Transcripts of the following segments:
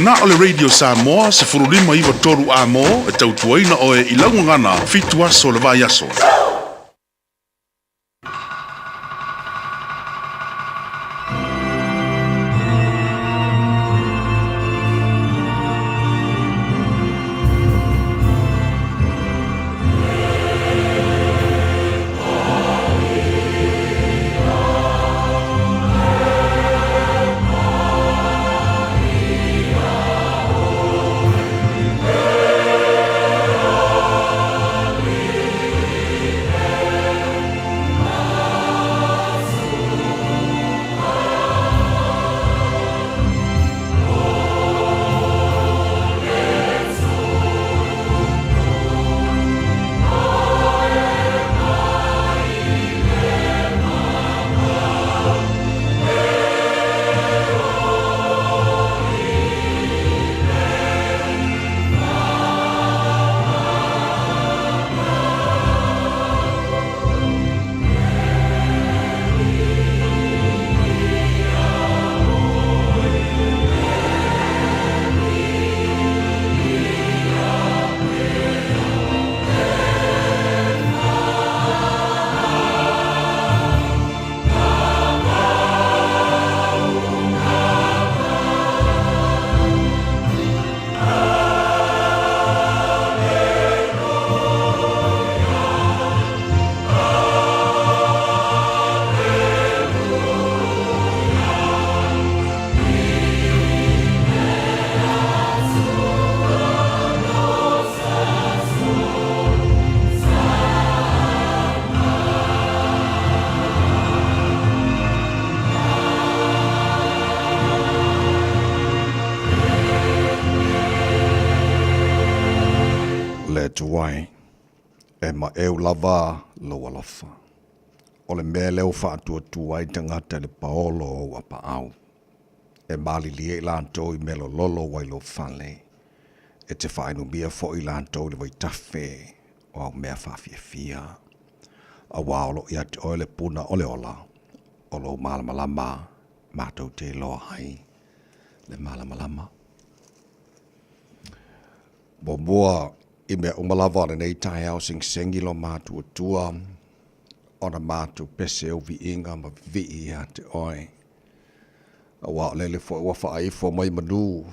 Na o le Radio Samoa 15 9 3 Amo e tautuaina oe i lau gagana fitu aso o le vaiaso. Le Atua e, e maʻeu lava lou alofa. O le mea lea ua faatuatua ai tagata i le paolo o ou apaau. E malilie i latou i mea lololo ua i lou fale, e te faainumia foi i latou i le vaitafe o au mea faafiafia. Auā o lo o ia te oe le puna o le ola, o lou malamalama matou te iloa ai le malamalama. Muamua i mea uma lava o lenei taeao segisegi lo matuatua ona matou pese ou viiga ma vivii ia te oe. Aua o lele foi ua faaifo mai manu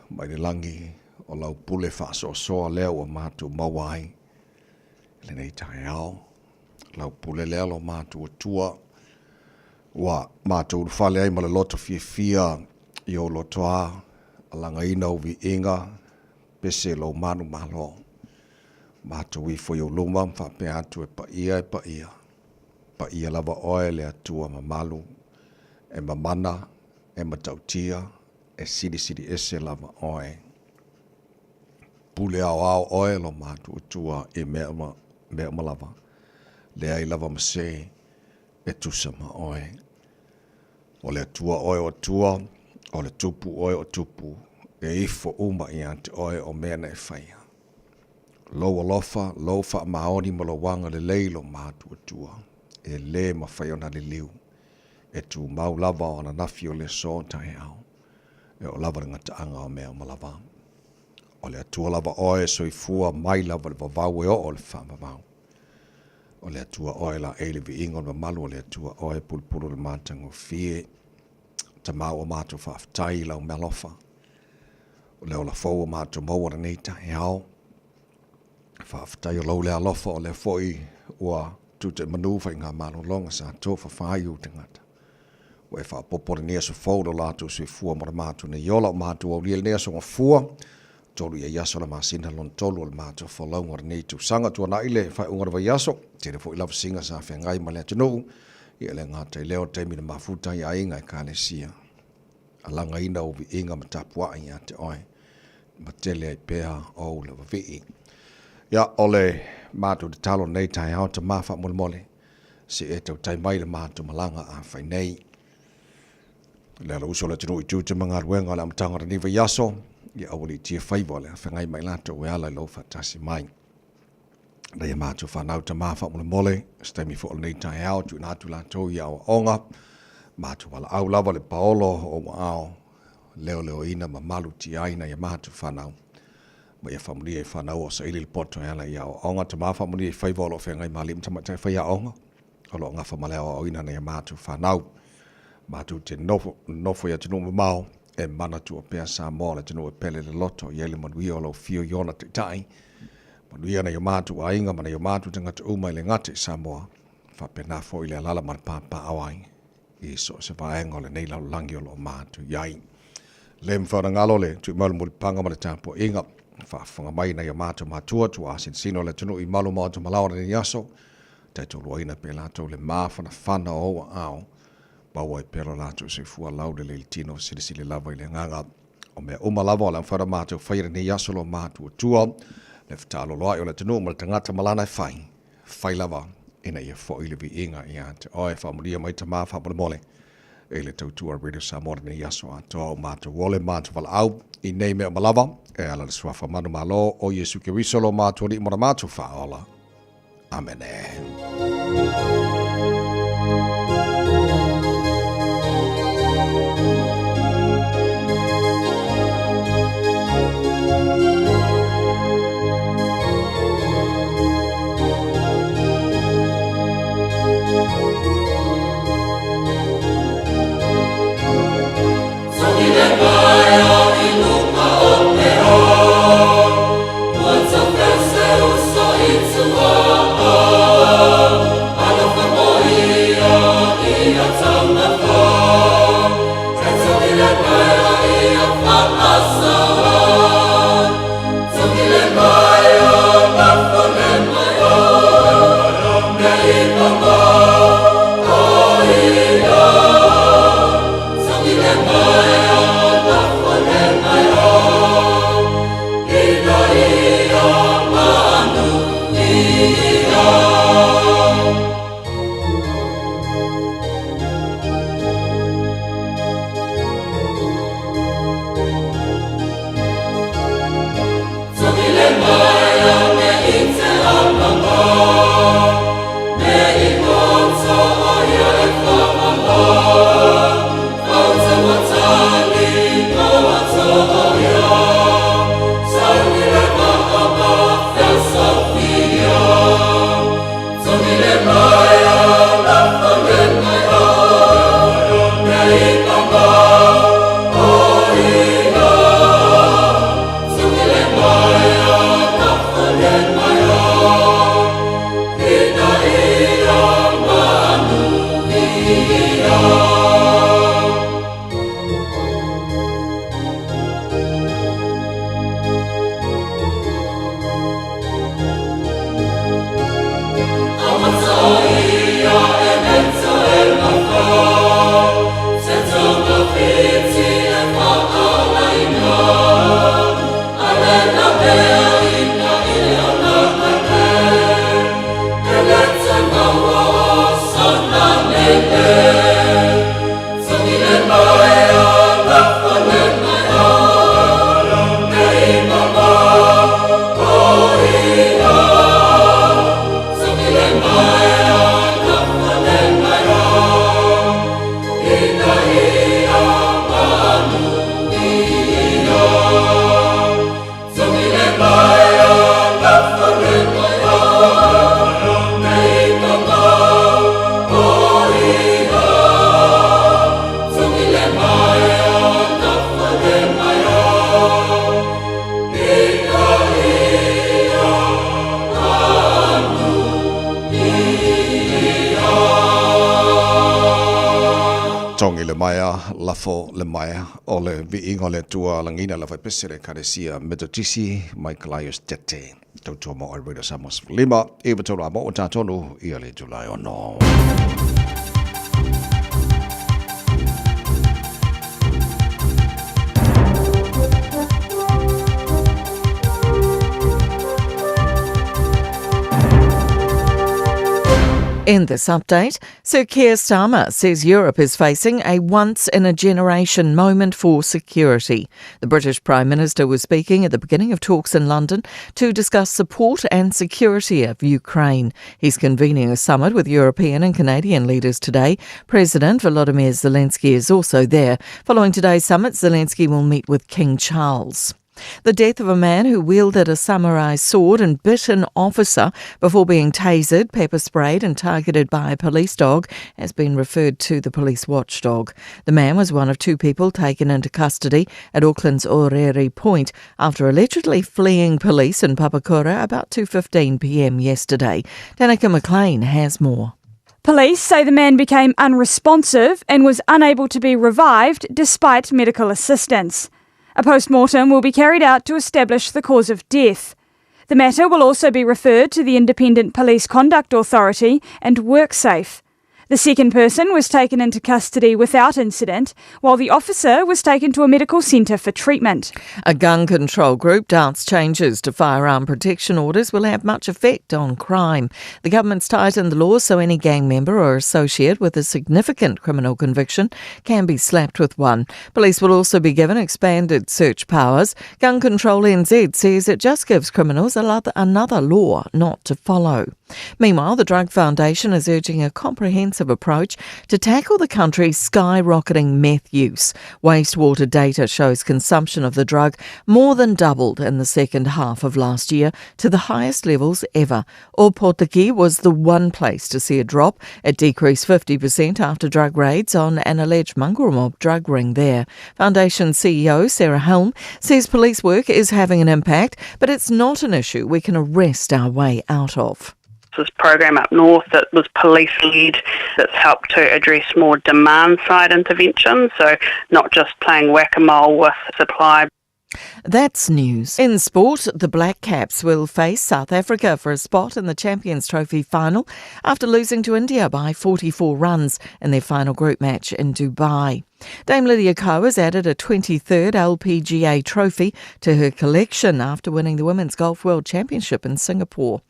mai le lagi o lau pule faasoasoa lea ua matou maua ai i lenei taeao. Lau pule lea lo matuatua ua matou ulufale ai ma le loto fiafia i ou lotoa, alagaina ou viiga, pese lou manumalo. Matou ifo i ou luma ma faapea atu e paia e paia. Paia lava oe le Atua mamalu, e mamana, e matautia, e silisili ese lava oe. Pule aoao oe lo matou Atua i mea uma, mea uma lava. Leai lava ma se e tusa ma oe. O le Atua oe o Atua, o le Tupu oe o Tupu, e ifo uma ia te oe o mea na e faia. Lou alofa, lou faamaoni ma lou agalelei lo matuatua, e lē mafai ona liliu, e tumau lava o ananafi o le aso taeao, e oo lava le gataaga o mea uma lava. O le Atua lava oe e soifua mai lava le vavau e oo le faavavau. O le Atua oe laei le viiga o le mamalu o le Atua oe pulupulu o le matagofie. Tama ua matou faafetai i lau mealofa. O le ola fou ua matou maua lenei taeao. Faafetai o lou le alofa o lea foi ua tutaimanu faigamalologa sa tofafa ai ou tagata. Ua e faaopoopo lenei aso fou lo latou soifua mo le matou nei ola o matou aulia lenei aso gafua. Tolu ia aso le masina lona tolu o le matou folauga o lenei tausaga. Tuanai le faaiuga o le vaiaso, tele foi lavasiga sa feagai ma le atunuu, ia le gata i lea o le taimi na mafuta ai aiga ekalesia. Alagaina ou viiga ma tapuai ia te oe, ma tele ai pea ou lava vii. Ia, o le matou tatalo nei taeao tama faamolemole, se e tautai mai le matou malaga a fai nei. Le ala uso o le atunuu i tiute ma galuega o le amataga o lenei vaiaso, ia aua le tia faiva o le afeagai mai latou e ala i lou faatasi mai. Leia matou fanau tama faamolemole, se taimi foi o lenei taeao, tuuina atu latou i aoaoga, matou valaau lava le paolo o ou aao, leoleoina ma malutiaina i a matou fanau, ma ia faamanuia i fanau o saili le poto e ala i aoaoga. Tama faamanuia i faiva o lo o feagai ma alii ma tamaitai faiaoga o lo o gafa ma le aoaoina nai a matou fanau. Matou te nofo, nofo i atunuu mamao, e manatua pea Samoa o le atunuu e pele le loto, i ai le manuia o lau afio i ona taitai. Manuia nai o matou aiga ma nai o matou tagata uma e le gata i Samoa, faapena foi le alaala ma le papaaao ai i so o se vaega o lenei lalolagi o lo o matou i ai. Le mafai ona galo le tuimau le mulipapaga ma le tapuaiga faafofoga mai nai o matou matua tuaasinosino o le atunuu i malu maota malao o lenei aso, taitoluaina pea latou le mafanafana o ou aao, maua ai pea lo latou soifua laulelei i le tino, silisili lava i le agaga. O mea uma lava o le a mafai ona matou faia i lenei aso lo matuatua, le fetaaloloai o le atunuu ma le tagata ma lana e fai, fai lava ina ia foi le viiga ia te oe. Faamanuia mai Tama faamolemole i le tautua Radio Samoa lenei aso atoa o matou ole matou valaau i nei mea uma lava e ala le suafa manumalo o Iesu Keriso lo matou Alii ma lo matou Faaola. Amene. Togi le maea, lafo le maea, o le viiga o le Atua lagiina le faipese le Ekalesia Metotisi mai Kalaios Tete. Tautua mo ai Radio Samoa 15, 9 a mo tatonu ia le Julai 6. In this update, Sir Keir Starmer says Europe is facing a once in a generation moment for security. The British Prime Minister was speaking at the beginning of talks in London to discuss support and security of Ukraine. He's convening a summit with European and Canadian leaders today. President Volodymyr Zelensky is also there. Following today's summit, Zelensky will meet with King Charles. The death of a man who wielded a samurai sword and bit an officer before being tasered, pepper sprayed, and targeted by a police dog has been referred to the police watchdog. The man was one of two people taken into custody at Auckland's Orere Point after allegedly fleeing police in Papakura about 2:15 p.m. yesterday. Danica McLean has more. Police say the man became unresponsive and was unable to be revived despite medical assistance. A post-mortem will be carried out to establish the cause of death. The matter will also be referred to the Independent Police Conduct Authority and WorkSafe. The second person was taken into custody without incident, while the officer was taken to a medical centre for treatment. A gun control group doubts changes to firearm protection orders will have much effect on crime. The government's tightened the law so any gang member or associate with a significant criminal conviction can be slapped with one. Police will also be given expanded search powers. Gun Control NZ says it just gives criminals another law not to follow. Meanwhile, the Drug Foundation is urging a comprehensive approach to tackle the country's skyrocketing meth use. Wastewater data shows consumption of the drug more than doubled in the second half of last year to the highest levels ever. Ōpōtiki was the one place to see a drop. It decreased 50% after drug raids on an alleged mongrel mob drug ring there. Foundation CEO Sarah Helm says police work is having an impact, but it's not an issue we can arrest our way out of. This program up north that was police-led that's helped to address more demand-side interventions, so not just playing whack-a-mole with supply. That's news. In sport, the Black Caps will face South Africa for a spot in the Champions Trophy final after losing to India by 44 runs in their final group match in Dubai. Dame Lydia Ko has added a 23rd LPGA trophy to her collection after winning the Women's Golf World Championship in Singapore.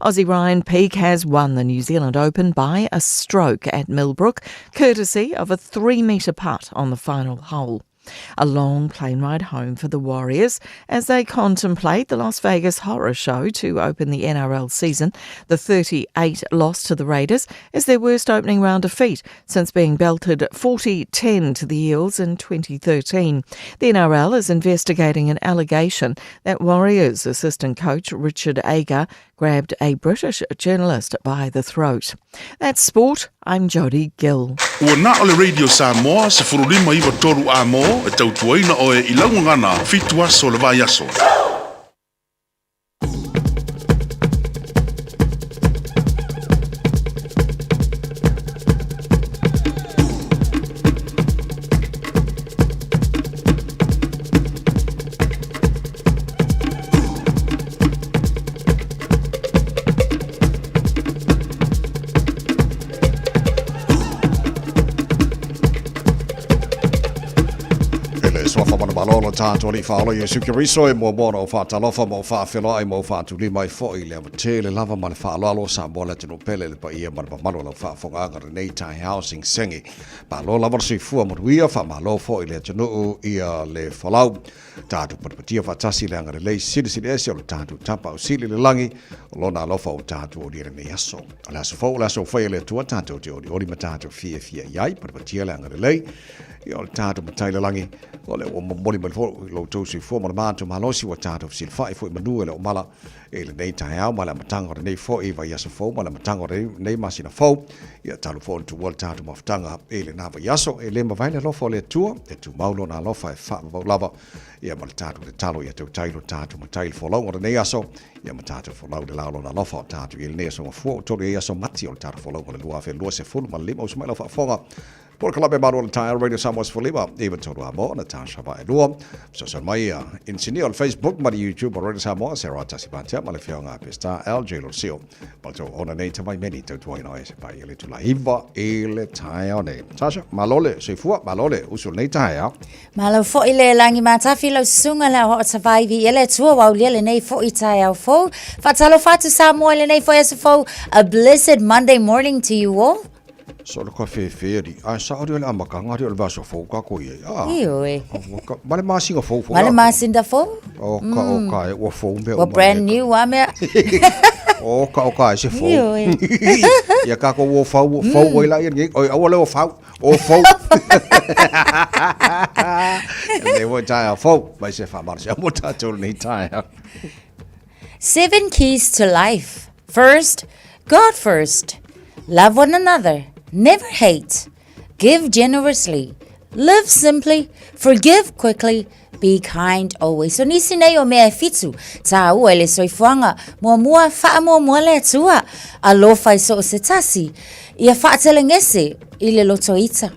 Aussie Ryan Peake has won the New Zealand Open by a stroke at Millbrook, courtesy of a 3-metre putt on the final hole. A long plane ride home for the Warriors as they contemplate the Las Vegas Horror Show to open the NRL season. The 38 loss to the Raiders is their worst opening round defeat since being belted 40-10 to the Eels in 2013. The NRL is investigating an allegation that Warriors assistant coach Richard Agar grabbed a British journalist by the throat. That's sport. I'm Jodie Gill. Ua na o le Radio Samoa, 15 93 Amo, e tautuaina oe i laugagana, fitu aso le vaiaso. E le suafa manumalo lo tātou alii faaola Iesu Keriso e muamua ona ou faatalofa ma ou faafeloai ma ou faatulima ai foi i le avatele lava ma le faaaloalo o Samoa le atunuu pele le paia ma le mamalu o lau faafofogaaga lenei taeao segisegi. Malo lava le soifua manuia, faamalo foi i le atunuu ia le folau. Tatou patipatia faatasi le agalelei silisili ese o le tatou Tapaau Sili i le lagi, o Lona alofa ua tatou olia i lenei aso. O le aso fou, o le aso ua faia e le Atua, tatou te olioli ma tatou fiafia i ai, patipatia le agalelei ia o le tatou Matai i le lagi, o lea ua momoli mai foi i lo outou soifua ma le matou malosi, ua tatou fesilafai foi i manu e le o mala i lenei taeao ma le amataga o lenei foi vaiaso fou ma le amataga o lenei masina fou. Ia talu foi ona tuua le tatou mafutaga i lena vaiaso, e le mavae le alofa o le Atua, e tumau lona alofa e faavavau lava, ia ma le tatou tatalo ia tautai lo tatou matai i le folauga o lenei aso, ia ma tatou folau i le la o lona alofa o tatou i lenei aso mafua o tolu ai aso mati o le tatou folauga o le 2025. Uso mai lau faafofoga. Polokalame malu o le taeao Radio Samoa 15 9 3 Amo, Natasha Vaaelua. Fesoasoani mai a inisinia o le Facebook ma le YouTube o Radio Samoa, Sarah Tasi Patea ma le Afioga a Peseta LJ Losio. Ma le tou ona nei tamai meni tautuaina o e se pai i le itula 9 i le taeao nei. Natasha, malo le soifua, malo le usu o lenei taeao. Malo foi le lagi matafi lau susuga le aoao savaivi i le Atua ua aulia lenei foi taeao fou. Faatalofa atu Samoa i lenei foi aso fou. A blessed Monday morning to you all. So le ka fefe ali. Ae sao ri o le amataga ri o le vaiaso fou tatou i ai. Ah. Ioe. Ma le masina fou foi. Ma le masina fou. O ka o ka e ua fou mea uma. Ua brand new a mea. O ka o ka e se fou. Ioe. Ia tatou o fau fou ai la ia nei. Oi aua le o fau. O fou. Lenei foi taeao fou. Mai se faamalosi mo tatou lenei taeao. Seven keys to life. First, God first. Love one another. Never hate. Give generously. Live simply. Forgive quickly. Be kind always. So nisi nei o mea e fitu, tāua i le soifuaga, muamua faamuamua le Atua, alofa i so o se tasi, ia faatelegese i le loto ita,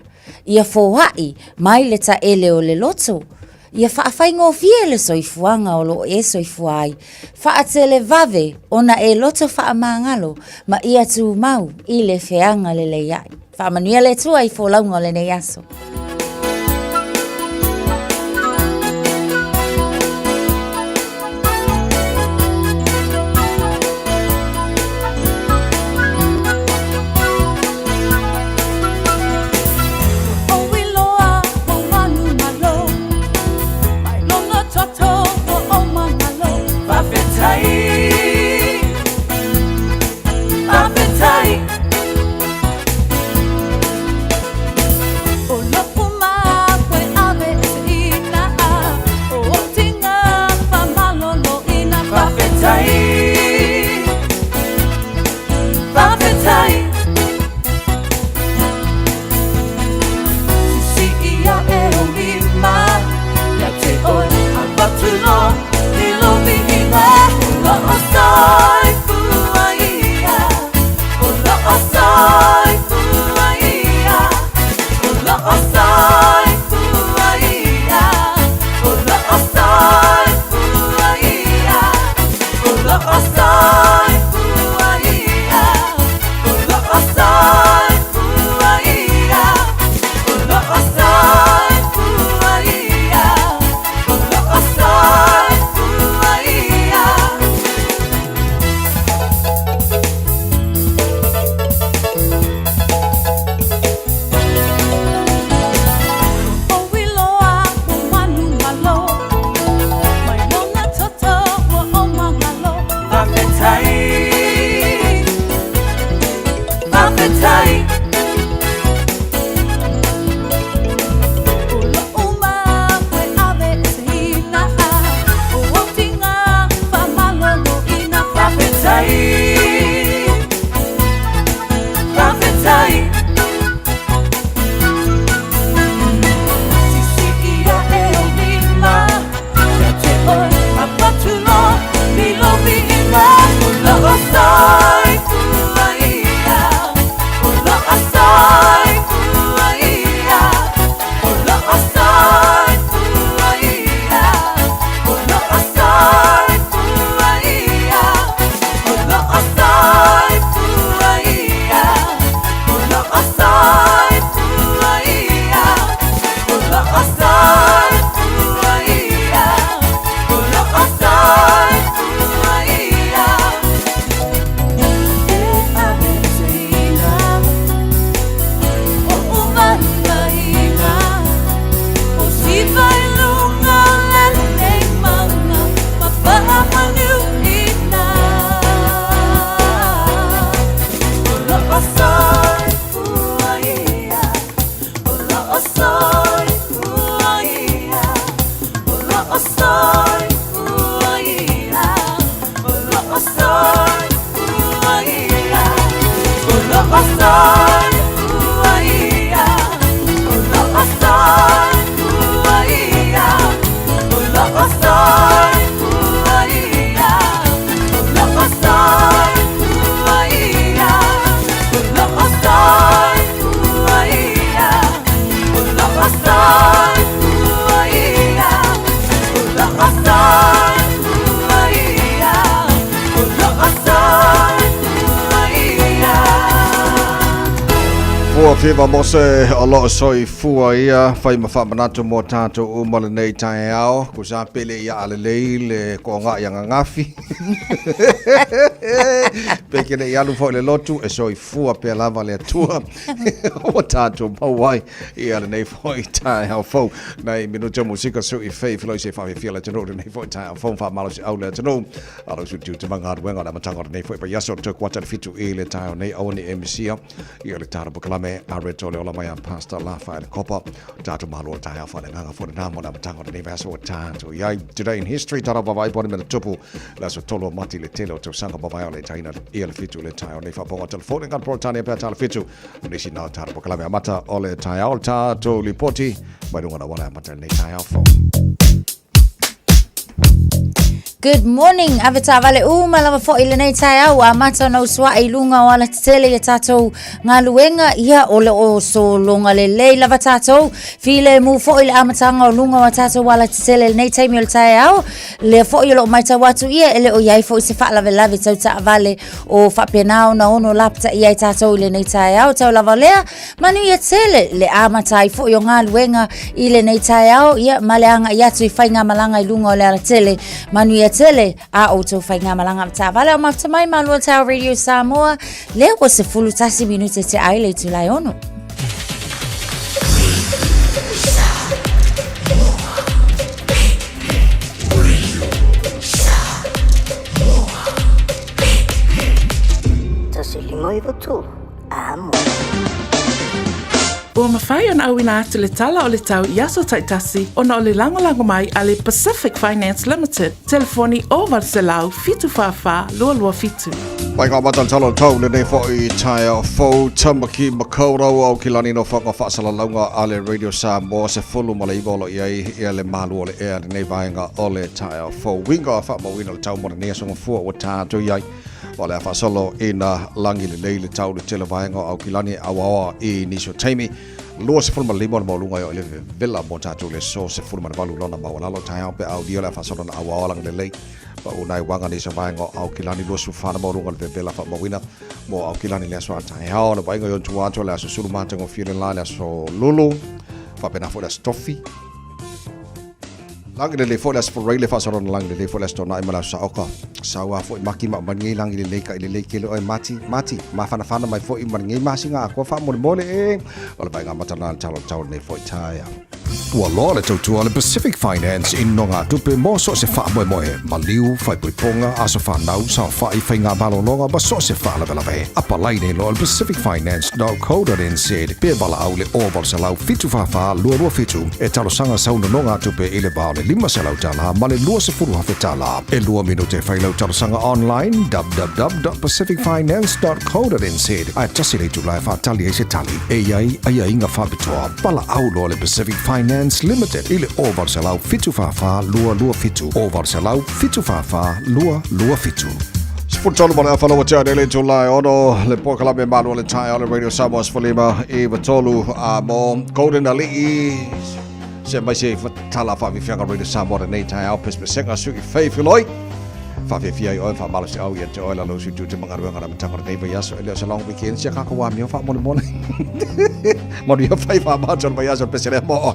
ia foai mai le taele o le loto, Ia faafaigofie le soifuaga o lo o e soifua ai, faatelevave ona e loto faamagalo ma ia tumau i le feaga lelei ae. Faamanuia le Atua i folauga o lenei aso. Gafua Fiva Mose o loo soifua ia fai ma faamanatu mo tatou uma lenei taeao kusa pele ia alelei le koaga ia gagafi pe ke nei alu foi le lotu e soifua pea lava le Atua ua tatou maua ai ia lenei foi taeao fou. Nei minute o musika sui fei filoi se whaafia le atunuu lenei foi taeao fou whaamalosi au le atunuu. Alo su tiu te manga ruenga le matanga lenei foi vaiaso te kuata le fitu i le taeao nei aua ni e misia ia le tara pokalame a reto le ola mai a Pastor Lafa le Kopa. Tātou malo le taeao wha le nganga fo le namo le matanga lenei vaiaso o tātou iai. Today in history, tara vavai poni mena tupu le aso tolo mati le tele o tausaga mavae o le taina ia le fitu le taeao nei whaaponga telefone ngā Portania pea tala fitu. Nisi nā tara pokalame amata o le taeao le tātou lipoti mai runga na wala amata nei taeao fou. Good morning, ave taavale uma lava fo'i lenei taeao amata ona usua'i i luga o alatetele ia tatou galuega ia o le o sologa lelei lava tatou filemu fo'i le amataga o luga o a tatou alatetele lenei taimi o le taeao lea fo'i o loo matau atu ia e le o iai fo'i se faalavelave tau taavale o faapena ona ono lapataia ai tatou i lenei taeao tau lava lea Manuia tele le amata ai foi o galuega i lenei taeao, ia ma le agai atu i faigamalaga i luga o le alatele. Manuia tele a outou faigamalaga taavale o mafuta mai Malua Taeao Radio Samoa, lea ua 11 minute te ai le itula e ono. Tasi lima iwa tolu. Amo. Ua mafai ona auina atu le tala o le tau i aso taitasi ona o le lagolago mai a le Pacific Finance Limited, telefoni 0800 744 227. Mai ngā matala o tau lenei foi taeao fou Tamaki Makaurau au ki lani no whanga whaasalalauga a le Radio Samoa se fulu ma le iwa o lo iai ia le malu o le ea lenei vaenga o le taeao fou. Winga whaamauina le tau mo lenei aso ngafua ua tātou iai. O le a faasolo ina lagi lelei le tau le tele vaega o Aukilani e auaoa i nisi o taimi. 25 o le maualuga e oo i le vevela mo tatou le aso 18 lona maualalo taeao pe aulia o le a faasolo na auaoa lagi lelei. Pau nai uaga nisi o vaega o Aukilani 24 le maualuga o le vevela faamauina mo Aukilani le aso a taeao. Le vaaiga i ona tua atu o le aso sulu matagofie le la le aso lulu. Faapena foi le aso tofi. Lagi lelei foi le aso Forai le faasalona lagi lelei foi le aso Toonai ma le aso Saoka. Saua foi maki ma aumai lenei lagi lelei ka i lelei kele oe Mati. Mati, mafanafana mai foi ma lenei masina atoa faamolemole e. O le vaaiga amata lena le tala o le tau lenei foi taeao. Ua loa le tautua a le Pacific Finance i nogatupe mo so o se faamoemoe, maliu, faaipoipoga, aso fanau, saofai, faigamalologa ma so o se faalavelave. Apalai nei loa le pacificfinance.co.nz pe valaau le 0800 744 227 e talosaga sau nonogatupe i le va o le $500 ma le $20,000. E lua minute e fai lau talosaga online www.pacificfinance.co.nz ae tasi le itula e faatali ai se tali e i ai aiaiga faapitoa. Valaau loa le Pacific Finance Limited i le 0800 744 227 0800 744 227. 13 ma le afa lau tea nei le itula e ono le polokalame malu o le taeao o le Radio Samoa 15 i tolu a mo Golden Alii se mai se tala faafiafiaga Radio Samoa lenei taeao pesepesega sui fei filoi faafiafia ai oe faamalosi au ia te oe lalo sui tu te magaluega na matanga lenei vaiaso e le o se long weekend sia kako wā mio faamolemole manuia fai faamato le vaiaso le pese lea mo oe.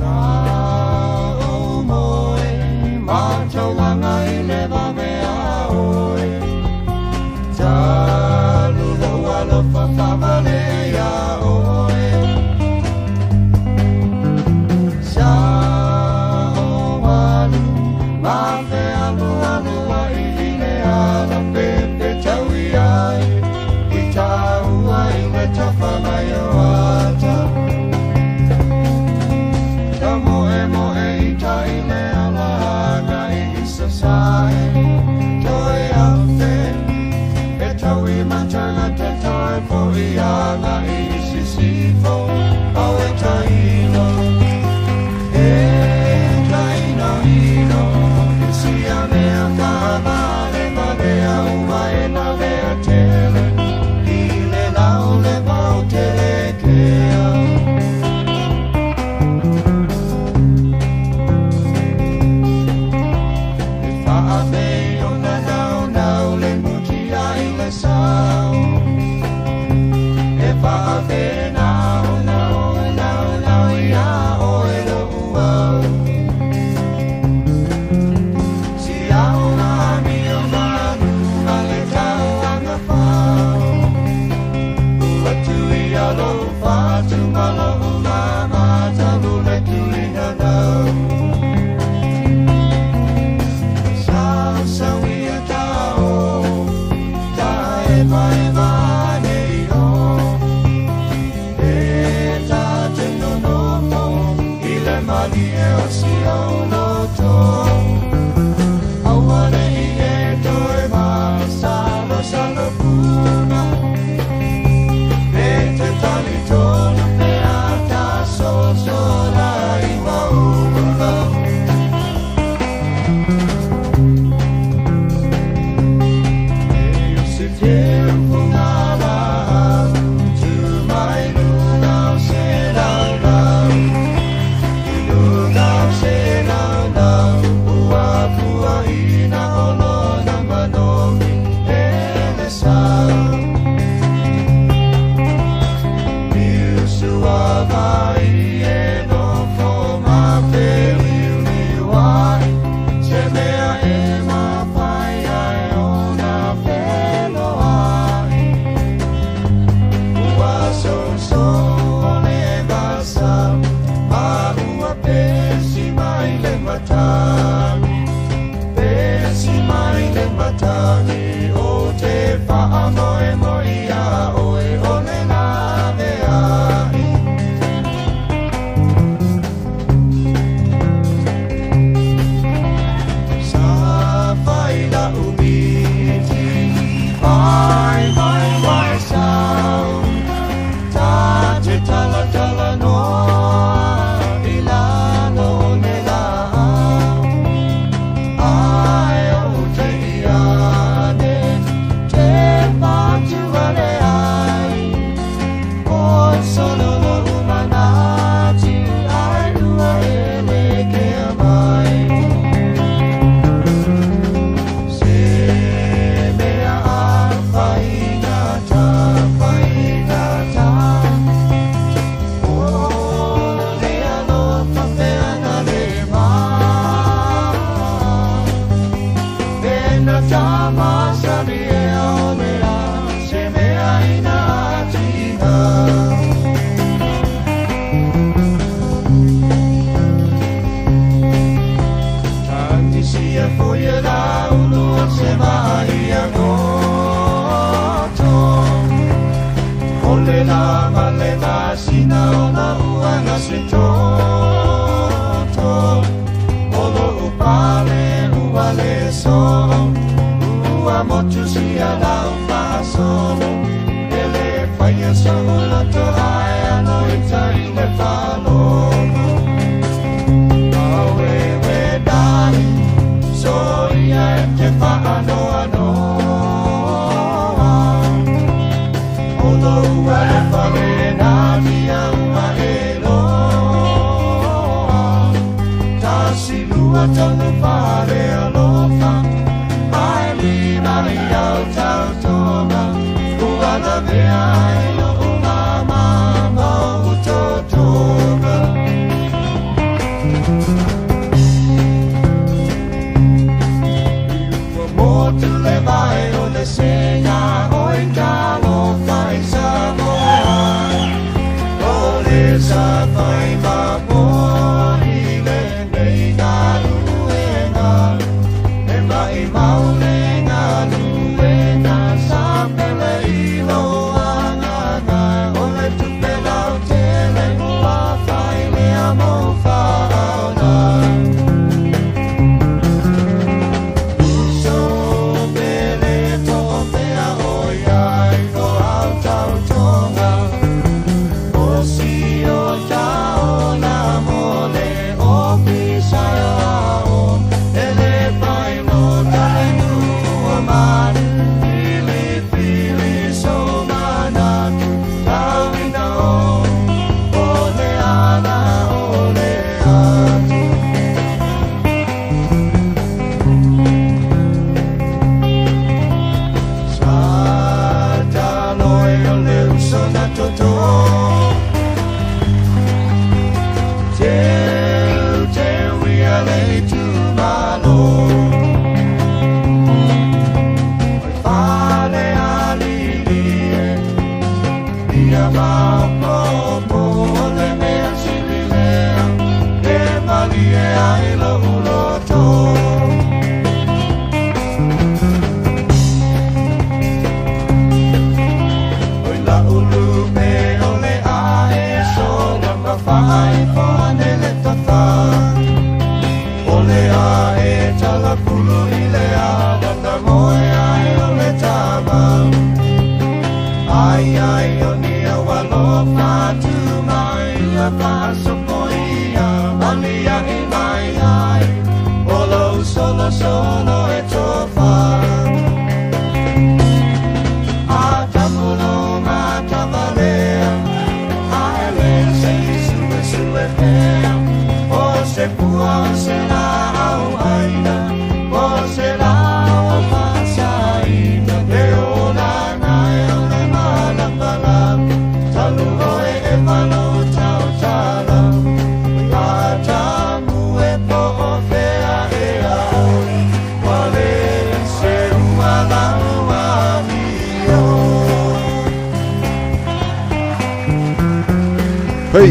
Hey!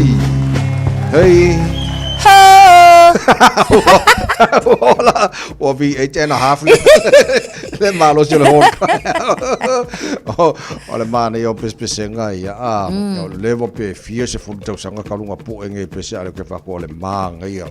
Hey! Ho! Ua ola! Ua V8 and a half le. Le malosi o le horn o, o le manaia o pesepesega ia, a, o le leva pe fia sefulu tausaga kaluga poe nei pese a le ke whako o le māngaia.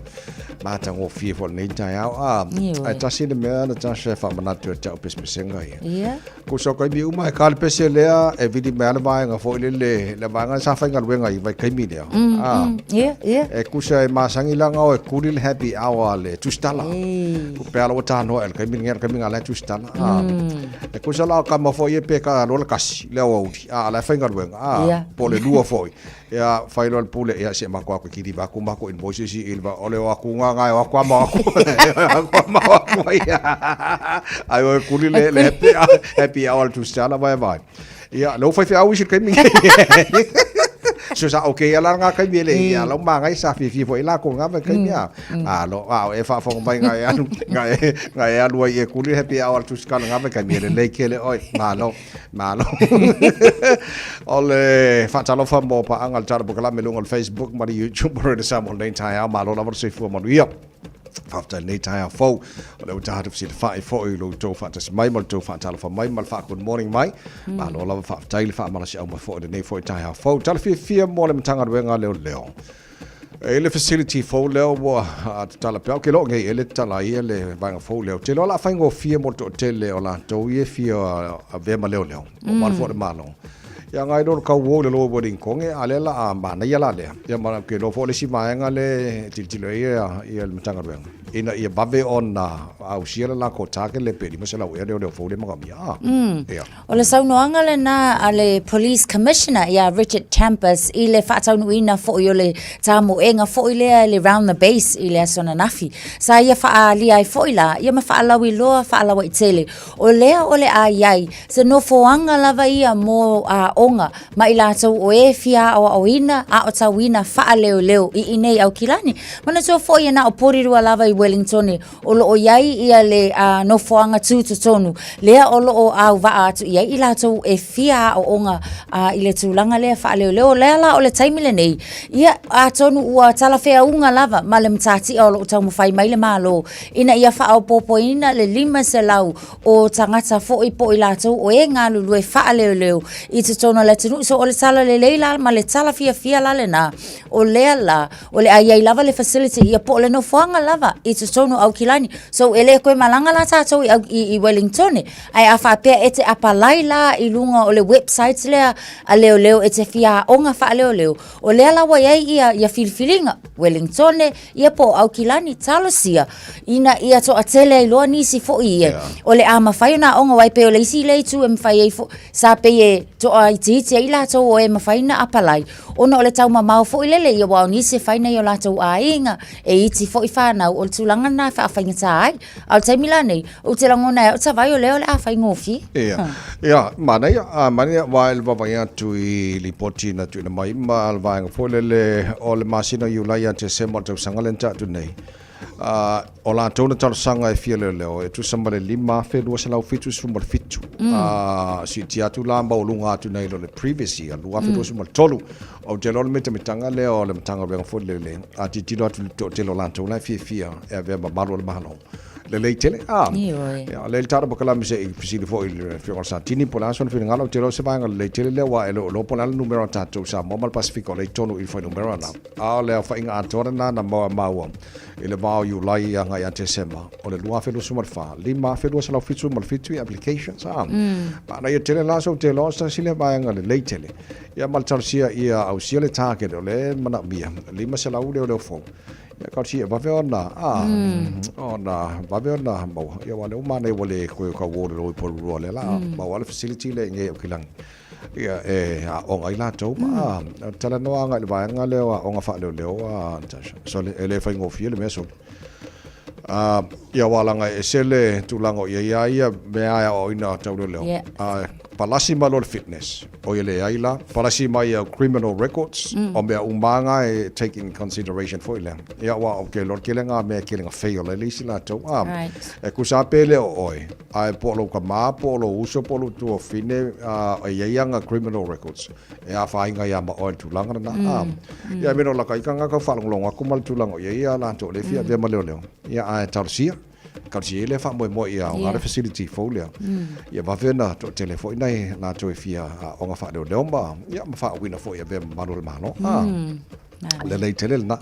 Matagofie foi lenei taeao, a, Ioe. ae tasi le mea Natasha e faamanatu ia te au pesepesega ia. Ia. Ko so kaimi uma e ka le pese lea e vili mai a le vaega foi lele, le vaega sa faigaluega i vaikaimi lea. A, Ia, ia. E kusa e masangi langa o e kuli le happy hour a le tusitala. Ei. Pe ala ua tānoa e le kaimi lenei, le kaimi nga la e tusitala. A, e kusa la o kama foi e pe ka loa le kasi, le aoauli. A, la e faigaluega. A, po o le lua foi. Ia, fai loa le pule, ia, se mako aku kiri vaku mako invoices i le o le o aku ngā ngā o aku ama o aku. Aku ama o aku ia. Ai o e kuli le, le happy, happy hour le tusitala vai vai. Ia, le ufai whiau isi le kaimi. So sa okay ala ngā kaimi ele, ia lau māngai sa fiafia foi la ko ngā vai kaimi a. A lo, a o e whaafonga mai ngā e alu, ngā e, ngā e alu ai e kuli happy hour le tusitala ngā vai kaimi ele lei kele oi, malo, malo. O le whaatalofa mō paanga le tala pokalame lunga o le Facebook ma le YouTube o le Samoa lenei taeao, malo lava le soifua manuia. Faafetai lenei taeao fou. O lea ua tatou fesilafai foi i lo outou faatasi mai ma lo outou faatalofa mai ma le faa-good morning mai. Malo lava faafetai le faamalosiau mai foi i lenei foi taeao fou. Tala fiafia mo le Matagaluega Leoleo. E le facility fou lea ua tatala pea, ou te iloa o nei ea le tatala ai le vaega fou lea. Ou te iloa o le a faigofie mo le toatele o latou ia e fia avea ma leoleo, ua malu foi le Malo. Ia ngai loa le kauō i le lower Wellington, a o lea o le a manaia la lea. Ia ma ou te iloa foi o le isi vaega lea e tilotilo ai ia le Matagaluega, ina ia vave ona ausia le latou target lea pe 500 ea leoleo fou lea e manaomia. A, ia. O le saunoaga lena a le Police Commissioner ia Richard Chambers i le faataunuuina foi o le tamoega foi lea i le Round the Base i le aso ananafi. Sa ia faaalia ai foi la, ia ma faalauiloa faalauaitele O lea o le a i ai se nofoaga lava ia mo aoga ma i latou o e fia aoaoina aotauina faaleoleo i inei Aukilani. Manatua foi e na o Porirua lava i Wellingtone o lo o i ai ia le nofoaga tutotonu lea o lo o auvaa atu i ai i latou e fia aooga i le tulaga lea faaleoleo. O lea la o le taimi lenei, ia atonu ua talafeauga lava ma le matatia o lo o taumafai mai le Malo ina ia faaopoopoina le 500 o tagata foi po o i latou o e galulue faaleoleo i totonu o le atunuu. So o le tala lelei la ma le tala fiafia la lena, o lea la o le a i ai lava le facility ia po o le nofoaga lava i totonu o Aukilani. So e le koe malaga la tatou i, i, i Wellingtone, ae a faapea e te apalai la i luga o le website lea a leoleo e te fia aoga faaleoleo, o lea la ua i ai ia, ia filifiliga Wellingtone, Ia po o Aukilani, talosia, ina ia toatele ai loa nisi foi ia. Yeah. O le a mafai ona aoga wai pei o le isi le itu e mafai ai fo, sa pei e toaitiiti ai latou o e mafai na apalai. Ona o le taumamao foi lele ia wa o nisi e fai nei o latou aiga, e iti foi whanau, o le tulaga na e whaafaigata ai. A o le taimi la nei, ou te rangona ai au tavai o lea o le a faigofie. Ia, ia, manaia, a manaia, aua e le vaavaai atu i lipoti na tuuina mai ma le vaega foi lele o le masina o Iulai ia Tesema o le tausaga lea na tea atu nei, a, o latou na talosaga e fia leoleo e tusa ma le 5,277, a, siitia atu la maualuga atu nai lo le previous year, 2023. Ou te iloa o le mitamitaga lea o le Matagaluega foi lele, a tilotilo atu i le toatele o latou la e fiafia e avea ma malu o le Malo. Lelei tele. A, Ioe. ia, o lea i le tala pakalame se i fesili foi i le Afioga i le Satini po o le a sona finagalo, ou te iloa o se vaega lelei tele lea aua e le o iloa po o le a le numera o tatou Samoa ma le Pasefika o lea i totonu i le fuainumera la. A o le aofaiga atoa lena na maua i le va o Iulai agai ia Tesema o le 2024, 5,277 applications. A, manaia tele la, so ou te iloa o se tasi lea vaega lelei tele. Ia ma le talosia ia ausia le target o lea e manaomia, 500 leoleo fou. Ia talosia e vave ona, a, ona vave ona maua. Ia aua o lea ua manaia ua le toe tau o le loi Porirua lea la maua le facility lea i inei i Aukilani. Ia e aoga ai latou ma, a, talanoa agai i le vaega lea o aoga faaleoleo a Natasha. Sole, e le faigofie le mea sole. A, ia aua leaga e ese le tulaga o i ai lava ia mea e aoaoina tau leoleo. A palasi mai loa le fitness, o ia leai la, palasi mai au criminal records, o mea uma lava na e take in consideration foi lea. Ia aua ou te iloa le tele na mea e tele na fail ai le isi latou. A, e tusa lava pe le o oe, ae po o lou tama, po o lou uso, po o lou tuafafine, a, e i ai ana criminal records. E afaina ia ma oe i le tulaga lena. A, ia e mea o laka ika na tau faalogologo atu ma le tulaga o i ai ia latou o lea e fia avea ma leoleo. Ia ae talosia. tausi ai lea faamoemoe ia aoga le facility fou lea. Ia vave ona toatele foi nai latou e fia aoga faaleoleo ma, ia, ma faauuina foi e avea ma malu o le Malo. Lelei tele lena.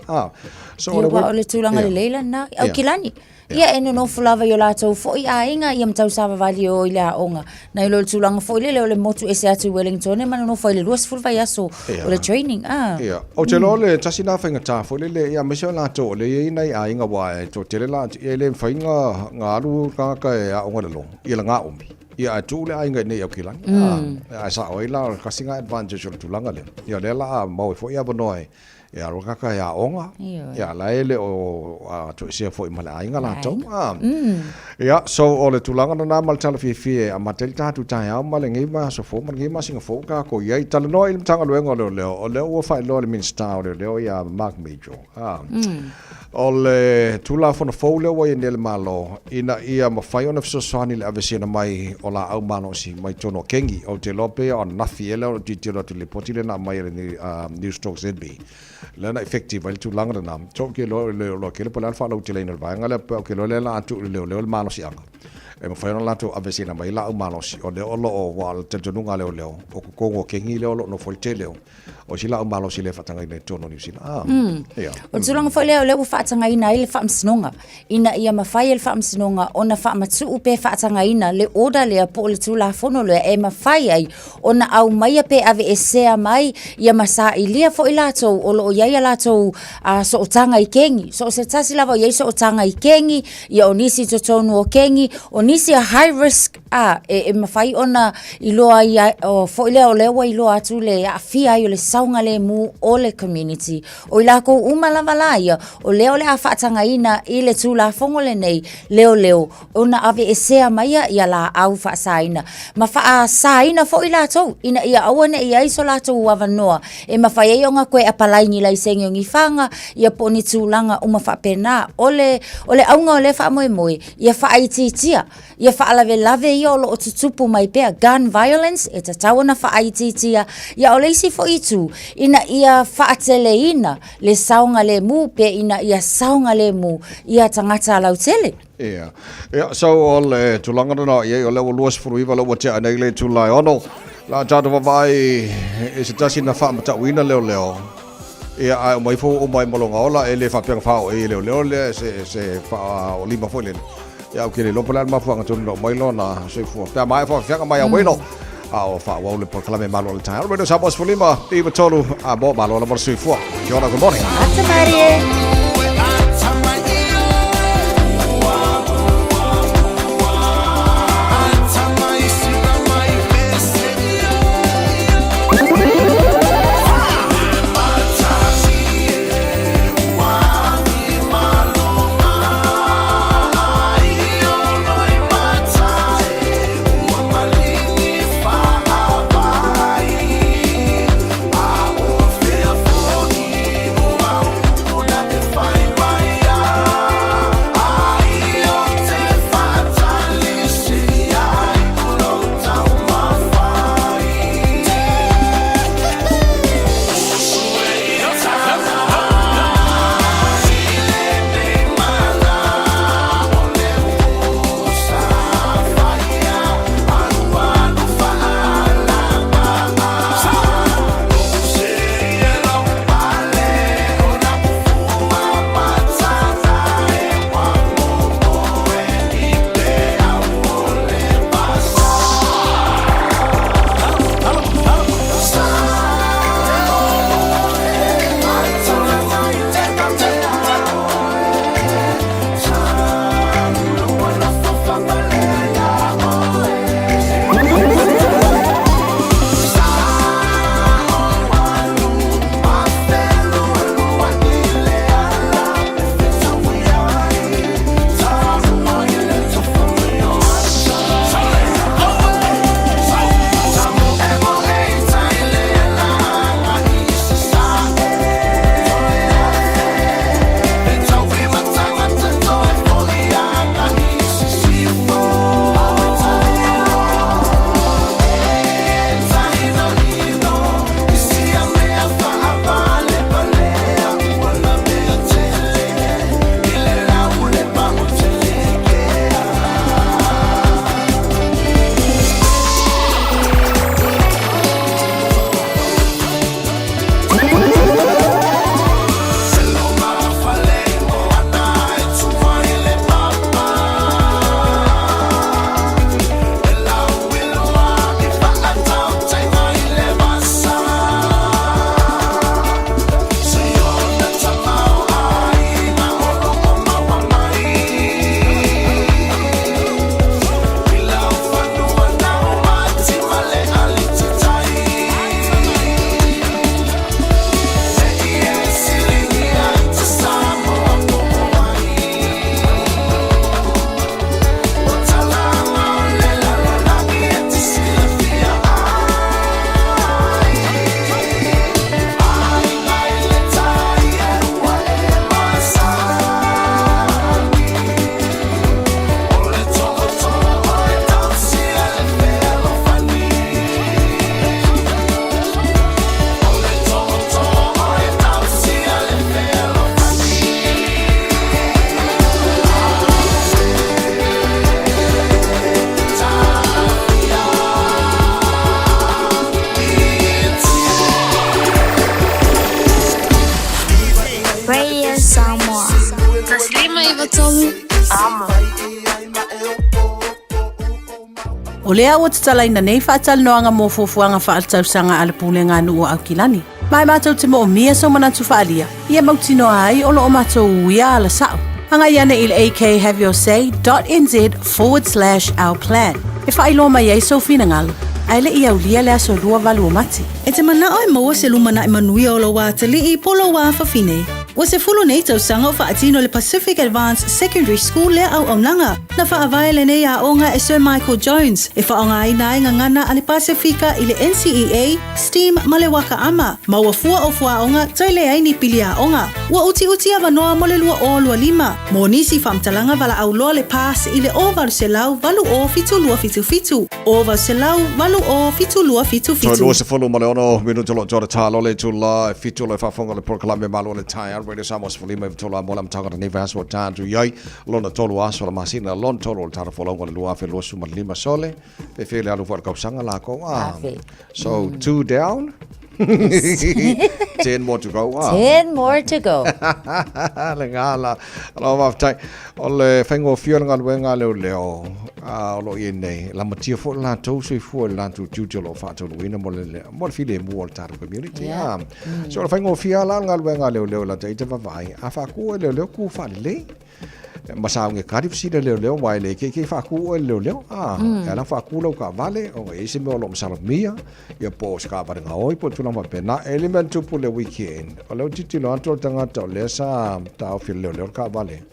So, o le o le tulaga lelei lena. Aukilani. Ia e nonofo lava i o latou foi aiga ia ma tausavavali e o i le aoga. Nai lo le tulaga foi lele o le motu ese atu i Wellington ma nonofo ai le 20 vaiaso o le training. Ia. Ou te iloa o le tasi lena faigata foi lele, ia aemaise o latou o lea e i ai nai aiga aua e toatele latou, ia e le mafai ona alu tagata e aoga i lalo i le gaomi. Ia ae tuu le aiga i inei i Aukilani. Ae sao ai la o le tasi lena advantage o le tulaga lea. Ia o lea o le a maua ai foi avanoa e E alu tagata e aoga, ia la e le o toesea foi ma le aiga latou. Ia, so o le tulaga lena ma le tala fiafia e amata ai le tatou taeao ma lenei vaiaso fou ma lenei masina fou tatou i ai. Talanoa i le Matagaluega o Leoleo, o lea ua faailoa e le Minisita o Leoleo ia Mark Major, o le Tulafono fou lea ua i ai nei a le Malo ina ia mafai ona fesoasoani i le aveeseina mai o laau malosi mai totonu o kengi. Ou te iloa pei o ananafi ea lea o lo o tilotilo atu i le lipoti lea na aumai e le Newstalk ZB, lea na effective ai le tulaga lena. So ou te iloa o le iloa tele po o le a le faalauteleina o le vaega lea, ou te iloa lea o le a tuu i le leoleo le malosiaga e mafai ona latou aveeseina mai laau malosi, o lea o lo o, aua o le talitonuga a leoleo, o totonu o kengi lea o lo o nofo ai le tele o O isi laau malosi lea e faatagaina i totonu o Niu Sila. Ah, ia. O le tulaga foi lea o lea ua faatagaina ai le Faamasinoga ina ia mafai e le Faamasinoga ona faamatuu pe faatagaina le order lea po o le Tulafono lea e mafai ai ona aumaia pe aveesea mai ia ma sailia foi latou o lo o i ai a latou sootaga i kegi. So o se tasi lava o i ai sootaga i kegi, ia o nisi i totonu o kegi, o nisi a high risk A, e mafai ona iloa ai, o, foi lea o lea ua iloa atu le aafia ai o le saogalemu o le community. O i lakou uma lava la ia, o lea o le a faatagaina i le Tulafono lenei leoleo ona aveesea maia ia laau faasaina ma faasaina foi latou ina ia aua ne i i ai so latou avanoa e mafai ai ona toe apalai ni laisene o ni faga ia po o ni tulaga uma faapena. O le, o le auga o lea faamoemoe, ia faaitiitia Ia faalavelave ia o lo o tutupu mai pea, gun violence, e tatau ona faaitiitia. Ia o le isi foi itu, ina ia faateleina le saogalemu pe ina ia saogalemu ia tagata lautele. Ia. Ia, so o le tulaga lena i ai, o lea ua 29 lea ua tea nei le itula e 6. La tatou vaavaai i se tasi na faamatauina leoleo. Ia, ae uma ifo ua uma ai ma lona ola, e le faapea na faaoo i leoleo lea se, se faaolima foi lele. Ia, ou te le iloa po o le a le mafuaaga tonu na uma ai lona soifua. Pe a maea faafeaga mai a Wayno, a o faaauau le polokalame Malo o le Taeao. Radio Samoa 15, 93, a mo malo lava le soifua. Kia ora, good morning. Ata marie. O lea ua tatalaina nei faatalanoaga mo fuafuaga faaletausaga a le Pulega a Nuu o Aukilani. Ma e matou te moomia sou manatu faaalia, ia mautinoa ai o lo o matou uia ala sa'o. Agai ane i le akhaveyourSay.nz/our plan e faailoa mai ai sou finagalo, ae le i aulia le aso 28 o Mati. E te manao e maua se lumanai manuia o lou atalii po o lou afafine? Ua 10 nei tausaga o faatino le Pacific Advanced Secondary School lea auaunaga. Na faavae lenei aoga e Sir Michael Jones e faaaogaina ai gagana a le Pasefika i le NCEA, STEAM ma le Waka Ama, ma ua fua o fuaoga toe leai ni pili aoga. Ua utiuti avanoa mo le 2025. Mo nisi faamatalaga valaau loa le PASS i le 0800 80 7277, 0800 80 Toe 7277. 26 minute o lo o toa le talo le itula e fitu o lo o faafofoga le polokalame Malo o le Taeao Radio Samoa 15 i tolu a mo le amataga o lenei vaiaso ua tatou i ai lona tolu aso o le masina lona tolu o le tala folauga o le 2025 sole fefe le alu foi o le kausaga lakou ah. Afe. So two down 10 more to go ah. 10 more to go. Le gala. Alo faafetai. O le faigofie o le galuega a leoleo a o lo o i ai nei, lamatia foi le latou soifua i le latou tiute o lo o faataunuuina mo le mo le filemu o le tatou community. Yeah. Ah. So o le faigofie lava la o le galuega a leoleo la ita vaavaai. A faaku e leoleo ku faalelei. Ma sauge kari fesili a leoleo aua e le keikei faaku oe e le leoleo. Ah, e ala faaku lau taavale ona e i ai se mea o lo o masalomia ia po o se taavale gaoi po o tulaga faapena. E le mea na tupu i le weekend, o lea ua tilotilo atu o le tagata o lea sa taofi e le leoleo le taavale.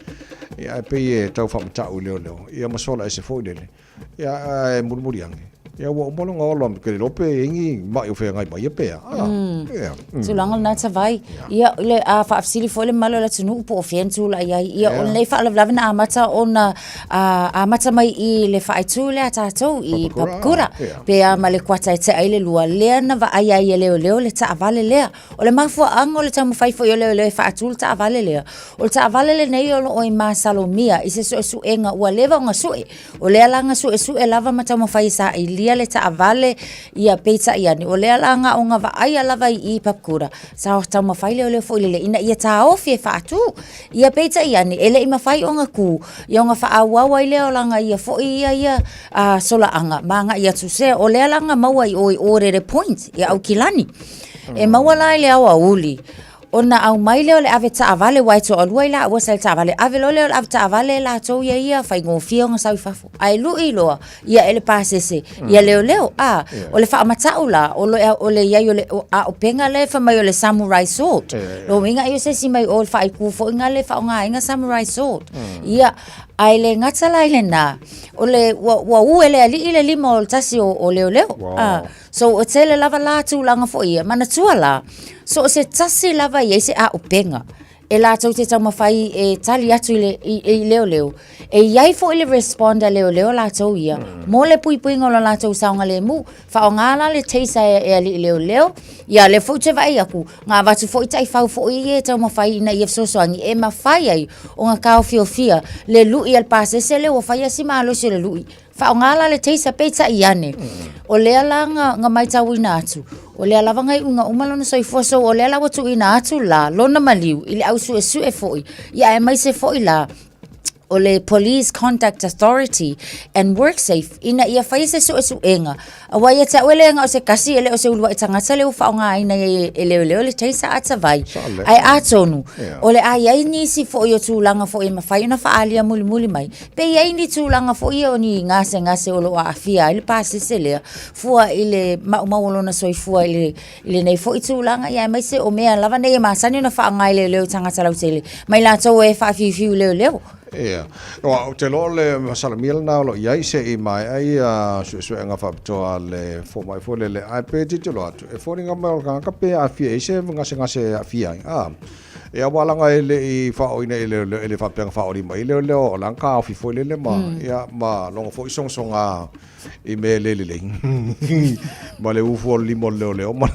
Ia ae pei e tau faamatau i leoleo, ia ma sola ese foi lele. Ia ae mulimuli ane, ia ua uma lona ola, ke le iloa pe i ai ni maʻi o feagai ma ia pe a. Ah, ia. Tulaga lena Tavai. Ia, le, a faafesili foi le mamalu o le atunuu po o fea na tulai ai. Ia, o lenei faalavelave na amata ona a, amata mai i le faaitu lea a tatou i Papakura. Papakura. Ia. Pe a ma le kuata e tea ai le lua, lea na vaai ai e leoleo le taavale lea. O le mafuaaga o le taumafai foi o leoleo e faatu le taavale lea, o le taavale lenei o lo o i masalomia i se suesuega ua leva ona sue. O lea la na suesue lava ma taumafai e sailia le taavale, ia peitai ane, o lea la na o na vaaia lava i i Papakura, sa taumafai leoleo foi lele ina ia taofi e faatu. Ia peitai ane, e le i mafai ona ku, ia ona faaauau ai lea o lana ia foi ia ia a, solaaga ma agai atu sea. O lea la na maua i o i Orere Point, i Aukilani. E maua la i le aoauli, ona aumai lea o le ave taavale, aua e toalua i laua sa i le taavale, ave loa lea o le ave taavale latou ia ia, faigofie ona sau i fafo. Ae lui loa ia e le pasese, ia leoleo. A, o le faamatau la, o le, o le i ai o le aopega lea e fai mai o le samurai sword. Lona uiga ai o se isi mai o le faaitu foi lena le faaaogaina samurai sword. Ia, ae le gata la i lena, o le, ua, ua u e le alii le lima o le tasi o, o leoleo. A, so ua tele lava la tulaga foi ia, manatua la, so o se tasi lava e i ai se aopega e latou te taumafai e tali atu i le i, i leoleo. E i ai foi le respond a leoleo latou ia mo le puipuiga o lo latou saogalemu. Faaaoga la le taser e, e alii leoleo. Ia lea foi ou te vaai atu, na avatu foi taifau foi ia e taumafai ina ia fesoasoani e mafai ai ona taofiofia le lui a le pasese lea ua fai lava si malosi o le lui. Faaaoga la le taser peitai ane, o lea la na, na maitauina atu, o lea lava na iuina uma lona soifua, so o lea la ua tuuina atu la lona maliu i le au suesue foi, ia aemaise foi la o le Police Conduct Authority and WorkSafe ina ia faia se suesuega. Aua ia te au e le na o se kasi, e le o se uluai tagata lea ua faaaogaina e, e leoleo le taser a Tavai. Sale. Ae atonu, Yeah. o le a i ai nisi foi o tulaga foi e mafai ona faaalia mulimuli mai, Pe i ai ni tulaga foi ia o ni gasegase o lo o aafia ai le pasese lea, fua i le maumau o lona soifua i le, i lenei foi tulaga, ia aemaise o mea lava nei e masani ona faaaoga e leoleo i tagata lautele, mai latou e faafiufiu leoleo. Ia. Aua ou te iloa o le masalomia lena o lo o i ai se i maea ia suesuega faapitoa a le fomai foi lele, ae pe tilotilo atu, e foliga mai o le tagata pe aafia i ai se gasegase e aafia ai. A. Ia aua leaga e le i faaooina i leoleo, e le faapea na faaoli mai i leoleo, o la na taofi foi lele ma, ia, ma lona foi sogasoga i mea e le lelei. ma le ufu o le lima o le leoleo ma,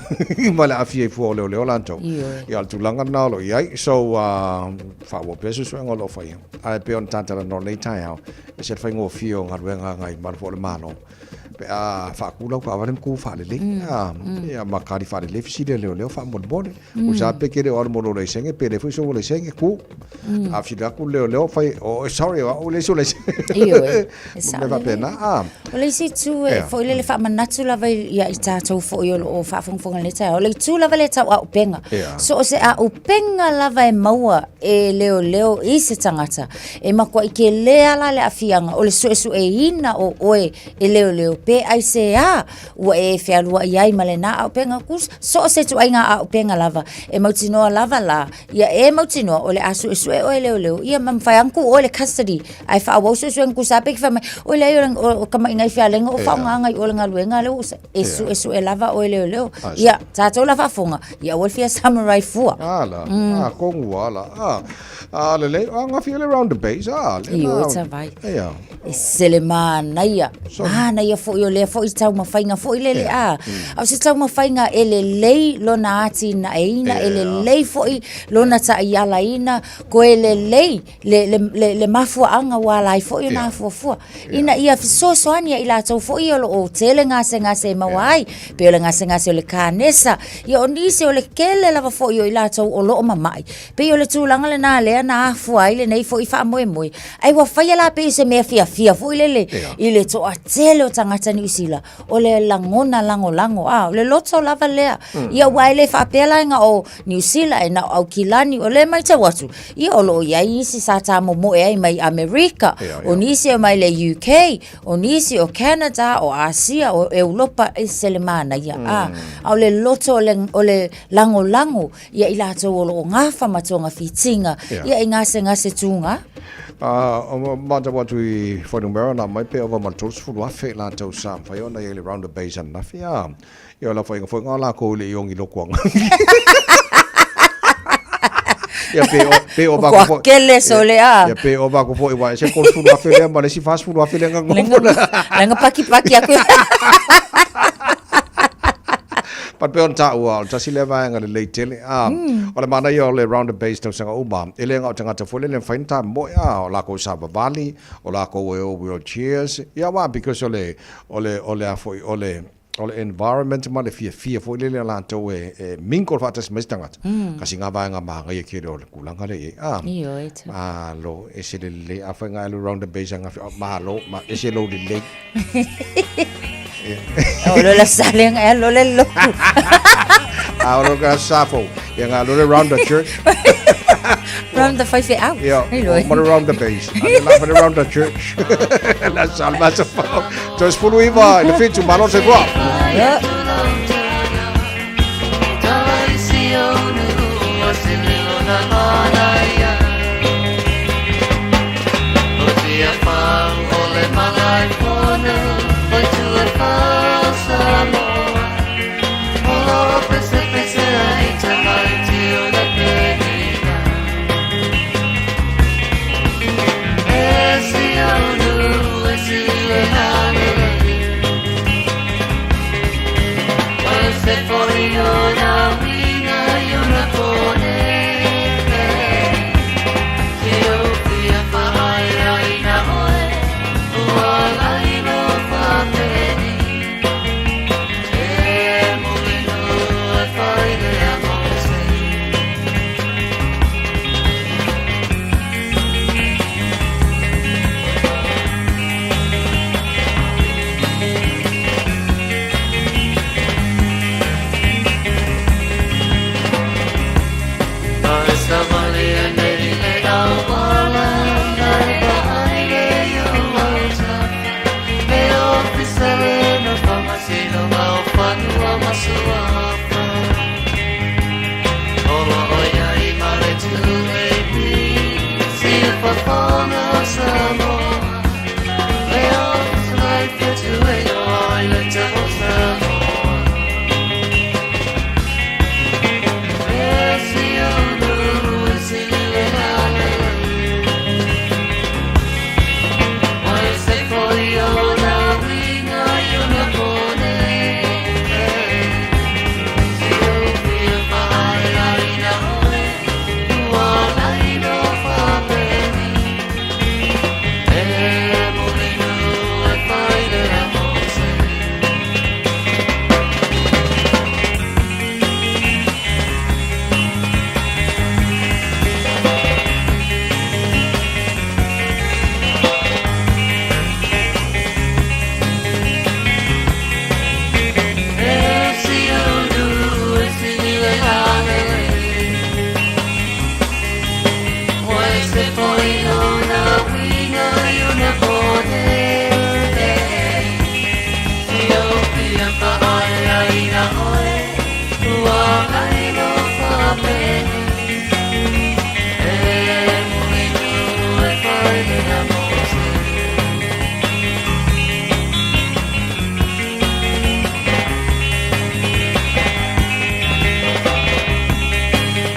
ma le aafia i fua o leoleo latou. Ia, o le tulaga lena o lo o i ai. So, faaauau pea suesuega o lo o faia. Ae pei ona ta talanoa i lenei taeao, e ese le faigofie o galuega a nai malu foi o le Malo. Pe a faaku lau taavale ma ku faalelei a ia ma kali faalelei fesili a leoleo faamolemole. O sa pe ke le o alu mo lou laisene pe leai foi sou laisene ku. A fesili atu le leoleo fai oh sorry o au e leai sou laisene. Ioe, e sao Mea faapena a. O le isi itu e foi lele faamanatu lava ia i tatou foi o loo faafogafoga i lenei taeao, o le itu lava lea tau auupega. So o se auupega lava e maua e leoleo i se tagata, e matuai tele lava la le aafiaga o le suesueina o oe e leoleo pe aisea ua e fealuai ai ma lena auupega. So o se ituaiga auupega lava e mautinoa lava la ia e mautinoa o le a suesue oe e leoleo, ia ma mafai lava ona tuu oe i le custody ae faaauau suesuega tusa lava pe te fai mai, oi leai o tamaiga i fealega o faaaogaina i o le galuega lea ua e suesue lava oe e leoleo. Ia, tatou la faafofoga, ia aua le fia samurai fua. Ala, a kongu ala, a. A lelei, a ngafi ele round the base, a. Ioe tavai. Ia. E se le manaia. Manaia foi o lea foi taumafaiga foi lele a. A o se taumafaiga e lelei lona atinaeina, e lelei foi lona taialaina, koe lelei le, le, le, le mafuaaga ua ala ai foi ona afuafua. Ina ia fesoasoani ia i latou foi o loo tele gasegase e maua ai, pei o le gasegase o le kanesa, ia o nisi o le kele lava foi o i latou o loo mama'i. Pei o le tulaga lena lea na afua ai lenei foi faamoemoe. Ai ua faia la pei o se mea fiafia foi lele i le toatele o tagata Niu Sila, o le lagona lagolago, a o le loto lava lea. Ia aua e le faapea la e na o Niu Sila, e na o Aukilani, o lea e matau atu, ia o lo o i ai isi sa tamomoe ai mai Amerika, o nisi e mai le UK, o nisi o Canada, o Asia, o Europa, e se le manaia, a. A o le loto o le lagolago ia i latou o lo o gafa ma togafitiga, ia i gasegase tuga. A matau atu i fuainumera na aumai pe ova ma le 30,000 i latou sa mafai ona i ai i le Round of Base ananafi, a ia o le afaina foi lena o latou e le i ogi lotu ananafi. Ia pe o pe ova atu foi. Kele sole a. Ia pe ova atu foi aua e ese le 30,000 lea ma le isi 40,000 lea na nofo. Lenga pakipaki atu. But pei ona taua, o le tasi lea vaega lelei tele, a, o le manaia o le round of base tausaga uma, e le na o tagata foi lele e mafai ona tamoe, a, o lakou savavali, o lakou e o wheelchairs, ia aua because o le, o le, o le a foi, o le, o le environment ma le fiafia foi lele a latou e, e mingle faatasi ma isi tagata, kasi nga vaega manaia tele o le tulaga lea i ai, a, Ioe tau. malo, ese le lelei, afai na alu round the base angafi, oh, malo, ma, ese lou lelei. O lo la sale nga lo le lo. A o lo ka safo. Ia nga lo le round the church. Round the five out. Ia, o round the base. A le la round the church. La salva sa fa. Tos pulu iva, le fitu malo se kwa. Yeah.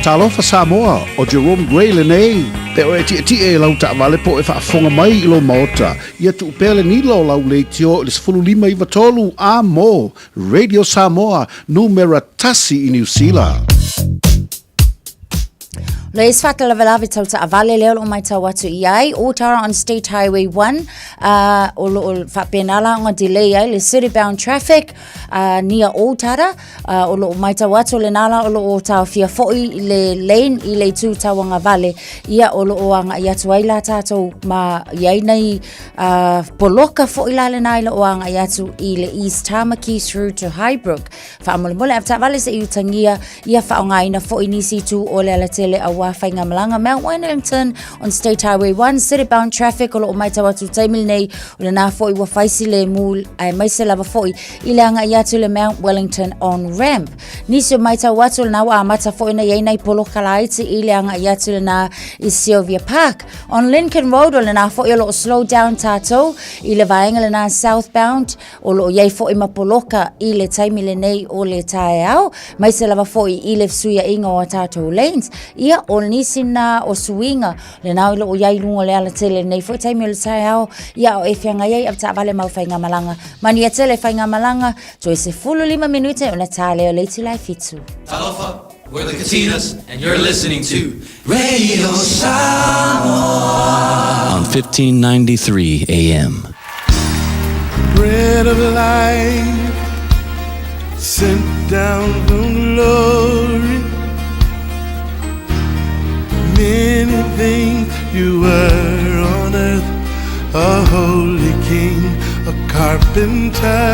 Talofa Samoa, ʻo Jerome Gray lenei. E oe tietie i lau taavale po o e faafofoga mai i lou maota, ia tuu pea le nila o lau leitio i le 15 93 a mo Radio Samoa, numera tasi i Niu Sila. Lo e sfakalavelave tau taavale lea o loo matau atu i ai Otara on State Highway 1 o loo faapena la ona delay ai le city bound traffic near Otara o loo matau atu lena la o loo taofia foi le lane i le itu tauagavale ia o loo agai atu ai la tatou ma i ai nei poloka foi la lena i loo agai atu i le East Tamaki through to Highbrook. Faamolemole avetaavale se i utagia ia faaaogaina foi nisi itu o le alatele auā faigamalaga Mount Wellington on State Highway 1 city bound traffic o loo matau atu taimi lenei o lena foi ua fai silemu aemaise lava foi i le agai atu le Mount Wellington on ramp. Nisi o matau atu lena ua amata foi ona i ai nai poloka laiti i le agai atu lena i Sylvia Park. On Lincoln Road o lena foi o loo slow down tatou i le vaega lena southbound O lo o i ai foi ma poloka i le taimi lenei o le taeao, maise lava foi i le fesuiaiga o a tatou lanes. Ia, o nisi na o suiga lena o lo o i ai i luga o le alatele lenei foi taimi o le taeao, ia o e feagai ai avetaavale mau faigamalaga. Manuia tele faigamalaga, toe 15 minute ona ta lea o le itula e fitu. Talofa, we're the Katinas, and you're listening to Radio Samoa on 1593 AM. Bread of life sent down from glory. Many things you were on earth, a holy king, a carpenter.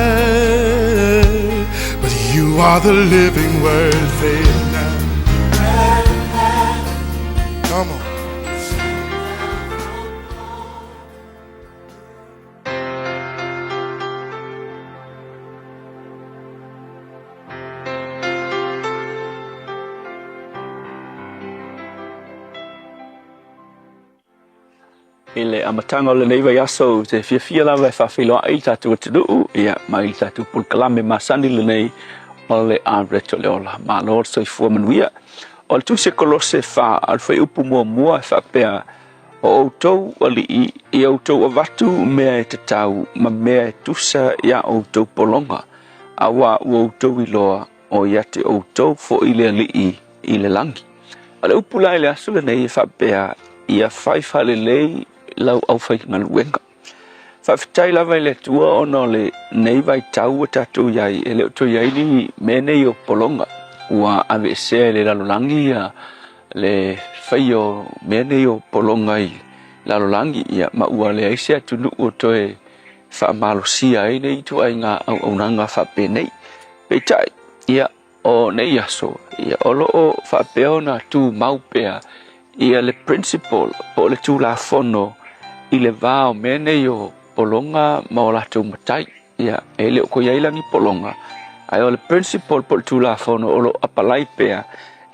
But you are the living word, say it now. Come on. I le amataga o lenei vaiaso ou te fiafia lava e faafeiloai i le tatou atunuu ia mai le tatou polokalame masani lenei o le Areto le Ola. Malo le soifua manuia. O le Tusi a Kolose 4 o le fuaiupu muamua e faapea, O outou alii, ia outou avatu mea e tatau ma mea e tusa iā outou pologa, auā ua outou iloa o ia te outou foi le Alii i le lagi. O le upu la i le aso lenei e faapea, ia fai faalelei lau aufaigaluega. Faafetai lava i le Atua ona o lenei vaitau ua tatou i ai, e le o toe i ai ni mea nei o pologa. Ua aveesea e le lalolagi ia le faia o mea nei o pologa i lalolagi, ia, ma ua leai se atunuu o toe faamalosia ai nei ituaiga auaunaga faapenei. Peitai, ia, o nei aso, ia, o lo o faapea ona tumau pea ia le principle po o le tulafono i le va o mea nei o pologa ma o latou matai. Ia, e le o toe i ai la ni pologa, ae o le principle po o le tulafono o lo o apalai pea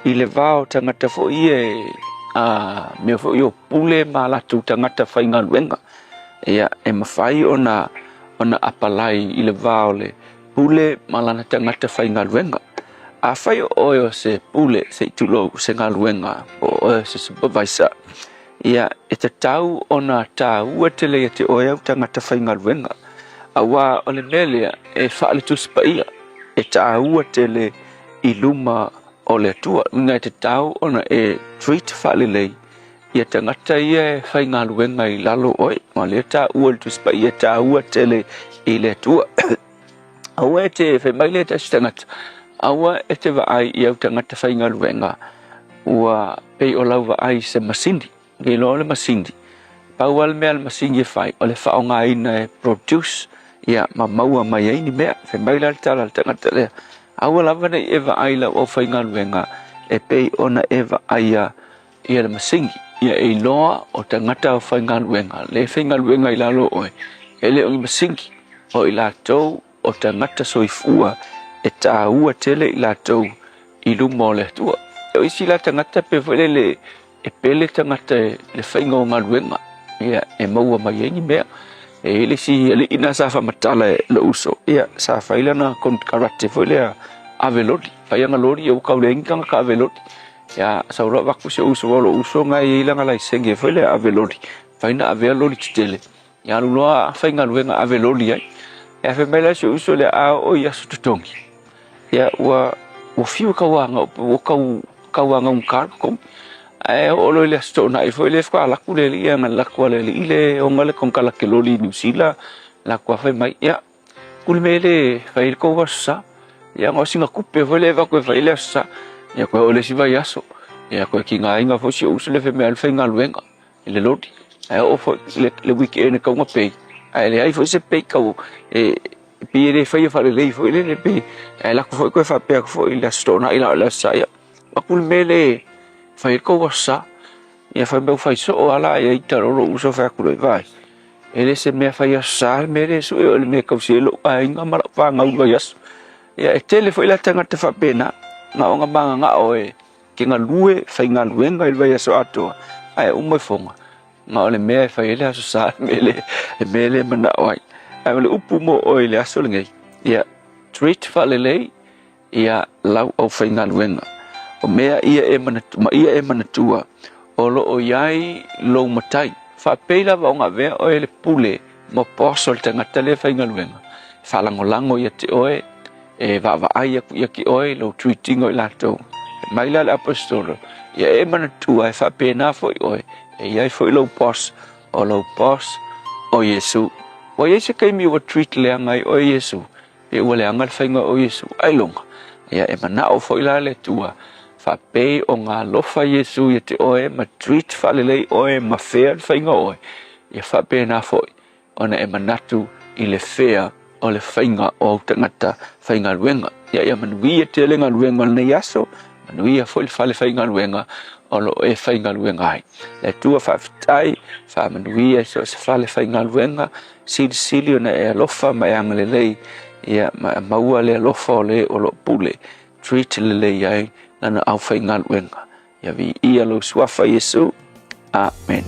i le va o tagata foi ia e a mea foi o pule ma latou tagata faigaluega. Ia, e mafai ona ona apalai i le va o le pule ma lana tagata faigaluega. Afai o oe o se pule, se i tulou, se galuega, po o oe o se supervisor, ia, e tatau ona taua tele ia te oe au tagata faigaluega, auā o le mea lea e faale Tusi Paia, e taua tele i luma o le Atua. Uiga e tatau ona e treat faalelei Ia tagata ia e faigaluega i lalo o oe, aua o lea e taua i le Tusi Paia, e taua tele i le Atua. Aua e te, fai mai lea tasi tagata, aua e te vaai i au tagata faigaluega ua pei o lau vaai i se masini, i iloa o le masini, pau lava le mea a le masini e fai, o le faaaogaina e produce ia ma maua mai ai ni mea. Fai mai la le tala a le tagata lea, aua lava ne i e vaai i lau aufaigaluega e pei ona e vaaia Ia le masini, ia e iloa o tagata faigaluega, le faigaluega i lalo o oe, e le o ni masini, o i latou o tagata soifua e taua tele i latou i luma o le Atua. O isi la tagata pei foi lele e pele tagata i le faiga o galuega, ia e maua mai ai ni mea. E i ai le isi alii na sa faamatala e lou uso, ia sa fai lana konekarate foi lea ave loli, fai ana loli ia ua tau leai ni tagata ave loli. Ia, sau loa avatu si ou uso, aua o lou uso lena e i ai lana laisene foi lea e ave loli, mafai ona avea loli tetele. Ia alu loa faigaluega ave loli ai. Ia fai mai la si ou uso lea, a oo i aso totogi, ia ua ua fiu e tauaga, ua tau tauagaugata le totogi. Ae oo loa i le Aso Toonai foi lea faatoa alu atu le alii, na alu atu lava le alii lea e ona le konekarate loli i Niu Sila, alu atu lava fai mai, ia, ku le mea lea e fai ai le tou Aso Sa. Ia na o sina tupe foi lea e avatu e fai ai le Aso Sa. Ia toe oo i le isi vaiaso, ia toe tigaina foi si ou uso lea fai mai e alu faigaluega i le loli. Ae oo foi i le weekend e tatau ona pay, ae leai foi se pay tau e pei e le faia faalelei foi lele pe ae alu atu foi toe faapea atu foi i le Aso Toonai la o le Aso Sa, ia avatu le mea lea e fai ai le tou Aso Sa. Ia fai mai ua fai soo lava la ia ita loa lou uso fai atu loa, vaai, e le se mea fai Aso Sa le mea lea e sue o le mea e tausi ai lou aiga ma lau fanau i le vaiaso. Ia e tele foi la tagata faapena, na ona mananao e te galue faigaluega i le vaiaso atoa, ae uma ifoga, na o le mea e fai ai le Aso Sa le mea lea, le mea lea e manao ai. Ae o le upu mo oe i le aso lenei, ia treat faalelei ia lau aufaigaluega. O mea ia e manatu, ma ia e manatua, o lo o i ai lou matai. Faapei lava ona avea oe e le pule ma boss o le tagata lea e faigaluega, e faalagolago ia te oe, e vaavaai atu ia te oe i lou treat ina o i latou. Fai mai la le Aposetolo, ia e manatua e faapena foi oe, e i ai foi lou boss, o lou boss o Iesu. Ua i ai se taimi ua treat leaga ai oe e Iesu? Pe ua leaga le faiga o Iesu ailoga? Ia e manao foi la le Atua, faapei ona alofa Iesu ia te oe ma treat faalelei oe ma fair le faiga o oe, ia faapena foi ona e manatu i le fair o le faiga o au tagata faigaluega. Ia ia manuia tele galuega o lenei aso, manuia foi le fale faigaluega o lo o e faigaluega ai. Le Atua faafetai, faamanuia i so o se fale faigaluega, silisili ona e alofa ma e agalelei, ia ma maua le alofa o le o lo o pule, treat lelei ai lana aufaigaluega. Ia viia lou suafa Iesu. Amen.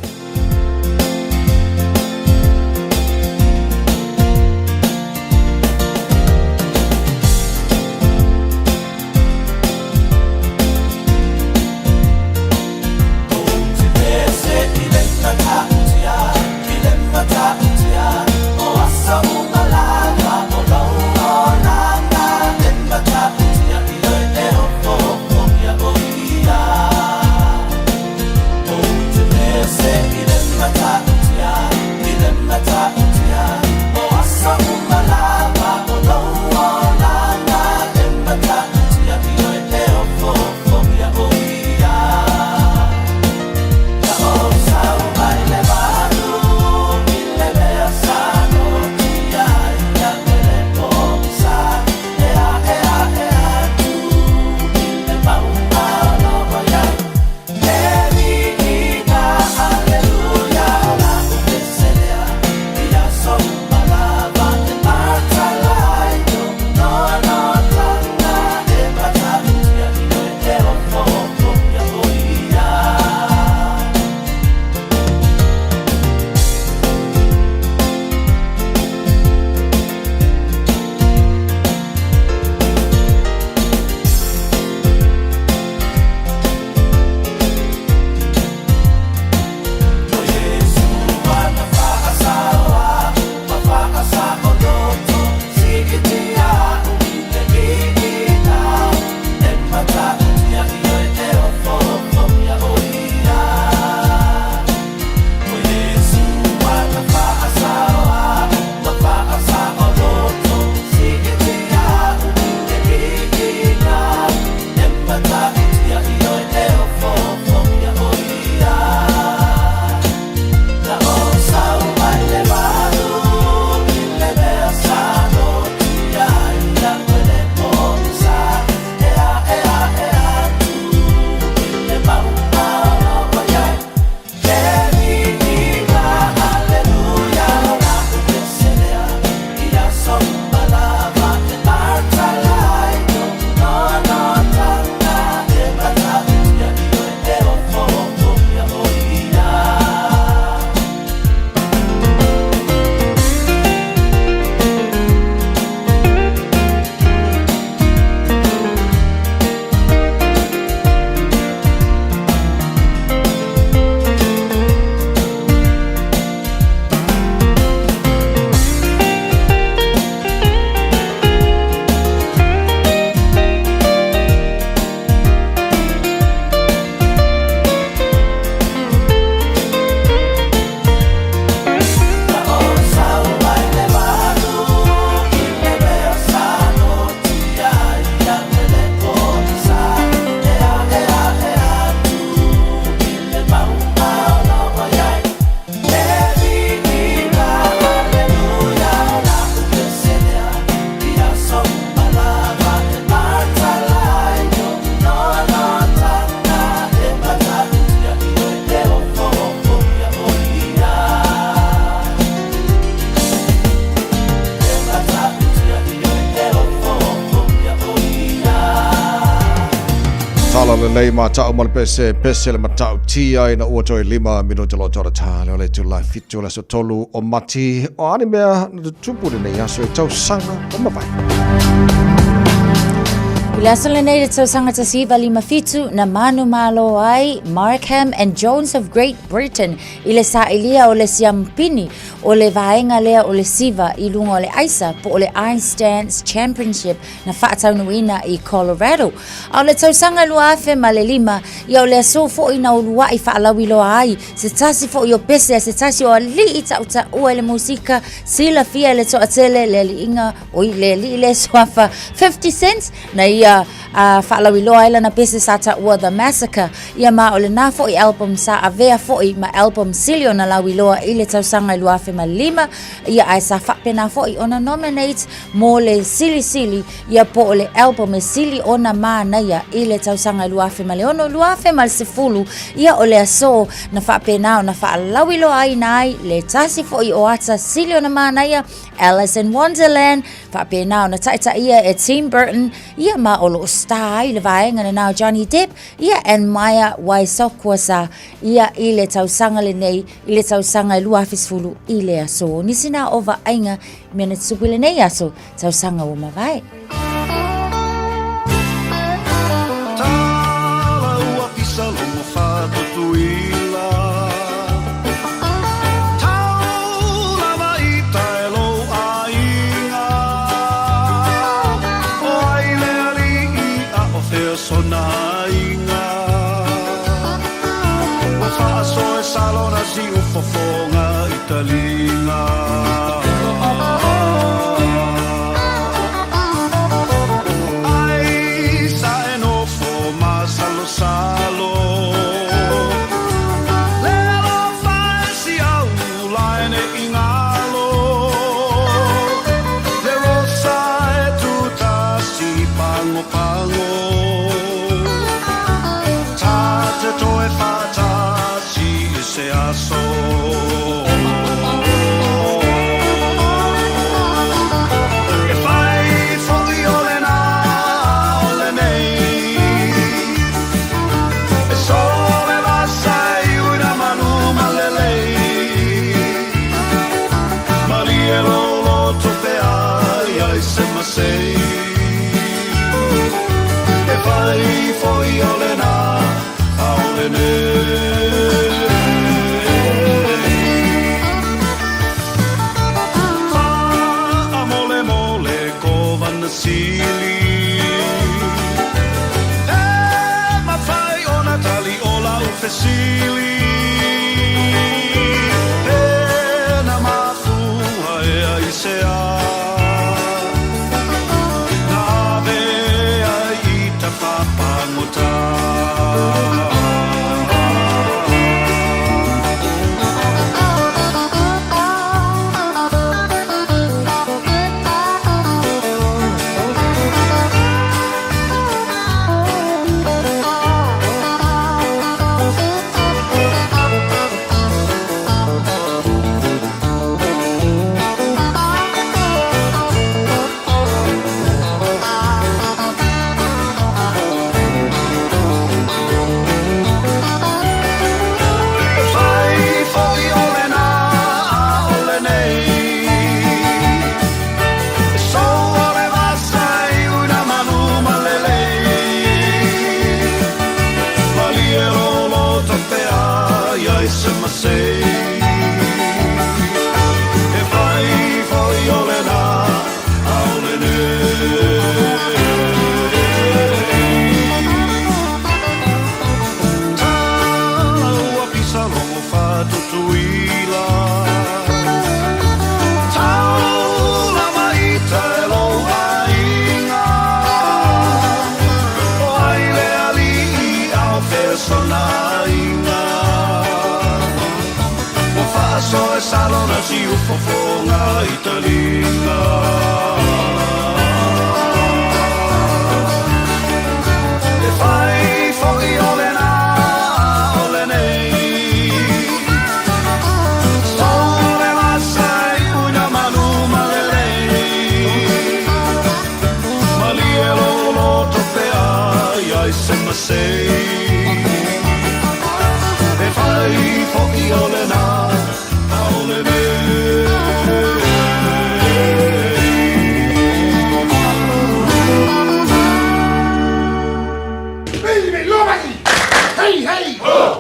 lelei matau ma le pese, pese le matautia ina ua toe 5 minute lo tora tā le o le itula e 7 o le aso 3 o Mati. O a ni mea na tutupu lenei aso i tausaga ua mavae? I le aso lenei i le tausaga 1957, na manumalo ai Markham and Jones of Great Britain i le sailia o le siampini o le vaega lea o le siva i luga o le aisa po o le Ice Dance Championship na faataunuuina i Colorado. A o le tausaga 2005, ia o le aso foi na uluai faalauiloa ai se tasi foi o pese a se tasi o alii tautaua i le musika silafia e le toatele le aliiga oi le alii le suafa 50 Cent na ia faalauiloa ai lana pese sa taua The Massacre. Ia ma o lena foi album sa avea foi ma album sili ona lauiloa i le tausaga 2005, ia ae sa faapena foi ona nominate mo le silisili ia po o le album e sili ona manaia i le tausaga 2006, 2010, ia o le aso na faapena ona faalauiloaina ai le tasi foi o ata sili ona manaia Alice in Wonderland, faapena ona taitaia e Tim Burton, ia ma o lo o star ai le vaega lena o Johnny Depp, ia and Maya Waisokwa ia i le tausaga lenei i le tausaga e 2010 i le aso. O nisi na o vaaiga mea na tutupu i lenei aso tausaga ua mavae. Tala ua pisa logo whatutuila. Tau lava i tae lou aiga. O ai le ali'i a o fea sona aiga. Ua faasoa e salona siu fofoga i taliga. Ai sa e nofo masalosalo. Le alofa e si au lae ne i galo. Le rosa e tutasi pagopago. Ta te toe faatasi i se aso. E fai foi o lena o lenei. E sole vasa i uina manu malelei. Malie lolo tope ai ai se masei. E fai foi o lena a o lenei. Fa mole mole ko vana sili. E mafai ona tali o lau fesili. E na mafua e ai se a. Na ave ai i ta whapangota. E fai foi o lena a o lenei. E soa le vasa i uina manu malelei. Malie lolo tope ai ai se masei. E fai foi o lena a o lenei. Tala ua pisa logo whatutuila. Tau lava i te lou aiga. O ai le ali'i a o fea sona aiga. Ua faasoa e salona siu fofoga i taliga. E fai foi o lena o lenei. Sole vasa i uina manu malelei. Malie lolo tope ai ai se masei. Hei, hei, ho!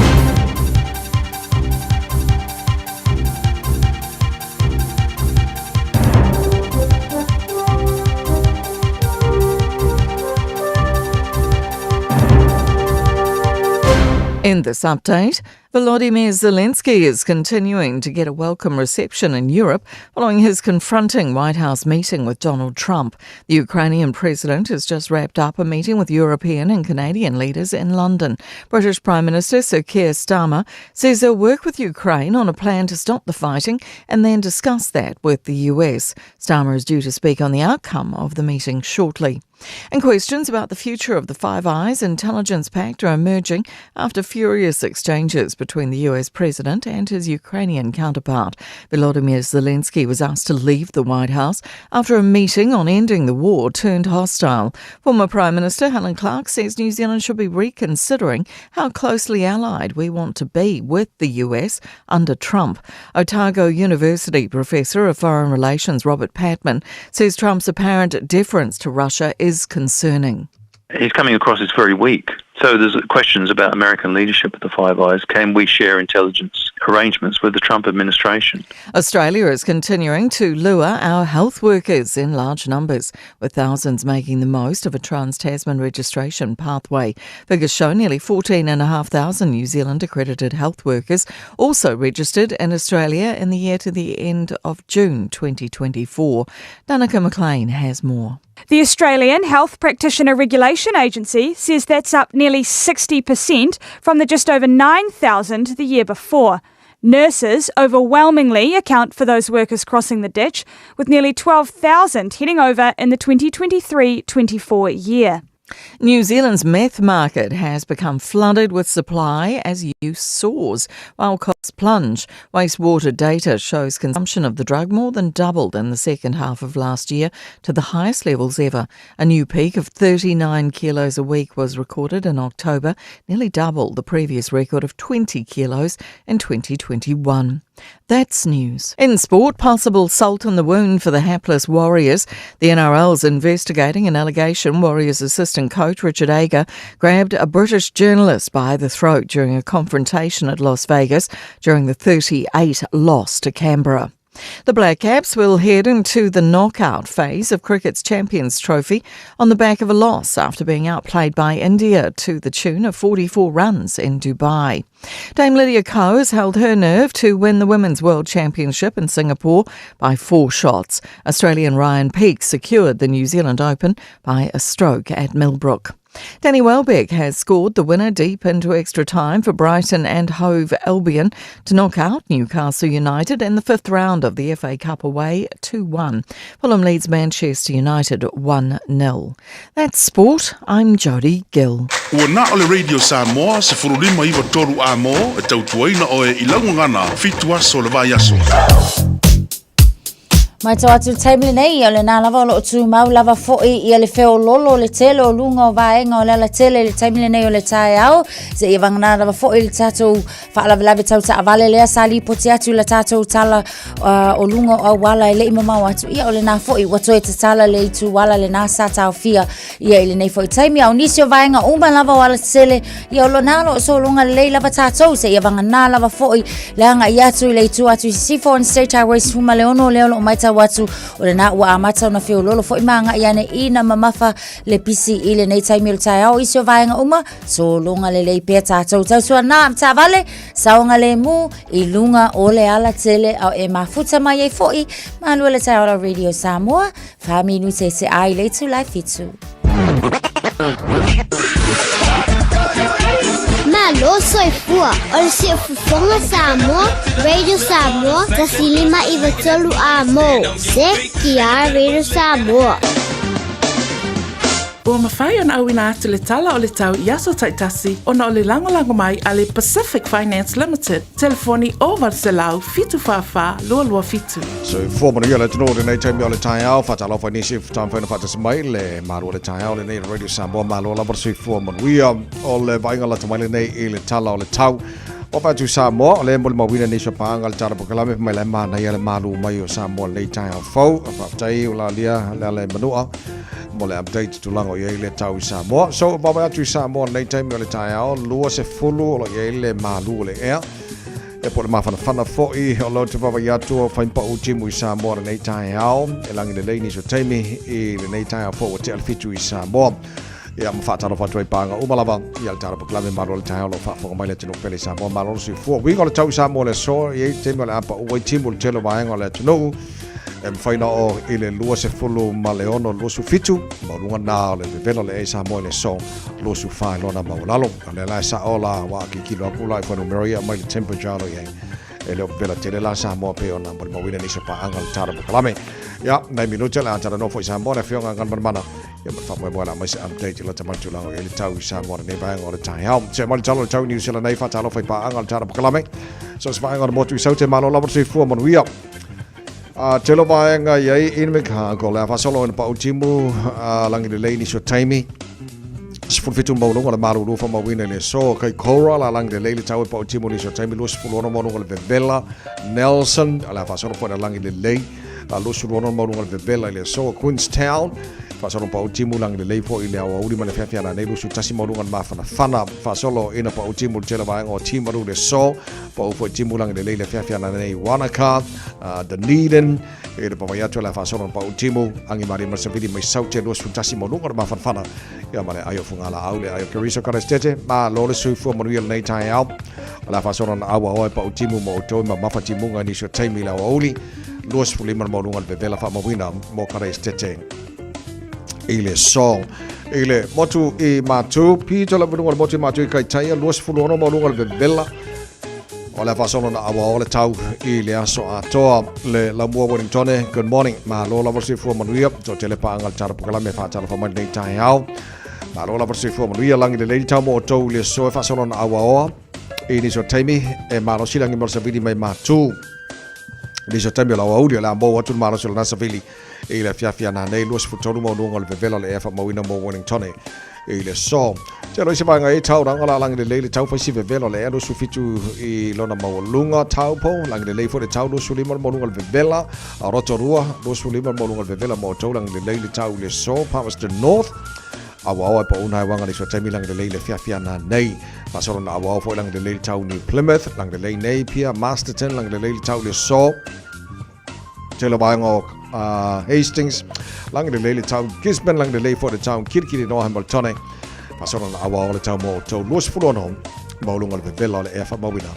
In this update, Volodymyr Zelensky is continuing to get a welcome reception in Europe following his confronting White House meeting with Donald Trump. The Ukrainian president has just wrapped up a meeting with European and Canadian leaders in London. British Prime Minister Sir Keir Starmer says they'll work with Ukraine on a plan to stop the fighting and then discuss that with the US. Starmer is due to speak on the outcome of the meeting shortly. And questions about the future of the Five Eyes intelligence pact are emerging after furious exchanges between the US president and his Ukrainian counterpart. Volodymyr Zelensky was asked to leave the White House after a meeting on ending the war turned hostile. Former Prime Minister Helen Clark says New Zealand should be reconsidering how closely allied we want to be with the US under Trump. Otago University Professor of Foreign Relations Robert Patman says Trump's apparent deference to Russia is concerning. He's coming across as very weak. So there's questions about American leadership at the Five Eyes. Can we share intelligence arrangements with the Trump administration? Australia is continuing to lure our health workers in large numbers, with thousands making the most of a Trans-Tasman registration pathway. Figures show nearly 14,500 New Zealand accredited health workers also registered in Australia in the year to the end of June 2024. Danica McLean has more. The Australian Health Practitioner Regulation Agency says that's up nearly 60% from the just over 9,000 the year before. Nurses overwhelmingly account for those workers crossing the ditch, with nearly 12,000 heading over in the 2023-24 year. New Zealand's meth market has become flooded with supply as use soars, while costs plunge. Wastewater data shows consumption of the drug more than doubled in the second half of last year to the highest levels ever. A new peak of 39 kilos a week was recorded in October, nearly double the previous record of 20 kilos in 2021. That's news. In sport, possible salt in the wound for the hapless Warriors. The NRL's investigating an allegation Warriors assistant coach Richard Agar grabbed a British journalist by the throat during a confrontation at Las Vegas during the 38 loss to Canberra. The Black Caps will head into the knockout phase of cricket's Champions Trophy on the back of a loss after being outplayed by India to the tune of 44 runs in Dubai. Dame Lydia Ko has held her nerve to win the Women's World Championship in Singapore by 4 shots. Australian Ryan Peake secured the New Zealand Open by a stroke at Millbrook. Danny Welbeck has scored the winner deep into extra time for Brighton and Hove Albion to knock out Newcastle United in the fifth round of the FA Cup away 2-1. Fulham leads Manchester United 1-0. That's sport. I'm Jodie Gill. Ua na o le Radio Samoa, 1593 a mō, e tautuaina oe i laugagana, fitu aso o le vaiaso. Matau atu le taimi lenei, o lena lava o loo tumau lava foi ia le feololo le tele o luga o vaega o le alatele i le taimi lenei o le taeao. Seia vagana lava foi le tatou faalavelave tau taavale lea sa lipoti atu i le tatou tala o luga o auala e le i mamao atu. Ia o lena foi ua toe tatala le ituala lena sa taofia ia i lenei foi taimi. A o nisi o vaega uma lava o alatele, ia o lona lo o sologa lelei lava tatou, seia vagana lava foi le agai atu i le itu atu i Sisifo on State Highway 16 lea o loo matau atu o lena ua amata ona feololo foi ma agai ane ina mamafa le pisi i lenei taimi o le taeao. Isi o vaega uma sologa lelei pea tatou tautuana taavale saogalemu i luga o le alatele a e mafuta mai ai foi malua le taeao la Radio Samoa Fa minute se ai le itula e fitu. Malo soifua, o le Siufofoga Samoa, Radio Samoa, 1593 A mo, CTR Radio Samoa. Ua mafai ona auina atu le tala o le tau i aso taitasi ona o le lagolago mai a le Pacific Finance Limited, telefoni 0800 744 227. Soifua manuia le atunuu i lenei taimi o le taeao. Faatalofa i nisi taumafai ona faatasi mai le malu o le taeao lenei i le Radio Samoa. Malo lava le soifua manuia. O le vaaiga lata mai lenei i le tala o le tau. O whatu Samoa, o le molimauina nei so pānga le tala pokalame mai lai mānaia le mālu mai o Samoa lei taeao fou. A whaatai o la lia le ala e manua mo le update tulaga o i ai le tau i Samoa. So, vaavaai atu i Samoa lenei taimi o le taeao, 20 o lo i ai le malu o le ea. E po o le mafanafana foi o lo te vaavaai atu o faimpau timu i Samoa lenei taeao. E lagi lelei nisi o taimi i lenei taeao fou ua tea le 7 i Samoa. Ia, ma faatalofa atu ai pāga uma lava ia le tala pokalame malo le taeao lo faafofoga mai le atunuu pele i Samoa. Malo le soifua. Uiga o le tau i Samoa le aso, e i ai le taimi o le a paʻu ai timu i le tele o vaega o le atunuu. E mafai ona oo i le 26, 27, maualuga na o le vevela o le ea i Samoa i le aso 24 i lona maualalo. O lea la e sao la ua akikilo atu la i fuainumera ia mai le temperature alo i ai. E le o vevela tele la Samoa pei ona molimauina nisi o paaga o le tala pokalame. Ia, nai minute o le a talanoa foi i Samoa le afioga a Galumalemana. Ia ma le faamoemoe la mai se update i lata mai tulaga o i ai le tau i Samoa lenei vaega o le taeao. Se mai le tala o le tau i New Zealand nei faatalofa i paaga o le tala pokalame. So se vaega o le motu i Saute malo lava le soifua manuia. A tele o vaega i ai Invercargill le a faasolo ina pau timu a langi lelei nisi o taimi. 17 maualuga o le malulu faamauina i le aso. Kaikoura la langi lelei le tau e pau timu nisi o taimi 26 maualuga o le vevela. Nelson le a faasolo foi ina langi lelei. A 26 maualuga o le vevela i le aso. Queenstown faasolo pau timu langi lelei foi i le aoauli ma le feafea nanei 21 maualuga o le mafanafana. Faasolo ina pau timu le tele vaega o Timaru i le aso. Pau foi timu langi lelei le feafea nanei Wanaka, Dunedin, e le pavai atu le faasolo na pau timu, angi mari ma savili mai saute 21 maualuga o le mafanafana. Ia ma le ai o fugala au le ai o Keriso Karestete, ma lo le soifua manuia lenei taeao. O le faasolo na aua oe pau timu mo outou ma mafa timuga nisi o taimi i le aoauli, 25 le maualuga o le vevela faamauina mo Karestete i le song. I le motu i Matu, pito la maualuga o le motu i Matu i Kaitaia, 26 maualuga o le vevela. O le faasolo na aua o le tau i le aso atoa. Le Laumua Wellingtone, good morning. Malo lava le soifua manuia. To tele paanga le tala pokalame faatalofa mai lenei taeao. Malo lava le soifua manuia lagi lelei le tau mo outou i le aso e faasolo na auaoa. I nisi o taimi e malosi lagi mo le savili mai Matu. I nisi o taimi o le aoauli o le a mou atu le malosi o lena savili i le afiafi a nanei 23 maualuga o le vevela o le ea faamauina mo Wellingtone i le aso. Te alo i se vaega e tauranga la langi lelei le tau whaisi vevela o le ea 27 i lona maualuga Taupo, langi lelei foi le tau 25 le maualuga le vevela a Rotorua 25 le maualuga le vevela mo outou langi lelei le tau i le aso Palmerston North Auao ai pa una wanga ni so taimi langi lelei le fiafia nanei. Faasolo na auao foi langi lelei le tau New Plymouth, langi lelei Napier, Masterton, langi lelei le tau le aso. Tele vaega o Hastings, langi lelei le tau Gisborne, langi lelei foi le tau Kirikiri noa Hamiltone. Faasolo na auao le tau mo outou 26 maualuga o le vevela o le ea faamauina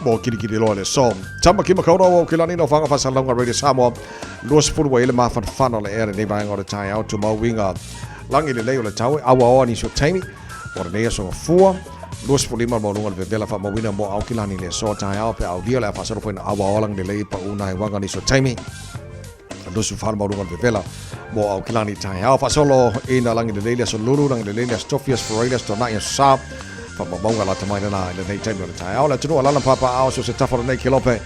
mo Kirikiri loa le aso. Tamaki Makaurau o Kilani no whanga whasalauga Radio Samoa 20 ua i le mafanafana o le ea lenei vaega o le taeao tumau uiga langi lelei o le tau e auaoa nisi o taimi o lenei aso gafua 25 maualuga o le vevela faamauina mo Aokilani le aso taeao pe aulia le a faasolo foi na auaoa langi lelei pa una e wanga nisi o taimi 24 maualuga o le vevela mo Aokilani taeao faasolo ina langi lelei le aso lulu langi lelei le aso tofi aso forai le aso tonai aso sa faamaumauga lata mai lena i lenei taimi o le taeao le atunuu alala papaao so se tafa o lenei kelope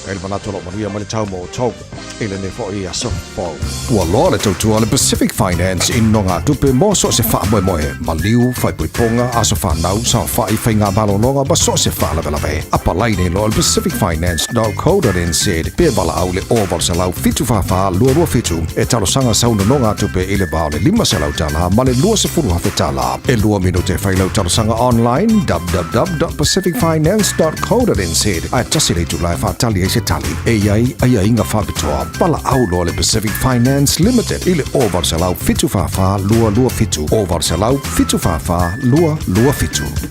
E le manatu o lo manuia mai le tau mo outou i lenei foi aso fou. Ua loa le tautua a le Pacific Finance i nogatupe mo so o se faamoemoe, maliu, faaipoipoga, aso fanau, saofai, faigamalologa ma so o se faalavelave. Apalai nei loa i le pacificfinance.co.nz pe valaau i le 0800 744 227 e talosaga sau nonogatupe i le va o le $500 ma le $20,000. E lua minute e fai lau talosaga online www.pacificfinance.co.nz ae tasi le itula e faatali ai se tali. E i ai aiaiga faapitoa. Valaau loa le Pacific Finance Limited i le 0800 744 227, 0800 744 227.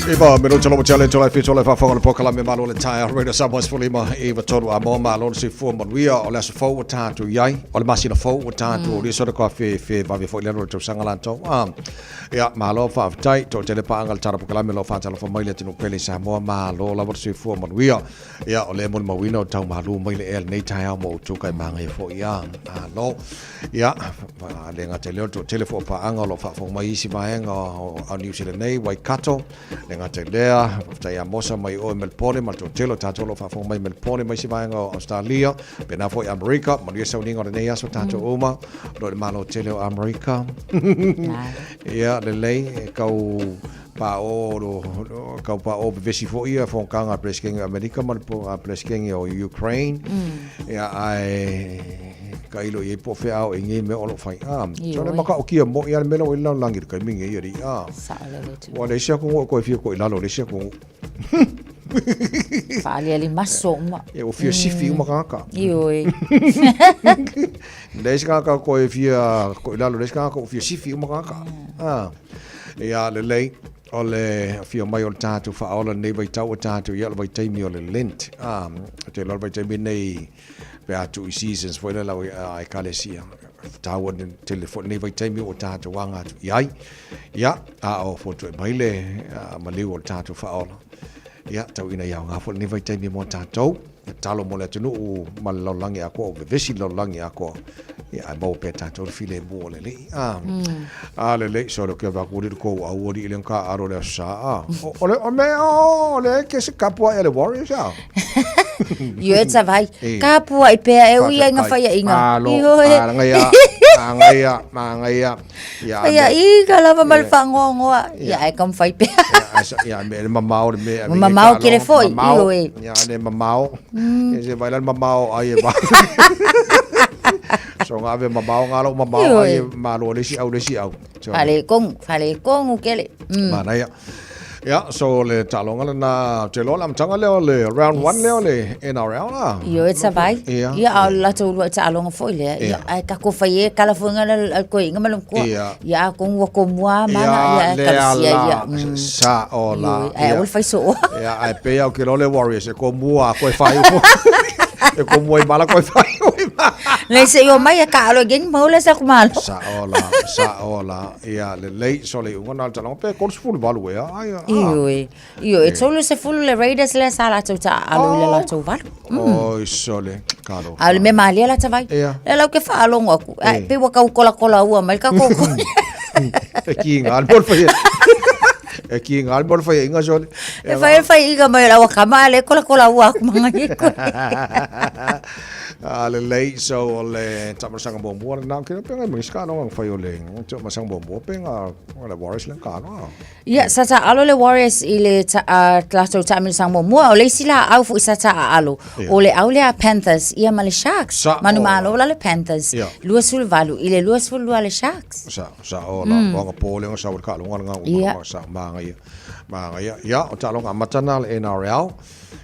Iva minuta lo tele tole fito le faafofoga le polokalame malo le taeao Radio Samoa 15 iva tolu a mo malo le soifua manuia o le aso fou ua tatou i ai o le masina fou ua tatou mm. o le koa fe fe vave foi le alo le tausaga latou ah Ia, malo faafetai, toatele paaga le tala pokalame o lo o faatalofa mai le atunuu pele i Samoa, malo lava le soifua manuia. Ia, o lea e molimauina o tau malu mai le ea lenei taeao mo outou kai māgaia foi, ia, malo. Ia, le gata i lea o le toatele foi o paaga o lo o faafofoga mai isi vaega o New Zealand nei, Waikato, le gata i lea, faafetai ia Mosa mai o i Melbourne ma le toatele o tatou o lo o faafofoga mai Melbourne ma isi vaega o Australia, pēnā foi Amerika, manuia sauniga o lenei aso tatou uma. Lo le malo tele o Amerika. Ia, lelei, e kau Paʻo lo kau paʻo vevesi foi ia fonotaga a Peresetene o Amerika ma le Peresetene o Ukraine. Ia ae tailo i ai po o fea ao i nei mea o lo o fai. A, so le matautia moʻi a le mea la ua i le lalolagi i le taimi lenei alii. A, ua leai se atunuu e toe fia koʻi lalo i le isi atunuu. Faaliali maso uma. Ia ua fia sifi uma tagata. Ioe. Leai se tagata toe fia koʻi lalo i le isi tagata ua fia sifi uma tagata. A. Ia lelei, o le afio mai o le tatou faaola lenei vaitau ua tatou i ai o le vaitaimi o le Lent. A, ou te iloa le vaitaimi lenei pe a tuu i seasons foi lea a ekalesia. Taua tele foi lenei vaitaimi ua tatou aga atu i ai. Ia, a o fotuai mai le maliu o le tatou faaola. Ia, tau ina ia aoga foi lenei vaitaimi mo tatou. E tatalo mo le atunuu ma le lalolagi atoa, o vevesi le lalolagi atoa. Ia, ae maua pea tatou le filemu o le Alii. A, mm. a lelei, so le ke vaku le kou au ali le ka aro le sa. A, o le o me o le ke se kapu ai le Warriors a. Io e tavai. Kapu ai pea e ui ai nga whaia inga. Alo, a ngai a, a ngai a, a ngai a. Ia, Ia i ka lava ma le whangoangoa. Ia ai kam whai pea. Ia, me le mamao le me. Mamao ke le foi. Mamao. Ia, le mamao. Ia se vai la mamao ai e va. So ngā ve mamao ngā lau mamao ai e malo le si au le si au. Fale kong, fale kongu kele. Mana ia. Ia, so le taaloga lena, ou te iloa o le amataga lea o le round one lea o le NRL la. Ioe tavai. Ia. Ia, a o le latou uluai taaloga foi lea. Ia. Ae takou fai e kala foi ngana a le toeaina ma le matua. Ia. Ia atonu ua tomua a mana, ia, e kalasia ia. Ia, sa o la. Ioe, ae aua le fai sooa. Ia, ae pei lava ou te iloa le Warriors e tomua a toe faaiu foi. E tomua i mala toe faaiu i mala. Nei se i omai e taalo i geni maua le sa kumalo. Sa o la, sa o la. Ia, lelei, so le iuga na o le talanoa pe 38 ea, ai, a. Ioe, ioe, 30 le Raiders lea sa latou taaalo i le latou valu. Oi, sole, kalo. A o le mea malie la tavai. Ia. Lea lau ke faalogo atu, ai, pei ua tau kolakola ua mai le tatou koli. E ki ngā le mea o le whai. E ki ngā le mea o le whai inga, sole. E whai e whai inga mai o le awakama, a le kolakola ua aku manga i koe. A lelei, so o le tamasaga muamua lena, ke pe ngai mangis ka no fai o le tamasaga muamua pe nga o le Warriors le ka no. Ia, sa taalo le Warriors i le ta, uh, latou taamilosaga muamua, o le isi laau foi sa taaalo, o le au lea a Panthers ia ma le Sharks. Sa- Manumalo la le Panthers, Ia. 28 i le 22 le Sharks. Sa sa o la mm. nga po le nga sa o ka longa nga Ia. o sa ma nga ia. Ma nga ia. Ia o ta longa matana le NRL.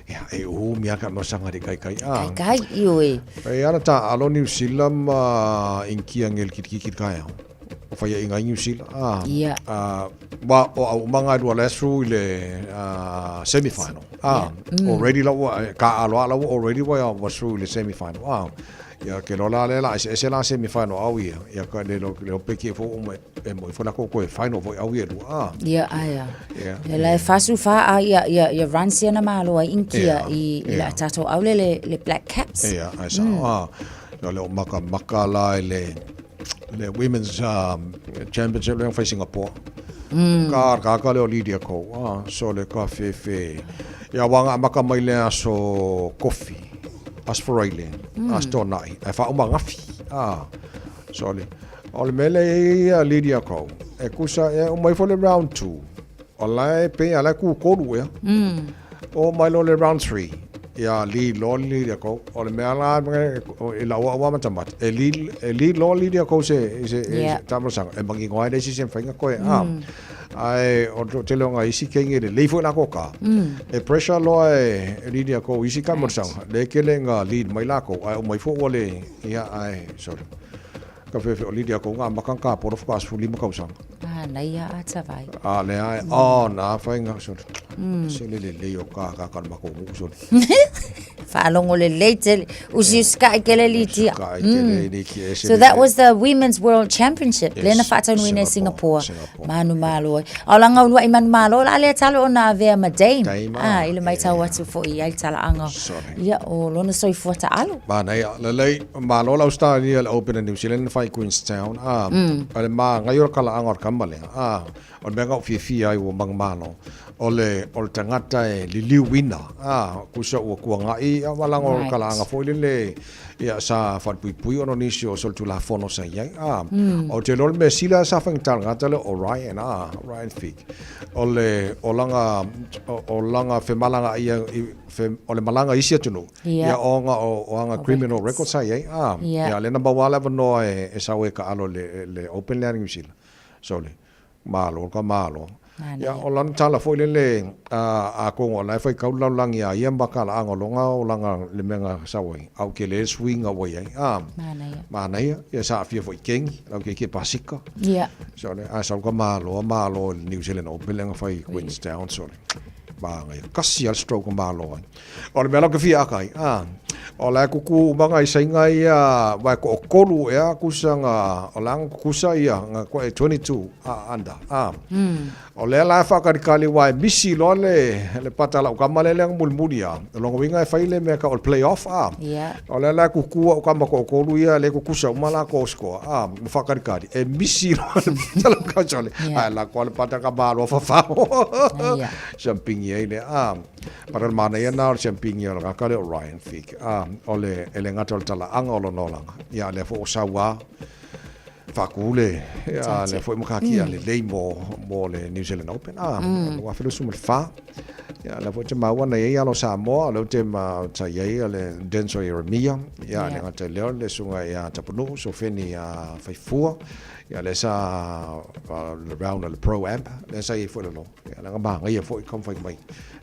Ia, e uhu mea ka masaga di kai kai a. Kai kai, ioe. E ana ta alo New Zealand ma inkia ngel kit kit kai au. O whaia inga i New Zealand. Ah, Ia. Ah, wa o au manga lua le through i le semi-final. Ah, already la ua, ka alo ala ua already wa wa through i le semi-final. Ah, ia ke lola le la ese ese la semi-final au ia. Ia ka le lo le ope ki e fo ume E mo ifo la ko koe final foi au ia lua. Ah. Ia, aia. Ia. Ia la e fasu fa a ia ia ia runs ia na malo ai inkia Ia, i i ia. la tatou aule le le Black Caps. Ia, ai sa. Ah. No le o maka maka la i le le women's championship le fai Singapore. Ka ka ka le o Lydia Ko. Ah, so le ka fefe. Ia wanga maka mai le aso kofi. As Faraile, as Tonai. Ai fa uma ngafi. Ah. Sorry. O le mea lea e ia Lydia Ko, e kusa e o mai fo le round 2. O la e pe ala ku kolu ea. O mai lo le round 3. Ia li lo Lydia Ko. O le mea la e la ua ua matamat. E li e li lo Lydia Ko se se Yeah. tamasanga. E mangi ngoai le si se whainga koe. Ah. Ai o to tele o ngā isi kenge le leifo la ko ka. E pressure loa e Lydia Ko isi ka morsanga. Le kele ngā lead mai la ko. Ai o mai fo ua le ia ai sorry. Ka whewhe o Lydia ko ngā makang ka poro whakaas fu lima kausaga. Ah, nei a ata vai. A le ai, oh, nā whainga, sorry. Se le le lei o ka ka ka mako ngu, sorry. Whaalongo le lei tele. Usi usi ka i kele li tia. Ka i kele li ki e se So le that le. was the Women's World Championship. Yes, Lena whaataunuina Singapore. Singapore. Manu malo ai. Au langa ulua i manu malo la lea talo o nā vea ma Dame. Dame, ah, Ah, i le mai tau atu fo i ai tala anga. Sorry. Ia, o lona soifua taalo. Mana ia, lelei, malo le Australia le Open a New Zealand na fai i Queenstown, a, o le māngai o le kalaaga o le kama lea, a, o le mea na ou fiafia ai ua manumalo, o le, o le tagata e liliuina, a, kusa ua tuanai Malaga o le talaaga foi lele ia sa falepuipui ona o nisi o solitulafono sa i ai a. Ou te iloa o le mea sili lava sa faigata le tagata lea o Ryan a, Ryan Figg. O le olaga o lana femalagaai ia o le malaga i isi atunuu ia ona o ana criminal record sa i ai a. Ia lea na maua lava le avanoa e sau ai e taalo i le Open lea a Niu Sila. Sole. Malo ka malo. Ia, o lana tala foi lele, atonu o la e faitau le lalolagi iā ia ma talaaga o lona olaga le mea na sau ai, a ua tele le suiga ua i ai. A, Manaia. manaia. Ia sa aafia foi i keni, lau keiki e pasika. Ia. Sole, a sau ka malo, a malo i le New Zealand Open lea na fai i Queenstown, sole. Manaia. Kasi lava le stroke na malo ai. O le mea la ou te fia aka ai, a, o la e kuku uma nai saina ia, aua e toatolu ea kusa na, o la na kukusa ia, na 22 under, a. O lea la e faatalikali aua e misi loa le, le pata a lau tama lea na mulimuli a, o lona uiga e fai le mea e tau o le play off, a. O lea la e kuku au tama toatolu ia lea e kukusa uma latou score, a, ma faatalikali, e misi loa le pata a lau tama, ae lako lava le pata tama loa fafao. Siampigi ai lea, a. But o le manaia lena o le siampigi o le tagata lea o Ryan Figg, a, o le, e le gata o le talaaga o lona olaga, ia a lea foi ua sau lava faatu le, ia, lea foi matatia lelei mo, mo le New Zealand Open, a, 2024. Ia, lea foi ou te maua na i ai alo o Samoa, o lea ou te ma, sa i ai le Denzel Ieremia, ia, e le gata i lea o le susuga ia Tapunuu, Sofeni Faifua, ia, lea sa, le round o le Pro-Am, lea sa i ai foi i lalo. Ia, leaga manaia foi taumafai mai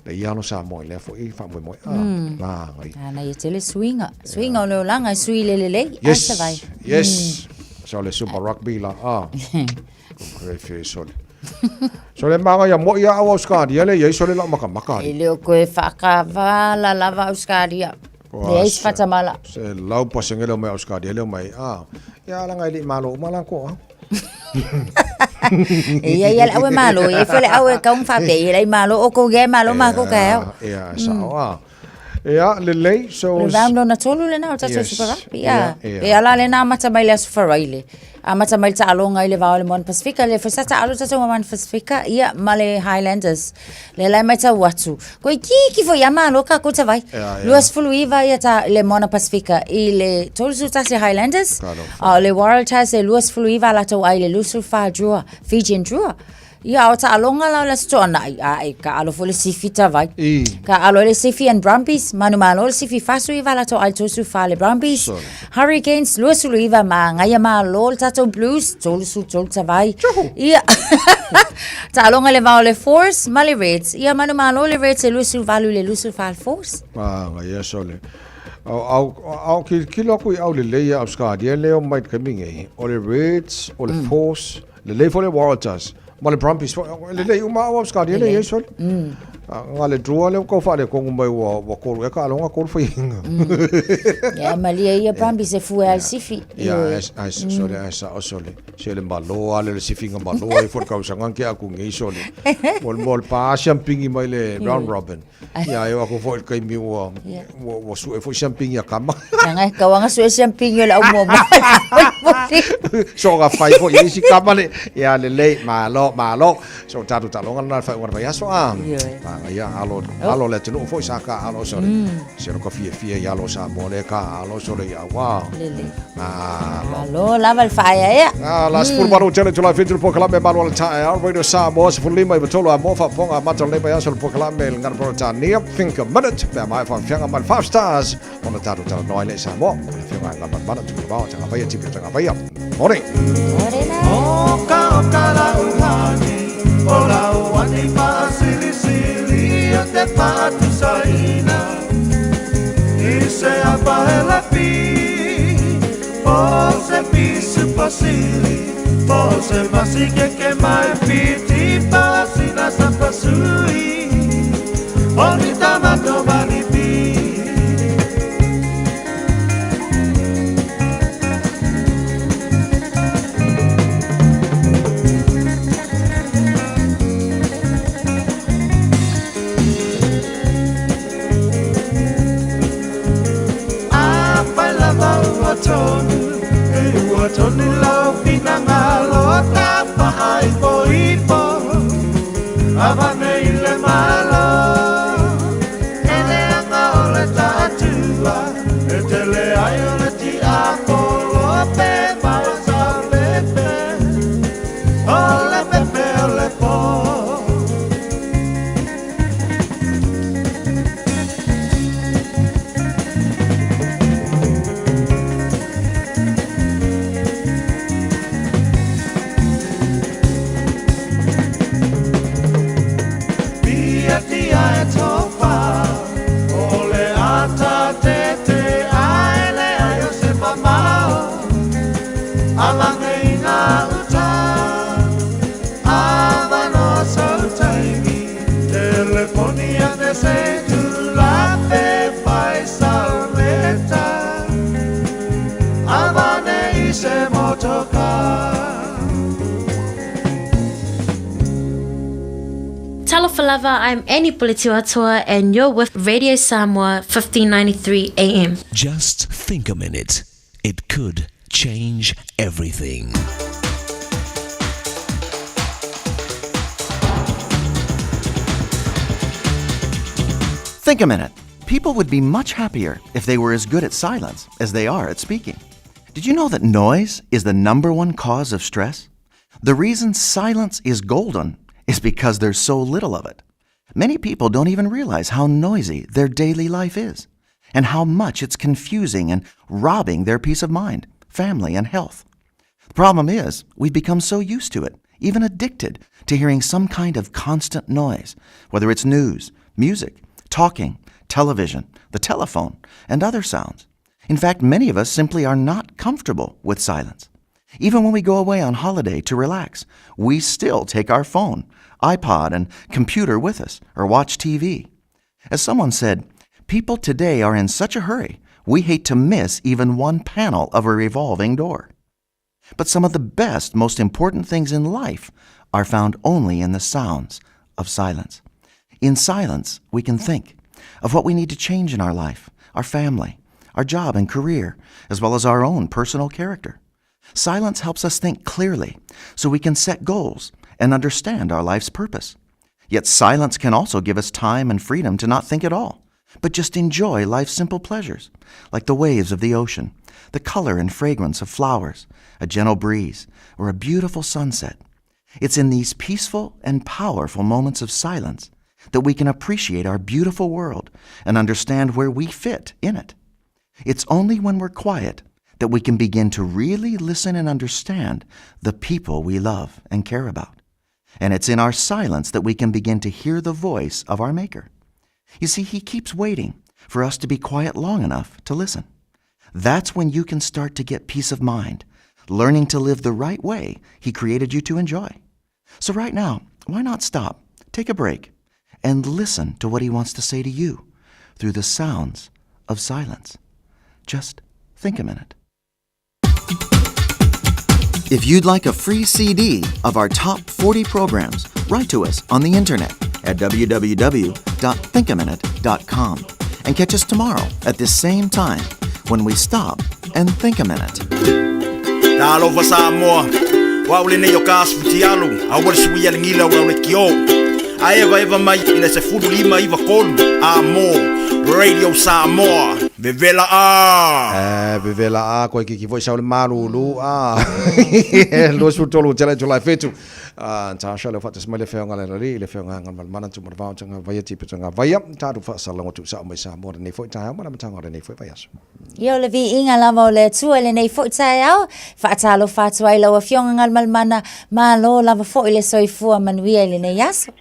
le ia alo Samoa i lea foi faamoemoe. Ah, manaia. Manaia tele suiga. Suiga o le olaga e sui le lelei. Yes. Ai Yes. So le Super Rugby la. Ah. Refe sole. Sole manaia moi a au Australia le iai sole lau makamaka. E le o koe whaakavala lava Australia. Leai se whatamala. Se lau pasenge leo mai Australia leo mai. Ah. Ia ala ngai li malo uma la ko. Ah. E ia ia le au e malo, e foi le au e kaunga whapea, ia lei malo o kou ge malo ma kou ka au. Ia, sao a. Ia, lelei, so... Le round lona tolu lena o tatou Super Rugby, ia. E ala lena amata mai le Aso Faraile. Amata mai le taaloga i le va o le Moana Pasifika, le foi sa taalo tatou ma Moana Pasifika, ia, ma le Highlanders. Lea la e matau atu, koe itiiti foi ia malo kākou tavai. 29 ia ta le Moana Pasifika i le 31 Highlanders, a o le Waratahs e 29 a latou ai i le 24 Drua, Fijian Drua. Ia, o taaloga la o le Aso Toonai, a e kaalo foi le sifi tavai. Kaalo ai le sifi and Brumbies, manumalo le sifi 49 a latou ai i le 34 le Brumbies. Hurricanes 29 ma agaia malo le tatou Blues 33 tavai. Ia. Taaloga le va o le Force ma le Reds. Ia manumalo le Reds e 28 i le 24 Force. Magaia sole. Au au au kilokilo aku i au lelei ia Australia lea o mai le taimi nei. O le Reds, o le Force, lelei foi le Waratahs. Ma le Brumbies foi, lelei uma au Australia lea i ai sole. Nga le Drua lea ua tau faaletonu mai ua ua tolu ea taaloga tolu faiaina. Ia malie ia Brumbies e fue ai sifi. Ia ai sole ai sao sole. Se le malo lava lea le sifiga malo ai foi le tausaga na tea atu nei sole. Mo le mo le pa siampigi mai le round robin. Ia e o atu foi i le taimi ua ua ua sue foi siampigi a kama. Leaga e tau lava sue siampigi o le au muamua. So ga fai foi i isi kama le ia lelei malo malo. So tatou taaloga lena i le faaiuga o le vaiaso a. Manaia alo alo le atunuu foi sa ka alo sole. Se ro ka fiafia i alo Samoa lea ka alo sole i aua. Lelei. Malo. Malo lava le faaeaea. Ah, la sepuluh malu tele July 7 le polokalame malu o le taeao Radio Samoa 15 i 3 a mo faafofoga amata o lenei vaiaso le polokalame le Gana Peretania Think a Minute pe a maea faafiaga mai le 5 Stars ona tatou talanoa ai lea i Samoa le afioga i Gamanamana Tupuivao Tagavaia Tipi Tagavaia Morning. Morena. Oka oka la uhani o la uani paasilisili o te paatusaina i se apa e lapi o se pisu pasili o se masikeke mai piti pasina sa pasui o ni tamato manipi. Afai lava ua tonu, e ua tonu lau finagalo tafaaipoipo, avane i le Malo. gauta Avanoa sau taimi Telefoni ane se tulape fai sau leta Avane i se motoka Talofa lava, I'm Annie Puletiwatoa and you're with Radio Samoa 1593 AM. Just think a minute. It could change everything. Think a minute. People would be much happier if they were as good at silence as they are at speaking. Did you know that noise is the number one cause of stress? The reason silence is golden is because there's so little of it. Many people don't even realize how noisy their daily life is and how much it's confusing and robbing their peace of mind, family, and health. The problem is, we've become so used to it, even addicted to hearing some kind of constant noise, whether it's news, music, talking, television, the telephone, and other sounds. In fact, many of us simply are not comfortable with silence. Even when we go away on holiday to relax, we still take our phone, iPod, and computer with us or watch TV. As someone said, people today are in such a hurry, we hate to miss even one panel of a revolving door. But some of the best, most important things in life are found only in the sounds of silence. In silence, we can think of what we need to change in our life, our family, our job and career, as well as our own personal character. Silence helps us think clearly so we can set goals and understand our life's purpose. Yet silence can also give us time and freedom to not think at all, but just enjoy life's simple pleasures, like the waves of the ocean, the color and fragrance of flowers, a gentle breeze, or a beautiful sunset. It's in these peaceful and powerful moments of silence that we can appreciate our beautiful world and understand where we fit in it. It's only when we're quiet that we can begin to really listen and understand the people we love and care about. And it's in our silence that we can begin to hear the voice of our Maker. You see, He keeps waiting for us to be quiet long enough to listen. That's when you can start to get peace of mind, learning to live the right way He created you to enjoy. So, right now, why not stop, take a break, and listen to what He wants to say to you through the sounds of silence? Just think a minute. If you'd like a free CD of our top 40 programs, write to us on the internet at www.thinkaminute.com and catch us tomorrow at this same time when we stop and think a minute. Talofa Samoa, o au lenei o ka asu futialu, a ua le sui a le gila o le kio. A eva eva mai i le 1593 a mo Radio Samoa. Vevela a! Eh, vevela a, koe kiki foi sau le malulu a. 23 tele July 7. Ah, Tasha le whatas mai le wheonga le rari, le wheonga hanga mal mana tu marvao tanga vaia tipa tanga vaia. Tātu whaasalago tu sa mai Samoa lenei foi taeao ma le amataga o lenei foi vaiaso. Ia o le viiga lava o le Atua i lenei foi taeao, faatalofa atu ai lau Afioga Galumalemana, malo lava foi le soifua manuia i lenei aso.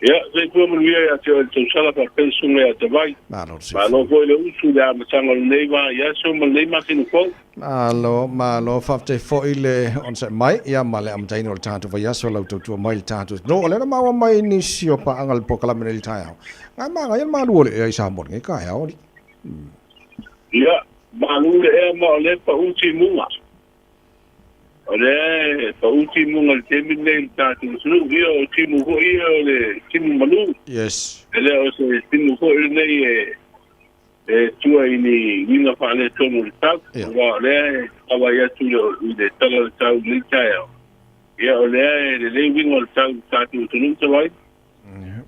Ia, soifua manuia ia te oe le tausala faapea le susuga ia Tavai. Malo le Malo foi le usu i le amataga o lenei vaiaso ma lenei masina fou. Malo, malo, faafetai foi le onosai mai, ia ma le amataina o le tatou vaiaso lau tautua mai i le tatou atunuu. O lea na maua mai nisi o paaga le polokalame nei i le taeao. Ngai manaia le malu o le ea i Samoa lenei taeao, alii. Ia, malu le ea ma o lea e pau timuga. O lea e pau timuga i le taimi lenei i le tatou atunuu. Ia, o timu foi ia o le timu malu. Yes. E le o se timu foi lenei e e tua i ni uiga faaletonu o le tau, aua o lea e vaavaai atu i le tala o le tau i lenei taeao, ia o lea e lelei uiga o le tau i le tatou atunuu talu ai.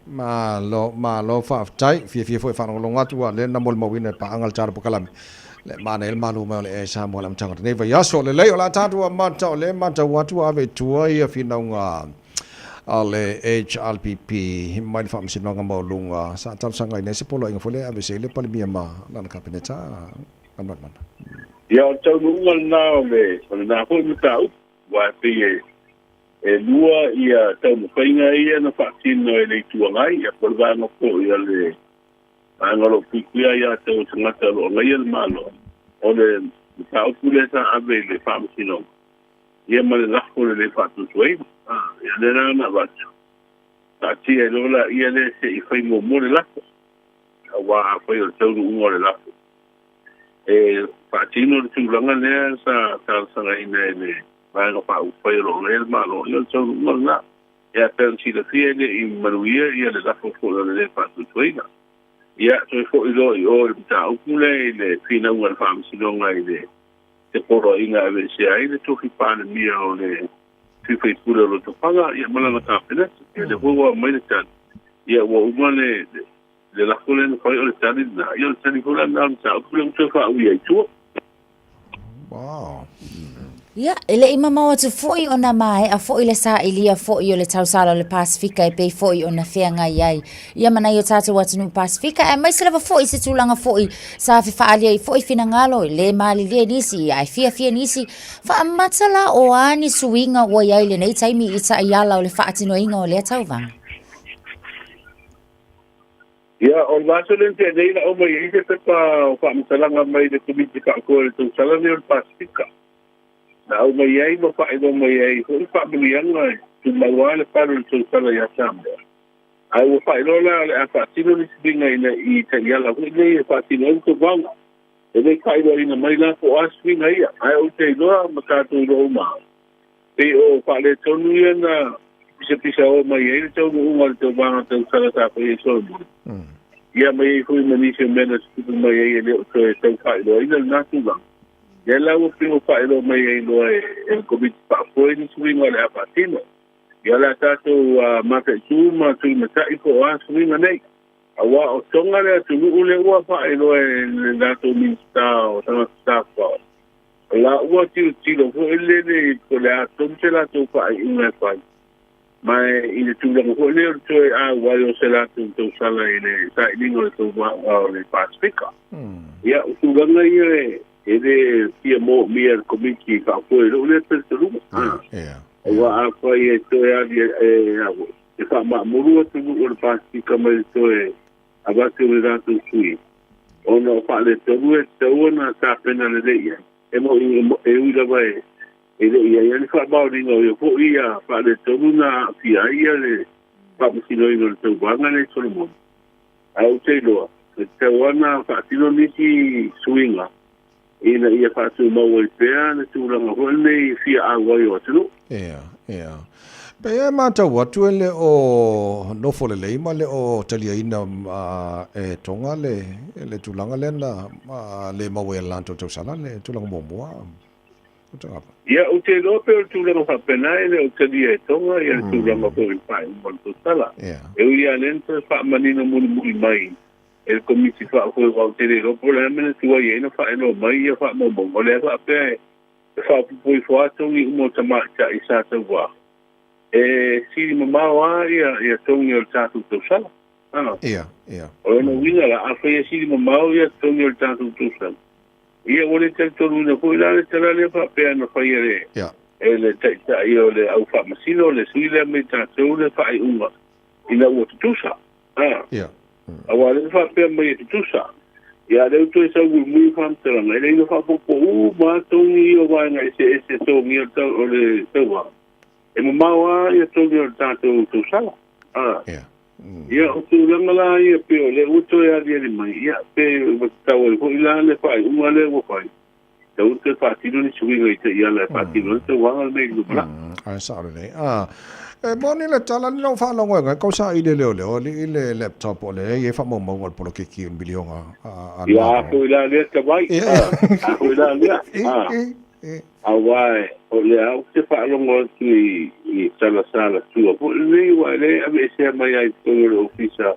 Malo, malo faafetai. Fiafia foi e faalogologo atu aua o lea na molimauina e paaga le tala polokalame. Le manaia le malu mai o le ea i Samoa i le amataga o lenei vaiaso. Lelei, o le a tatou amata, o lea e matau atu ua ave i tua ia finauga a le HRPP mai le Faamasinoga Maualuga sa talosagaina ai se poloaiga foi lea e aveese ai le Palemia ma lana Kapeneta Galumalemana. Ia, o le taunuuga lena o le o lena foi mataupu, aua e pei e e lua ia taumafaiga ia na faatino e le Itu Agai, ia po o le vaega foi a le vaega o lo o puipuia ia te o tagata o lo o agaia le Malo, o le mataupu lea sa ave i le Faamasinoga. Ia ma le lafo o le lē faatuatuaina. Ia lea la na avatu, taatia ai loa laia lea se i fai muamua le lafo, auā afai o le taunuuga o le lafo e faatino le tulaga lea sa talosagaina e le Vaega Faaupufai o lo o agaia le Malo, ia o le taunuuga lena. Ia pei ona silafia e le i manuia ia le lafo foi o le lē faatuatuaina. Ia toe foi loa i o i le mataupu lea i le finauga a le Faamasinoga i le te poloaiga e aveesea ai le tofi Palemia o le sui faipule o Lotofaga ia ma lana Kapeneta. Ia lea foi ua aumai le tali, ia ua uma le le lafo lea na fai o le tali lena, ia o le tali foi la lena o le mataupu lea ua toe faaui ai i tua. Wow. Ia, e le i mamao atu foi ona maea foi le sailia foi o le tausala o le Pasefika e pei foi ona feagai ai ia ma nai o tatou atunuu Pasefika, aemaise lava foi se tulaga foi sa fefaali ai foi finagalo e le malilie nisi ae fiafia nisi. Faamata la o a ni suiga ua i ai i lenei taimi i taiala o le faatinoina o lea tauvaga? Ia, o le vaiaso lea na tea nei na aumai ai se pepa o faamatalaga mai le Komiti Faafoe o le Tausala lea o le Pasefika. Na aumai ai ma faailoa mai ai foi faamanuiaga e tumau lava le palu o le tausala ia Samoa. Ae ua faailoa la o le a faatino nisi suiga ina i taiala foi nei e faatino ai le tauvaga. E le i faailoaina mai la po o a suiga ia, ae ou te iloa ma tatou iloa uma lava, pei o faaletonu ia na pisapisao mai ai le taunuuga o le tauvaga tausala sa faia i Solomoni, ia ma i ai foi ma nisi o mea na tutupu mai ai e le o toe tau faailoaina lena tulaga. Lea la ua pei ua faailoa mai ai loa e le Komiti Faafoe nisi suiga o le a faatino. Ia o le a tatou mataitu ma tulimatai po o a suiga nei. Aua o Tonga le atunuu lea ua faailoa e le latou Minisita o Tagata Tafafao, o la ua tilotilo foi lele po o le a tonu se latou faaiuga e fai, ma e i le tulaga foi lea o le toe auai o se latou tausala i le sailiga o le tauvaga o le Pasefika. Ia, o tulaga ia e le fia moomia e le Komiti Faafoe i lou lea talitonuga. Aua afai e toe ali e faamaamulu atunuu o le Pasefika mai le toe avatu o le latou sui, ona o faaletonu e tatau ona tapena lelei i ai. E moni e ui lava e le i i ai ni faamaoniga o ia foi ia faaletonu na aafia ai ia le faamasinoina o le tauvaga lea i Solomoni, ae ou te iloa, e tatau lava ona faatino nisi suiga ina ia faatumau ai pea le tulaga foi lenei fia auai o atunuu. Ia, ia. Pei e matau atu e le o nofo lelei ma le o taliaina e Tonga le le tulaga lea na le maua ai e le latou tausala le tulaga muamua. Ia, ou te iloa pei o le tulaga faapena e le o talia e Tonga ia le tulaga foi i le faaiuga o le tausala. E ui lava lea na toe faamanino mulimuli mai e le Komiti Faafoe aua ou te le iloa po o le a le mea na tuai ai ona faailoa mai ia faamaumauga. O lea faapea e faaopoopo ifo lava togi uma o tamaitai sa tauva. E sili mamao lava ia ia togi o le tatou tausala. A. Ia, ia. O lona uiga la, afai e sili mamao ia togi o le tatou tausala, ia ua le talitonuina foi la le tala lea faapea na faia e le, e le taitai o le au faamasino, le sui lea mai tatou le faaiuga ina ua tutusa. A. Ia. Aua lea faapea mai e tutusa. Ia a lea ua toe sau mulimuli le faamatalaga, e leai na faaopoopo uma lava togi ia o vaega eseese e togia o le tauvaga. E mamao lava ia togi o le tatou tausala. A. Ia. Ia o tulaga la ia pei o lea ua toe aliali mai, ia pe ua tatau ai foi la le faaiuga lea ua fai, tatau ona toe faatino ni suiga i taiala e faatino ai le tauvaga lenei i le lumanai. Ae sao lelei. A, e moni le tala ni lau faalogo e ngai kau saili e leoleo alii i le laptop o lea e i ai faamaumauga o le polokiki o le miliona a le Ia, a foi la lea tawai. A foi la lea. Aua o lea ou te faalogo atu i tala sa latua foi lenei, aua e le aveesea mai lava i totonu o le ofisa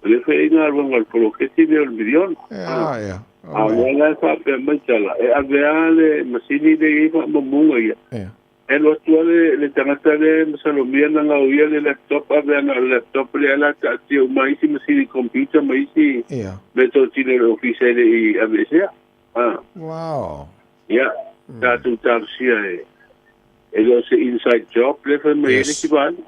o lea foi e i ai galuega o le poloketi lea o le miliona. Ia, ia. A o lea la e faapea mai tala, e ave lava le masini lea e i ai faamaumauga ia. E alu atu lava le tagata lea e masalomia ona gaoia le laptop, ave ana o le laptop lea la taatia uma ai isi masini computer ma isi mea totino o le ofisa e le i aveesea. Wow. Ia, tatou talosia e e le o se inside job lea fai mai ai le isi vaega.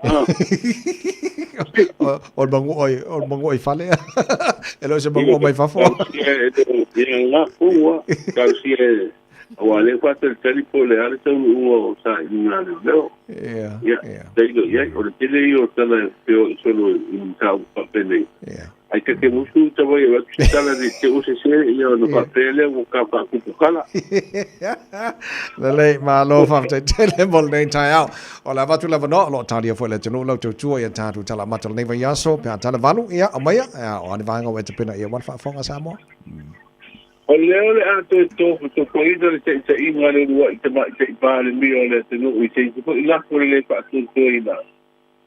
O le manua i, o le manua i fale. E le o se manua mai fafo. Talosia e le o, ia, la, pua. Talosia e Aua lea faatalitali po o le a le taunuuga o sailiga a leoleo. Ia, tailo i ai, o le tele ia o tala e feoai solo i mataupu faapenei. Ae ta te musu tawai e avatu se tala ne i te i ua sese, ia ona faapea lea ua ka faatupukala. Lelei, malo faafetai tele mo lenei taeao. O le avatu le avanoa, o lo o talia foi le atunuu lau tautua i a tatou tala amata o lenei vaiaso, pe a tala valu, ia, aumaia, ia, o a ni vaega ua e tapena ia aua le faafofoga a Samoa. O lea o le a toe tofotofoina le taitaiga a le uluai tamaitai Palemia o le atunuu i se isi foi lafo le le faatuatuaina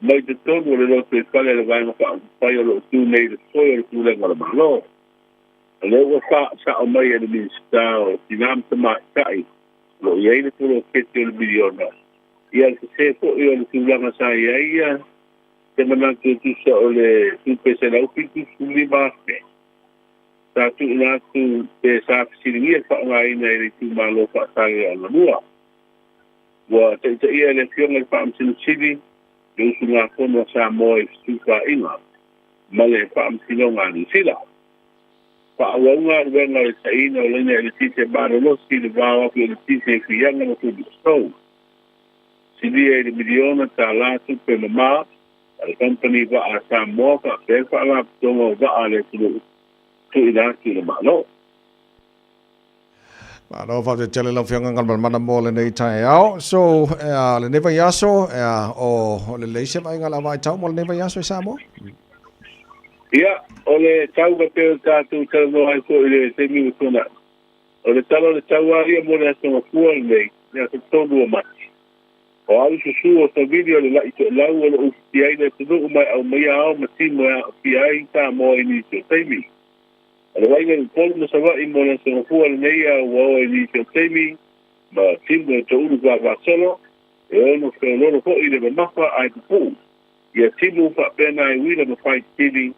mai totonu o le lotoifale a le Vaega Faaupufai o lo o tu nei i le foe o le pulega o le Malo. O lea ua faasao mai e le Minisita o Tina ma Tamaitai o lo o i ai le poloketi o le miliona, ia le sese foi o le tulaga sa i ai ia se manatu e tusa o le tupe $175,000 sa tuuina atu pe sa fesiligia le faaaogaina e le itumalo faa-Saleaogalua. Ua taitaia e le Afioga i le Faamasino Sili le usugafono a Samoa i fetufaaiga ma le Faamasinoga a Niu Sila. Faaauau galuega o le taina o laina eletise malolosi i le vao afi eletise i Fiaga ma Felixstowe. Silia i le miliona tala tupe mama a le kamupani vaa a Samoa faapea le Faalapotopotoga o Vaa a le atunuu tuuina atu i le Malo. Malo faafetai tele lau Afioga Galumalemana mo lenei taeao. So, ea, lenei vaiaso, ea, o lelei se vaaiga o le a vaitau mo lenei vaiaso i Samoa? Ia, o le tau e pei ona tatou talanoa ai foi i le taimi ua tuanai, o le tala o le tau lava ia mo le Aso Gafua lenei, le aso 3 o Mati. O au susu o savili o le laʻi toelau o lo o ufitia ai le atunuu ma e aumaia ao ma timo e aafia ai Samoa i nisi o taimi. O le vaaiga i Upolu ma Savaii mo le Aso Gafua lenei a ua o i nisi o taimi ma timo e toulu vaavasolo, e ono feoloolo foi le mamafa ae pupuu ia timu faapena e uila ma faitili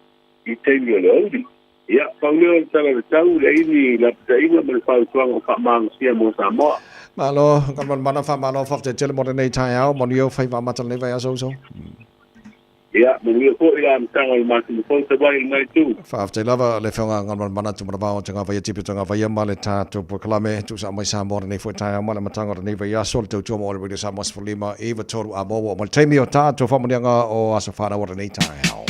i taimi o le aoauli. Ia, pau lea o le tala o le tau, le aini, lapataiga ma le fautuaga faamalosia mo Samoa. Malo, Galumalemana, faamalo, faafetai tele mo lenei taeao, manuia o faiva amata lenei vaiaso uso. Ia, manuia foi le amataga o le masina fou talu ai i lena itu. Faafetai lava le Afioga Galumalemana Tumanavao Tagavaia Tipi Tagavaia ma le tatou polokalame tuusa mai Samoa lenei foi taeao ma le amataga o lenei vaiaso le tautua mo le Radio Samoa 15 93 a mo ua oo mai le taimi o tatou faamanuiaga o aso fanau o lenei taeao.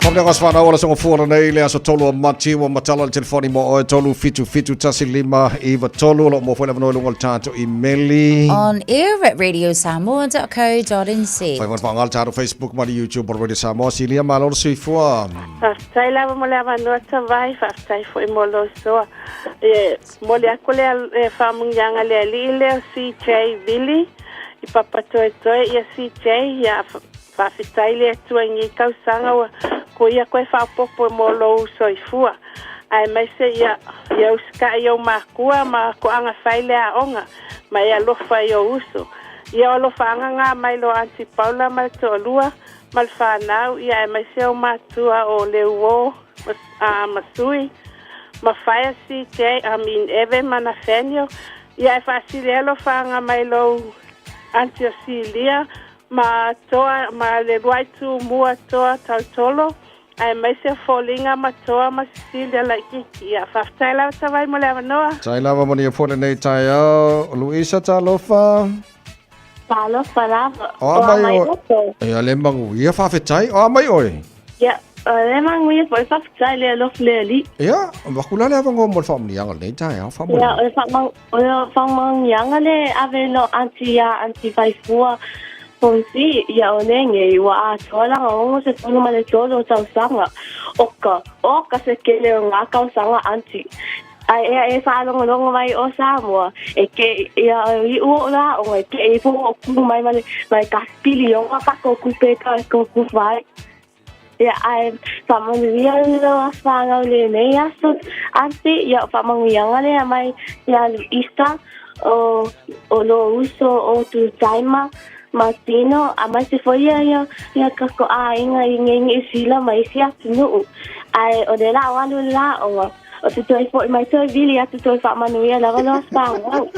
Faamanuiaga aso fanau o le aso gafua lenei le aso 3 o Mati ua matala le telefoni mo oe 3771593 o lo o maua foi le avanoa i luga o le tatou imeli. On air at radiosamoa.co.nz. Fai foi ona faaaoga le tatou Facebook ma le YouTube o le Radio Samoa. Silia malo le soifua. Faafetai lava mo le avanoa Tavai, faafetai foi mo lou soa. E momoli atu le faamanuiaga i le alii lea o CJ Vili i Papatoetoe. Ia CJ, ia faafetai le Atua i nei tausaga ua koia koe faaopoopo mo lou soifua. Aemaise ia ia usikai i ou makua ma toaga fai le aoga ma e alofa i ou uso. Ia o alofaaga nga mai lo Aunty Paula ma le toalua ma le fanau, ia aemaise ou matua o Leuo ma Sui ma Fire CJ, I mean Eve ma Nathaniel, ia e faasili ai alofaaga mai lou Aunty o Silia ma Toa ma le Luai Tumua Toa Tautolo, aemaise o Foliga ma Toa ma Cecilia Laititi. Ia, faafetai lava Tavai mo le avanoa. Tai lava manuia foi lenei taeao. Luisa, talofa. Talofa lava. O a mai oe. Ia le manuia, faafetai. O a mai oe. Ia, o le manuia foi, faafetai le alofa le Alii. Ia, avatu la le avanoa mo le faamanuiaga o lenei taeao, faamolemole. Ia, o le faamau, o le faamanuiaga le ave i lo aunty ia aunty Faifua Fonsi, ia o lenei ua atoa lana 63 o tausaga. O ka, o ka se kele o ngā tausaga aunty. Ae ea e faalogologo mai o Samoa, e ke ia o iu o la o e ke i fo o ku mai ma le ma le ka piliona ka ko ku pe ka ko ku fai. Ia ae faamanuia le whanau lenei aso aunty, ia o faamanuiaga lea mai ia Luisa. o o lou uso o Tutaima ma Tino aemaise foi ia ia ia tatou aiga i nei Niu Sila ma isi atunuu. Ae o le la o alu le la o o te toe foi mai toe vili atu toe faamanuia lava lo aso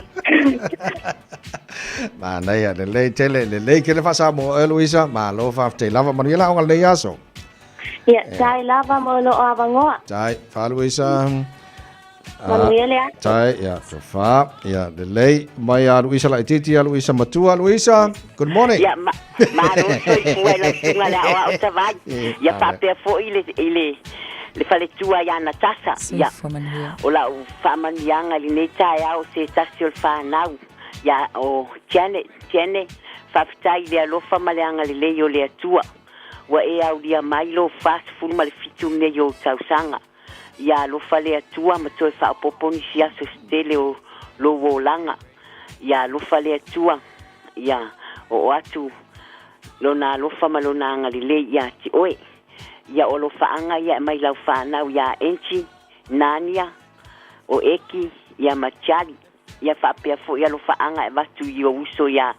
Manaia, lelei tele, lelei tele faasamoa oe Luisa, malo faafetai lava, manuia le aoga lenei aso. Ia, tai lava mo lou avanoa. Tai, fa Luisa. Manuia le aso. Tai, ia, tofa, ia, lelei. Mai a Luisa laitiiti, a Luisa matua. Luisa, good morning. Ia, ma, malo soifua i lau susuga le aoao Tavai. Ia faapea foi i le, i le, le faletua ia Natasa. Ia, o lau faamanuiaga i lenei taeao o se tasi o le fanau, ia, o Janet, Janet, faafetai i le alofa ma le agalelei o le Atua. Ua e aulia mai lou 47 nei ou tausaga. Ia alofa le Atua ma toe faaopoopo nisi aso se tele o lou olaga. Ia alofa le Atua, ia oo atu Lona alofa ma Lona agalelei ia te oe. Ia o alofaaga ia e aumai lau fanau ia Angie, Nania, o Eki, ia ma Charlie. Ia faapea foi alofaaga e avatu i ou uso ia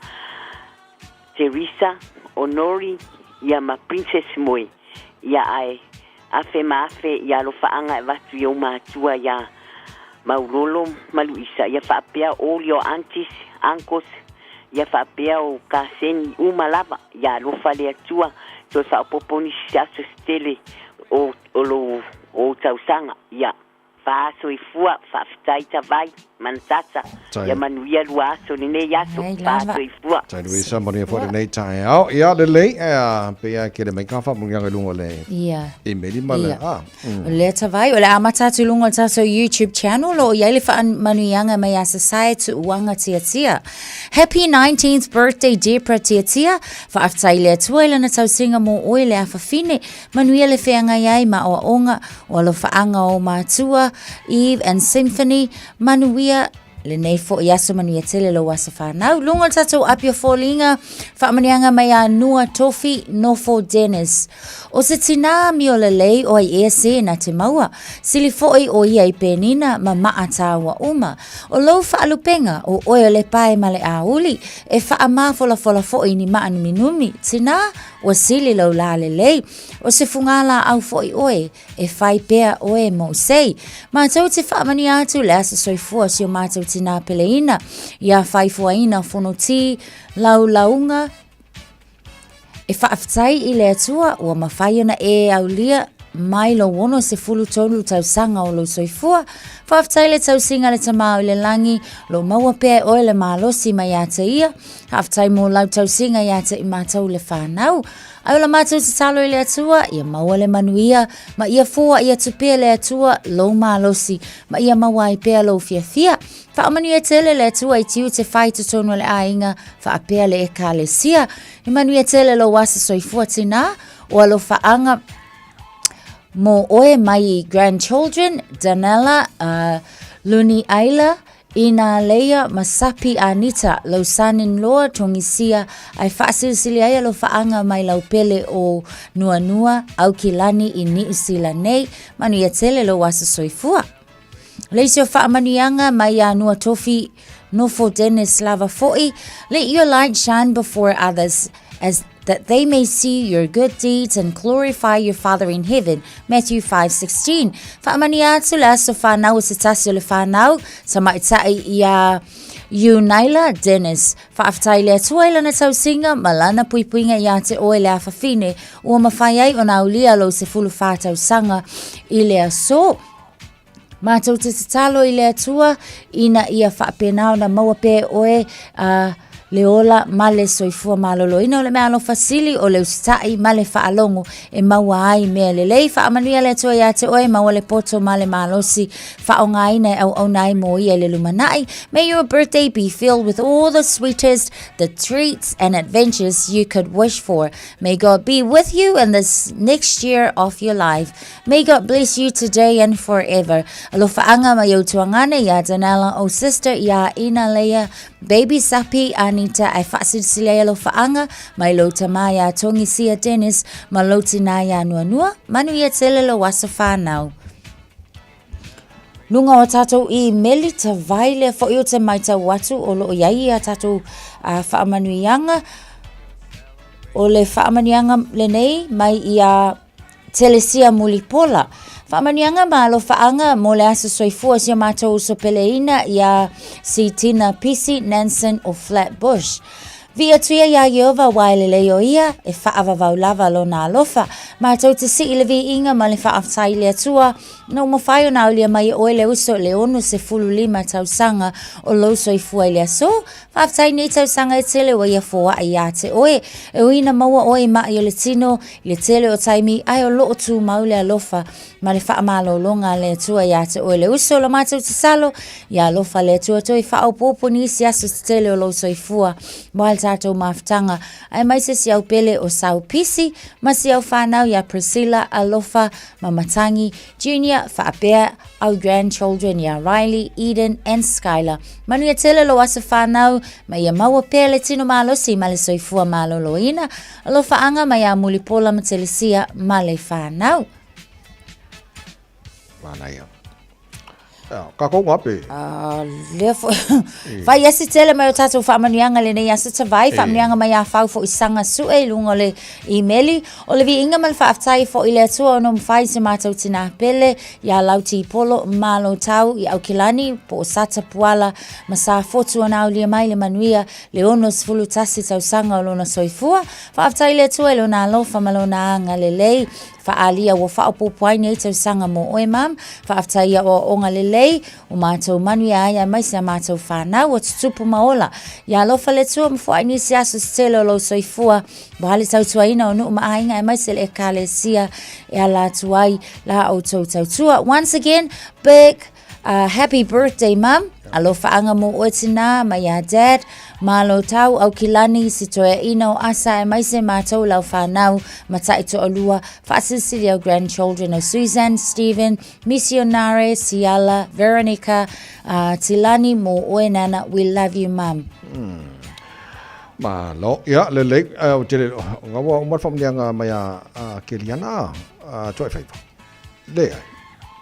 Teresa, o Nori, ia ma Princess Moe, ia ae afe ma afe ia alofaaga e avatu i ou matua ia Maulolo ma Luisa, ia faapea all your aunties, uncles, ia faapea ou kaseni uma lava, ia alofa le Atua toe faaopoopo nisi aso se tele o o lou ou tausaga, ia. Faasoifua, faafetai Tavai, Manatata, ia manuia lua aso lenei aso, faasoifua. Tai Luisa, manuia foi lenei taeao. Ia, lelei, e pei lava e kele mai ka faamuliaga i luga o le imeli ma le, a. O lea Tavai, o le amata atu i luga o le tatou YouTube channel, o lo o i ai le faamanuiaga mai ia Sasae Tuuaga Tiatia. Happy 19th birthday Debra Tiatia, faafetai i le Atua i lana tausiga mo oe le afafine, Manuia le feagai ai ma aoaoga o alofaaga o matua, Eve and Symphony, manuia lenei foi aso manuia tele lou aso whanau. Lunga o le tatou api o foliga, faamanuiaga mai a Nua Tofi, Nofo Dennis. O se tinā mio lelei o ai ea se na te maua. Sili foi o ia i Penina ma maa tāua uma. O lou whaalupenga o oe o le pae ma le auli, e whaamāfolafola foi ni maa numinumi. Tinā, Ua sili lou lā lelei, o se fugālāʻau foʻi ʻoe, e fai pea ʻoe mou sei. Mātou te faamanuia atu le aso soifua o si o mātou tinā peleina, iā Faifuaina Fonoti Laulauga, e faafetai i le Atua ua mafai ona e aulia mai lou 63 tausaga o lou soifua. Faafetai le tausiga a le Tama o i le lagi, lo maua pea e oe le malosi mai ia te ia, Faafetai mo lau tausiga ia te i mātou le whānau. Ai o la mātou tatalo i le Atua, ia maua le manuia, ma ia foai atu pea le Atua lou malosi, ma ia maua ai pea lou fiafia. Whaamanuia tele le Atua i tiu te whai totonu o le aiga, whaapea le ekalesia. I manuia tele lou asa soifua tinā, o alofaanga mō oe mai i grandchildren, Danella, Luni Aila, Inā leia ma Sapi Anita, lou son-in law Tongisia, ae faasilisili ai alofaaga mai lau pele o Nuanua, Aukilani i Niu Sila nei, manuia tele lou aso soifua. Le isi o faamanuiaga mai iā Nua Tofi Nofo Dennis lava foʻi, Let your light shine before others as that they may see your good deeds and glorify your Father in heaven. Matthew 5:16. Faamanuia atu le aso whanau o se tasi o le whanau, tamaitai iā Unaila Dennis. Faafetai le Atua i lana tausiga ma lana puipuiga iā te oe le afafine ua mafai ai ona aulia lou 14 tausaga i le aso. Mātou te tatalo i le Atua ina ia faapena ona maua pea e oe le ola ma le soifua maloloina o le mea alofa sili o le usitai ma le faalogo e maua ai mea lelei. Faamanuia le Atua iā te oe, maua le poto ma le malosi faaaogaina e auauna ai mo ia i le lumanai. May your birthday be filled with all the sweetest, the treats and adventures you could wish for. May God be with you in this next year of your life. May God bless you today and forever. Alofaanga mai ou tuagane iā Danella, ou sister iā Ina Leia, baby Sapi, Anita, ae faasilisili ai alofaanga mai lou tama iā Togisia Dennis ma lou tinā iā Nuanua, manuia tele lou aso whanau. luga o tatou imeli tavai lea foi ou te matau atu o lo o i ai a tatou faamanuiaga. O le faamanuiaga lenei mai ia Telesia Mulipola. Faamanuiaga ma alofaaga mo le aso soifua si o matou uso peleina iā Sitina Pisi Nansen o Flatbush. Viia atu ia iā Ieova aua e lelei o ia, e faavavau lava lona alofa. Matou te sii le viiga ma le faafetai i le Atua, na ua mafai ona aulia mai e oe le uso i le 65 tausaga o lou soifua i le aso. Faafetai nei tausaga e tele ua ia foai iā te oe. E ui ina maua oe i maʻi o le tino i le tele o taimi, ae o loo tumau le alofa ma le faamalologa a le Atua iā te oe le uso. La matou tatalo, ia alofa le Atua toe faaopoopo nisi aso tetele o lou soifua mo le tatou mafutaga, aemaise si au pele o Sau Pisi ma si au whanau iā Priscilla, Alofa ma Matangi Junior, faapea our grandchildren iā Riley, Eden and Skylar. Manuia tele lou aso whanau, ma ia maua pea le tino malosi ma le soifua maloloina. Alofaaga mai ia Mulipola ma Telesia ma le whanau. Manaia. Kākou ngape. Lea foi. Fai asi tele mai o tātou whaamanuianga lenei aso tavai, whaamanuianga mai a whau fo i sanga sue i lunga o le imeli. O le viiga ma le faafetai foi i le Atua ona ua mafai si matou tinā pele iā Lauti Polo Malo Tau i Aukilani po o Sata Puala ma Safotu ona aulia mai le manuia le 61 tausaga o lona soifua. Faafetai i le Atua i lona alofa ma lona agalelei faaalia ua faaopoopo ai nei tausaga mo oe Mum. Faafetai i aoaoga lelei o matou manuia ai aemaise a matou whanau ua tutupu ma ola. Ia alofa le Atua ma foai nisi aso se tele o lou soifua Ua le tautuaina o nuu ma aiga aemaise le ekalesia e ala atu ai la outou tautua. Once again, big happy birthday mum. Alofaaga mo oe tinā mai iā dad. Malo tau Aukilani, si toeaina o Asa aemaise mātou lau whanau, matai toalua, faasilisili au grandchildren o Suzanne, Stephen, Missionare, Siala, Veronica, Tilani mo oe nana, we love you mum. Malo, ia, lelei, ou te le, nga ua uma le faamanuiaga mai a Keliana, a Tuaifaifa. Leai.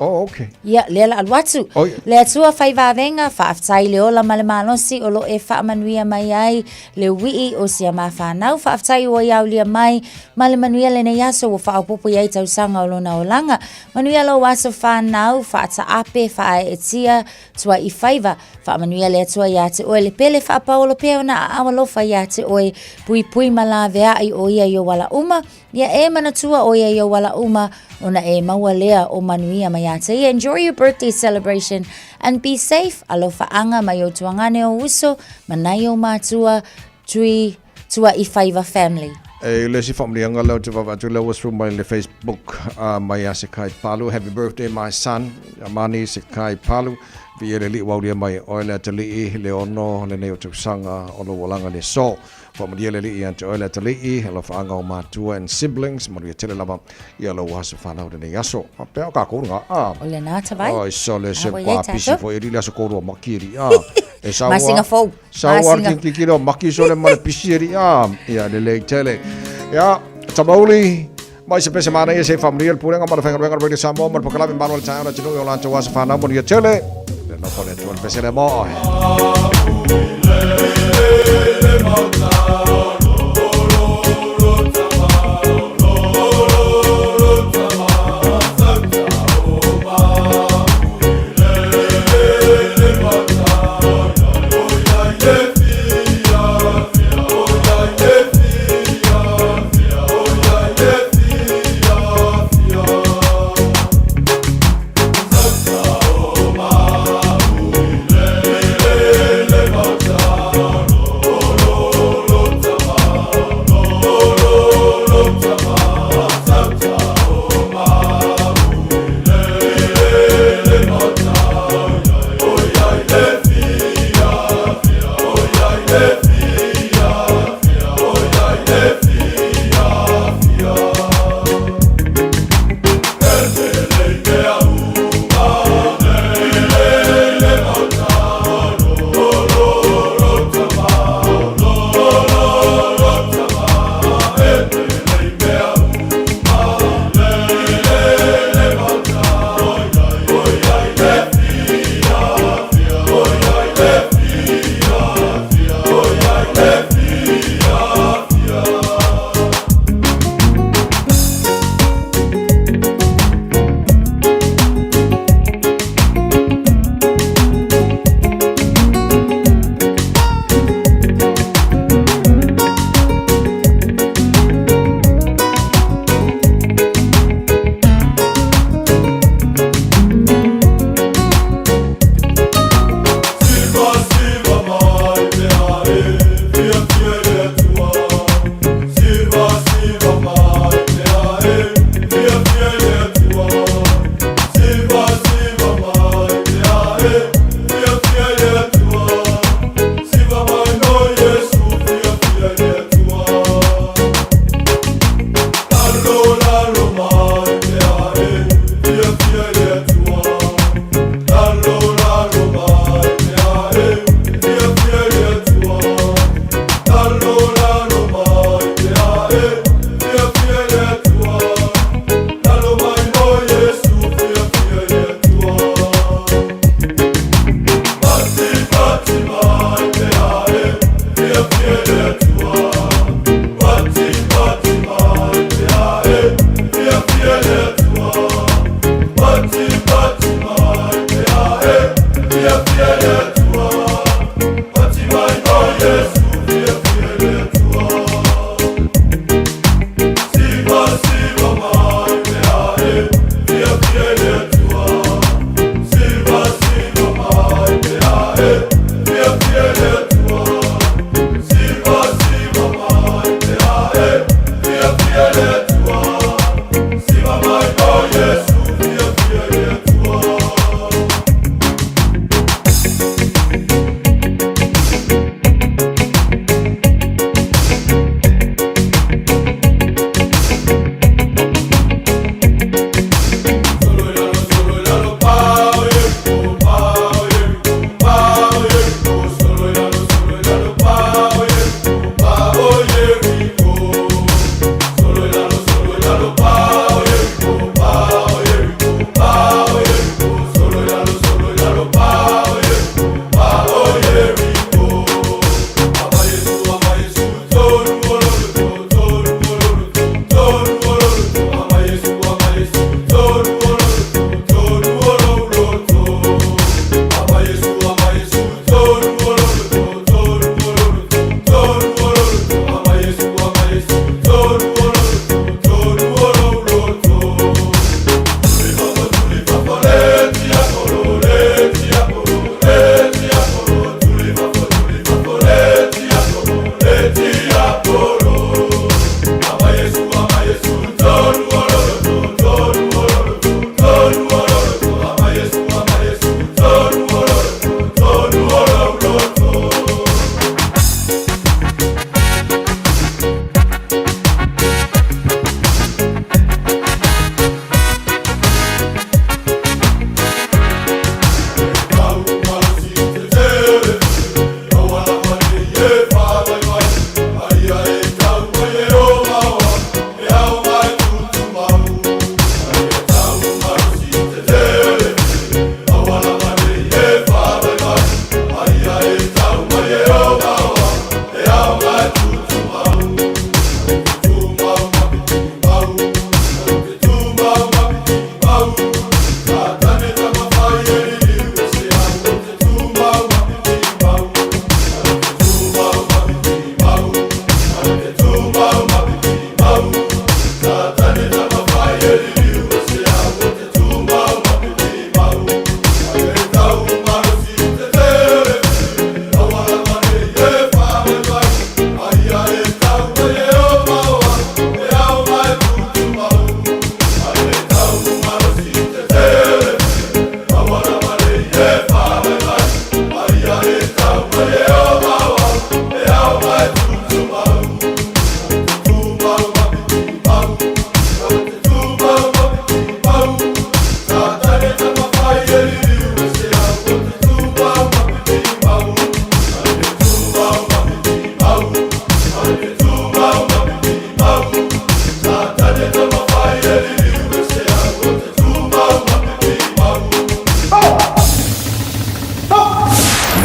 Oh, okay. Ia, lea la alu atu. Oh, ia. Le Atua fai vavenga, faafetai i le ola ma le malosi o lo e faamanuia mai ai le uii o si a ma whanau. Faafetai ua iaulia mai ma le manuia lenei aso ua faaopoopo i ai tausaga o lona olaga. Manuia lou aso whanau, faataape, faaeetia, Tuaifaiva, Faamanuia le Atua iā te oe, le pele faapaolo pea ona aao alofa iā te oe, puipui ma laveai o ia i ou ala uma, ia e manatua o ia i ou ala uma, ona e maua lea o manuia mai iā te ia. Enjoy your birthday celebration and be safe. Alofaaga mai ou tuagane o uso, ma nai ou matua, Tui Tuaifaiva family. E le isi faamanuiaga lea ou te vaavaai atu lea ua sue mai le Facebook mai ia Sekai Palu, Happy birthday my son, Amani Sekai Palu, viia le Alii ua aulia mai e oe le atalii, le ono lenei o tausaga o lou olaga le aso. Faamanuia le Alii ia te oe le atalii, alofaaga o matua and siblings, manuia tele lava ia lou aso fanau lenei aso. Faapea o kākou lena, a. O lena tavai. Oi, so le se kwa pisi foi e li le aso kōrua maki e li, a. E sau Masinga fou. Sau ar ki ki o maki sole ma le pisi eri a ia lelei tele. Ia Tamauli mai se pese mana ia se whamanuia le pulega ma le faigaluega Radio Samoa ma le polokalame Malo le Taeao na te nui o latou aso whanau manuia tele. Le nofo le Atua le pese le mo oe.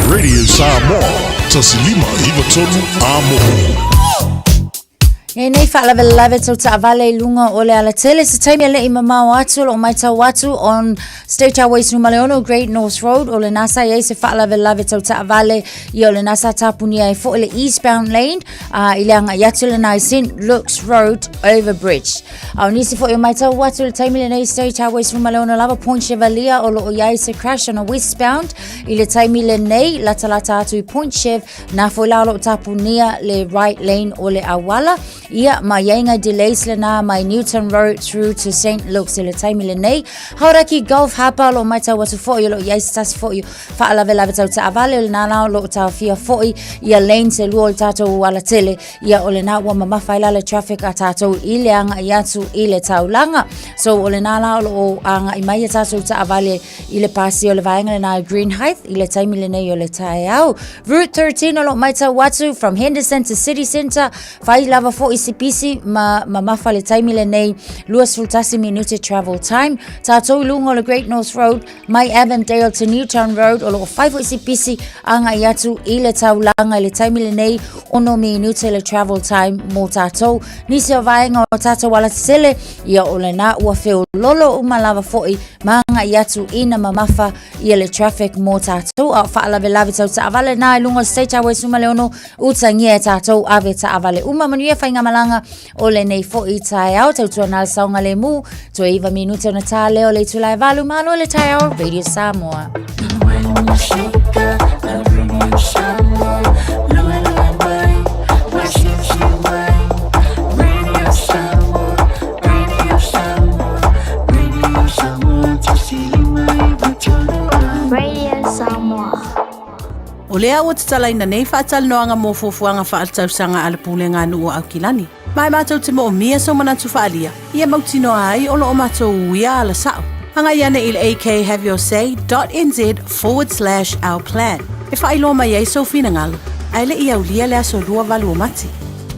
Radio Samoa, 1593 Amo. Nei nei faalavelave tau taavale i luga o le alatele se taimi e leʻi mamao atu o loo matau atu on State Highway 16 Great North Road o lena sa iai se faalavelave tau taavale ia o lena sa tapunia ai foʻi le eastbound lane a i le agaʻi atu lena i St Luke's Road Overbridge. A o nisi foʻi o matau atu i le taimi lenei State Highway 16 lava Point Chevalier o loo iai se crash on a westbound i le taimi lenei latalata atu i Point Chev Na foi la o loo tapunia le right lane o le auala. Ia, ma iai ngai delays lena mai Newton Road through to St. Luke's i le taimi lenei. Hauraki Golf Harbour o loo maitau atu foi o loo iai se tasi foi faalavelave tau taavale o lena la o loo taofia foi ia lanes e lua o le tatou alatele. Ia o lena ua mamafa ai la le traffic a tatou i le agai atu i le taulaga. So o lena la o loo agai mai ia tatou taavale i le pasia o le vaega lena i Greenhithe i le taimi lenei o le taeao. Route 13 o loo maitau atu from Henderson to City Centre, fai lava foʻi se pisi ma mamafa le taimi lenei 21 minute travel time. Tatou i luga o le Great North Road mai Avondale to Newtown Road o loo fai foʻi se pisi agai atu i le taulaga i le taimi lenei 6 minute le travel time mo tatou. Nisi o vaega o tatou alatetele ia o lena ua feololo uma lava foʻi ma agai atu ina mamafa ia le traffic mo tatou a o faalavelave tau taavale na i luga o State Highway 16 utagia e tatou ave taavale uma manuia faigamalaga o lenei foʻi taeao tautuana le saogalemu toe 9 minute ona tā lea o le itula e 8 malo le taeao Radio Samoa. Radio Samoa. O lea ua tatalaina nei faatalanoaga mo fuafuaga faaletausaga a le Pulega a Nuu o Aukilani. Ma e matou te moomia sou manatu faaalia, ia mautinoa ai o loo matou uia ala sao. Agai ane i le akhaveyourSay.nz/our plan e faailoa mai ai sou finagalo, ae le i aulia le aso 28 o Mati.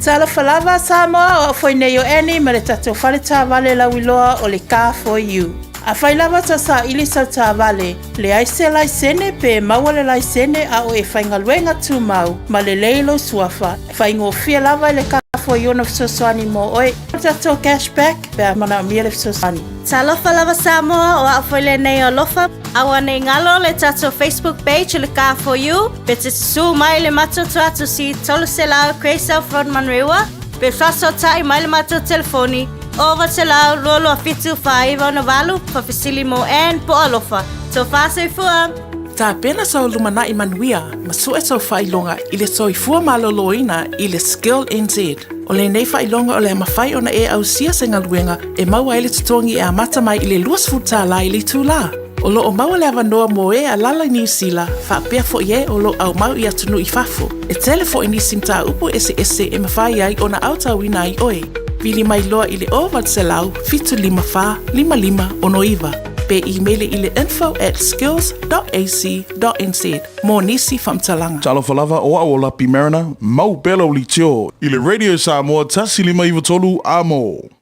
Talofa lava Samoa, o au foi nei o Annie ma le tatou fale taavale lauiloa o le Car For You. Afai lava tau saili sau taavale, leai se laisene pe maua le laisene a o e faigaluega tumau ma lelei lou suafa, faigofie lava i le Car For You ona fesoasoani mo oe. O le tatou cash back pe a manaomia le fesoasoani. Talofa lava Samoa, o au foi lenei o Alofa. Aua nei galo le tatou Facebook page o le Car For You, pe te susū mai le matou tuatusi 300 Grey South Road Manurewa, pe faasootai mai le matou telefoni 900 22 7 49 68, faafesili mo Ann po o Alofa. Tofa soifua! Tapena sou lumanai manuia ma sue sou faailoga i le soifua maloloina i le Skill NZ. O lenei faailoga o le a mafai ona e ausia se galuega e maua ai le totogi e amata mai i le 20 tālā i le itulā. O lo o maua le avanoa mo e alala i Niu Sila, faapea foʻi e o lo o aumau i atunuu i fafo. E tele foʻi nisi mataupu eseese e mafai ai ona aotauina ai oe. Vili mai loa i le 0800 754 5569 pe imeli i le info at skills.ac.nz mo nisi faamatalaga. Talofa lava, o au o Lapi Mariner, mau pea lau leitio i le Radio Samoa 1593 Amo.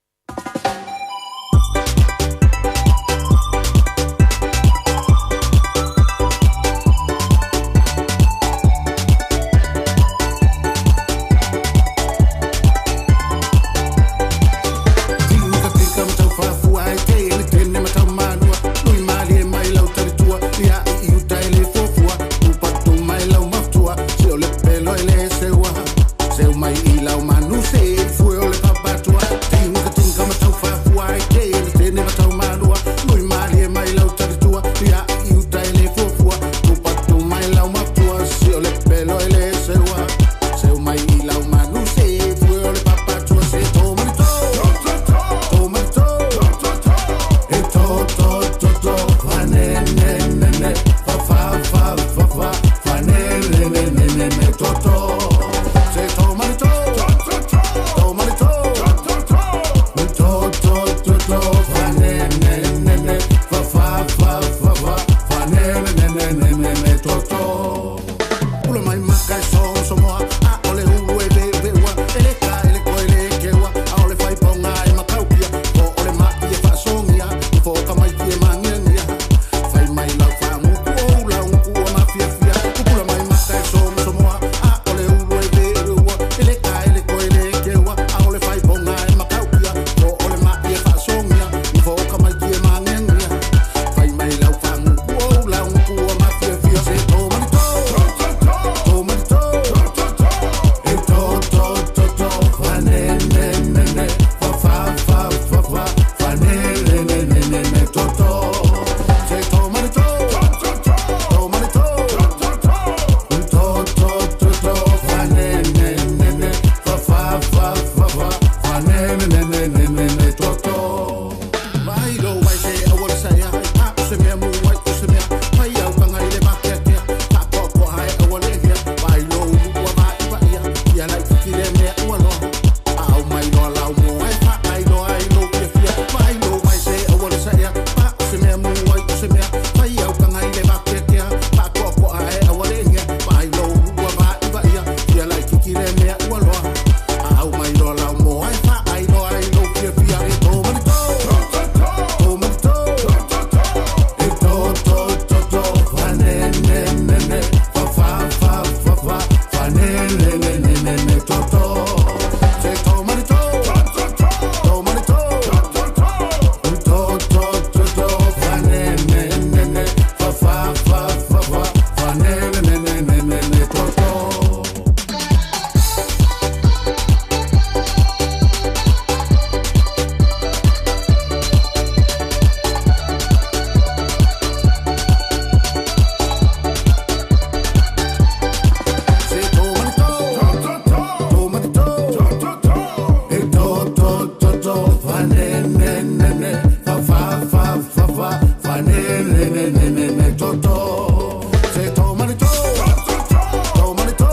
ne ne ne ne toto. Vai lo vai se awal sa ya pa se mea mu ai se mea pai au kanga ile ma ke ke pa ko ko hai awal e hia vai lo ua va i va ia ia lai ki le mea ua lo au mai lo lau mo ai pa ai lo ai lo ke fia vai lo vai se awal sa ya pa se mea mu ai se mea pai au kanga ile ma ke ke pa ko ko hai awal e hia vai lo ua va i va ia ia lai ki le mea ua lo au mai lo lau mo ai pa ai lo ai lo ke fia e to mani to to mani to e to to to to fa ne ne ne ne fa fa fa fa fa fa ne ne ne ne ne ne to to se to mani to to mani to to to to to fa ne ne ne ne fa fa fa fa fa fa ne ne ne ne ne ne to to. Se to mani to to mani to e to to to to fa ne ne ne ne fa fa fa fa fa fa ne ne ne ne ne ne to to se to mani to to mani to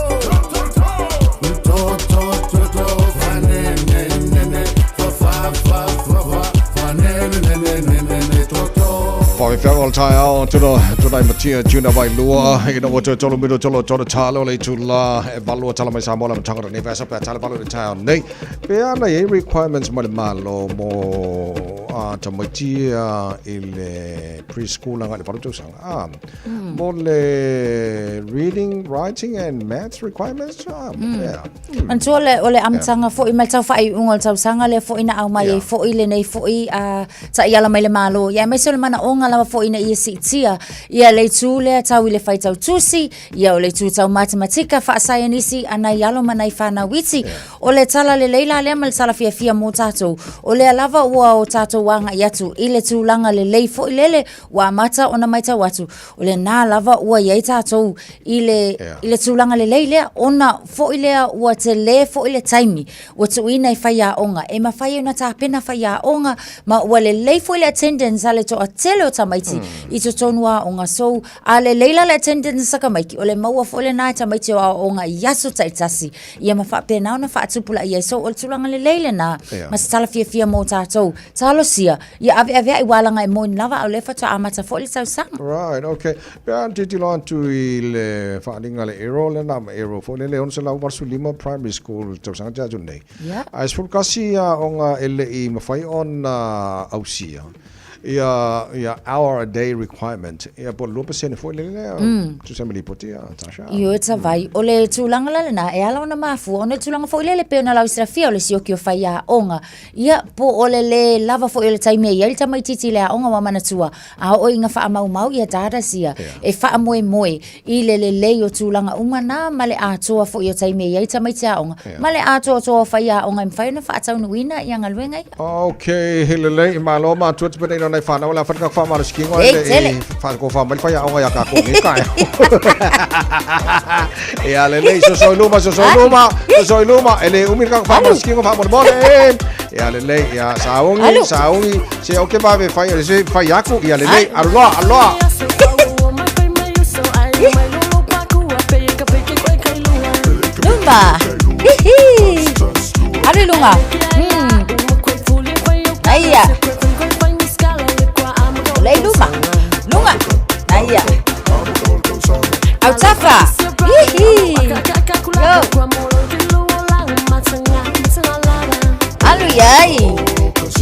to to to to fa ne ne ne ne fa fa fa fa fa fa ne ne ne ne ne ne to to. Fa o tai ao tuna tuna i matia tuna vai lua ina o te tolo miro tolo tolo talo le tula e valua tala mai Samoa la matanga nei vasa pe tala valu le tai nei pe ana e requirements mo le malo mo a tamaitia i le preschool anga le valu tausaga mo le reading, writing and maths requirements yeah. Manatua le o le amataga fo'i mai le taufaaiuga o le tausaga lea fo'i na aumai ai fo'i lenei fo'i a ta'iala mai le Malo, ia aemaise o le manaʻoga lava fo'i ina ia siitia ia le itū lea tau i le faitau tusi, ia o le itū tau matematika, faasaienisi a nai alo ma nai fanau iti. O le tala lelei la lea ma le tala fiafia mo tatou, o lea lava ua o tatou agaʻi atu i le tulaga lelei fo'i lele ua amata ona matau atu, o lenā lava ua i ai tatou i le, i le tulaga lelei lea, ona fo'i lea ua telē fo'i le taimi ua tuuina i faiaoga e mafai ai ona tapena faiaoga ma ua lelei foi le attendance a le toatele o tamaiti i totonu o aoga. So, a lelei la le attendance a tamaiti, o le maua foi lenā e tamaiti o aoaoga i aso taitasi, ia ma faapena ona faatupulaia ai. So, o le tulaga lelei lenā ma se tala fiafia mō tatou. Talosia, ia aveaveai ua alaga e moni lava a o lea faatoa amata foi le tausaga. Right, okay. Pe a tilotilo atu i le faaaliga a le Arrow, lena ma Arrow foi lele 685 Primary School tausaga te atu nei. Ae 11 aoga e le i mafai ona ausia ia ia hour a day requirement ia po o le 2% foi lele lea tusa ma lipoti a Tasha. Ioe Tavai, o le tulaga la lenā e ala ona mafua ona o le tulaga foi lele pei ona lau silafia o le sioki o faiaoga. Ia, po o le lē lava foi o le taimi e i ai le tamaitiiti i le aoga ua manatua, a oo ina faamaumau ia datas ia, e faamoemoe i le lelei o tulaga uma na ma le atoa foi o taimi e i ai tamaiti aoga, ma le atoatoa o faiaoga e mafai ona faataunuuina ia galuega ia. Ok, he lelei, malo matua te pene ina nei whanau, la wharinga wha mara sikingo e le wha mai whai aonga ia ka kongi kai. Ia lelei, sosoi luma, sosoi luma, sosoi luma, e le umi ka wha mara sikingo wha mole mole. Ia lelei, ia saungi, saungi, se oke vave whai, se whai aku, ia lelei, aloa, aloa. Luma. Hihi. Alu i luga. Aia. Lei luma. Luga. Aia. Autafa. Hihi. Yo. Alu iai.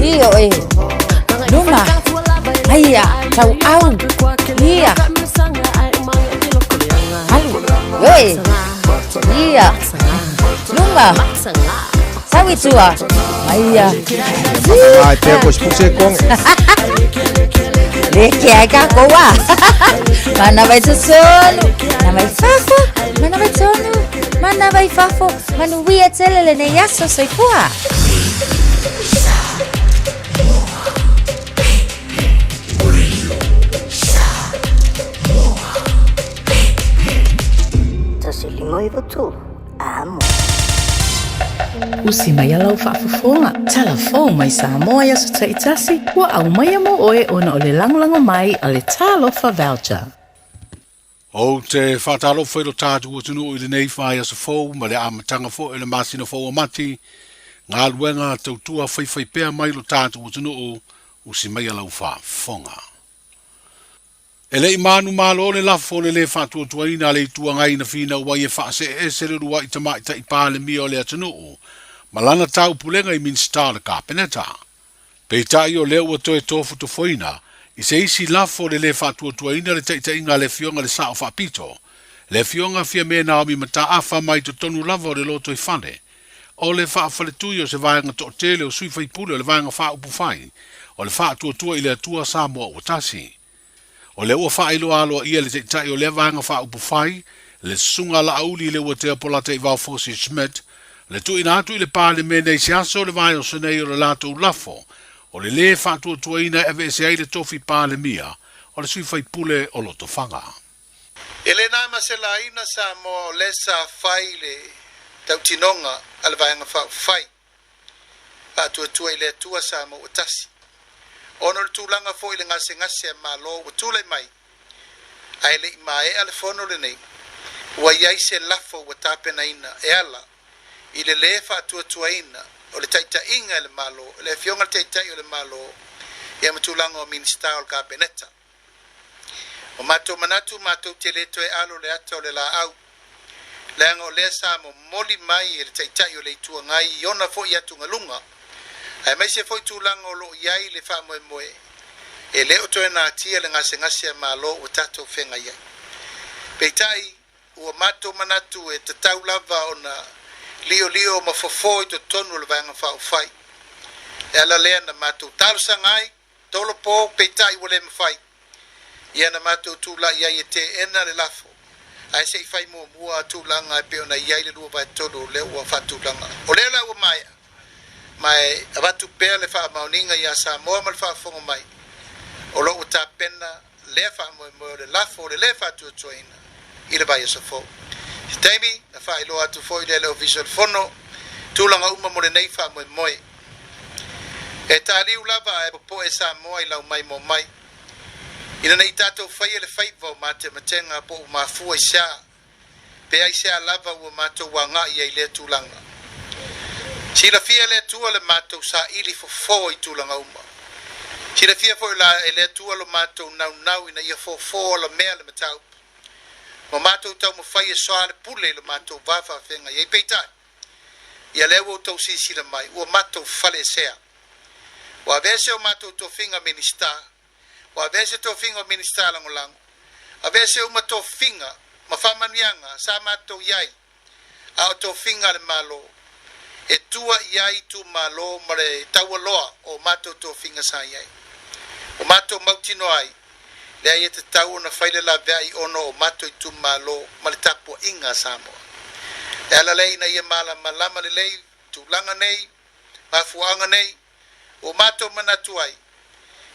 Io e. Luma. Aia. Tau au. Ia. Alu. Yo e. Ia. Luma. Sau i tua. Aia. Ai, pea ko spuse kong. Le ke ai ka koa. Mana vai totonu. Mana vai fafo. Mana vai tonu. Mana vai fafo. Manuia tele lenei aso soifua. Tasi lima iwa tolu. Amo. Usi mai lau faafofoga, talafou mai Samoa i aso taitasi, ua aumaia mo oe ona o le lagolago mai a le Talofa Voucher. Ou te faatalofa i lo tatou atunuu i lenei vaiaso fou ma le amataga foi o le masina fou o Mati, galuega tautua faifaipea mai lo tatou atunuu, usi maia lau faafofoga. E le i manumalo le lafo o le lē faatuatuaina a le Itu Agai na finau ai e faasee ese le uluai tamaitai Palemia o le atunuu ma lana taupulega i Minisita o le Kapeneta. Peitai o lea ua toe tofotofoina i se isi lafo o le lē faatuatuaina le taitaiga a le Afioga i le Sao Faapito, le Afioga Fiame Naomi Mataafa mai totonu lava o le lotoifale o le faafaletui o se vaega toatele o sui faipule o le Vaega Faaupufai o le Faatuatua i le Atua Samoa Ua Tasi. O lea ua faailoa aloaia e le Taitai o lea Vaega Faaupufai, le Susuga Laauli Leuatea Polataivao Fosi Schmidt, le tuuina atu i le Palemene i se aso o le vaiaso nei o le latou lafo o le lē faatuatuaina e aveese ai le tofi Palemia o le sui faipule o Lotofaga. E le na ma se laina Samoa o lea sa fai le tautinoga a le Vaega Faaupufai Faatuatua i le Atua Samoa Ua Tasi, ona o le tulaga foi i le gasegase a Malo ua tulai mai, ae le i maea le fono lenei, ua i ai se lafo ua tapenaina e ala i le lē faatuatuaina o le taitaiga e le Malo, e le Afioga i le Taitai o le Malo ia ma tulaga o Minisita o le Kapeneta. Ua matou manatu matou te le toe alo le ata o le laau, leaga o lea sa momoli mai e le Taitai o le Itu Agai i ona foi atugaluga, aemaise foi tulaga o lo o i ai le faamoemoe, e le o toe natia le gasegase a Malo ua tatou feagai ai. Peitai, ua matou manatu e tatau lava ona liolio ma fofo i totonu o le Vaega Faaupufai. Le ala lea na matou talosaga ai, Tolopo, peitai ua le mafai ia na matou tulai ai e teena le lafo, ae se i fai muamua tulaga e pei ona i ai le 2/3 o lea ua faatulaga. O lea la ua maea, ma e avatu pea le faamaoniga ia Samoa ma le faafofoga mai, o lo o ua tapena lea faamoemoe o le lafo o le lē faatuatuaina i le vaiaso fou. I se taimi, na faailoa atu foi lea e le Ofisa o le Fono tulaga uma mo lenei faamoemoe. E taliu lava ae popoe Samoa i lau maimoa mai, ina ne i tatou faia le faiva o matematega po ua mafua i se a, pe aisea lava ua matou agai ai i lea tulaga. Silafia e le Atua le matou saili fofo i tulaga uma. Silafia foi la e le Atua lo matou naunau ina ia fofo alamea le mataupu. Ma matou taumafai e soa le pule i lo matou va faafeagai ai. Peitai, ia lea ua outou silasila mai, ua matou faleesea. Ua aveese o matou tofiga Minisita, Ua aveese tofiga o Minisita Lagolago, aveese uma tofiga ma faamanuiaga sa matou i ai, a o tofiga a le Malo e tua i ai itumalo ma le taualoa o matou tofiga sa i ai. Ua matou mautinoa ai, leai e tatau ona fai le laveai ona o matou itumalo ma le tapuaiga a Samoa. Le ala lea ina ia malamalama lelei tulaga nei, mafuaaga nei, Ua matou manatu ai,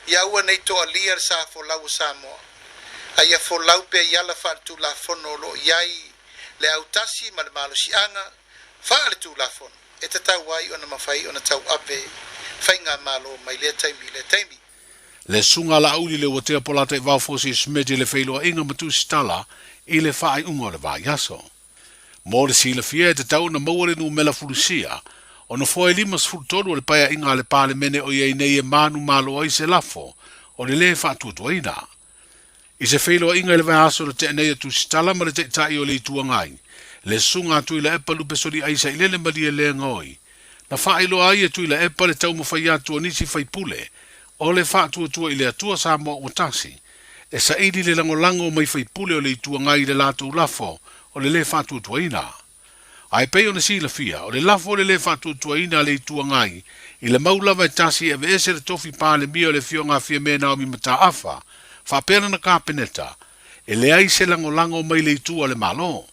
ia aua nei toalia le sa folau o Samoa, a ia folau pea i ala faaletulafono o lo o i ai le autasi ma le malosiaga faaletulafono e tatau ai ona mafai ona tauave faigamalo mai lea taimi i lea taimi. Le Susuga Laauli Leuatea Polataivao Fosi Smith i le feiloaiga ma Tusitala i le faaiuga o le vaiaso. Mo le silafia, e tatau ona maua le numera fulusia o nofoa e 53 o le paeaiga a le Palemene o i ai nei e manumalo ai se lafo o le lē faatuatuaina. I se feiloaiga i le vaiaso na tea nei a Tusitala ma le Taitai o le Itu Agai, le Susuga a Tuilaepa Lupesoliai Sailele Malielegaoi, na faailoa ai e Tuilaepa le taumafai atu o nisi faipule o le Faatuatua i le Atua Samoa Ua Tasi e saili le lagolago mai faipule o le Itu Agai i le latou lafo o le lē faatuatuaina. A e pei ona silafia, o le lafo o le lē faatuatuaina a le Itu Agai i le mau lava e tasi e aveese le tofi Palemia o le Afioga a Fiame Naomi Mataafa faapea lana Kapeneta, e leai se lagolago mai le itu a le Malo,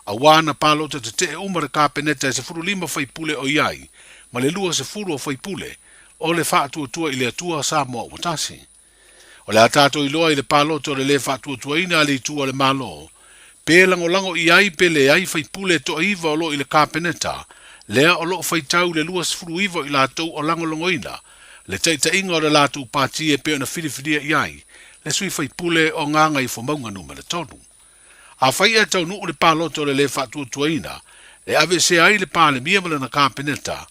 auā na palota tetee uma le Kapeneta e 15 faipule o i ai ma le 20 o faipule o le Faatuatua i le Atua Samoa Ua Tasi. O le a tatou iloa i le palota o le lē faatuatuaina a le itu a le Malo, pe lagolago i ai pe leai faipule e toaiva o lo o i le Kapeneta, lea o loo faitau i le 29 o i latou o lagolagoina le taitaiga o le latou pati e pei ona filifilia i ai le sui faipule o Gagaifomauga Numera 3. Afai e taunuu le palota o le lē faatuatuaina e aveesea ai le Palemia ma lana Kapeneta,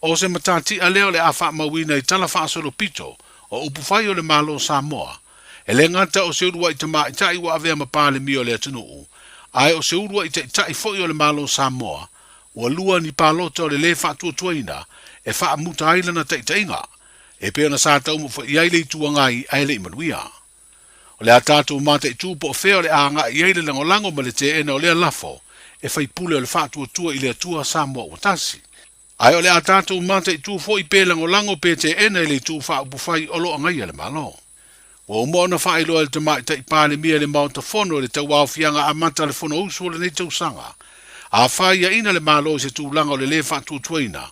o se matatia lea o le a faamauina i tala faasolopito o upufai o le Malo o Samoa, e le gata o se uluai tamaitai ua avea ma Palemia o le atunuu, ae o se uluai taitai foi o le Malo o Samoa ua lua ni palota o le lē faatuatuaina e faamuta ai lana taitaiga, e pei ona sa taumafai i ai le Itu Agai ae le i manuia. O le a tatou mataitu po o fea o le a agai i ai le lagolago ma le teena o lea lafo e faipule o le Faatuatua i le Atua Samoa ua Tasi. Ae o le a tatou mataitu foi pe lagolago pe teena i le itu faaupufai o lo o agaia le Malo. Ua uma ona faailoa e le Tamaitai Palemia i le Maota Fono i le tauaofiaga amata a le Fonousu o lenei tausaga, a faiaina le Malo i se tulaga o le lē faatuatuaina,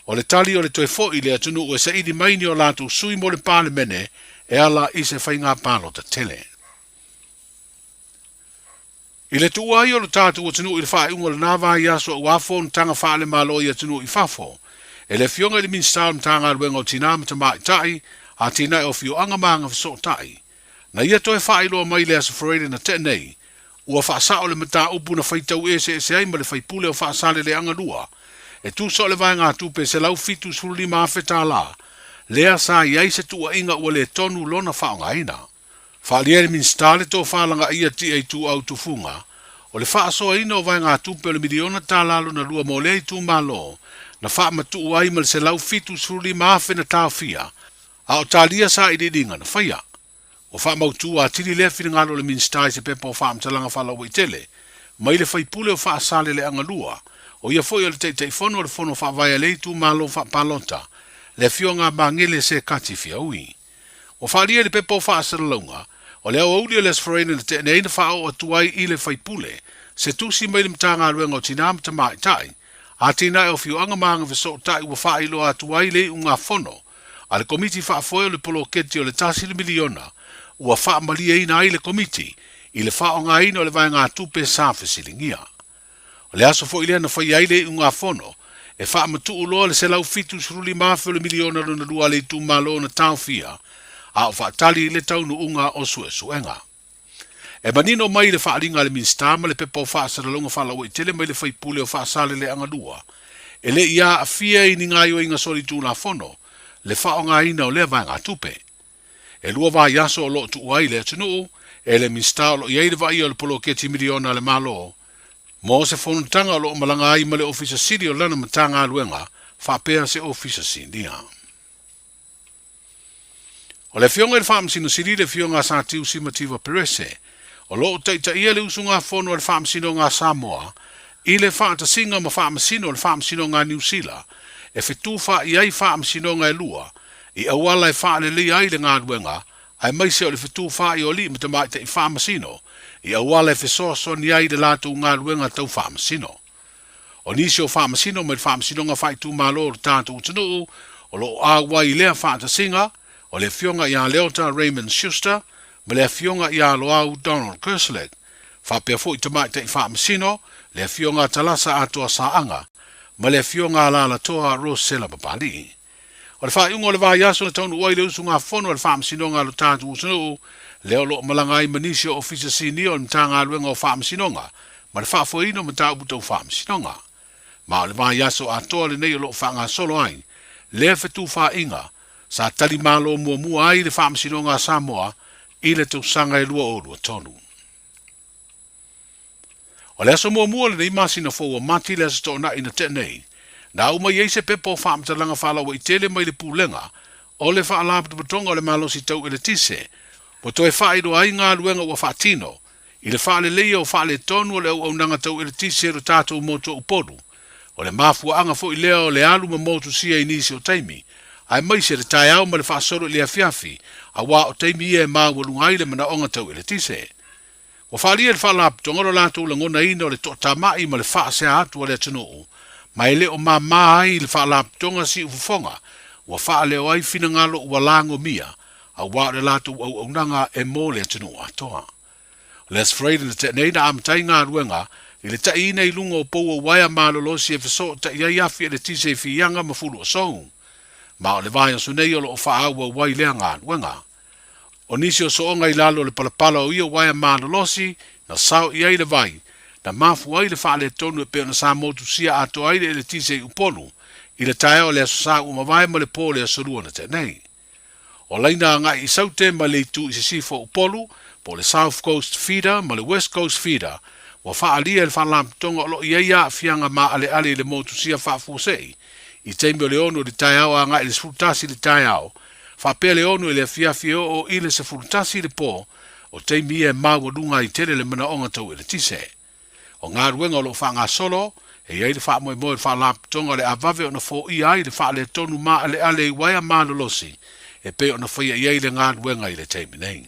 O le tali o le toe foi i le atunuu e saili mai ni o latou sui mo le Palemene e ala i se faiga palota tele. I le tuua ai o lo tatou atunuu i le faaiuga o lena vaiaso aua fonotaga faale-Malo i atunuu i fafo, e le Afioga i le Minisita o le Matagaluega o Tina ma Tamaitai, Atinae o Afioaga ma Agafesootai, na ia toe faailoa mai i le Aso Faraile na tea nei, ua faasao le mataupu na faitau eseese ai ma le faipule o Faasaleleaga 2, e tusa o le vaegatupe $175,000, lea sa i ai se tuuaiga ua le tonu lona faaaogaina. Faaalia e le Minisita le tofa lagaia tia ituau tufuga, o le faasoaina o vaegatupe o le miliona tala lona lua mo lea itumalo, na faamatuu ai ma le $175,000 na taofia, a o talia sailiiliga na faia. Ua faamautu atili lea finagalo o le Minisita i se pepa o faamatalaga faalauaitele mai le faipule o Faasaleleaga 2, o ia foi o le Taitaifono o le Fono Faavae a lea itumalo faapalota, le Afioga a Magele Sekati Fiaui. Ua faaalia i le pepa o faasalalauga, o le aoauli o le Aso Faraile na tea nei na faaoo atu ai i le faipule se tusi mai le Matagaluega o Tina ma Tamaitai, Atinae o Afioaga ma Agafesootai ua faailoa atu ai le iugafono a le Komiti Faafoe o le Poloketi o le $1 miliona ua faamalieina ai le Komiti i le faaaogaina o le vaegatupe sa fesiligia. O le aso foi lea na faia ai le iugafono e faamatuu loa le $175,000 o le miliona lona lua a le itumalo na taofia a o faatali le taunuuga o suesuega. E manino mai le faaaliga a le Minisita ma le pepa o faasalalauga faalauaitele mai le faipule o Faasaleleaga 2, e le i aafia i ni gaoioiga solitulafono le faaaogaina o lea vaegatupe. E lua vaiaso o lo o tuua ai le atunuu e le Minisita o lo o i ai le vaaia o le poloketi miliona a le Malo mo se fonotaga o lo o malaga ai ma le Ofisa Sili o lana Matagaluega faapea se Ofisa Sinia. O le Afioga i le Faamasino Sili le Afioga a Satiu Simativa Perese, o lo o taitaia le usugafono a le Faamasinoga a Samoa i le faatasiga ma Faamasino o le Faamasinoga a Niu Sila e fetufaai ai faamasinoga e lua i auala e faaleleia ai le galuega aemaise o le fetufaai o alii ma tamaitai faamasino i auala e fesoasoani ai i le latou galuega tau faamasino. O nisi o faamasino mai le Faamasinoga Faaitumalo o le tatou atunuu o lo o auai i lea faatasiga, o le Afioga ia Leota Raymond Schuster ma le Afioga ia Loau Donald Kerslake, faapea foi Tamaitai Faamasino, le Afioga Talasa Atoa Saaga ma le Afioga Alalatoa Rosella Papalii. O le faaiuga o le vaiaso na taunuu ai le usugafono a le Faamasinoga a lo tatou atunuu, lea o lo o malaga ai ma nisi o Ofisa Sinia o le Matagaluega o Faamasinoga ma le faafoeina o mataupu tau faamasinoga. Ma o le vaiaso atoa lenei o lo o faagasolo ai lea fetufaaiga sa tali malo muamua ai le Faamasinoga a Samoa i le tausaga e 2023. O le aso muamua o lenei masina fou o Mati le Aso Toonai na tea nei, na au mai ai se pepa o faamatalaga faalauaitele mai le Pulega o le Faalapotopotoga o le Malosi Tau Eletise ua toe faailoa ai galuega ua faatino i le faaleleia o faaletonu o le auaunaga tau eletise i lo tatou motu o Upolu. O le mafuaaga foi lea o le alu ma motusia i nisi o taimi, aemaise le taeao ma le faasolo i le afiafi, auā o taimi ia e maualuga ai le manaoga tau eletise. Ua faaalia e le Faalapotopotoga lo latou lagonaina o le toatamai ma le faasea atu a le atunuu, ma e le o mama ai le Faalapotopotoga siufofoga ua faaleo ai finagalo ua lagomia, auā o le latou auaunaga e mo le atunuu atoa. O le Aso Faraile na tea nei na amata ai galuega i le taʻiina i luga o pou o uaea malolosi e fesootaʻi ai afi eletise i Fiaga ma Fuluasou. Ma o le vaiaso nei o lo o faaauau ai lea galuega. O nisi o sooga i lalo o le palapala o ia uaea malolosi na sao i ai le vai, na mafua ai le faaletonu e pei ona sa motusia atoa ai le eletise i Upolu i le taeao o le Aso Sa ua mavae ma le po o le Aso Lua na tea nei. O laina agai i Saute ma le itu i sisifo o Upolu, po o le South Coast Feeder ma le West Coast Feeder, ua faaalia e le Faalapotopotoga o lo o i ai aafiaga maaleale i le motusia faafuasei i taimi o le 6 i le taeao agai i le 11 i le taeao, faapea le 6 i le afiafi e oo i le 11 i le po, o taimi ia e maualuga ai tele le manaoga tau eletise. O galuega o lo o faagasolo, e i ai le faamoemoe o le Faalapotopotoga o le a vave ona foia ai le faaletonu maaleale i uaea malolosi e pei ona faia i ai le galuega i le taimi nei.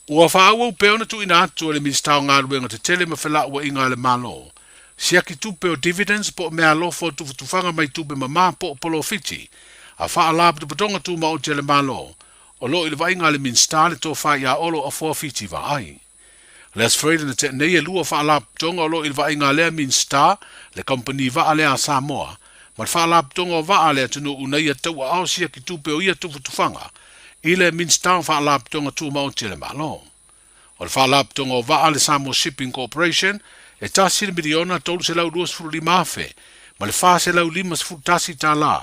Ua faaauau pea ona tuuina atu e le Minisita o Galuega Tetele ma Felauaiga a le Malo siaki tupe o dividends po o meaalofa o tufatufaga mai tupe mama po o polofiti a Faalapotopotoga Tumaoti a le Malo o lo o i le vaaiga a le Minisita le tofa ia Olo Afoa Fiti Vaai. Les Freud na tea nei e lua faalapotopotoga o lo o i le vaaiga a lea Minisita, le kamupani vaa lea a Samoa, ma le faalapotopotoga o vaa a le atunuu na ia tauaao siaki tupe o ia tufatufaga i le Minisita o Faalapotopotoga Tumaoti a le Malo. O le faalapotopotoga o vaa le Samoa Shipping Corporation e $1,325,451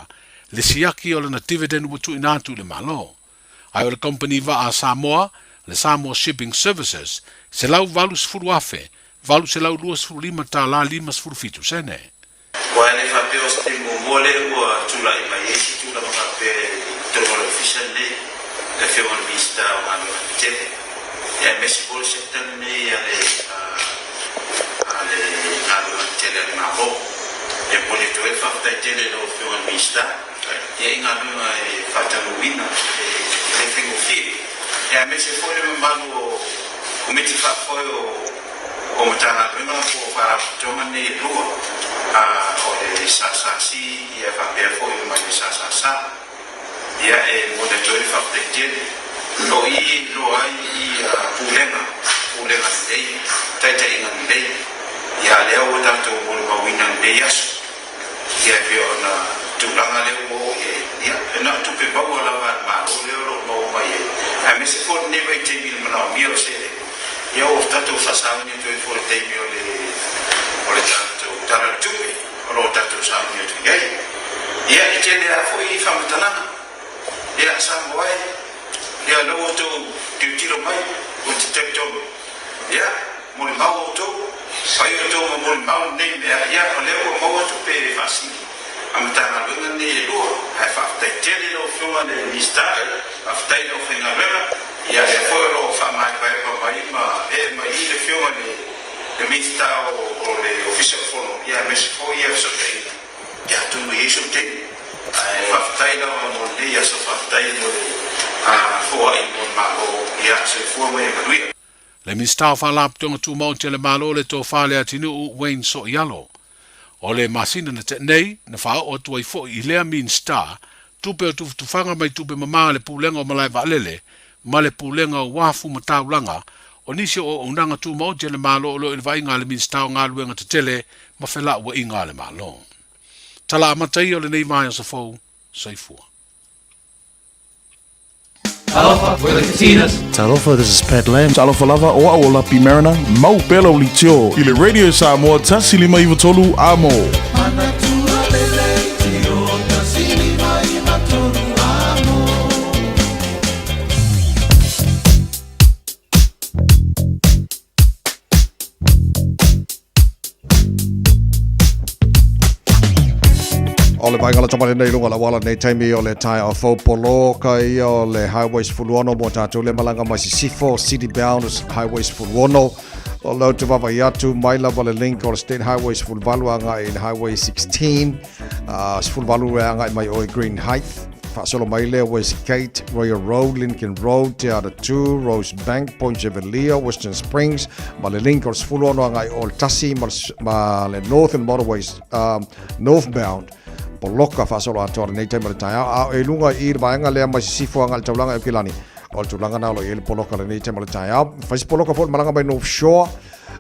le siaki o lana dividend ua tuuina atu i le Malo. Ae o le kamupani vaa a Samoa, le Samoa Shipping Services, $180,825.57 sene. Aua e le faapea o se taimi muamua lea ua tulai mai ai se tulaga faapea i totonu o le Ofisa lenei, le Afioga i le Minisita o Galuega Tetele, aemaise foi le sector lenei a le a le Galuega Tetele a le Malo. E momoli atu ai le faafetai tele i lau Afioga i le Minisita ia i galuega e faataunuuina e le faigofie, aemaise foi le mamalu o Komiti Faafoe o o Matagaluega po o Faalapotopotoga nei e lua, o le SSRC ia faapea foi ma le SSS. Ia e momoli atu ai le faafetai tele. O i e iloa ai i pulega, pulega lelei, taitaiga lelei. Ia lea ua tatou molimauina i lenei aso. Ia e pei ona tulaga lea ua oo i ai, ia e na o tupe maua lava a le Malo lea o lo o maua mai ai, aemaise foi lenei vaitaimi i le manaomia o seleni, ia ua tatou faasauni atu ai foi i le taimi o le o le tatou Tala o le Tupe o lo o tatou sauni atu i ai. Ia e tele lava foi faamatalaga, ia Samoa e, ia lea ua outou tilotilo mai, ou te talitonu, ia, Molimau outou, fai outou ma molimau lenei mea, ia, o lea ua maua tupe e faasili a Matagaluega nei e lua, ae faafetai tele i lau Afioga i le Minisita, faafetai i le aufaigaluega, ia, lea foi o lo o faamaepaepa mai ma ee mai i le Afioga i le Minisita o le Ofisa o le Fono, ia, aemaise foi ia fesootaiga, ia, atonu e i ai sou taimi, ae faafetai lava mo lenei aso, faafetai mo le foai mo le Malo, ia, soifua ma ia manuia. Le Minisita o Faalapotopotoga Tumaoti a le Malo le Tofa Leatinuu Wayne Soialo. O le masina na tea nei, na faaoo atu ai foi i lea Minisita tupe o tufatufaga mai tupe mama a le Pulega o Malae Vaalele ma le Pulega o Uafu ma Taulaga o nisi o auaunaga tumaoti a le Malo o lo o i le vaaiga a le Minisita o Galuega Tetele ma Felauaiga a le Malo. Tala amata ia o lenei vaiaso fou. Soifua. Talofa, we're the Katinas. Talofa, this is Pat Lam. Talofa lava, o au o Lapi Mariner, mau pea lau leitio i le Radio Samoa 153 Amo. Manatua le leitio, 153 Amo. O le vaega lata mai nei lunga la wala nei taimi o le tae o fau polo ka ia o le Highway 16 mo tātou le malanga mai Sisifo City Bound Highway 16 o lau te vava i atu mai lava le link o le State Highway 18 anga i le Highway 16 18 e anga i mai o i Green Heights Faasolo mai lea Westgate, Royal Road, Lincoln Road, Te Ara 2, Rosebank, Point Chevalier, Western Springs, ma le link o le 16 agai o le tasi ma le, ma le Northern Motorways northbound poloka faasolo atoa lenei taimi o le taeao a e luga i le vaega lea mai sisifo agai le taulaga e Aukilani o le tulaga na o lo i ai le poloka lenei taimi o le taeao fai se poloka foi le malaga mai North Shore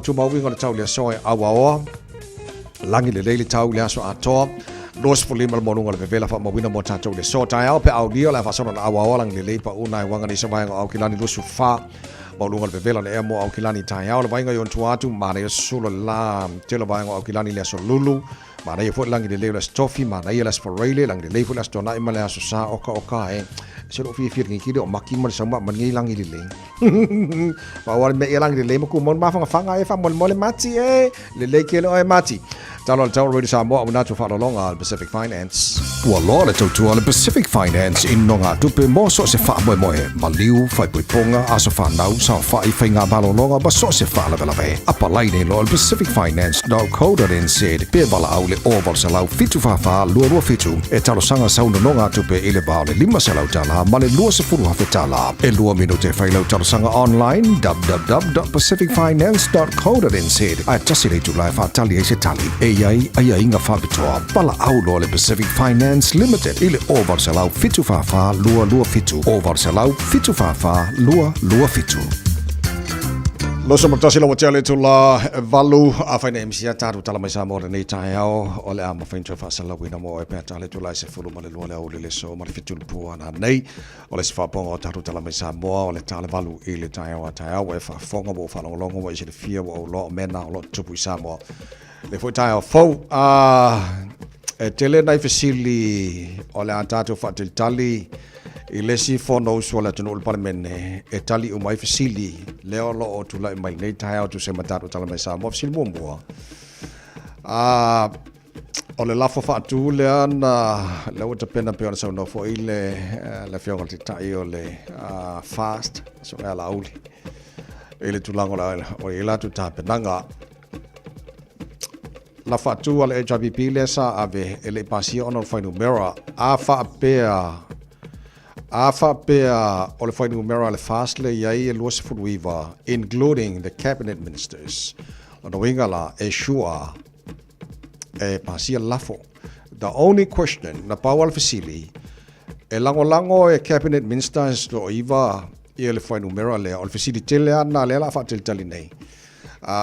tau tumau uiga o le tau i le aso e auaoa. Lagi lelei le tau i le aso atoa. 25 le maualuga o le vevela faamauina mo tatou i le aso. Taeao pe aulia o le a faasolo na auaoa lagi lelei pau nai uaga nei sa vaega o Aukilani 24 maualuga o le vevela na ea mo Aukilani taeao le vaaiga i ona tua atu manaia sulo le la tele o vaega o Aukilani i le aso Lulu. Manaia foi le lagi lelei o le Aso Tofi, manaia le Aso Faraile, lagi lelei foi le Aso Toonai ma le Aso Sa okaoka e. Se lou fiafia i le gigili o maki ma le sauma ma lenei lagi lelei. Pau lava le mea ia lagi lelei ma kumau le mafangafaga e faamolemole Mati e. Lelei tele oe Mati. Talo a le Taua Radio Samoa ua natu faalologa a le Pacific Finance. Ua loa le tautua a le Pacific Finance i nogatupe mo so o se faamoemoe, maliu, faaipoipoga, aso fanau, saofai, faiga malologa ma so o se faalavelave. Apalai nei loa i le pacificfinance.co.nz pe valaau i le 0800 744 227 e talosaga sau nonogatupe i le va o le $500 ma le $20,000. E lua minute e fai lau talosaga online www.pacificfinance.co.nz ae tasi le itula e faatali ai se tali. E i ai aiaiga faapitoa. Valaau loa le Pacific Finance Limited i le 0800 744 227, 0800 744 227. Loso ma tasi lau tea le tula e valu a whaina MC a tātou tala mai Samoa lenei taeao o le a mawhain tue whaasalauina mo e pea tā le tula e se fulu ma le lua le au le leso ma le fitu le pua nā nei o le isi faapoga o tatou tala mai Samoa o le talevalu i le taeao a taeao ua e faafofoga ua ou faalogologo ua e silafia ua ou iloa o mea na o lo o tutupu i Samoa le foi taeao fou a e tele nai fesili o le a tatou faatalitali i le isi fonousu a le atunuu le Palemene e tali uma ai fesili lea o lo o tulai mai lenei taeao tusa ma tatou tala mai Samoa. Fesili muamua, a O le lafo faatu lea na lea ua tapena pei ona saunoa foi le le afioga i le Taitai o le FAST, Susuga ia Laauli, i le tulaga o le o i ai latou tapenaga. Lafo faatu a le HRPP lea sa ave e le i pasia ona o le fuainumera. A faapea A faapea o le fuainumera a le FAST lea i ai e 29 including the cabinet ministers, lona uiga la e sure e pasia le lafo. The only question, na pau lava le fesili, e lagolago e Cabinet Ministers toaiva ia le fuainumera lea, o le fesili tele lava lena lea o le a faatalitali nei.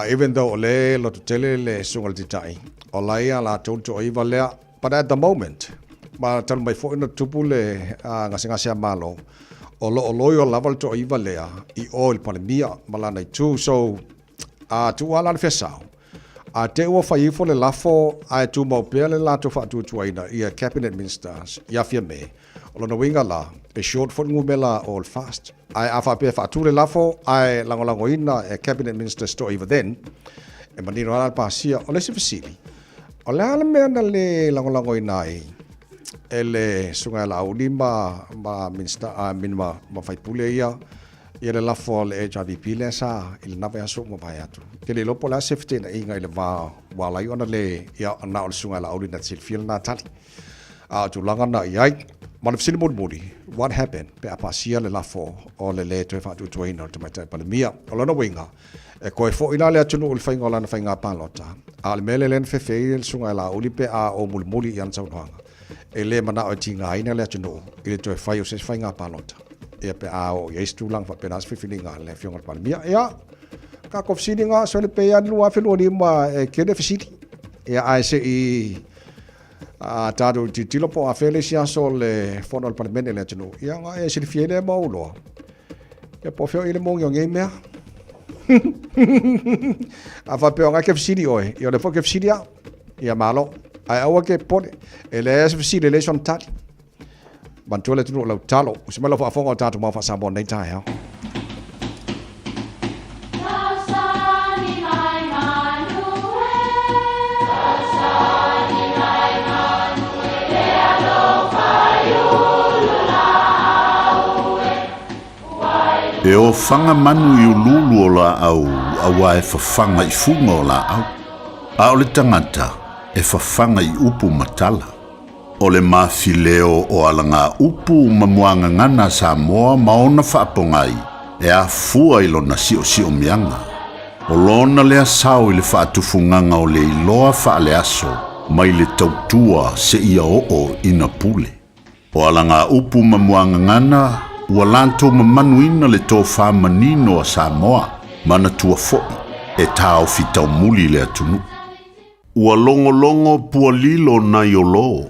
Even though o lea e lototele le susuga i le Taitai, o la e ia latou le toaiva lea, but at the moment, ma talu mai foi ona tupu le gasegase a Malo, o lo o loyal lava le toaiva lea i o i le Palemia ma lana itu. So, A tuu ala le fesao, a te ua fai ifo le lafo ae tumau pea le latou faatuatuaina ia Cabinet Ministers ia Fiame, o lona uiga la, e short foi le ngumela o le fast. Ae a faapea e faatu le lafo ae lagolagoina e Cabinet Ministers toaiva then, e manino lava le pasia. O le isi fesili, o le a le mea na le lagolagoina ai e le Susuga ia Laauli ma ma Minista, I mean ma ma faipule ia Ia le lafo a le HRVP lea sa i lena vaiaso ua mavae atu. Te le iloa po o le a se feteenaiga i le va ua ala ai ona le, ia, na o le Susuga ia Laauli na te silafia lena tali. A o tulaga na i ai. Ma le fesili mulimuli, what happened pe a pasia le lafo o le le toe faatuatuaina o le Tamaitai Palemia? O lona uiga, e koe foi la le atunuu i le faiga o lana faiga palota, a o le mea lea lea na fefe ai le Susuga ia Laauli pe a ou mulimuli i ana saunoaga, e le manao e tigaina le atunuu i le toe fai o se isi faiga palota. Ia pe a oo i ai se tulaga faapena se filifiliga a le Afioga i le Palemia. Ia, tatou fesiliga, sole pe ia 2025 e tele fesili. Ia, ae se i a tatou tilotilo po o afea le isi aso o le fono a le Palemene i le atunuu. Ia, ona e silafia ai lea ma ou iloa. Ia, po o fea o i ai le moni o nei mea. A faapea o na ke fesili oe, ia o lea foi ke fesili au. Ia malo. Ae aua ke popole. E leai se fesili e leai sona tali. Manatua le atunuu o lau tatalo. Usi mai lau faafofoga o tatou mau faa-Samoa nei taeao. E ofaga manu i uluulu o laau auā e fafaga i fuga o laau, a o le tagata e fafaga i upu ma tala. O le mafileo o alagaupu ma muagagana a Samoa ma ona faapogai e afua i lona siosiomiaga. O lona lea sao i le faatufugaga o le iloa faaleaso mai le tautua seia oo ina pule. O alagaupu ma muagagana ua latou mamanuina le tofa manino a Samoa, manatua foi e taofi taumuli le atunuu. Ua logologo pua lilo nai Olo.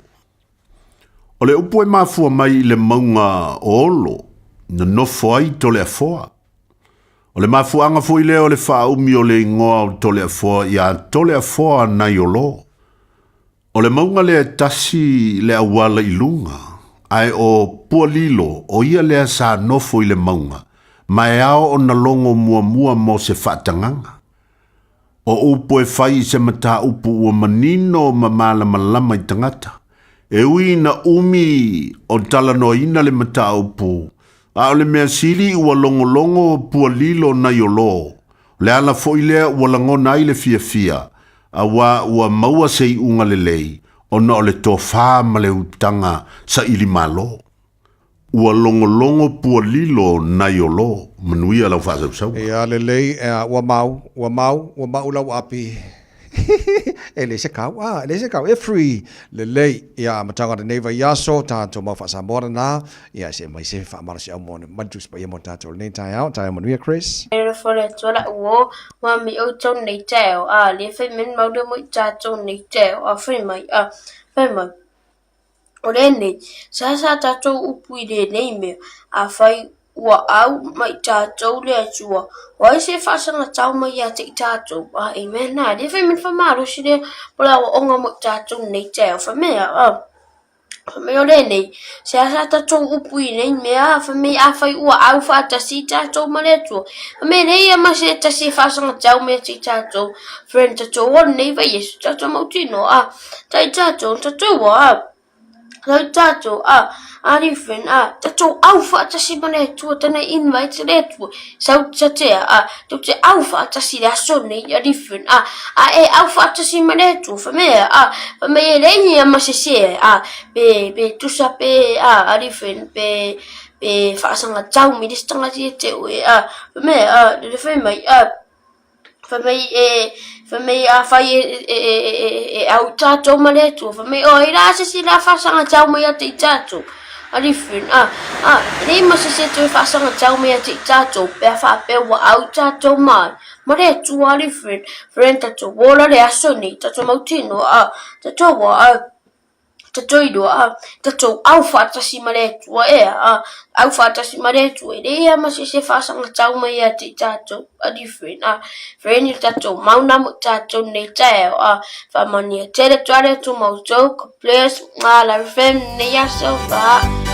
O le upu e mafua mai i le mauga o Olo, na nofo ai Toleafoa. O le mafuaaga foi lea o le faaumi o le igoa o Toleafoa ia Toleafoa nai Olo. O le mauga lea e tasi le auala i luga, ae o Pua Lilo o ia lea sa nofo i le mauga, ma e ao ona logo muamua mo se faatagaga. O upu e fai i se mataupu ua manino ma malamalama i tagata. E ui ina umi o talanoaina le mataupu, a o le mea sili ua logologo pua lilo nai olo. O le ala foi lea ua lagona ai le fiafia, auā ua maua se iuga lelei ona o le tofa ma le utaga saili malo. Ua logologo pua lilo nai olo. Manuia lau faasausauga. Ia lelei, ua mau, ua mau, ua mau lau api. E leai se kau, a, e leai se kau, e free. Lelei, ia amataga o lenei vaiaso, tatou mau faa-Samoa lena, ia se mai se faamalosiau mo mai le Tusi Paia mo tatou i lenei taeao. Taeao manuia Chris. E alofa le Atua la'u uo, ua mi outou nei taeao, a le fai mai mau le mo i tatou nei taeao, a fai mai, a fai mai. O lenei, seasea tatou upu i lenei mea, afai ua au mai tatou le Atua, o ai se faasagatau mai ia te i tatou? A Amen. A le fai mai le faamalosi lea po le aoaoga mo i tatou nei taeao. Fai mai, a, fai mai o lenei, seasea tatou upu i nei mea, fai mai afai ua au faatasi i tatou ma le Atua, fai mai e leai ia ma se tasi e faasagatau mai ia te i tatou. Friend, tatou o lenei vaiaso, tatou mautinoa, a. Tai tatou, tatou a, tai tatou a, ari friend a, tatou au faatasi ma le Atua, tana invite le Atua, sau tatea a, tou te au faatasi le aso nei, ari friend a, a e au faatasi ma le Atua, fai mai a, fai mai e leai ia ma se se a, pe, pe tusa pe a, ari friend, pe, pe faasagatau mai le isi tagata ia te oe a, fai mai a, le fai mai a, Fai mai e, fai mai afai e, e, e, e, e, e au i tātou ma le Atua, fai mai, o ai la se si la whaasangatau mai a te i tātou. A different, a, a, e nei ma se se toe whaasangatau mai a te i tātou, pea whaapea ua au i tātou mai. Ma le Atua, a different, friend, tātou wola le aso nei, tātou mautino, a, tātou wa, a, Tatou iloa, a, tatou au faatasi ma le Atua, ea, a, au faatasi ma le Atua, e leai a ma se isi e faasagatau mai ia te i tatou, a different, a, friend i le tatou mauna mo i tatou nei taeao, a, faamanuia tele atu a le Atua ma outou, God bless, a, love you fam, nei aso, bye.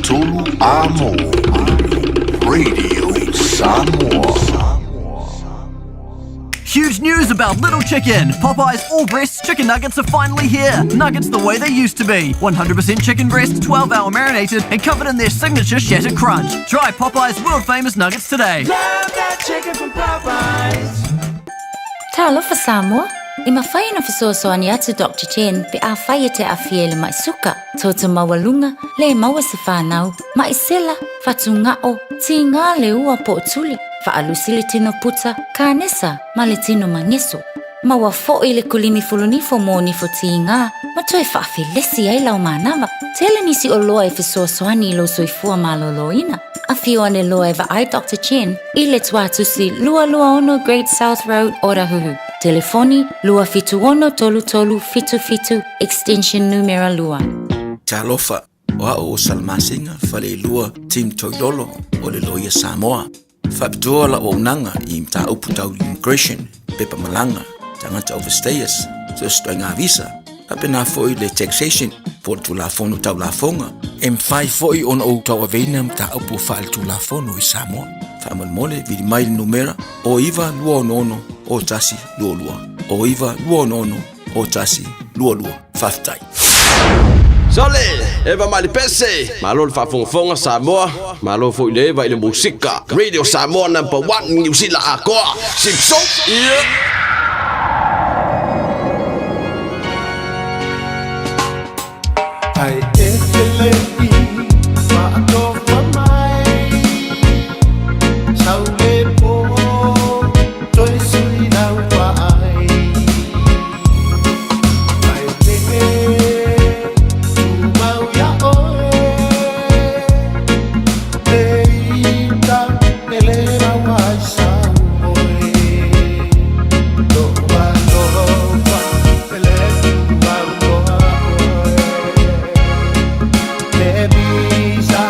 3 Amo Radio Samoa. Huge news about Little Chicken! Popeye's all breasts chicken nuggets are finally here! Nuggets the way they used to be 100% chicken breast, 12 hour marinated, and covered in their signature shatter crunch. Try Popeye's world famous nuggets today. Love that chicken from Popeyes. Talofa Samoa! E mafai ona fesoasoani atu Doctor Chen pe afai e te aafia i le ma'i suka, toto maualuga, le maua se fanau, ma'i sela, fatuga'o, tigā le ua po o tuli, fa'alusi le tino puta, kanesa, ma le tino mageso. Maua fo'i le kulimi fulunifo mo nifo tigā ma toe fa'afelesi ai lau manava. Tele nisi oloa e fesoasoani i lou soifua malōlōina. Afio ane loa e vaai Doctor Chen i le Tuatusi 226 Great South Road, Otahuhu. Telefoni, 276 3377, extension numera 2. Talofa, o au o Salamasina, Faleilua, Tim Toilolo, o le Loia Samoa. Faapitoa lau auaunaga i mataupu tau immigration, pepa malaga, tagata overstayers, so o se ituaiga visa, faapena foi le taxation po o le Tulafono Tau Lafoga. E mafai foi ona ou tauaveina mataupu faaletulafono i Samoa. Faamolemole, vili mai le numera o 9 2 6 o 1 2 2 o 9 2 6 o 1 2 2. Faafetai. Sole, Eva Malipese, malo le faafogafoga Samoa, malo foi le Eva i le musika. Radio Samoa number 1 Niu Sila atoa. Simpson. Yeah. Ai e te le'i whaatofa mai Sau le pō toe sui lau ai Ai le tumau ia oe Le ita e le mau ai sau oe Loa loa e le tumau loa oe Le bisa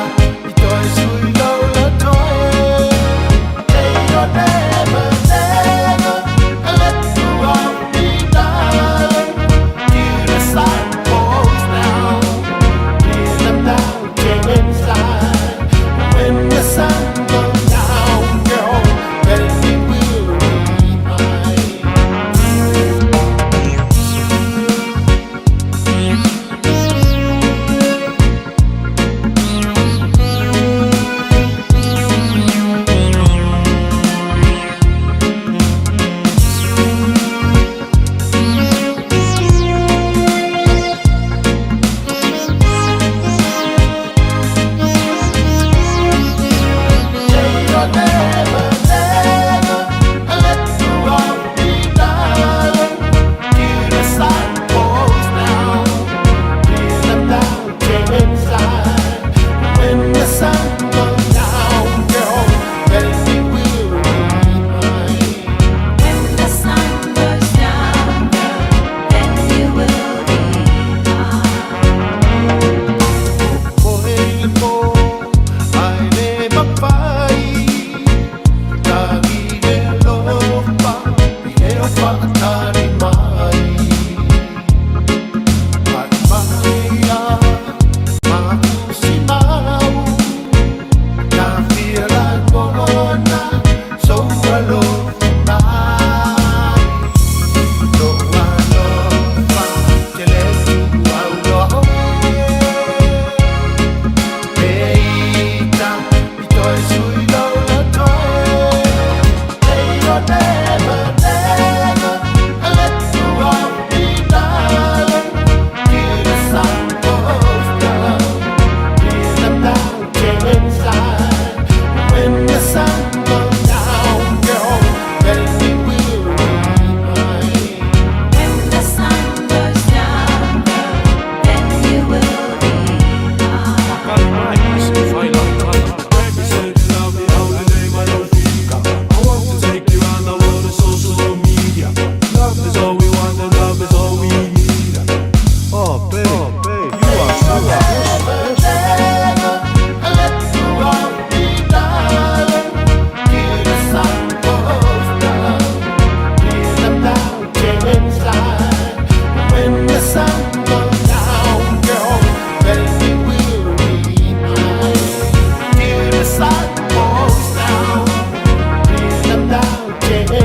i toe sui lau la toe Hey, you'll never, never let go of me, darling. Till the sun goes down in the mountain side. When the sun goes down, girl, then you will be mine. You'll never, never let go of me, darling. Till the sun goes down in the mountain side. When the sun goes down, girl, then you will be mine. When the sun goes down, girl, then you will be Koe le pō, ai le mapai, tagi le lopa, i le ofa atari mai. Mai mai a, makusi mau, ka fia la kona, so alofa mai. Loa lofa, te le tu au loa oe. Peita, i toe sui lau la toe. Hey, you'll never, never let go of me, darling. Till the sun goes down in the mountain side. When the sun goes down, girl, then you will be mine. When the sun goes down, girl, then you will be I want to take you round the world.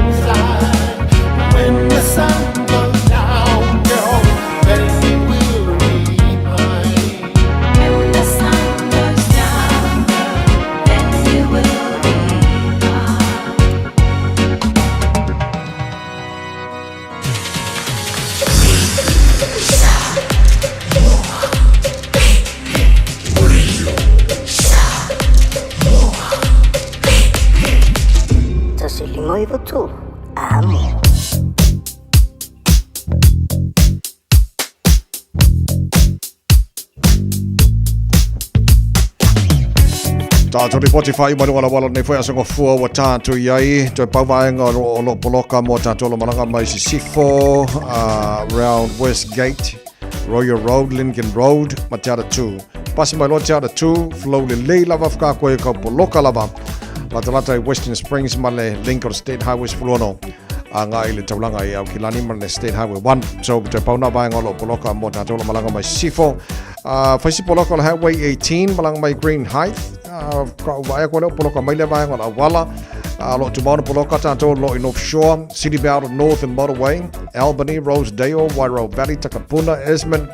inside. When the sun goes down, girl, then you will be mine. When the sun goes down, girl, then you will be mine. 153 Amo. Tātou ripoti whai mai wala wala nei foi aso fua wa tātou i ai toe pau vaenga o lo, o lo poloka mo tātou lo malanga mai Sisifo round Westgate Royal Road Lincoln Road ma Te Ara 2 pasi mai loa Te Ara 2 flow lelei lava whaka koe kau poloka lava lata lata i Western Springs ma le Lincoln State Highway 16 a ngā i le taulanga i Aukilani ma le State Highway 1. So, te pauna vaenga o lo poloka mo tātou lo malanga mai Sisifo. Whaisi poloka o le Highway 18 malanga mai Green Height. Ka uvaea koe leo poloka mai le vaenga o le awala. Lo tumaona poloka tātou lo i North Shore, City Bound North and Motorway, Albany, Rosedale, Wairau Valley, Takapuna, Esmond,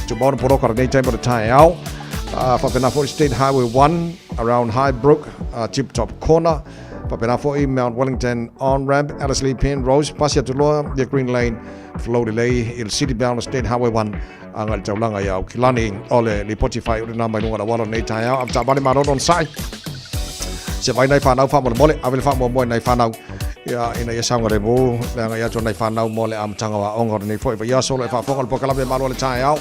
tumaona poloka nei taima o te taeao. Whapena foi State Highway 1 around Highbrook, Tip Top Corner, whapena foi Mount Wellington on-ramp, Ellerslie Penrose, pasi atu loa ia Green Lane, flow lelei i le City Bound State Highway 1, aga i le taulaga i Aukilani. O le lipoti faaiu lena mai luga o le auala o lenei taeao. Ave taavale malo lona sai. Se vai nai whanau whaamolemole, ave le whaamuamua i nai whanau ia ina ia saogalemu le agai atu o nai whanau mo le amataga o aoga o lenei foi vaiaso. O lo o faafofoga le polokalame Malo o le Taeao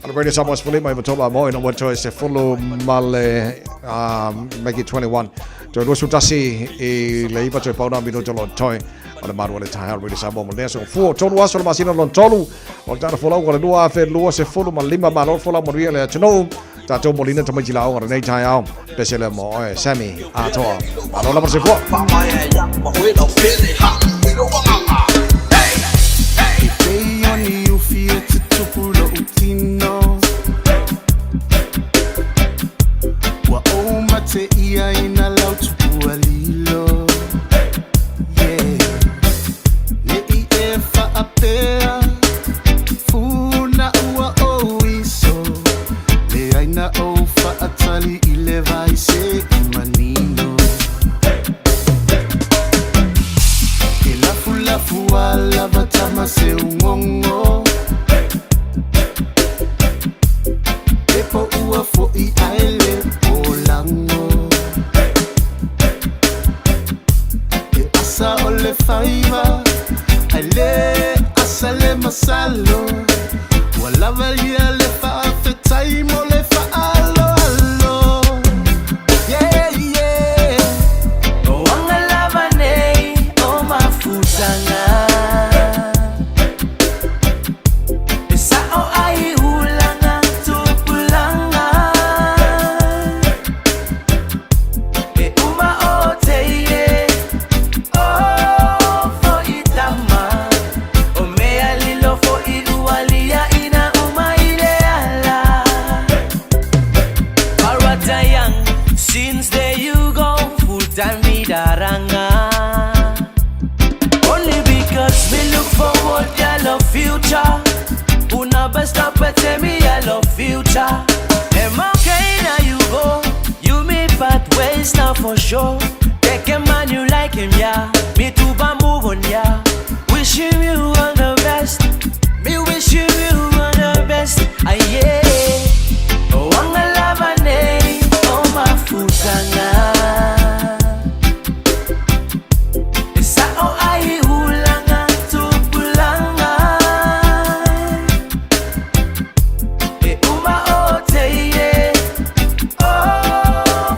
a le Radio Samoa 15 tolu a mo ina ua toe 10 ma le make it 21 toe 21 i le 9 toe pauna minuta o lo o toe o le Malu o le Taeao Radio Samoa mo lenei aso gafua o tolu aso o le masina lona tolu o le tatou folauga o le 2025. Malo le folau manuia le atunuu tatou molina tamaiti laoga lenei taeao pese lea mo oe Sammy atoa. Malo lava le soifua. E pei o ni ufi e tutupu lo'u tino Ua ou mate ia i nā lau tupua lilo Yeah Ne i e faapea Funa ua ou iso Leai na ou faatali i le vai se i manino E lafulafu a lava tama se ugongo E po ua fo'i ae le polago E asa o le faiva ae le asa le masalo Ua lava ia le faafetai mo le faaaloalo Yeah, yeah. O anga lava nei o mafutanga E sa'o ai ulanga tupulanga E uma o teie o fo'i tama O mea lilo fo'i ua ina uma i le ala Parata young, since there you go, full time me daranga. Only because me look forward, I love future. Una best up at me, I love future. Am okay now you go, you me part ways now for sure. Take a man you like him, yeah. Me too, but move on, yeah. Wishing you all the best. Me wishing you all the best. Ah, yeah. O anga lava nei o mafutanga E sa'o ai ulanga tupulanga E uma o teie o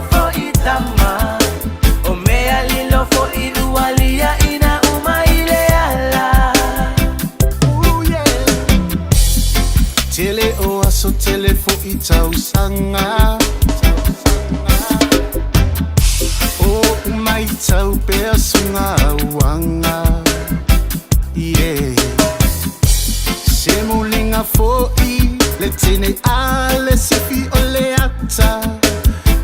fo'i tama O mea lilo fo'i ua lia ina uma i le ala. Ooh, yeah. Tele o aso tele fo'i tausaga O umaitau pea suga auaga Yeah Se muliga fo'i le tine a le sifi o le ata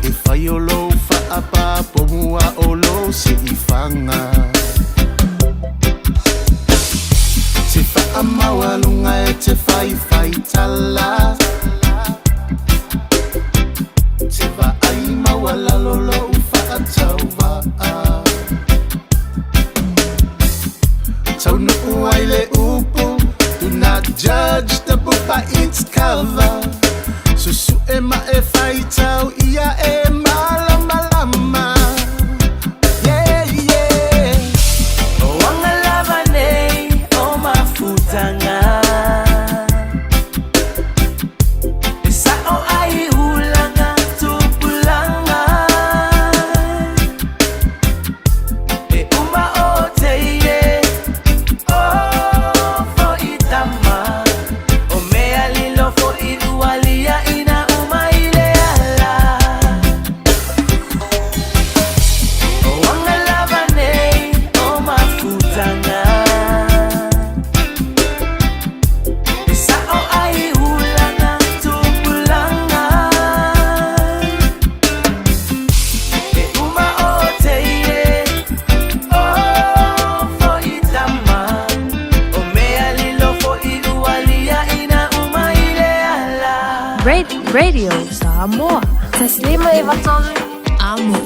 E fai o lou faapapomu a o lou siifaga. mai faitala Te vaai maualalo lou faatauvaa Taunuu ai le upu Do not judge the book by its cover Susue ma e faitau ia e malamalama Yeah, yeah O aga lava nei o mafutaga E sa'o ai ulaga tupulaga E uma o teine o fo'i tama O mea lilo fo'i ua liaʻina uma i le ala O aga lava nei o mafutaga E sa'o ai ulaga tupulaga E uma o teine o fo'i tama O mea lilo fo'i ua liaʻina uma i le ala Radio Samoa. 153 Amo.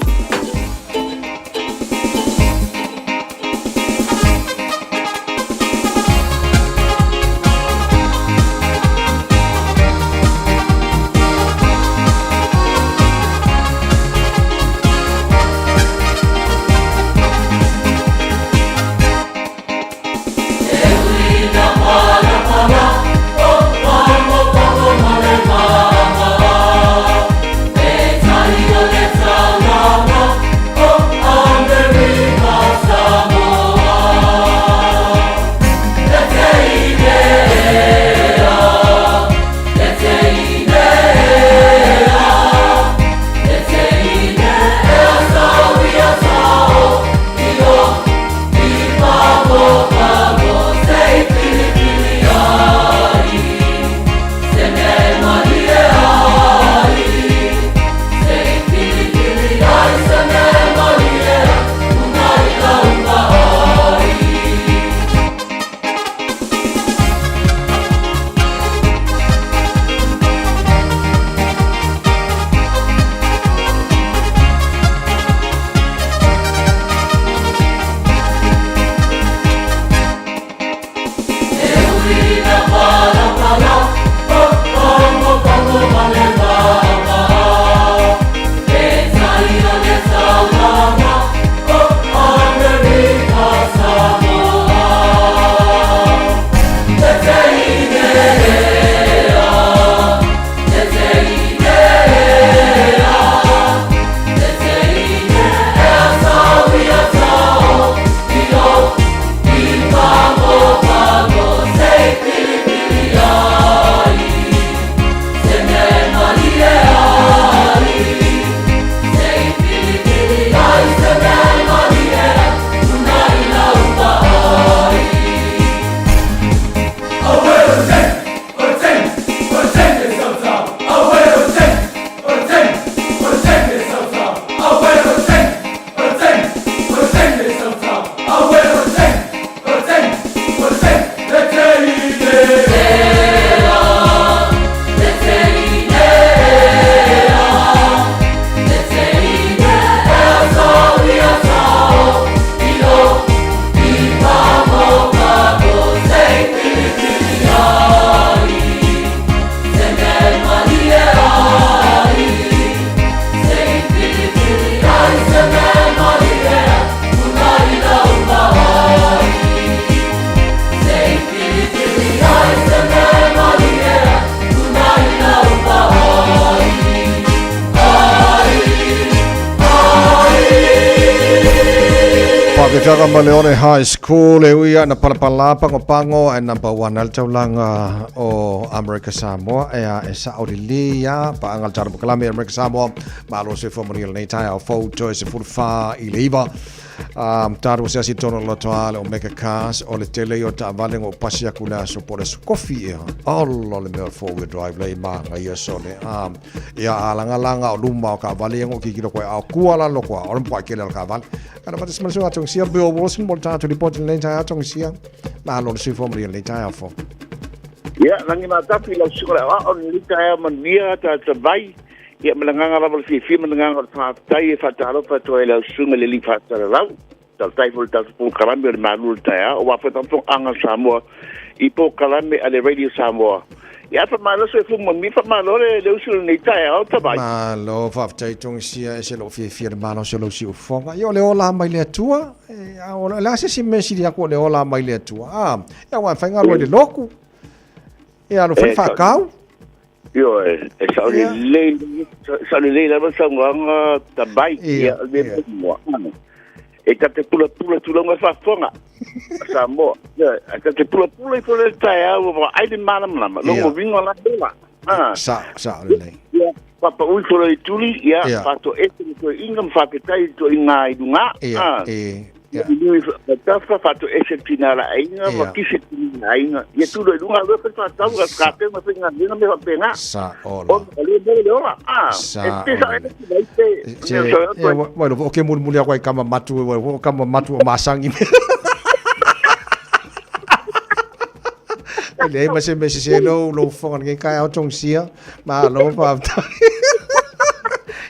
Faafefiaga ma Leone High School e ui ana palapala pagopago ae number one ai le taulaga o Amerika Samoa ea e sao lelei a paaga le tatou polokalame Amerika Samoa malo soifua manuia lenei taeao fou toe 14 i le 9 um, tatou asiasi tonu o lotoa le Omega Cars o le tele ia o taavale na ou pasi aku le aso po o le aso kofi ea ola le mea o le 4 wheel drive lea i magaia sole um, ia a lagalaga o luma o kaavale ia na ou kikilo koe a o kua lalo koa o le makuai kele o le kaavale Kana fata se maso atong sia Bill Wilson mo le tatou lipoti lenei taeao atong sia. Malo le soifua manuia lenei taeao fou. Ia, lagi matafi lau susuga le aoao lenei taeao manuia tagata vai. Ia, ma le agaga lava o le fiafia ma le agaga o le faafetai e faatalofa atu ai i lau susuga i le alii faasalalau. Faafetai foi i le tatou polokalame o le Malu o le Taeao, aua foi faafofogaaga a Samoa i polokalame a le Radio Samoa. Ia, faamalo soifua manuia, faamalo le le usu i lenei taeao Tavai. Malo faafetai Togisia, ese lou fiafia i le malosi o lou siufofoga. Ia o le ola mai le Atua, a o le a se isi mea sili aku o le ola mai le Atua? A, ia aua e mafai ona alu ai i le lotu. Ia alu foi faatau. Ioe, e sao lelei, sao lelei lava le saunoaga Tavai. Ia, o le mea muamua, e ta te pulapula tulaga faafofoga a Samoa. Ioe, e ta te pulapula ifo le taeao ua vaai le malamalama, lona uiga la ola. Sao, sao lelei. Ia, faapau ifo le tuli, ia, faatoese le toeaina ma faafetai i le toeaina i luga. Ia, e, ia. Nui tafa faatoese le tina la aiga ma kisi le tina la aiga. Ia tulo i luga alu e fai faatau ka ka pe ma fai galuega mea faapena. Sa ola. Ona o le mea le ola. Sa E te sa ola. e te mai te. Se, ia, wa lo ke mulimuli aku ai kama matu, wa lo kama matu o masangi. E leai ma se mea sese lou lou fofoga lenei taeao Togisia. Malo faafetai.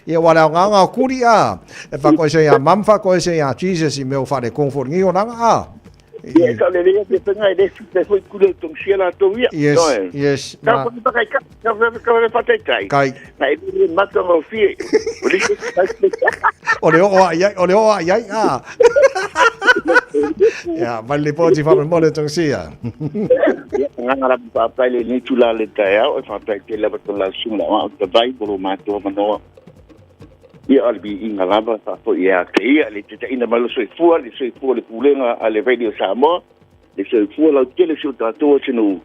Ia ua le aoga o kuli a. E whakoese ia mam, whakoese ia Jesus i mea o whare kong fo ngi oranga a. Ia e le ia te whenga e le te foi kule o tongsia la tau ia. Yes, yes. Ka ma kai ka ka ka ka whataitai. Kai. Na e le mata ngau fie. O le o ai o le o ai ai a. Ia, mai le poti whamwe mole tongsia. Ia, nganga la whātai le ni tula le taeao, e whātai te lava tō lau sunga la o te vai, bolo mātua manoa. Ia, o le bi inga lava, whāpo i a te ia, le te taina mai lo soifua, le soifua le pulega a le Radio Samoa, le soifua lau tele si o tātou atunuu.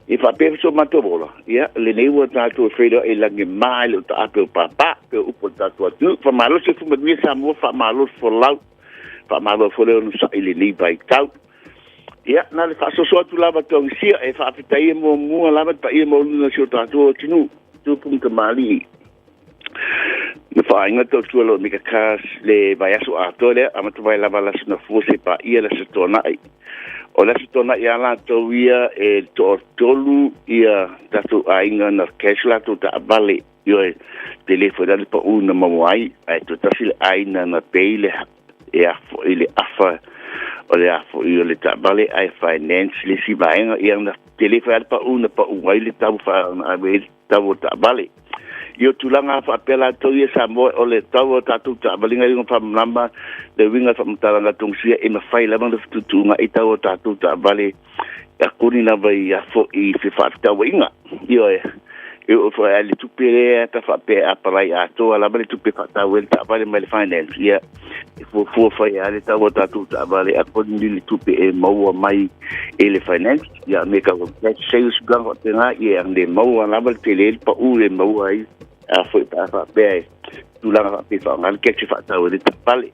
E whāpea so mātou bola. Ia, le nei ua tātou e whaira e langi mai le o ta ape o pāpā, pe o upo tātou atunuu. Whamalo se fumanuia Samoa, whamalo folau, whamalo foleo no sa i le nei vai tau. Ia, na le faasoasoa atu lava Togisia e faafetaia muamua lava le paia maualuga o si o tatou atunuu, tupu ma tamalii. Na faaaiga tautua lo Omega Cars le vaiaso atoa lea, amata mai lava le Aso Gafua seia paia le Aso Toonai. O le Aso Toonai a latou ia e toatolu ia tatou aiga na cash latou taavale, ioe, tele foi la le pau na maua ai, ae toe tasi le aiga na pay le e a foi le afa o le a foi o le taavale ae finance le isi vaega ia na tele foi a le pau na pau ai le tau fa na ave ai le tau o taavale. I o tulaga faapea latou ia Samoa o le tau o tatou taavale ngai uiga faamalama le uiga faamatalaga Togisia e mafai lava ona fetuutuuga i tau o tatou taavale akuni lava i a foi fefaatauaiga. Ioe, e oo foi a le tupe lea ta faapea e apalai atoa lava le tupe faatau ai le taavale mai le finance, ia, e fuafua fai lava le tau o tatou taavale accordingly le tupe e maua mai e le finance, ia me ka cash sales tulaga faapena, ia e maua lava le tele le pau e maua ai a foi pe a faapea e tulaga faapea e faaaoga le cash e faatau ai le taavale.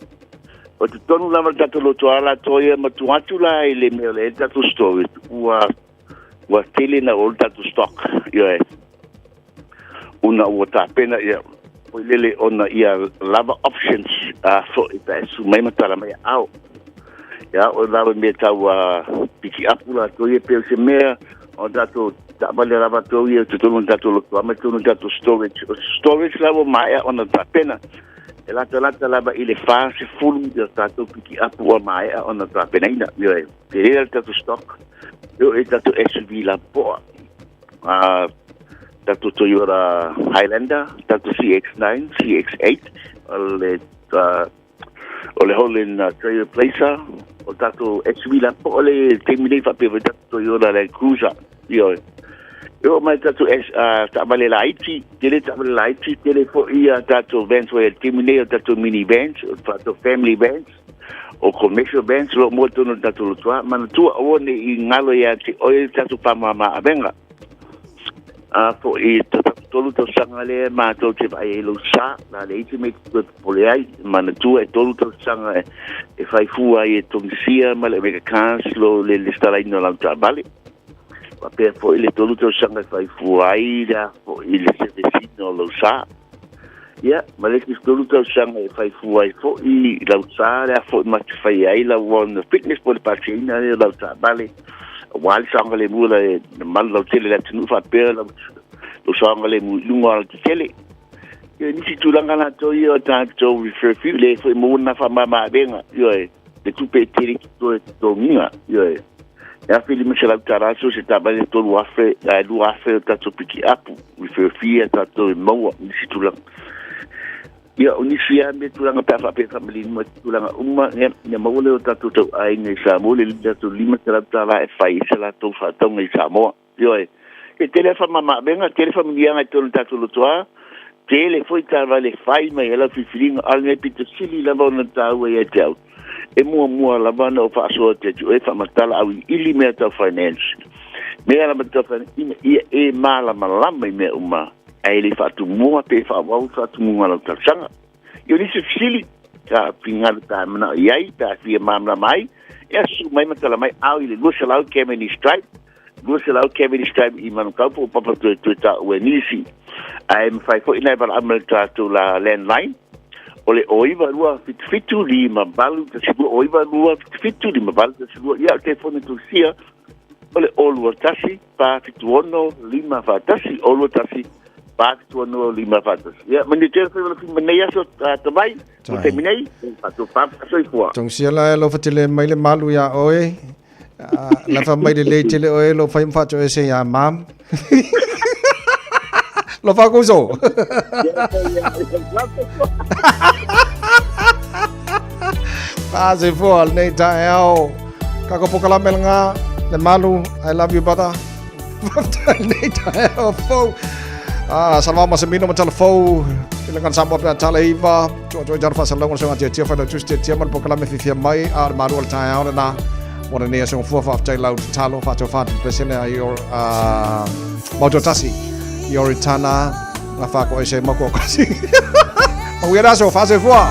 O totonu lava le tatou lotoa latou ia matua atu la i le mea o le tatou storage ua ua tele na o le tatou stock ioe una ua tapena ia foi lele ona ia lava options a foi pe su mai ma tala mai ao ia o lava mea tau a piki apu latou ia pe o se mea o tatou taavale lava tou ia totonu o tatou lotoa ma totonu o tatou storage o storage lava maea ona tapena E latalata lava i le 40 ia tatou pikiapu ua maea ona tapenaina. Ioe, tele le tatou stock, e oo i tatou SUV lapopoa, tatou Toyota Highlander, tatou CX-9, CX-8, o le, o le Holden Trailblazer, o tatou SUV lapopoa le taimi nei faapea foi tatou Toyota Land Cruiser. Ioe. E oo mai tatou taavale laiti, tele taavale laiti, tele foi ia tatou vans foi a le taimi nei, o tatou mini vans, o tatou family vans, o commercial vans, o lo o maua i totonu o le tatou lotoa. Manatua, aua ne i galo ia te oe le tatou faamama avega. A foi 3 tausaga lea matou te vaai ai lou sa, na leai se mea e te toe popole ai. Manatua e 3 tausaga e fai fua ai e Togisia ma le Omega Cars lo le lesitalaina o lau taavale. Faapea foi le 3 tausaga e fai fua ai le a foi le service ina o lau sa. Ia, ma le isi 3 tausaga e fai fua ai foi lau sa le a foi ma te fai ai lau on fitness po o le pasiaina lea o lau taavale. Auā le saogalemu o le malu lautele i le atunuu faapea lou saogalemu i luga o alatetele. Ia, nisi tulaga latou ia o tatou refer fee, le foi maua lena faamama-avega, ioe, le tupe e tele i toe totogiina, ioe. E $1,500 so o se taavale, 3,000 ae 2,000 o tatou pikiapu, refer fee a tatou e maua, nisi tulaga. Ia, o nisi lava mea tulaga pe a faapea e faamalinu mai tulaga uma, ia, ia maua lea o tatou tauaiga i Samoa le tatou $500 e fai ai se latou faatauga i Samoa. Ioe, e tele lava faamamaavega, tele faamanuiaga i totonu o le tatou lotoa, tele foi taavale e fai mai ai lau filifiliga, a o le mea pito sili lava ona taua ia te au, e muamua lava ona ou faasoa atu ia te oe, faamatala auiliili mea tau finance, mea lava tau finance, ina ia e malamalama i mea uma, ae le faatumua pe faaauau le faatumuga o lau talosaga. Ia o nisi fesili, ka finagalo pe a manao i ai, pe a fia malamalama ai, ia susu mai ma tala mai ao i le 200 Cavendish Drive, 200 Cavendish Drive i Manukau po o Papatoetoe taua e nisi. Ae mafai foi ona e valaau mai i le tatou la landline, o le 0 92 77 58, 0 92 77 58 12. Ia, o le telefoni tusia, o le 0 21 476 541, 0 21 476 541. Ia, manuia tele faiva o le ma lenei aso, Tavai, mo taimi nei, faatopa faasoifua. Tongisia la e alofa tele mai le malu iā oe. La fa mai lelei tele oe lo fai ma faatoese iā mam. Lo fa kuso. Faasoifua lenei taeao. Kako pokalame lena le malu. I love you brother. Faafetai lenei taeao fou. Ah, salama ma se mino ma tala fou. I le ngana Samoa pe a tala iva. Tua tua i tala faasalalauga o le soga tiatia whai tusi tiatia ma le pokalame fifia mai a o le malu o le taeao lena. Mo lenei aso fua faafetai lau tatalo faatoa whātu pesene a i or mautua tasi i Oritana ngā whāko e se mako kasi. Manuia le aso, faasoifua!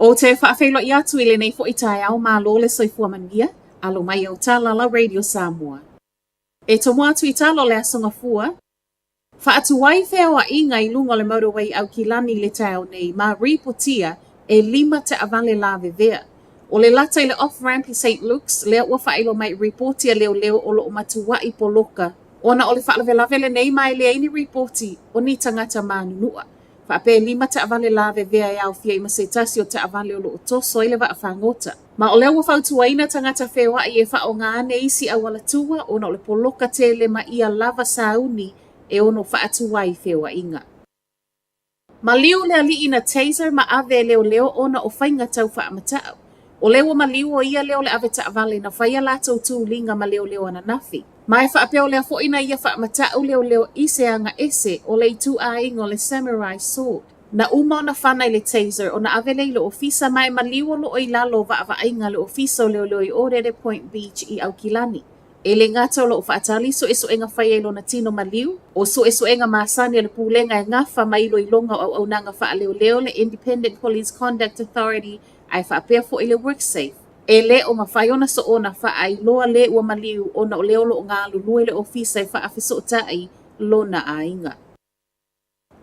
Ou te faafeiloai atu i lenei foi taeao malo le soifua manuia, alo mai au tala la Radio Samoa. E tomo atu i tala o le Aso Gafua, Faatuai feoaiga i luga o le motorway i Aukilani i le taeao nei ma ripotia e lima taavale lavevea. O le lata i le off-ramp i St Luke's lea ua faailoa mai i ripoti a leoleo o lo o matuai poloka ona o le faalavelave lenei ma e leai ni ripoti o ni tagata manunua. Faapea e lima taavale lavevea e aofia ai ma se tasi o taavale o lo o toso ai le vaafagota. Ma o lea ua fautuaina tagata feoai e faaaoga ane isi auala tua ona o le poloka tele ma ia lava sauni e ono faatuai feoaiga. Maliu le alii na taser ma ave e leoleo ona o faiga tau faamatau. O lea ua maliu o ia lea o le ave taavale na fai a latou tuliga ma leoleo ananafi. Ma e faapea o lea foi na ia faamatau leoleo i se aga ese o le ituaiga o le samurai sword. Na uma ona fana i le taser ona ave lea i le ofisa ma e maliu o lo o i lalo o vaavaaiga a le Ofisa o Leoleo i Orere Point Beach i Aukilani. E le gata o lo o faatali suesuega faia i lona tino maliu, o suesuega masani a le Pulega e gafa ma iloiloga o auaunaga faaleoleo le Independent Police Conduct Authority ae faapea foi le WorkSafe. E le o mafai ona soona faailoa le ua maliu ona o lea o lo o galulue le ofisa e faafesootai lona aiga.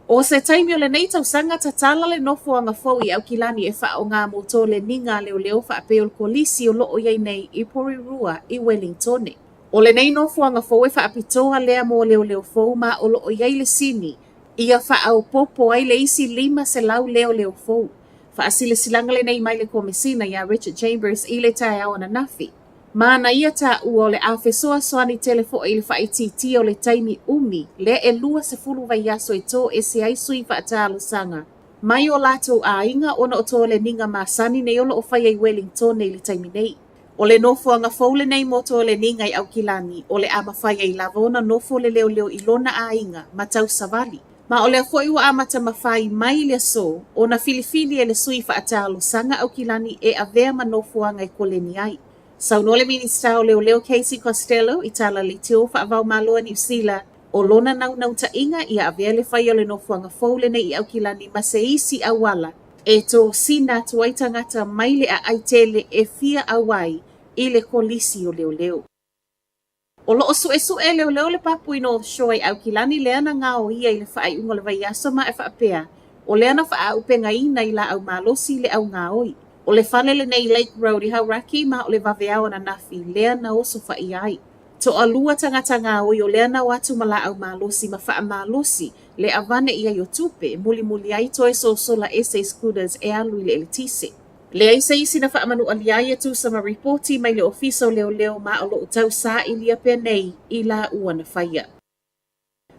O se taimi o lenei tausaga tatala le nofoaga fou i Aukilani e faaaoga mo toleniga a leoleo faapei o le kolisi o lo o i ai nei i Porirua i Welingtone. O lenei nofoaga fou e faapitoa lea mo leoleo fou ma o lo o i ai le sini ia faaopoopo ai le isi 500 leoleo fou. Faasilasilaga lenei mai le Komesina iā Richard Chambers i le taeao ananafi. Ma na ia taua o le a fesoasoani tele foi i le faaitiitia o le taimi umi lea e 20 vaiaso e toese ai sui faatalosaga mai o latou aiga ona o toleniga masani nei o lo o faia i Welingtone i le taimi nei. O le nofoaga fou lenei mo toleniga i Aukilani o le a mafai ai lava ona nofo le leoleo i lona aiga ma tausavali. Ma o lea foi ua amata mafai mai le aso ona filifili e le sui faatalosaga Aukilani e avea ma nofoaga e koleni ai. Saunoa le Minisita o Leoleo Casey Costello i tala leitio faava-o-Malo a Niu Sila o lona naunautaiga ia avea le faia o le nofoaga fou lenei i Aukilani ma se isi auala e tosina atu ai tagata mai le aai tele e fia auai i le kolisi o leoleo. O lo o suesue e leoleo le papu i North Shore i Aukilani lea na gaoia i le faaiuga o le vaiaso ma e faapea, o lea na faaaupegaina i laau malosi le au gaoi. O le fale lenei i Lake Road i Hauraki ma o le vaveao ananafi lea na osofaia ai. Toalua tagata gaoi o lea na o atu ma laau malosi ma faamalosi le avane i ai o tupe, mulimuli ai toe sosola ese i scooters e alu i le eletise. Leai se isi na faamanualia ai e tusa ma ripoti mai le Ofisa o Leoleo ma o lo o tau sailia pea nei i laua na faia.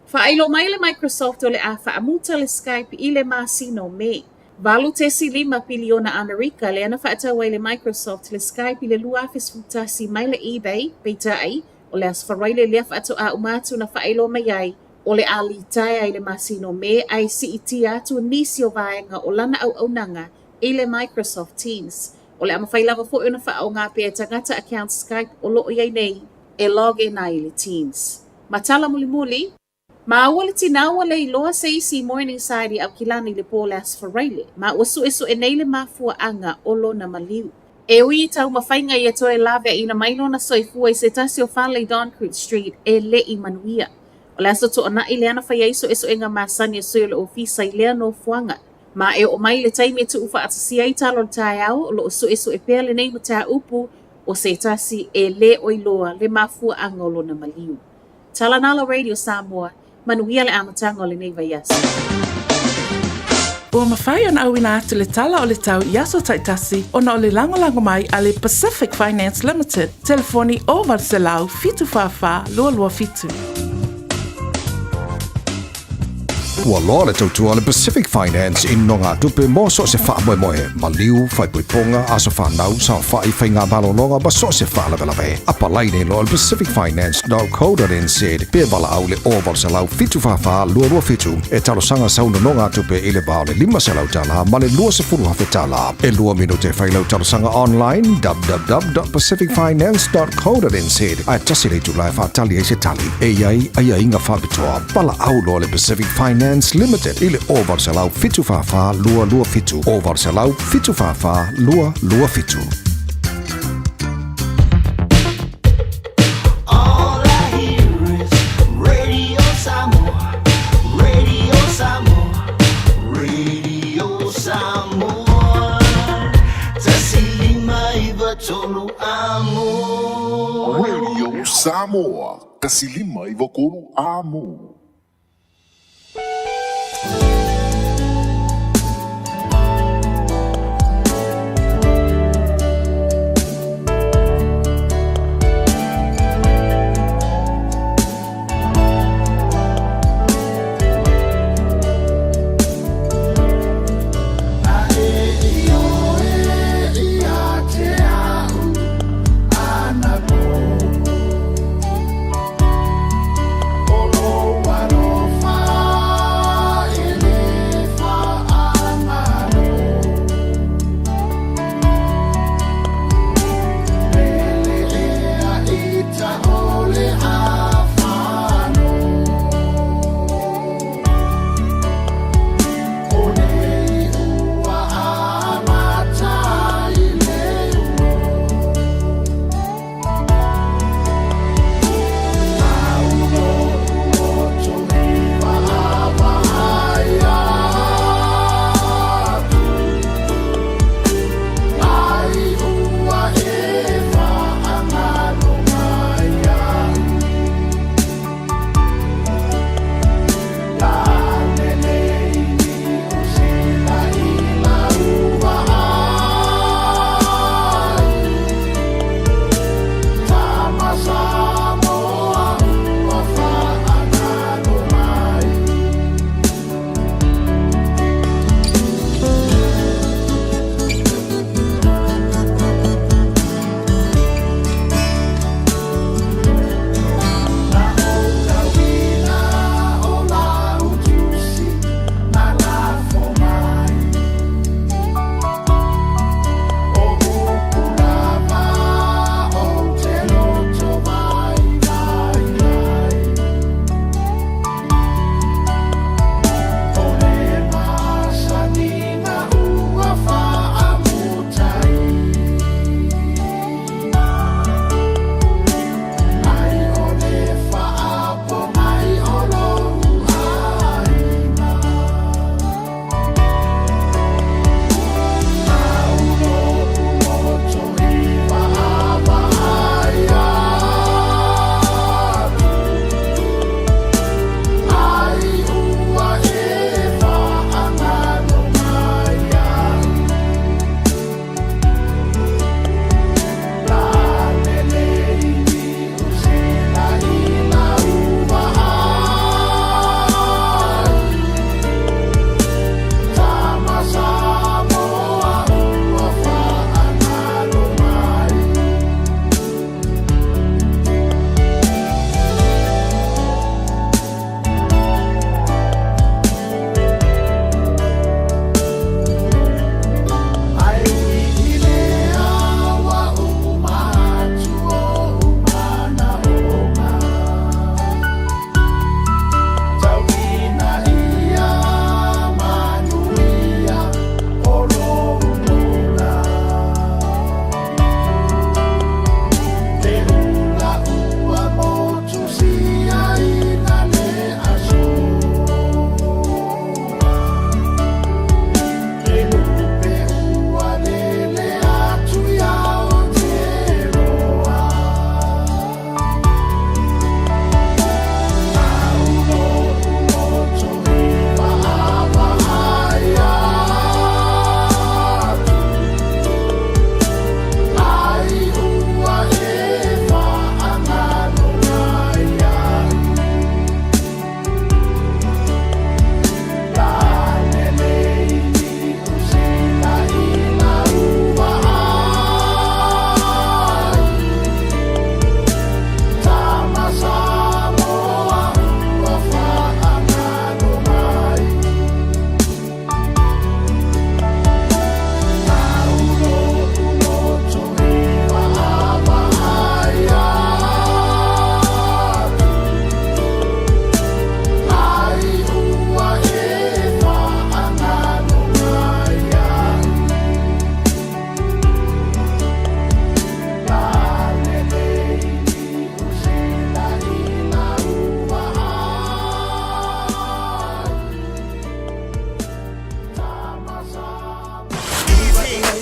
Faailo mai le Microsoft o le a faamuta le Skype i le masina o Me. 8.5 piliona Amerika lea na faatau ai le Microsoft le Skype i le 2011 mai le eBay, peitai, o le Aso Faraile lea faatoa uma atu na faailoa mai ai o le a litaea i le masina o Me ae siitia atu nisi o vaega o lana auaunaga i le Microsoft Teams. O le a mafai lava foi ona faaaoga pea e tagata account Skype o lo o i ai nei e log in ai i le Teams. Ma tala mulimuli, maua le tinā ua le iloa se isi i Morningside i Aukilani i le po o le Aso Faraile, ma ua suesue nei le mafuaaga o lona maliu. E ui i taumafaiga ia toe laveaiina mai lona soifua i se tasi o fale i Doncourt Street e le i manuia. O le Aso Toonai lea na fai ai suesuega masani a sui o le ofisa i lea nofoaga. Ma e oo mai le taimi e tuufaatasia ai tala o le taeao, o lo o suesue pea lenei mataupu o se tasi e le o iloa le mafuaaga o lona maliu. Tala Nalo Radio Samoa, manuia le amataga o lenei vaiaso. Ua mafai ona auina atu le tala o le tau i aso taitasi ona o le lagolago mai a le Pacific Finance Limited, telefoni 0800 744 227. Ua loa le tautua a le Pacific Finance i nonogatupe mo so o se faamoemoe, maliu, faaipoipoga, aso fanau, saofai, faiga malologa ma so o se faalavelave. Apalai nei loa i le pacificfinance.co.nz pe valaau i le 0800 744 227 e talosaga sau nonogatupe i le va o le $500 ma le $20,000. E lua minute e fai lau talosaga online www.pacificfinance.co.nz ae tasi le itula e faatali ai se tali. E i ai aiaiga faapitoa. Valaau loa le Pacific Finance. Finance Limited i le 0800 744 227 0800 744 227. All I hear is Radio Samoa, Radio Samoa, Radio Samoa. Tasilima iva tolu amo. Radio Samoa, tasilima i vakolu amo. Alo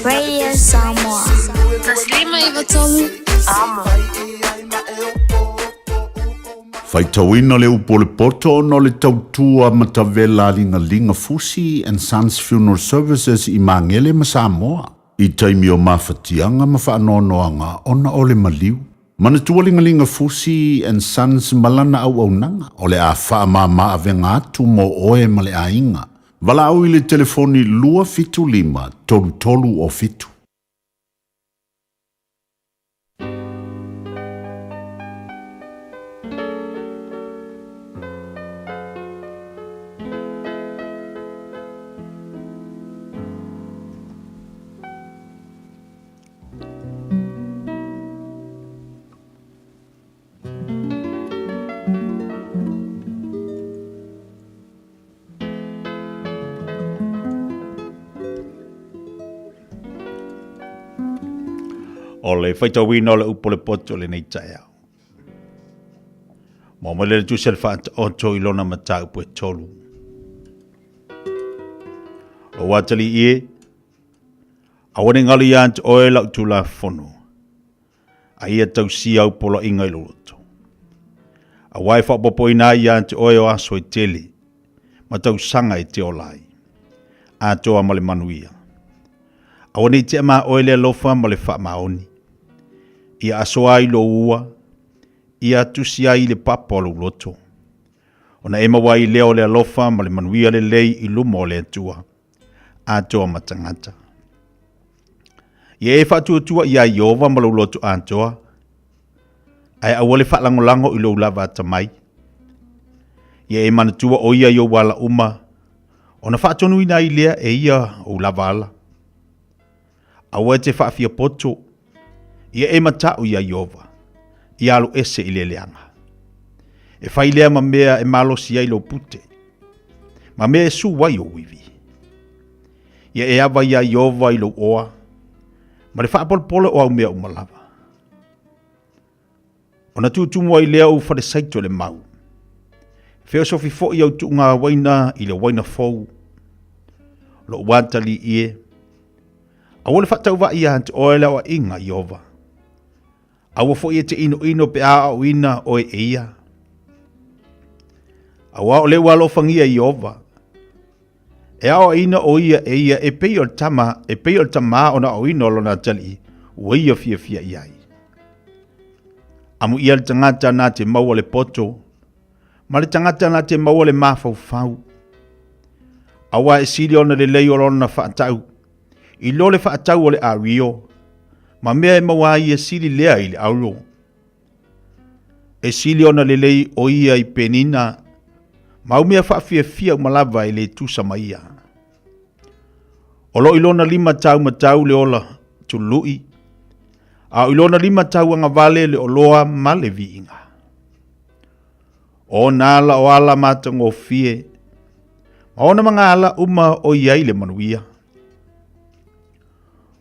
Radio Samoa. 153 Amo. Faitauina le upu o le poto ona o le tautua matavela a Ligaliga Fusi and Sons Funeral Services i Magele ma Samoa i taimi o mafatiaga ma faanoanoaga ona o le maliu. Manatua Ligaliga Fusi and Sons ma lana auaunaga o le a faamama avega atu mo oe ma le aiga. Valaau i le telefoni 275 33 o 7. O le faitauina o le upu o le poto o lenei taeao. Mo mai le tusi a le faataoto i lona mataupu e tolu. Lou atalii e, aua ne i galo ia te oe lau Tulafono, a ia tausia au poloaiga i lou loto. Aua e faaopoopoina ai ia te oe o aso e tele, ma tausaga e te ola ai, atoa ma le manuia. Aua ne i tea ma oe le alofa ma le faamaoni. Ia asoa ai lou ua, ia tusi ai i le papa o lou loto. Ona e maua ai lea o le alofa ma le manuia lelei i luma o le Atua, atoa ma tagata. Ia e faatuatua iā Ieova ma lou loto atoa, ae aua le faalagolago i lou lava atamai. Ia e manatua o ia i ou ala uma, ona faatonuina ai lea e ia ou lava ala. Aua e te faafiapoto, ia e mataʻu iā Ieova, ia alu ese i le leaga. E fai lea ma mea e malosi ai lou pute, ma mea e su ai ou ivi. Ia e ava iā Ieova i lou oa, ma le faapolopolo o au mea uma lava. Ona tutumu ai lea ou falesaito i le mau. Feosofi foi au tuuga uaina i le uaina fou. Lou atalii e, aua le faatauvaa ia te oe le aoaiga a Ieova. Aua foi e te inoino pe a aoaoina oe e ia. Aua o lea ua alofagia e Ieova. E aoaoina ʻo ia e ia e pei o le tama, e pei o le tamā ona aoaoina o lona atalii, ua ia fiafia i ai. Amuia le tagata na te maua le poto, ma le tagata na te maua le mafaufau. Aua e sili ona lelei o lona faatau, i lo le faatau o le ario, ma mea e maua ai e sili lea i le auro. E sili ona lelei o ia i penina, ma au mea faafiafia uma lava e le tusa ma ia. O lo i lona limatau matau le ola tului, a o i lona limatau agavale le oloa ma le viiga. O ona ala o ala matagofie, ma ona magaala uma o i ai le manuia.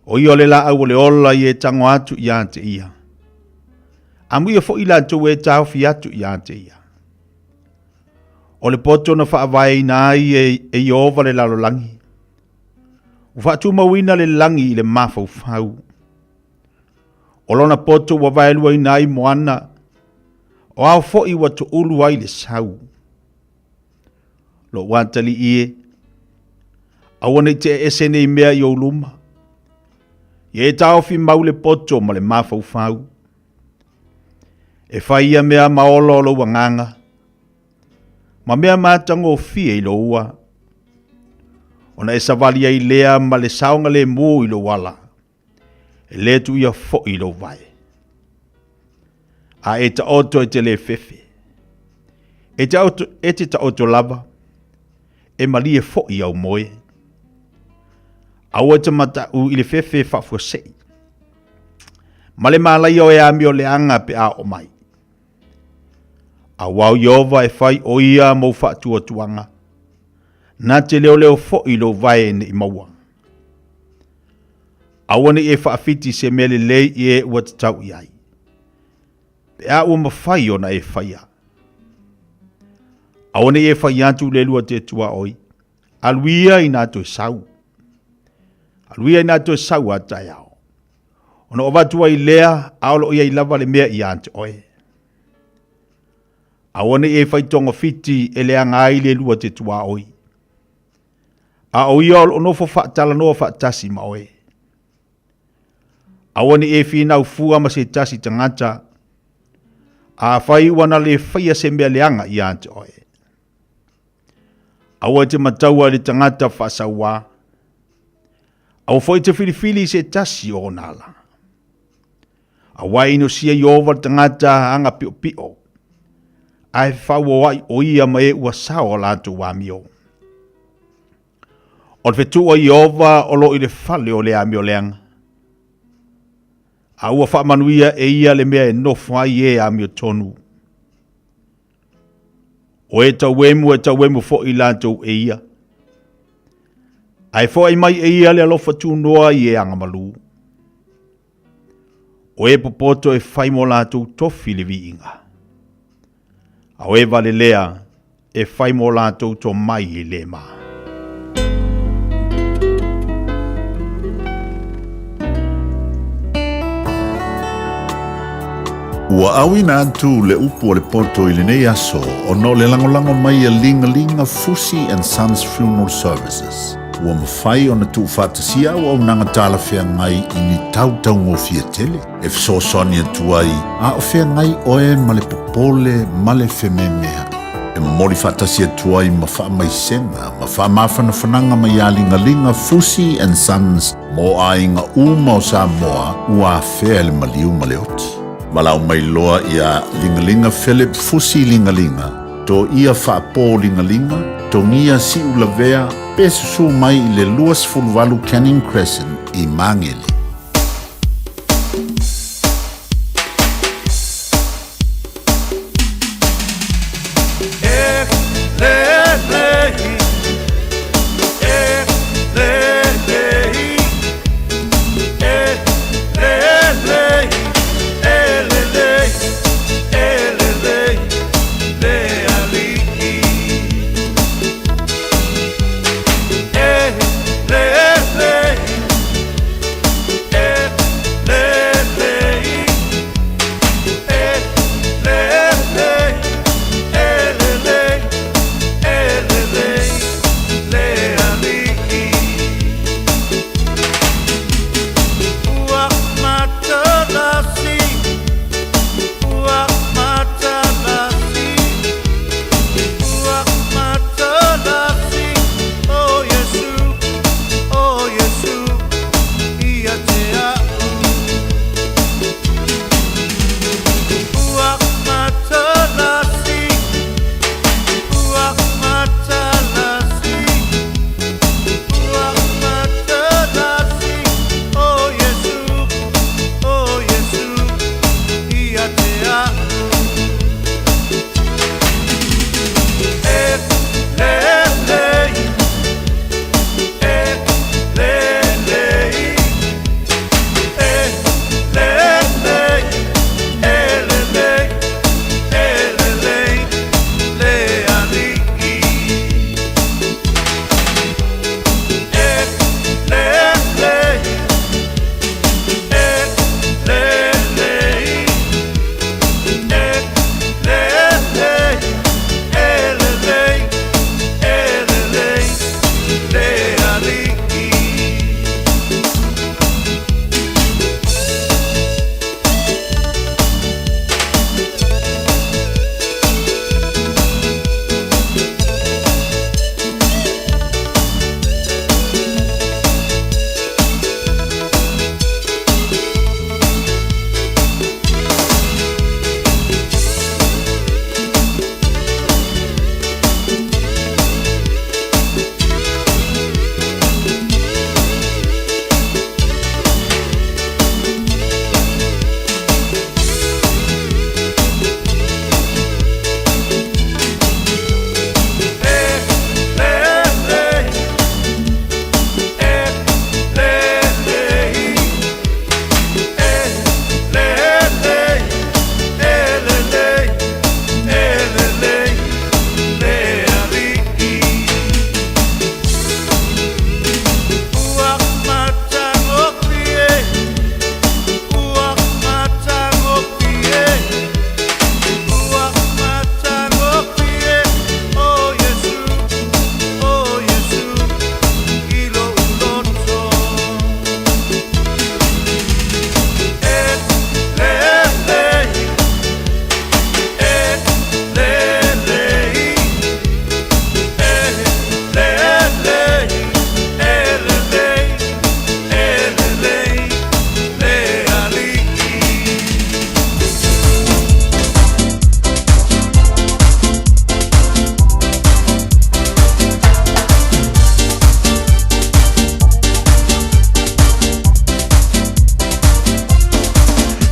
O ia o le laau o le ola i e tago atu ia te ia. Amuia foi latou e taofi atu ia te ia. O le poto na faavaeina ai e, e Ieova le lalolagi. Ua faatumauina le lagi i le mafaufau. O lona poto ua vaeluaina ai moana, o ao foi ua toulu ai le sau. Lou atalii e, aua ne i tea ese nei mea i ou luma. Ia e taofi mau le poto ma le mafaufau. E fai ia mea ma ola o lou agaga, ma mea matagofie i lou ua. Ona e savali ai lea ma le saogalemu i lou ala, e le tuia foi i lou vae. A e taoto e te le fefe, e te, auto, e te taoto lava, e malie foi au moe. Aua e te mataʻu i le fefe faafuasei. Ma le malaia o e amio leaga pe a oo mai. Aua o Ieova e fai o ia mou faatuatuaga, na te leoleo foi lou vae ne i maua. Aua ne i e faafiti se mea lelei i e ua tatau i ai, pe a ua mafai ona e faia. Aua ne i e fai atu le lua te tuaoi, alu ia ina toe sau. Alu ia ina toe sau a taeao. Ona ou avatu ai lea, a o lo o i ai lava le mea ia te oe. Aua ne i e fai togafiti e leaga ai le lua te tuaoi. A o ia o lo o nofo faatalanoa faatasi ma oe. Aua ne i e finau fua ma se tasi tagata, afai ua na le faia se mea leaga ia te oe. Aua e te mataua i le tagata faasauā. Aua foi e te filifili i se tasi o ona ala. Aua e inosia Ieova le tagata aga piopio, ae fefauoai o ia ma e ua sao a latou amio. O le fetu a Ieova o lo o i le fale o le amio leaga, a ua faamanuia e ia le mea e nofo ai e amiotonu. O e tauemu e tauemu foi latou e ia. Ae foai mai e ia le alofa tunoa i e agamalu. O e popoto e fai mo latou tofi le viiga. A o e valelea e fai mo latou tomai i le ma. Ua auina atu le upu a le poto i lenei aso ona o le lagolago mai a Ligalinga Fusi and Sons Funeral Services. Ua mafai ona tuufaatasia auaunaga talafeagai i ni tau taugofie tele e fesoasoani atu ai a o feagai oe ma le popole ma le fememea'i. E momoli faatasi atu ai ma faamaisega ma faamafanafanaga mai ia Ligaliga Fusi and Sons mo aiga uma o Samoa ua afea e le maliu ma le oti. Valaau mai loa ia Ligaliga Philip Fusi Ligaliga, Toia Faapo Ligaliga, Togia Siulavea pe susu mai i le 28 Canning Crescent i Magele.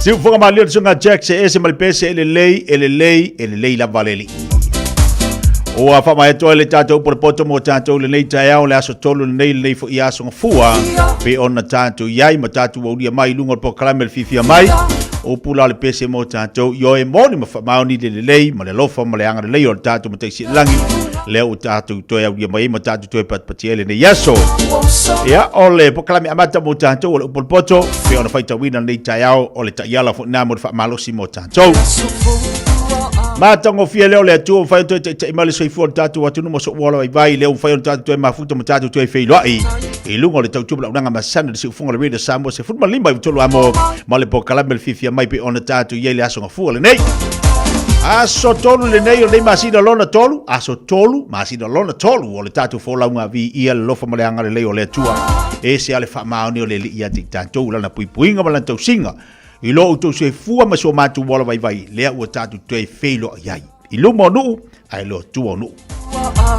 Siufoga malie le susuga Jack se ese ma le pese e lelei, e lelei, e lelei lava le alii. Ua faamaea le tatou upu o le poto mo tatou lenei taeao le aso tolu lenei lenei foi aso gafua pe ona tatou i ai ma tatou aulia mai i luga o le polokalame le fiafia mai upu la o le pese mo tatou ioe moni ma faamaoni le lelei ma le alofa ma le agalelei o le tatou Matai Silelagi lea ua tatou toe aulia mai ai ma tatou toe patipatia ai lenei aso. Ia, o le polokalame amata mo tatou o le upu o le poto pe ona faitauina lenei taeao o le taiala foi lena mo le faamalosi mo tatou. Matagofie lea o le Atua ua mafai ona toe taitai mai le soifua o le tatou atunuu ma so'u ola vaivai lea ua mafai ona tatou toe mafuta ma tatou toe feiloai i luga o le tautua ma le auaunaga masani a le siufofoga o le Radio Samoa 15 i tolu amo ma le polokalame le fiafia mai pei ona tatou i ai le aso gafua lenei. Aso tolu lenei o lenei masina lona tolu, aso tolu, masina lona tolu o le tatou folauga viia le alofa ma le agalelei o le Atua. E ese lava le faamaoni o le Alii ia te i tatou i lana puipuiga ma lana tausiga. I lo outou soifua ma so matou ola vaivai, lea ua tatou toe feiloai ai i luma o nuu ae loa tua o nuu.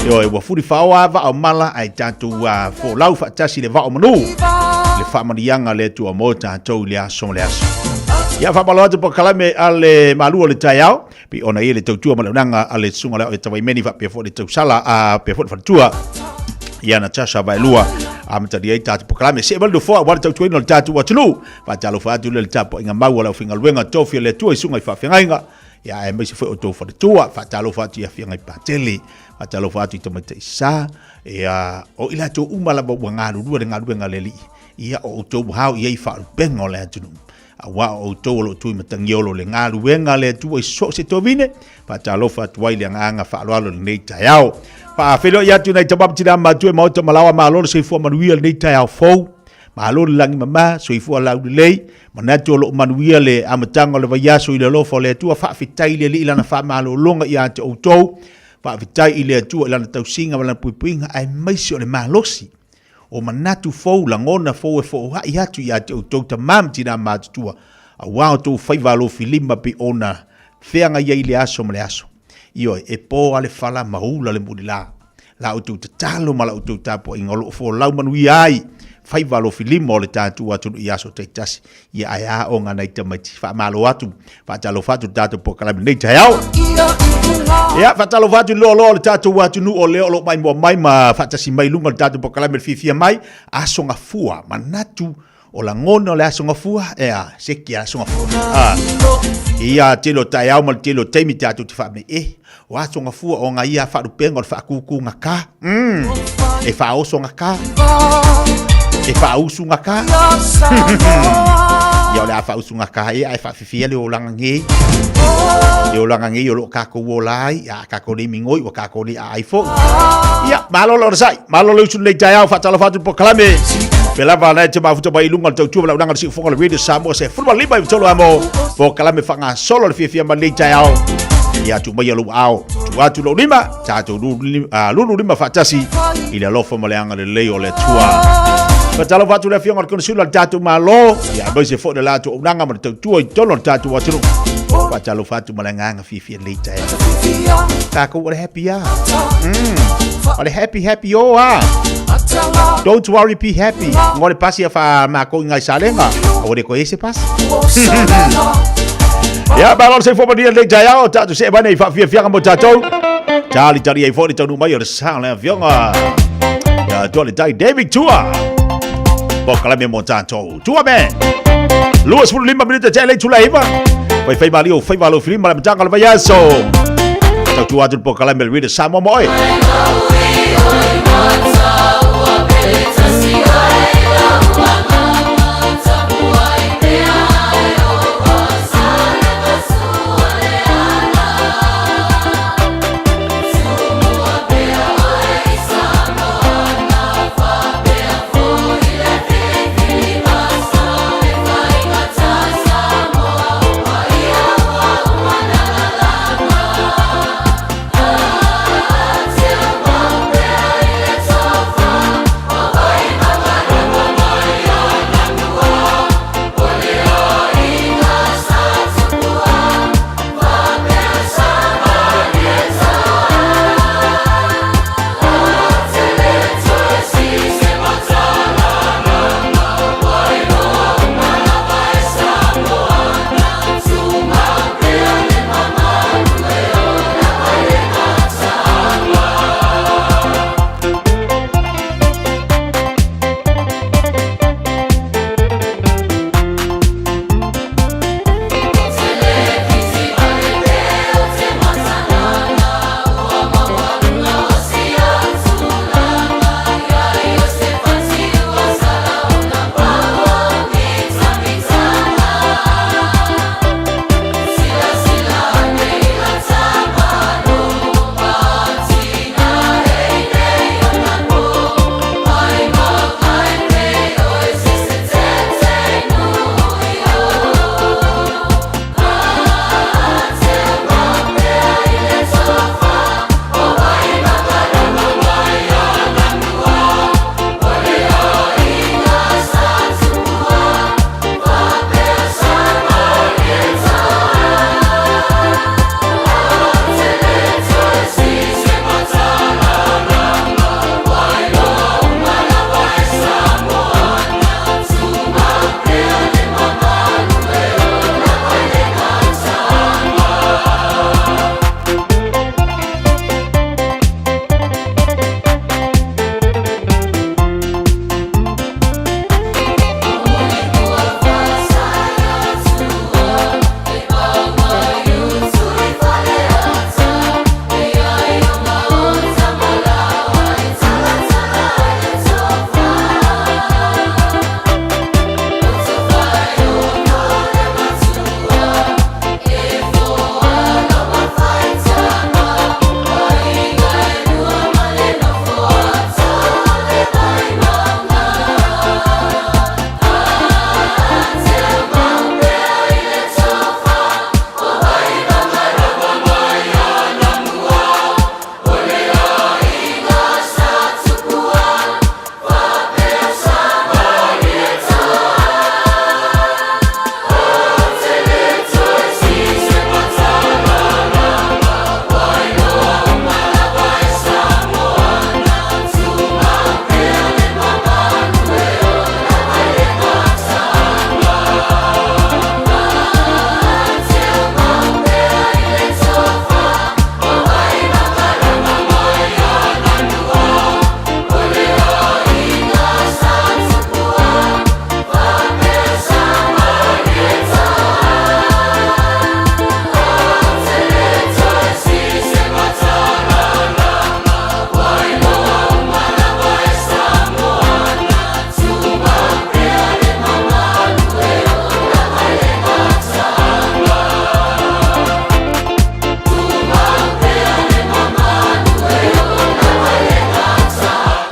Ioe, ua fuli faaoa lava vaa o mala ae tatou folau faatasi le vaa o manu, le faamanuiaga a le Atua mo tatou i le aso ma le aso. Ia faamalo atu polokalame a le malu o le taeao, pei ona i ai le tautua ma le auaunaga a le susuga lea o Tawaimeni faapea foi le tausala a faapea foi le faletua ia Natasha Vaelua amatalia ai tatou polokalame. See mai le nofoa aua le tautuaina o le tatou atunuu. Faatalofa atu lea i le tapuaiga mau a le aufaigaluega tofi a le Atua i susuga i faafeagaiga, ia aemaise foi o outou faletua. Faatalofa atu i Afioga i Patele, faatalofa atu i Tamaitai Sa, ia o i latou uma lava ua galulue le galuega a le Alii, ia o outou ua hao i ai faalupega o le atunuu. Aua o outou o lo o tui matagiolo le galuega a le Atua i so o se tovine, faatalofa atu ai le agaga faaaloalo i lenei taeao. Faafeiloai atu i nai tama ma tina matutua i maota ma laoa, malo le soifua manuia i lenei taeao fou. Malo le lagi mama, soifua laulelei, manatu o lo o manuia le amataga o le vaiaso i le alofa o le Atua, faafetai i le Alii i lana faamalologa ia te outou, faafetai i le Atua i lana tausiga ma lana puipuiga, aemaise o le malosi o manatu fou, lagona fou e foai atu ia te outou tama ma tina matutua, aua outou faiva alofilima pei ona feagai ai i le aso ma le aso. Ioe, e po lava le fala ma ula le mulila. La outou tatalo ma la outou tapuaiga o lo o folau manuia ai faiva alofilima o le tatou atunuu i aso taitasi. Ia ae a oga nai tamaiti. Faamalo atu, faatalofa atu i le tatou polokalame nei taeao. Ia, faatalofa atu i le loaloa o le tatou atunuu o lea o lo o maimoa mai ma faatasi mai i luga o le tatou polokalame le fiafia mai. Aso Gafua, manatu O lagona o le aso gafua, ea, seki a aso gafua. Ah. Ia tele o taeao ma le tele o taimi tatou te faamei, e, o aso gafua o ngā ia whaarupenga o le whaakūkū ngā kā. E whaoso ngā kā. E whaausu ngā kā. Ia o le a whaausu ngā kā e, ai whaawhiwhia le olanga ngei. Le olanga ngei o loo kākou o lai, a kākou nei mingoi, ua kākou nei a ai foi. Ia, malo le onosai. Malo le usu lenei taeao, faatalofa atu i le polokalame. Pe lava na e te mafuta mai i luga o le tautua ma le auaunaga a le siufofoga o le Radio Samoa 15 i tolu amo polokalame faagasolo le fiafia mai lenei taeao. Ia tuu maia lou aao, tuu atu lou lima, tatou lulu lima faatasi i le alofa ma le agalelei o le Atua. Faatalofa atu le afioga i le Konesula o le tatou Malo, ia aemaise foi le latou auaunaga ma le tautua i totonu o le tatou atunuu. Faatalofa atu ma le agaga fiafia lenei taeao. Tatou o le happy a. O le happy happy o a. Don't worry be happy. Ngo le pasi a fa makou i ngai salenga. Aua le koe se pasi. Ia, malo le soifua manuia lenei taeao, tatou see mai nei faafiafiaga mo tatou. Talitali ai foi le taunuu mai o le sa o le afioga. Ia, tua le tai David Tua. Polokalame mo tatou. Tua me. 25 minute te lei tula iva. Fai fai mali o fai valo filima le matanga le vaiaso. Tautua atu le polokalame le Reader Samoa mo oe.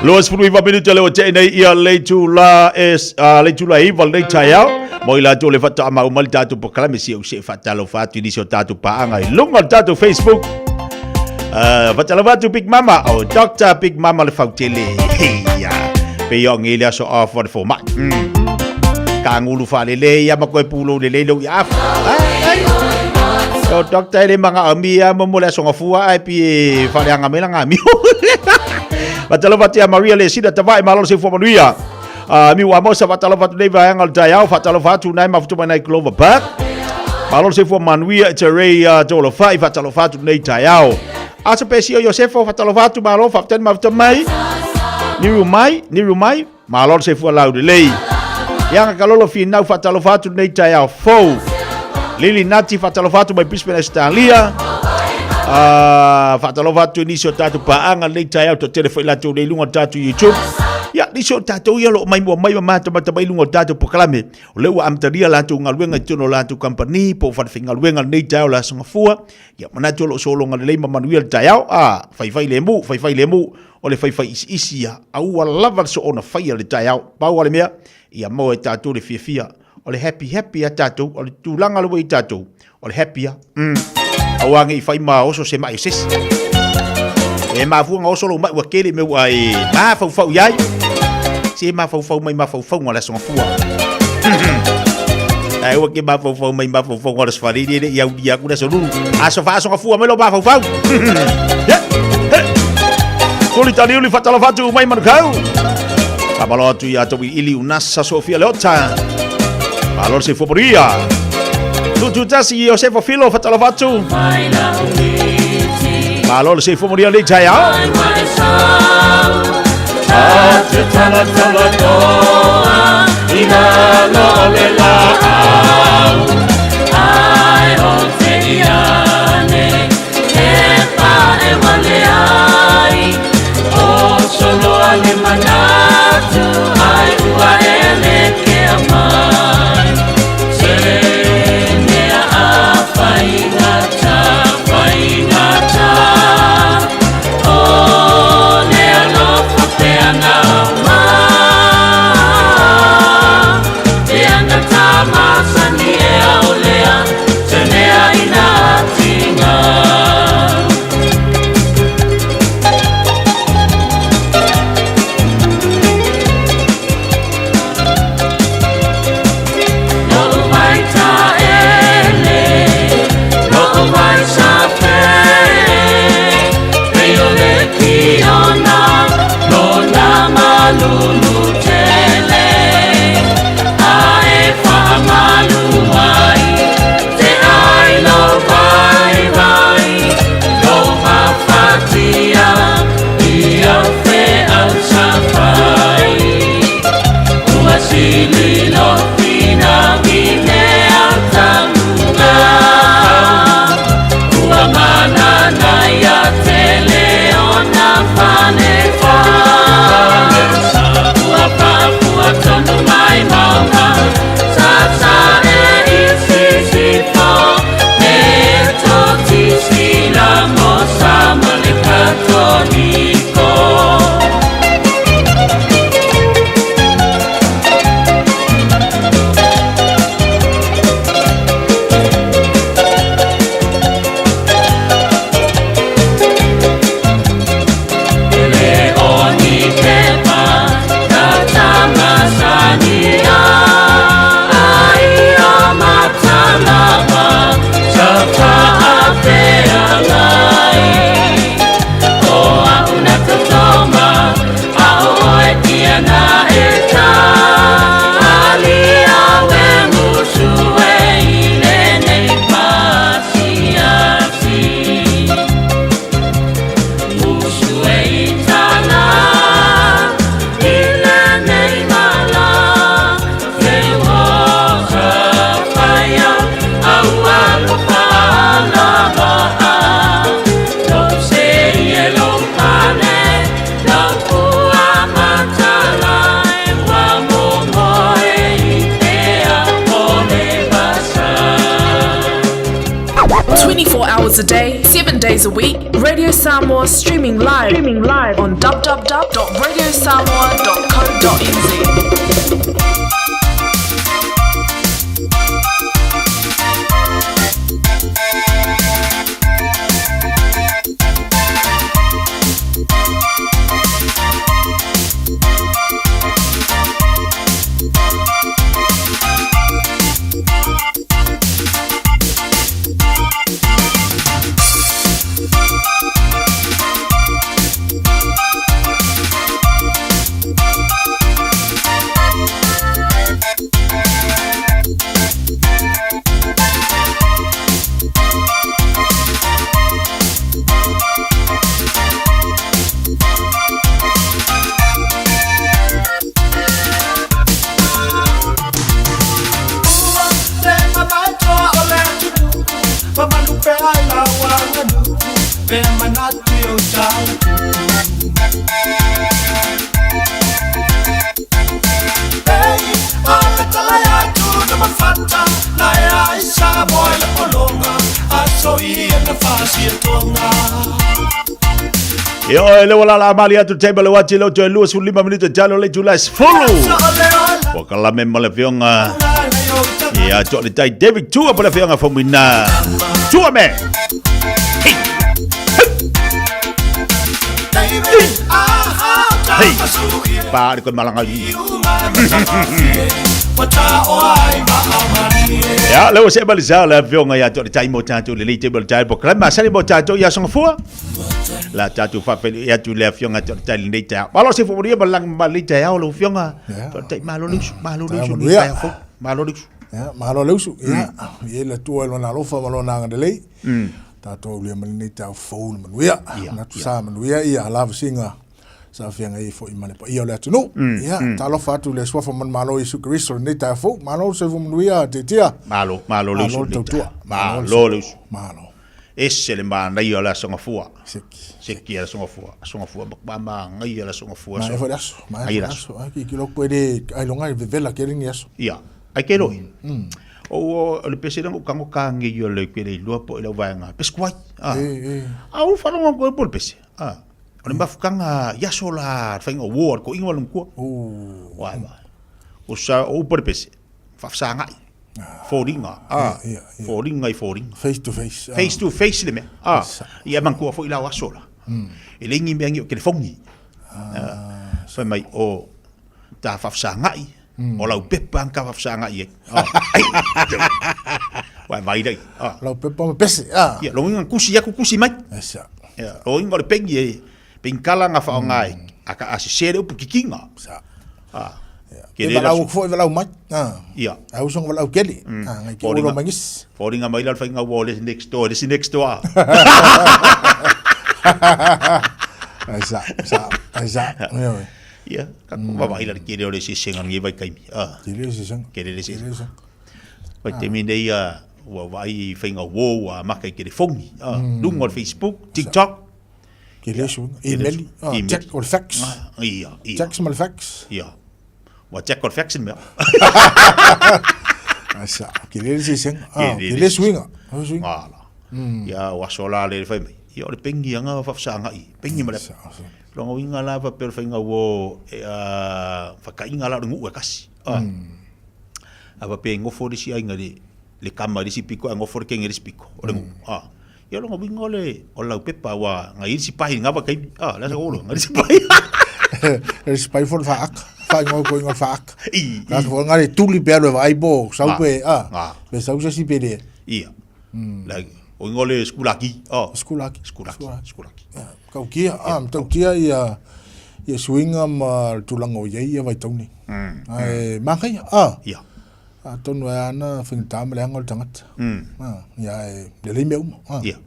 29 minute le ua tea nei ia le itula e le itula e 9 lenei taeao. Mo i latou le faatoa maua mai le tatou polokalame si au se faatalofa atu i nisi o tatou paaga i luga o le tatou Facebook. Faatalofa atu Big Mama, o Dr. Big Mama le fautele. Heia. Pe o ngi le aso off o le fomai. Ka ngulu whalele ia ma koe pūlou lelei lou i afu. Ai, ai. O Dr. ele manga ami ia mo mo le aso ngafua ai pi e whaleanga mai langa ami. Faatalofa atu ia Maria le sina tavae malo le soifua manuia. Mi ua mosa faatalofa atu nei vaega o le taeao, faatalofa atu nai mafutu mai nai Clover Park. Malo le soifua manuia e te rei tolofai, faatalofa atu nei taeao. Aso Pesio Iosefo, faatalofa atu malo, faafetai le mafuta mai. Niu mai, niu mai, malo le soifua laulelei. Ia kalolo finau faatalofa atu nei taeao fou. Lili Nati faatalofa atu mai Brisbane Australia. Faatalofa atu i nisi o tatou paaga lenei taeao toatele foi latou nei i luga o le tatou YouTube. Ia, nisi o tatou ia o lo o maimoa mai ma matamata mai i luga o le tatou polokalame. O lea ua amatalia latou galuega i totonu o latou kamupani po o falefaigaluega lenei taeao o le Aso Gafua. Ia, manatu o lo o sologa lelei ma manuia le taeao. Faifai lemu, faifai lemu, o le faifai isiisi ia, a ua lava le soona faia le taeao. Pau lava le mea, ia maua e tatou le fiafia o le happy happy a tatou, o le tulaga le ua i tatou, o le happy a. Aua ne i fai ma oso se mai o se isi. E mafua na oso lou mai ua tele mea ua e mafaufau i ai. Se mafaufau mai mafaufauga o le Aso Gafua. Ae ua ke mafaufau mai mafaufauga o le Aso Faraile e le i aulia atu le Aso Lulu. Aso faaso gafua mai lou mafaufau. Yeah. Hey. Tuli taliuli faatalofa atu mai Manukau. Faamalo atu ia Tauiliili Unasa Sofia Leota. Malo le soifua manuia. Tututasi Iosefa Filo faatalofa atu. Malo le soifua manuia lenei taeao. Hours a day, 7 days a week, Radio Samoa streaming live, streaming live on www.radiosam. Radiosamoa.co.nz. Ia oe le wala la mali atu table le wati le toe 25 minuto talo le tula sfulu. Wa kala me ma le fionga. Ia to le tai David Tua pa le fionga fo mina. Tua me. Hey. Pa le ko malanga. Ia le o se bali sa le fionga ia to le tai mo tatou le le table tai po klema sali mo tatou ia songa fua. La tatou faafeiloai atu i le afioga ia Toaletai i lenei taeao. Malo se faamonia ma lagi ma lenei taeao lau afioga Toaletai, malo le usu, malo le usu lenei taeao fou. Malo le usu. Ia, malo le usu. Ia, i le Atua i lona alofa ma lona agalelei. Tatou aulia mai lenei taeao fou i le manuia. Manatu sa manuia ia lavasiga sa feagai ai foi ma le paia o le atunuu. Ia, talofa atu i le suafa manumalo o Iesu Keriso i lenei taeao fou. Malo le soifua manuia Tiatia. Malo, malo le usu. Malo le tautua. Malo le usu. Malo. Ese le manaia o le Aso Gafua. Seki. Seki le Aso Gafua. Aso Gafua ma manaia le Aso Gafua. Manaia foi le aso. Manaia foi le aso. Ai ki loko e le ai longa e vevela ke ni aso. Ia. Ai ke loi. O o le pese lengo kango ka nge yo le ke le lua po i lau vaenga. Pese kuai. Ah. A u whalonga koe po le pese. Ah. O le mafukanga i aso la whainga o ward ko ingoa lungkua. Wai wai. O sa o upo le pese. Whawhasangai. Fōringa, ā, fōringa i fōringa. Face to face. Face to face le mea, ā, ia manatua foi la o aso la. E leai ni mea ni o telefoni. Fai mai, o ta whawhasangai, o lau pepa ang ka whawhasangai ai. Ai, wai vai rei. Lau pepa ma pese, ā. Ia, lo inga kusi aku kusi mai. Esa. Ia, lo inga o le pengi e, Penkala nga whaonga e, a ka a sese le upu kikinga. Sa. A. Ke le valau foi valau mai. A. Ia. A uso valau keli. A ngai ke uro mangis. Fōringa mai la whainga wo le next door, le next door. Ai sa, sa, ai sa. Ia, ka mm. vai la ke le sese ngi vai kaimi. A. Ke le sese. Ke le sese. Vai te mi nei a ua vai whainga wo a maka i ke le fongi. A, lunga o Facebook, TikTok. Ke le suiga. Email, ah, check o le fax. Ia, ia. Text ma le fax. Ia. Ua check o le fax ni mea. Asa, ke le sesega. Ah, ke le suiga. O suiga. Ala. Ia, o aso la le fai mai. Ia, o le pengi anga whawhasangai. Pengi ma le. Longa winga la wha peo whainga wo e a whakainga la o le nguu e kasi. Ah. A wha pe ngofo le si ainga le le kama le si piko a ngofo le kenge le si piko. O le nguu. Ah. Ia longa winga o le o lau pepa ua ngai isi pai ngava kai ah la sa olo ngai isi pai. Le isi pai fo le faaka. Fa ingoa ko ingoa faaka. I. Ka fo ngai tuli pe alo vai bo sau pe ah. Pe sau se si pe le. Ia. La o ingoa le skulaki. Oh. Skulaki. Skulaki. Skulaki. Kau kia ah tau kia ia ia suinga ma tulaga o iai ia vaitauni. Ai makai ah. Ia. Atonu e ana faigata ma leaga o le tagata. Ia e lelei mea uma. Ia.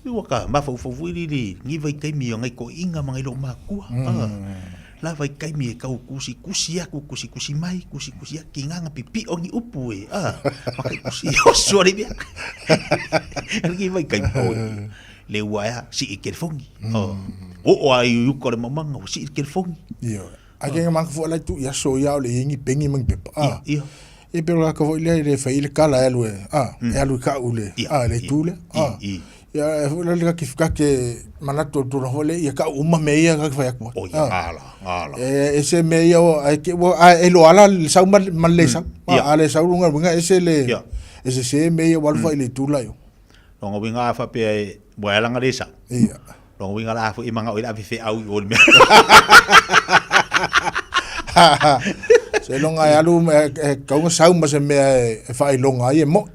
Ua ka mafaufau foi le le ni vaitaimi o ngai toeaiga ma ngai loomatua. La vaitaimi e tau kusikusi aku kusikusi mai kusikusi aku ki nganga pipio ni upu e ma kai kusi oso le mea. Ni vaitaimi o le ua ea sii telefoni. Oo ai i uka o le maumaga ua sii le telefoni. Ioe. Ai ke maka foi lai tu ia so ia o le ingi pengi mang pepa. Ah. Ia. E pero la ka foi le le fai le kala e alu e. Ah, e alu ka u le. Ah, le tu le. Ah. Ia, e foi le kake kake manatu o tulaga foi lea, ia kau uma mea ia kake fai atu ai. O ia, ngala, ngala. E ese mea ia o, ai ke ua ai e loa la le sau ma ma le sau. Ia. A le sau lunga winga ese le Ia. ese se mea ia ua alu fai le tula yo. Longa winga a faapea e ua alanga le sau. Ia. Longa winga la foi e manga o i le ave feau i o le mea. Se longa e alu e kaunga sau ma se mea e faailoga ai e mo'i.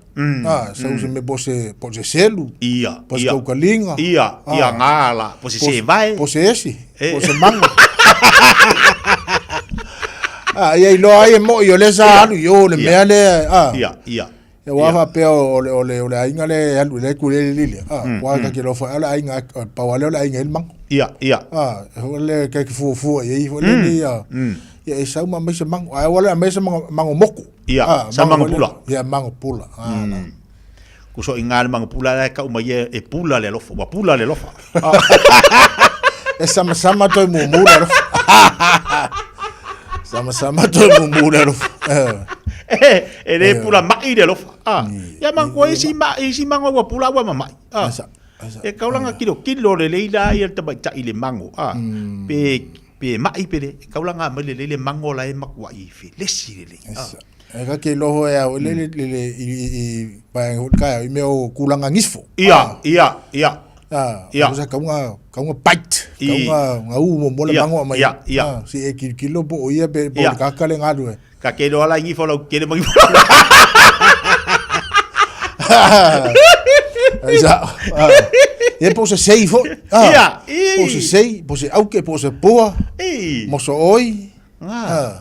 Ah, sau se mea po se po se selu. Ia, Po se ia. kaukaliga. Ia, ia ngala, po se sevae. Po se esi, po se mago. Ah, ia iloa ai e mo'i o lea sa alu i o le mea lea, ah. Ia, ia. Ia ua faapea o le o le o le aiga lea e alu i le kulele lile. Ah, ua ka ke lofa o le aiga pau lea o le aiga e le mago. Ia, ia. Ah, o le ka ke fuafua i ai foi le ia. Ia e sau ma mai se mago. Ai wala mai se mago mago moku. Ia, Ah, sa mago foi le- pula. Ia mago pula. Ah, la. Kuso i ngā le mago pula la e kau mai e, e pula le alofa, ua pula le alofa. E sama sama toi mumu le alofa. Sama sama toi mumu le alofa. Eh. E, e le pula mai le alofa. Ah. Ia mango e si ma e si mango ua pula ua mamai. Ah. E kaulanga kilo kilo le leila ia le tamaitai le mango. Ah. Pe pe mai pe le e kaulanga mai le le mango la e makua i felesi le le. Ah. E ka ke loho e au le le le le i i i pae ka i mea o kulanga ngisfo. Ia, ia, ia. Ah, Ia. o sa kaunga kaunga bite, I. kaunga ngau mo mo le Ia, mango mai. ia, ia. Ah, si e kilo kilo po o ia pe po Ia. ka ka le ngalu e. Ka ke loa la ngifo lau kele mangi. Ai sa. Ah. E po se sei fo. Ah. Ia, i. Po se sei, po se auke, po se poa. I. Mo so oi. Ngā. Ah.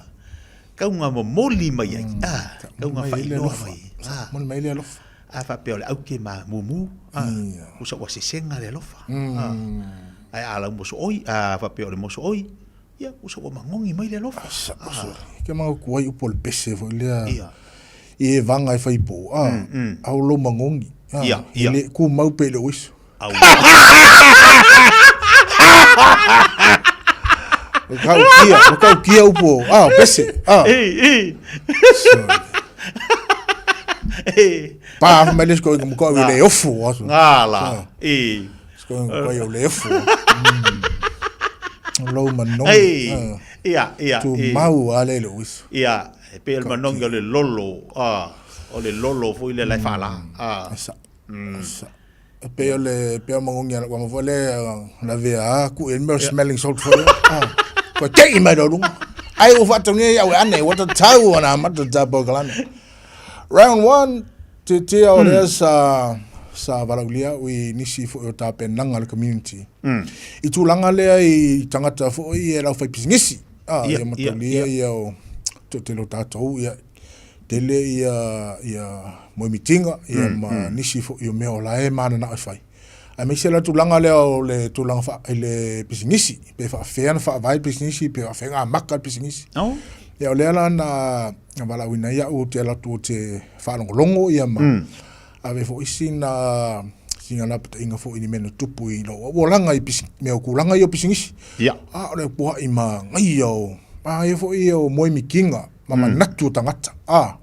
Kaunga momoli mai ai. Ah, kaunga Mai le whailoa alofa. mai. Ah. Moli mai le alofa. A whapea o le auke ma mumu. Ah, usa ua sesenga le alofa. Ah. Ai a lau moso oi, a whapea o le moso oi. Ia, usa ua mangongi mai le alofa. Ah. Ke mango kuai upo le pese fo lea. Ia. I e vanga e whai po. Ah. Au lo mangongi. Ah. Ia, ia. Le ku mau pe le oiso. Au. O kau kia, o kau kia upo. Ah, pese. Ah. Ei, ei. Ei. Pa mai le sko mo ko le ofu aso. Ngā la. Ei. Sko ko yo le ofu. Lo manongi. Ei. Ah. Ia, ia. Tu i. mau a le le oiso. Ia, e pe le manongi o le lolo. Ah, o le lolo foi le lai whala. Ah. Sa. Sa. Pe o le pe o mangongi ala kwa le la vea ku e me smelling salt for. Ah. Ko te i mai ro. Ai o fatu ni au ane what the tau ana mata ta po kalame. Round 1 te te o le sa sa valaulia ui nisi fo o ta penanga le community. I tūlanga lea i tangata foi e lau whai pisingisi. Ah, Ia, ia mataulia ia, ia o te te lo tātou, ia tele ia, ia moemitinga, ia ma nisi foi o mea o la e mana na e whai. A me se la tūlanga lea o le tūlanga wha, i le pisingisi, pe whaafea na whaavai pisingisi, pe whaafea ngā maka pisingisi. Oh. Ia o lea la na, na walauina ia o te ala tu o te whaalongolongo ia ma. Ave fo isi na singa na pata inga fo ini mena tupu i lo o langa i pisi mea o kulanga i o pisingisi. Ia. A o le puha i ma ngai o a e fo i o moe mikinga ma manatu o tangata. A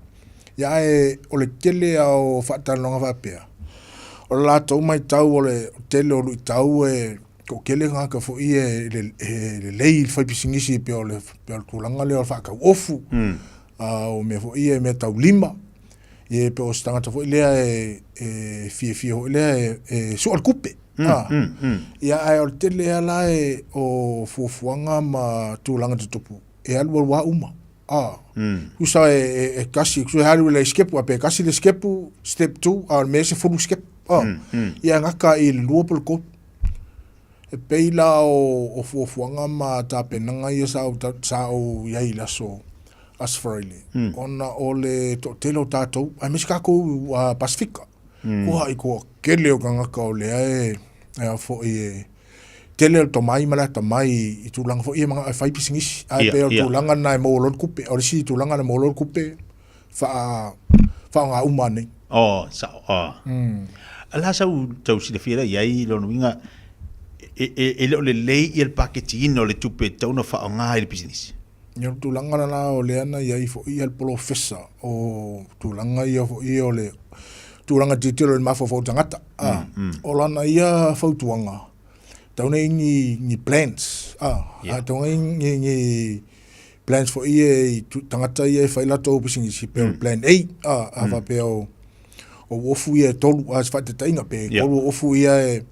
ia e o le tele a o whaatalonga whaapea. O le lātou mai tau o le tele o lui tau e ko kele ngā ka fo i e le, e le lei whai pisingisi pe o le, pe o le tūlanga le o le whaakau ofu. A o mea fo i e mea tau lima. E pe o se tangata foi lea e, e fia fia foi lea e, e sua le kupe. Ah. Ia ai o le tele ala e o fuafuaga ma tulaga tutupu e alu alu a uma. Ah. Kusa e, e, e kasi, kusa e alu le skepu, a pe kasi le skepu, step 2, a o le mea se fulu skep. Ah. Ia ngaka i le lua po le kolu. E pei la o, o fuafuaga ma tapenaga ia sa o, sa o iai i le aso Aso Faraile. Ona o le toʻatele o tatou, aemaise kakou uh, Pasifika. Kua i kua kele o kangaka o lea e, e a foi e tele o le tomai ma le atamai i tulaga foi ia maga e fai pisinisi. Ae Ia, pei o le ia. tulaga na e maua loa le kupe. O le isi tulaga na e maua loa le kupe, faa, faaaoga uma nei. Oh, sa, oh. La sau tau silafia la iai lona uiga e, e, e le o lelei ia le paketiina o le tupe e tatau ona faaaoga i le pisinisi. Ia o le tulaga lena o lea na iai foi ia le polofesa o tulaga ia foi o le tulaga tilotilo i le mafaufau o tagata. A, o lana ia fautuaga, tau nei ni, ni plans, a, yeah. tau nei ni, ni plans foi ia i tagata ia e fai latou pisinisi, pe o plan A, a, a faapea o, o uofu ia e tolu, a, se faataitaiga, pe tolu uofu ia e,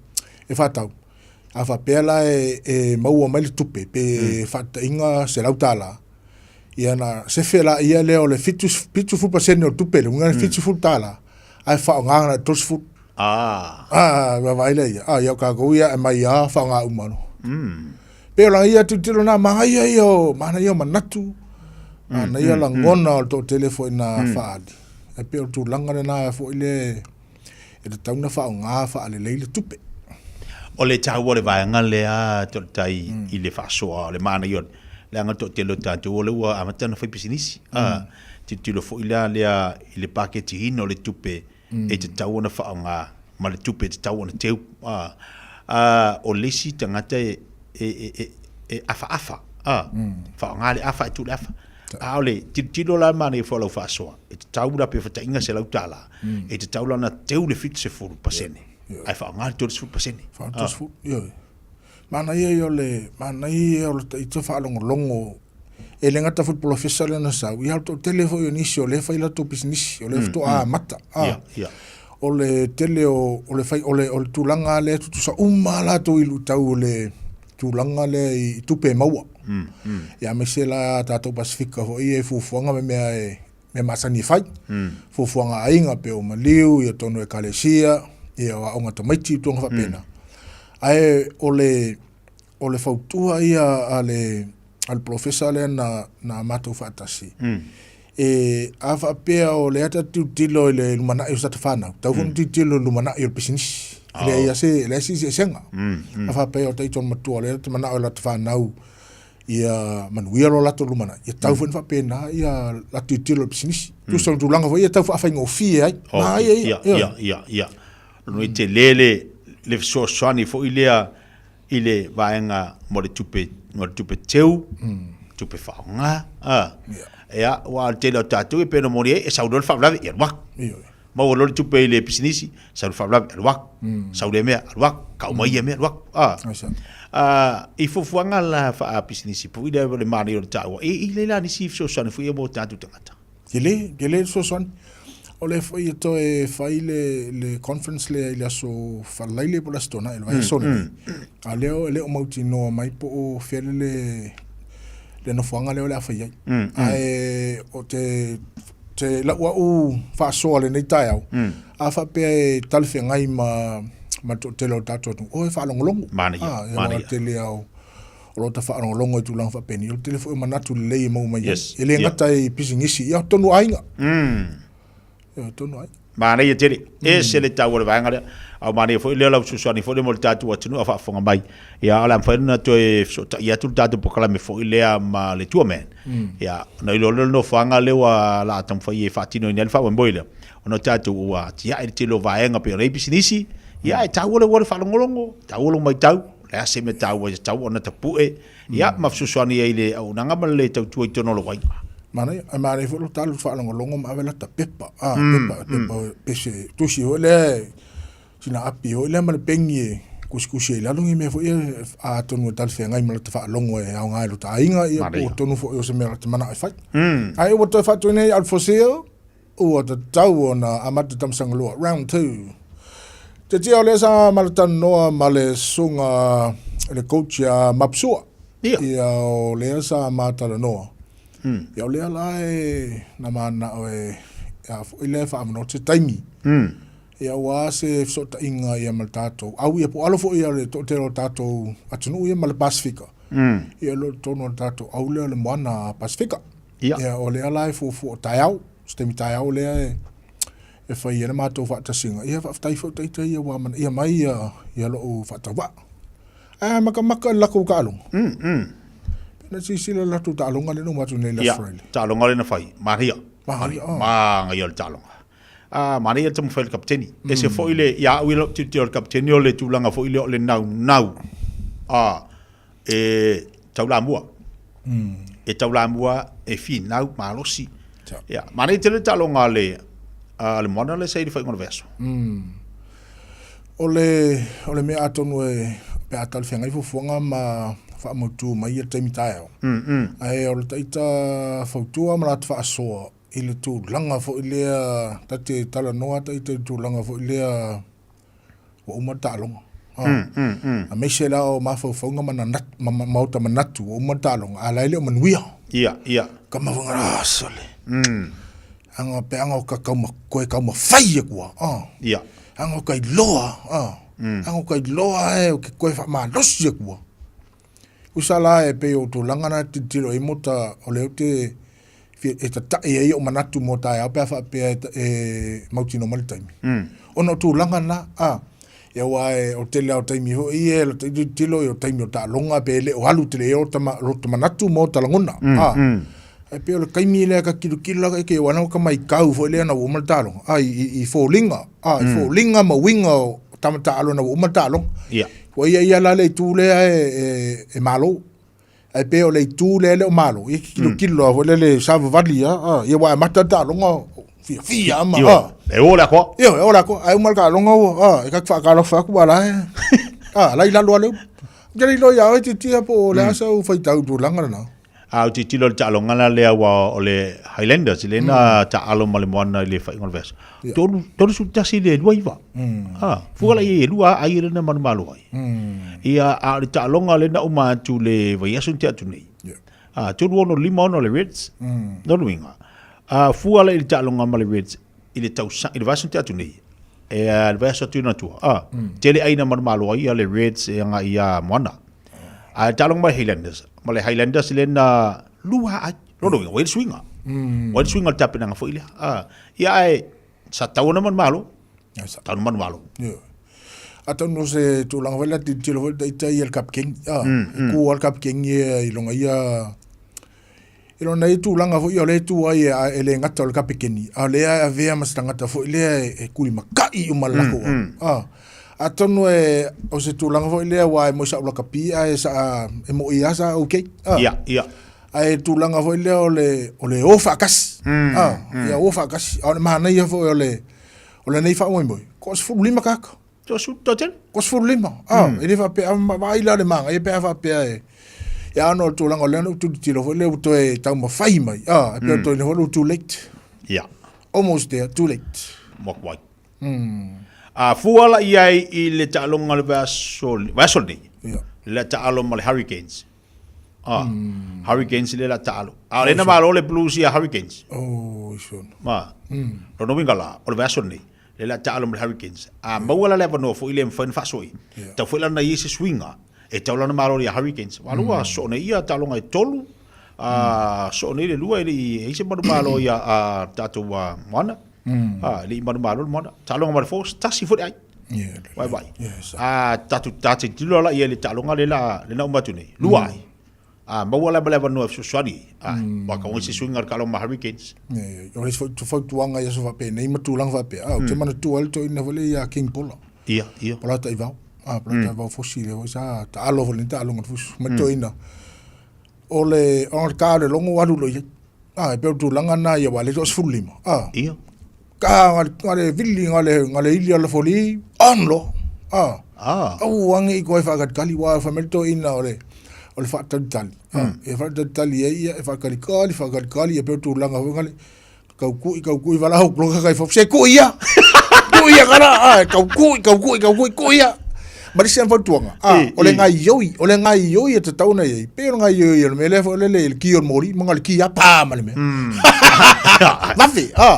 e faatau. A faapea la e, e maua mai le tupe, pe mm. faataitaiga $100, ia na sefe la ia lea o le 70% o le tupe, le uiga le $70, ae faaaoga na 30. Ah. Ah, vaavaai lea ia. Ah, ia o kākou ia e mai a faaaoga uma no. Pe o la ia tilotilo na manaia ia o manaia o manatu, manaia lagona o le toatele foi na faaali. E pei o le tulaga lena foi le e tatau ona faaaoga faalelei le tupe. O le taua o le vaega lea Toltai i le faasoa o le manaia o leaga le toatele o tatou o lea ua amata ona fai pisinisi. Mm. Tilotilo foi la lea i le paketiina o le tupe e tatau ona faaaoga ma le tupe e tatau ona teu. A, a, o le isi tagata e, e, e, e, e afaafa, a, faaaoga le afa e tuu le afa. A o le tilotilo la manaia foi o lau faasoa, e tatau la pe fataiga $100, e tatau la ona teu le 70%, ae faaaoga le 30%. Faaaoga le 30, ioe. Manaia ia o le, manaia ia o le ita faalogologo, e le gata foi i le polofesa lea na sau, ia o le toatele foi o nisi o lea e fai latou pisinisi, o lea faatoa amata. O le tele o, o le fai, o le, o le tulaga lea e tutusa uma lava latou i luitau o le tulaga lea i tupe e maua. Ia aemaise la tatou Pasefika foi ia i fuafuaga ma mea e mea masani e fai. Fuafuaga a aiga pei o maliu, ia totonu o ekalesia, ia o aoga tamaiti, tulaga faapena. Ae o le o le fautua ia a le a le polofesa lea na na matou faatasi, e a faapea o lea ta tilotilo i le lumanai o se tagata fanau, tatau foi ona tilotilo i le lumanai o le pisinisi. E leai lava se, e leai se eseesega. A faapea o taita o le matua o lea ta te manao i lata fanau ia manuia lo latou lumanai, ia tatau foi ona faapena ia latou tilotilo i le pisinisi. Tusa o le tulaga foi ia tau faafaigofie ai. Manaia ia. Ia, ia, ia, ia. Lona uiga e tele le, le fesoasoani foi lea i le vaega mo le tupe, mo le tupe teu, tupe faaaoga, a. Ia, aua o le tele o tatou e pei ona momoli ai, e sau loa le faalavelave, ia alu atu. Maua loa le tupe i le pisinisi, sau le faalavelave, alu atu. Sau lea mea, alu atu. Kau mai ia mea, alu atu. A. A, i fuafuaga la faapisinisi foi lea le manaia o le taua, e i ai la nisi fesoasoani foi ia mo tatou tagata. Tele, tele le fesoasoani. O lea foi e toe fai le, le conference lea i le aso Faraile po o le aso Toonai, le vaiaso lenei. A lea e le o mautinoa mai po o fea le, le nofoaga lea o le a fai ai. Ae o te, te lau au faasoa lenei taeao, a faapea e talafeagai ma, ma le toatele o le tatou atunuu, o e faalogologo. Manaia, Ah, manaia. aua o le tele lava o o lo o tafaalogologo i tulaga faapenei, o le tele foi o manatu lelei e maua mai ai. Yes. E le gata i pisinisi, ia tonu aiga. Ia tonu aiga. Manaia tele. Ese le tau o le vaega lea. A o manaia foi lea lau fesoasoani foi lea mo le tatou atunuu a faafofoga mai. Ia o le a mafai ona toe fesootai atu le tatou polokalame foi lea ma le Tourman. Ia ona iloa lea o le nofoaga lea ua la taumafai e faatinoina ai le faamoemoe lea. Ona o tatou ua atiae le tele o vaega pei ona i ai pisinisi. Ia e taua le ua le faalogologo, taua lou matau. O le a se mea taua e tatau ona tapue, ia, ma fesoasoani ai i le auaunaga ma le tautua i totonu o lou aiga. Manaia, ae manaia foi lou tala faalogologo ma ave lata pepa, ah, pepa, pepa, pese, tusi foi lea, sina api foi lea ma le peni e tusitusi ai i lalo ni mea foi ia, atonu e talafeagai ma lata faalogo e aoga i lota aiga, ia, po o tonu foi o se mea o lata manao e fai. Ae ua toe faatuina ai Alfosia, Ua tatau ona amata tamasaga lua, round 2. Te tia o lea sa malatalanoa ma le susuga le coach ia Mapsua. Ia. Ia o lea sa matalanoa. Ia o lea la e na manao e a foi lea faamanoa se taimi. Ia aua se fesootaiga ia ma le tatou au ia po o alo foi ia le toatele o le tatou atunuu ia ma le Pasefika. Ia o lo o totonu o le tatou au lea o le moana Pasefika. Ia. Ia, o lea la e fuafua o taeao, se taimi taeao lea e, e fai ai le matou faatasiga. Ia, faafetai foi ita ia ua amanaia mai ia, ia lou faatauvaa. Ae makamaka i le latou taaloga. Pe na silasila i le latou taaloga lea na uma atu nei le Ia, Aso Faraile. taaloga lea na fai, manaia. Manaia, ah. Manaia le taaloga. Ah, manaia le taumafai o le kapiteni. Ese foi le, ia au ia lau tilotilo i le kapiteni o le tulaga foi lea o le naunau. Ah, e taulamua. E taulamua, e finau, malosi. Ia, manaia tele le taaloga a le, a le moana lea sa i le faaiuga o le vaiaso. O le, o le mea atonu e pe a talafeagai fuafuaga ma faamautu mai ia le taimi taeao. Ae o le taita fautua ma latou faasoa i le tulaga foi lea ta te talanoa taita i le tulaga foi lea ua uma le taaloga. Aemaise la o mafaufauga ma ma, ma ota manatu ua uma le taaloga, a la e le o manuia. Ia, ia. Ka mafunga la sole. Anga pe anga o ka kauma, koe kauma whai e kua. Ah. Ia. Anga o kai loa. Ah. Anga o kai loa e o ke koe wha malosi e kua. Usa la e pe o tūlanga na titilo i mota o le te e tataʻi ai oʻu manatu mo taeao pe a faapea e, e mautinoa mai le taimi. Ona o tulaga na, a, ia aua e, o tele lava o taimi foi ia e tilotilo i o taimi o taaloga pe le o alu tele i ai ota, lota manatu ma ota lagona, a. Ae pei o le taimi lea ka tilotilo lava ke ua ka maitau foi lea na ua uma le taaloga, a, i, i foliga, a, i foliga ma uiga o tama taalo na ua uma le taaloga. Ia. Ua ia ia la le itu lea e, e, e malo. Ae pei o le itu lea e le o malo, ia kilokilo lava foi lele savavali a, a, ia ua amata le taaloga fiafia ama, a. E o le akoa. Ioe, e o le akoa. Ae uma le taaloga ua, a, e ka te faatalofa atu ua la e, a, la i lalo lava le upu. Ou te le iloa ia oe Titia po o le a sau faitau i tulaga lena. A ou tilotilo i le taaloga la lea aua o le Highlanders lea na taaalo ma le Moana i le faaiuga o le vaiaso. 31 i le 29. A, fua la i ai e lua ai lea na manumalo ai. Ia, a o le taaloga lea na uma atu le vaiaso na tea atu nei. A, 36 56 le Reds. Lona uiga, a fua la i le taaloga ma le Reds i le tausaga, i le vaiaso na tea atu nei, e le vaiaso atu i ona tua, a, tele ai na manumalo ai le Reds e agai ia Moana. Ae taaloga mai Highlanders, ma le Highlanders le na lua ai. Lona uiga, ua i ai le suiga. Ua i ai le suiga o le tapenaga foi lea. Ah, ia ae sa tatau ona manumalo. Sa tatau ona manumalo. Yeah. Atonu o se tulaga foi lea tilotilo foi le taitai ia le kapikeni. Ah, e ku lava le kapikeni ia i lona ia i lona ia tulaga foi ia o lea e tu ai e le gata o le kapikeni, a o lea e avea ma se tagata foi lea e kulimakai uma le lakou au. Ah, atonu e o se tulaga foi lea aua e moi sa ou lakapi ae sa e moi lava sa okay. Ah. Ia, ia. Ae tulaga foi lea o le o le o faatasi. Ah, ia o faatasi. A o le manaia foi o le o lenei faamoemoe, ko 15 tagata. Toatele? Ko 15. Ah, e le faapea, vaai la le manaia pe a faapea e ia ona o le tulaga o lea na ou tilotilo foi lea ua toe taumafai mai. Ah, e pei o toe foi ua too late. Ia. Almost there, too late. Ua kuai. A fua la i ai i le taaloga o le vaiaso, vaiaso lenei. Ia. Le taalo ma le Hurricanes. Ah, Hurricanes le la taalo. A o lena malo le Blues ia Hurricanes. Oh, iso. Ma. Lona uiga la, o le vaiaso lenei, le la taalo ma le Hurricanes. A maua la le avanoa foi lea e mafai ona faasoi. Tau foi la ona i ai se suiga e tau la ona malo ia Hurricanes. Aua ua soo nei ia taaloga e tolu, a soo nei le lua e le i ai se manumalo ia a tatou Moana. A, e le i manumalo le Moana. Taaloga ma le Force, tasi foi le ai. Vaivai. A tatou tilotilo la i ai i le taaloga lea na uma atu nei, lua ai. A maua la ma le avanoa e fesoasoani, a, ua tau ai se suiga o le taaloga ma Hurricanes. O le isi foi fautuaga i aso faapenei ma tulaga faapea, a, ou te manatua ai le toeaina foi lea ia King Pola. Ia, ia. Pola Taivao. A, Pola Taivao Fosi lea foi sa taalo foi i lenei taaloga i le fusu. Ma le toeaina, o le, o le ta o le logo ua alu loa i ai. A, e pei o le tulaga lena ia, aua o lea e toa-15. A. Ia. Ka nga le vili nga le nga le ili ala foli on lo. Ah. Ah. Au ange i koe whakatali wa wha mele ina o le o le whaatalitali. Ah. E whaatalitali e ia e whaakalikali whaakalikali e peo tūlanga whakali. Kau kui kau kui wala hau kloka kai whap se kui ia. Kui ia kara. Ah, kau kui kau kui kau kui kui ia. Ma le isi fautuaga, a, o le gaioi, o le gaioi e tatau ona i ai, pei o le gaioi o le mea lea foi lele i le ki o le moli, ma le ki a pā ma le mea. Vave, a,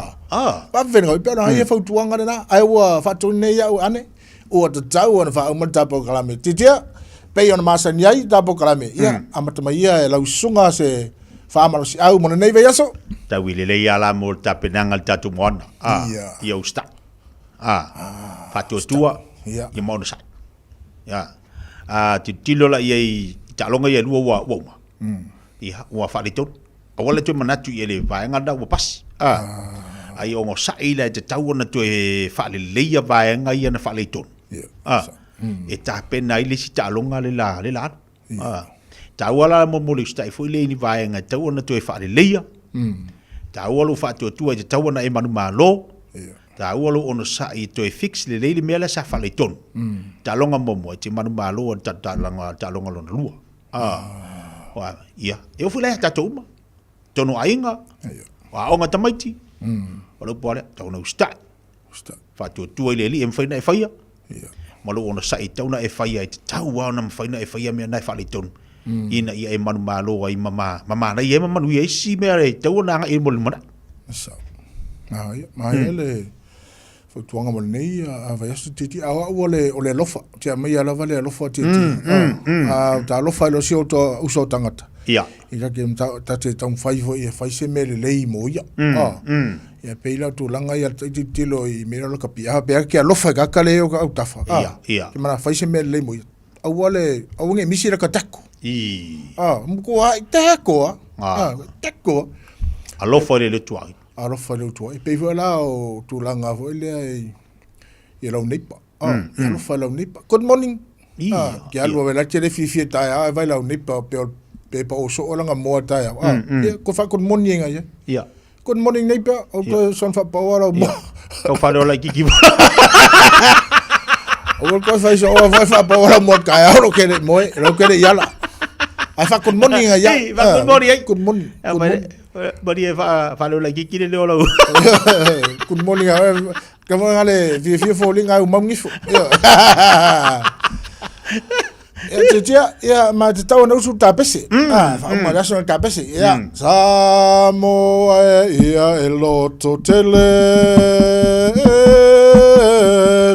vave le gaioi, pei o le ia fautuaga lena, ae ua faatonu nei au ane, ua tatau ona faauma le tatou polokalame. Titia, pei ona masani ai le tatou polokalame, ia, amata mai ia e lau susuga se faamalosiau mo lenei vaiaso. Tau i lelei a la mo le tapenaga i le tatou moana, a, ia usitai. A, faatuatua, ia ma onosai. Ia. A, tilotilo la i ai i taaloga ia e lua ua, ua uma. Ia, ua faaletonu. Aua le toe manatu i le vaega lena ua pasi. A, a ia onosai la e tatau ona toe faaleleia vaega ia na faaletonu. A, e tapena ai le isi taaloga le la, le la alu. A, taua la mo mo le usitai foi lea i ni vaega e tatau ona toe faaleleia. Taua lou faatuatua e tatau ona e manumalo. Taua lou onosai e toe fix lelei le mea lea sa faaletonu. Taaloga muamua e te manumalo ai i le taaloga lona lua. Ah. Ia, e oo foi la ia tatou uma. Tonu aiga, o aoga tamaiti, o le upu lava lea, tau ona usitai. Faatuatua i le Alii e mafai ona e faia, ma lou onosai e tatau ona e faia, e tatau lava ona mafai ona e faia mea na e faaletonu, ina ia e manumalo ai ma manaia ai ma manuia ai isi mea e tatau ona agai i ai mo le lumanai. Manaia, manaia le fautuaga mo lenei vaiaso Titi. A o au o le, o le alofa, te aumaia lava le alofa Titi. A ta alofa i le si o uso o tagata. Ia. I ta te, ta te taumafai foi e fai se mea lelei mo ia. Ia pei la o tulaga ia te tilotilo i mea la kapiʻa pe a ke alofa i ka le o ka autafa. Ia, ia. Ke mana fai se mea lelei mo ia. Aua le, aua nge misi la ka tako. I. Mo ko a i tako a. Tako a. Alofa i le tuai. Alofa i le tuai. Pei foi la o tulaga foi lea i, i lau neipa. I alofa i lau neipa. Good morning. Ia, Ke alu awe la te le fiafia taeao e vai lau neipa pe o pe pa o soo langa moa taeao. Ia, ko wha good morning inga ia. Ia. Good morning neipa, o to son wha paoa lau moa. Tau whare o lai kiki. O ko whai so o whai wha paoa lau moa taeao ro kere moe, ro kere iala. Ai wha good morning inga ia. Ei, wha good morning ai. Good morning. Good morning. Mari e wha leo lai kiki le leo lau. Good morning. Ka mo ngale fiafia foliga ai umaungi ifo. Ia. Ia tiatia, ia ma te tau ana usu tapese. Ah, whauma le aso na tapese. Ia, Samoa e ia e loto tele e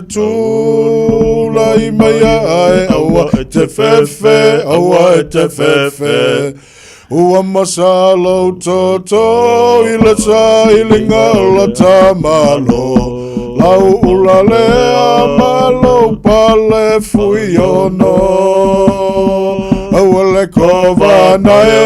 tula i mai ae aua e te fefe, aua e te fefe. Ua masalo toto i le sailiga o la tamalo Lau ula lea ma lou pale fuiono Aua le kovana e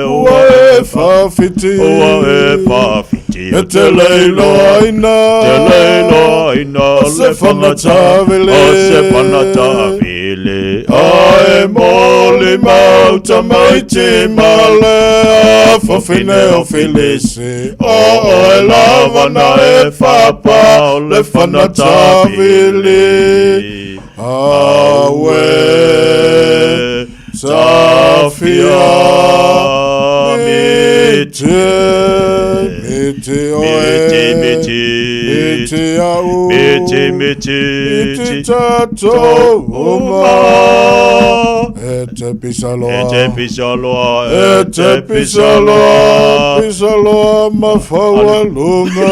Ua e fawhiti Ua e fawhiti E te leiloaina Te leiloaina O se fanatavele O se fanatavele Ae moli mau tamaiti ma le afafine o Filisi O oe lava na e fapa o le fanatavili Aue Tafia Miti Miti oe Miti Miti au Miti Miti Miti tatou uma E te pisaloa E te pisaloa E te pisaloa Pisaloa mafaualuga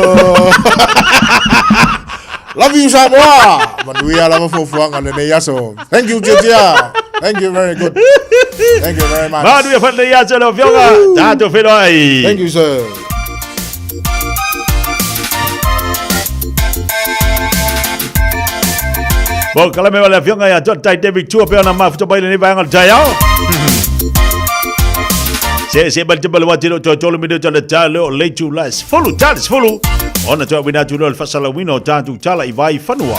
Love you Samoa! Manuia lava fuafuaga lenei aso. Thank you Tiatia. Thank you very good. Thank you very much. Manuia foi lenei aso lau Afioga. Tatou feiloai. Thank you sir. Bon, kala me wale afioga ia John Tai David Tua pe ona mafuta mai lenei vaega o le taeao. Se se bal tebal wati lo tolu minuta le talo o leitu la sefulu tala sefulu. Ona toa wina atu loa le faasalauina o tatou tala i vai fanua.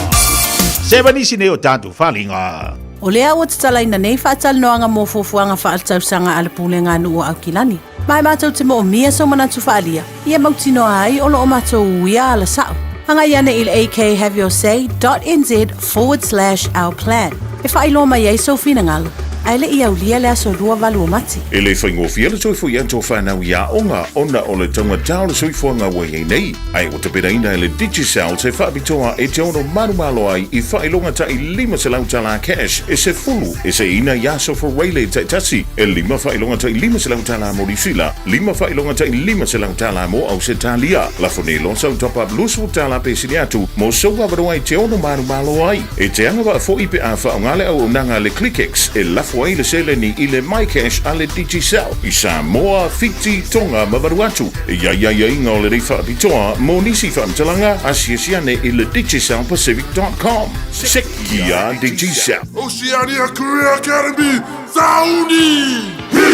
Se va nisi nei o tatou faliga. O lea ua tatalaina nei faatalanoaga mo fuafuaga faaletausaga a le Pulega a Nuu o Aukilani. Ma e matou te moomia sou manatu faaalia, ia mautinoa ai o lo o matou uia ala sa'o. Agai ane i le akhaveyourSay dot nz forward slash our plan e faailoa mai ai sou finagalo, ae le i aulia le aso 28 o Mati. E le faigofie le toe foi atu o fanau i aoga ona o le taugata o le soifuaga ua i ai nei, ae ua tapenaina e le Digicel se faapitoa e te ono malomalo ai i faailoga ta'i $500 tala cash e sefulu e seiina i aso Forele taitasi, e lima faailoga ta'i $500 tala mo Niusila, lima faailoga ta'i $500 tala mo Ausetalia. Lafo nei loa sau top up $20 tala pe sili atu mo sou avanoa e te ono malomalo ai. E te agavaa fo'i pe a faaaoga le auaunaga a le ClickX e lafo ai le seleni i le MyCash a le Digicel i Samoa, Fiti, Tonga ma Vanuatu. E i ai aiaiga o lenei faapitoa mo nisi faamatalaga, asiasi ane i le digicelpacific.com. Seki a Digicel. Oceania Career Academy, Sauni! Hi!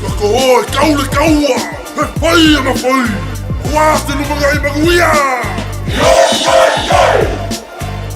Ka koho e kau le kaua, he whai ana whai, aua te lumangai manuia!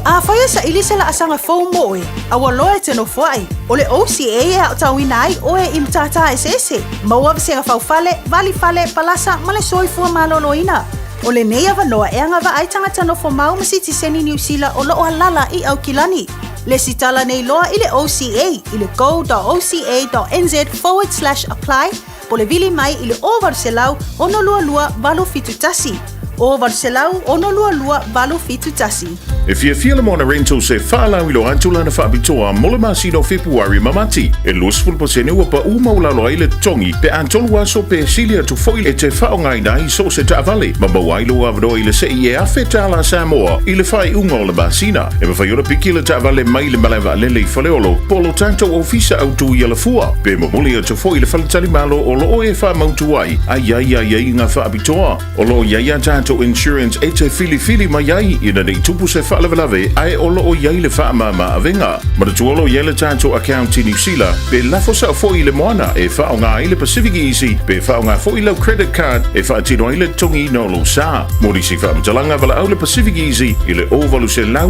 Afai e saili se laasaga fou mo oe, a ua loa e te nofoai, o le OCA e aotauina ai oe i matata eseese, maua vasega faufale, valifale, palasa ma le soifua maloloina. O lenei avanoa e agava'a ai tagata nofomau ma sitiseni Niu Sila o lo'o alala i Aukilani. Lesitala nei loa i le OCA i le go.oca.nz forward slash apply po o le vili mai i le 0800 622 871. 0800 622 871. E fiafia le Moana Rentals e faalauiloa atu lana faapitoa mo le masina o Fepuari ma Mati. E 20% ua paʻu maualalo ai le totogi pe a tolu aso pe sili atu foi e te faaaogaina ai so o se taavale ma maua ai lou avanoa i le sei e $1,000 Samoa i le faaiuga o le masina. E mafai ona piki le taavale mai le malae vaalele i Faleolo po o lo tatou ofisa autu i Alafua pe momoli atu foi i le faletalimalo o lo o e faamautu ai a i ai aiaiga faapitoa. O lo o i ai a tatou insurance e te filifili mai ai ina nei tupu se faalavelave ae o lo o i ai le faamama avega. Manatua o lo o i ai le tatou account i Niu Sila pe lafo sao foi i le moana e faaaoga ai le Pacific Easy pe faaaoga foi lau credit card e faatino ai le totogiina o lou sa. Mo nisi faamatalaga valaau le Pacific Easy i le 0800 000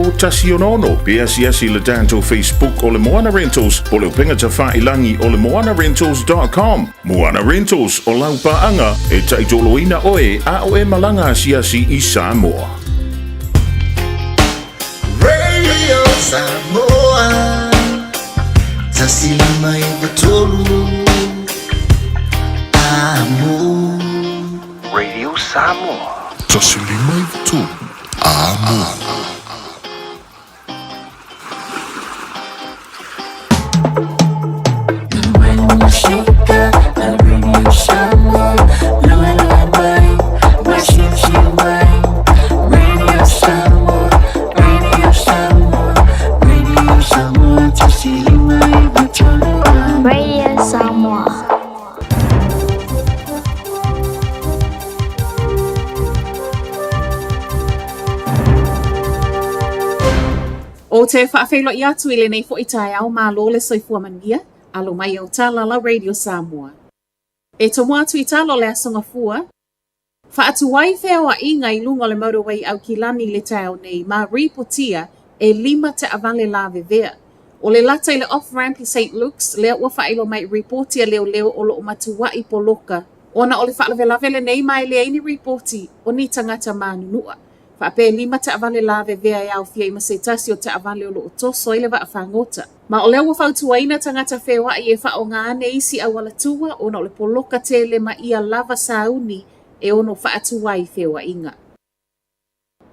166 pe asiasi i le tatou Facebook o le Moana Rentals po o le upega tafailangi o le moanarentals.com. Moana Rentals o lau paaga e taitoloina oe a o e malaga asiasi i Samoa. Radio Samoa 153 Amo. Radio Samoa. 153 Amo. Radio Samoa. Ou te faafeiloai atu i lenei foi taeao malo le soifua manuia, alo mai e o Talala Radio Samoa. E tomo atu i talo le Aso Gafua, faatuai feoaiga i luga o le motorway Aukilani i le taeao nei ma ripotia e lima taavale lavevea. O le lata i le off-ramp i St Luke's lea ua faailoa mai i ripoti a leoleo o loo matuai poloka ona o le faalavelave lenei ma e leai ni ripoti o ni tagata manunua. Faapea e lima taavale lavevea e aofia ai ma se tasi o taavale o lo o toso ai le vaafagota. Ma o lea ua fautuaina tagata feoai e faaaoga ane isi auala tua ona o le poloka tele ma ia lava sauni e ono faatuai feoaiga.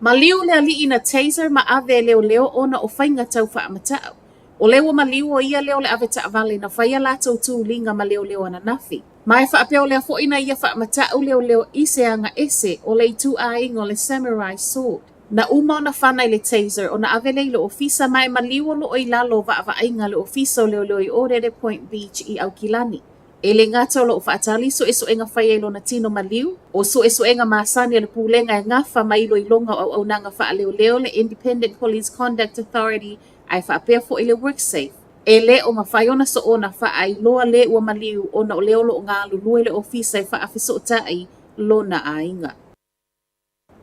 Maliu le alii na taser ma ave e leoleo ona o faiga tau faamatau. O lea ua maliu o ia lea o le ave taavale na fai a latou tuliga ma leoleo ananafi. Ma e faapea o lea foi na ia faamatau leoleo i se aga ese o le ituaiga o le samurai sword. Na uma ona fana i le taser ona ave lea i le ofisa ma e maliu o lo o i lalo o vaavaaiga a le ofisa o leoleo i Orere Point Beach i Aukilani. E le gata o lo o faatali suesuega faia i lona tino maliu, o suesuega masani a le Pulega e gafa ma iloiloga o auaunaga faaleoleo le Independent Police Conduct Authority ae faapea foi le WorkSafe. E le o mafai ona soona faailoa le ua maliu ona o lea o lo o galulue le ofisa e faafesootai lona aiga.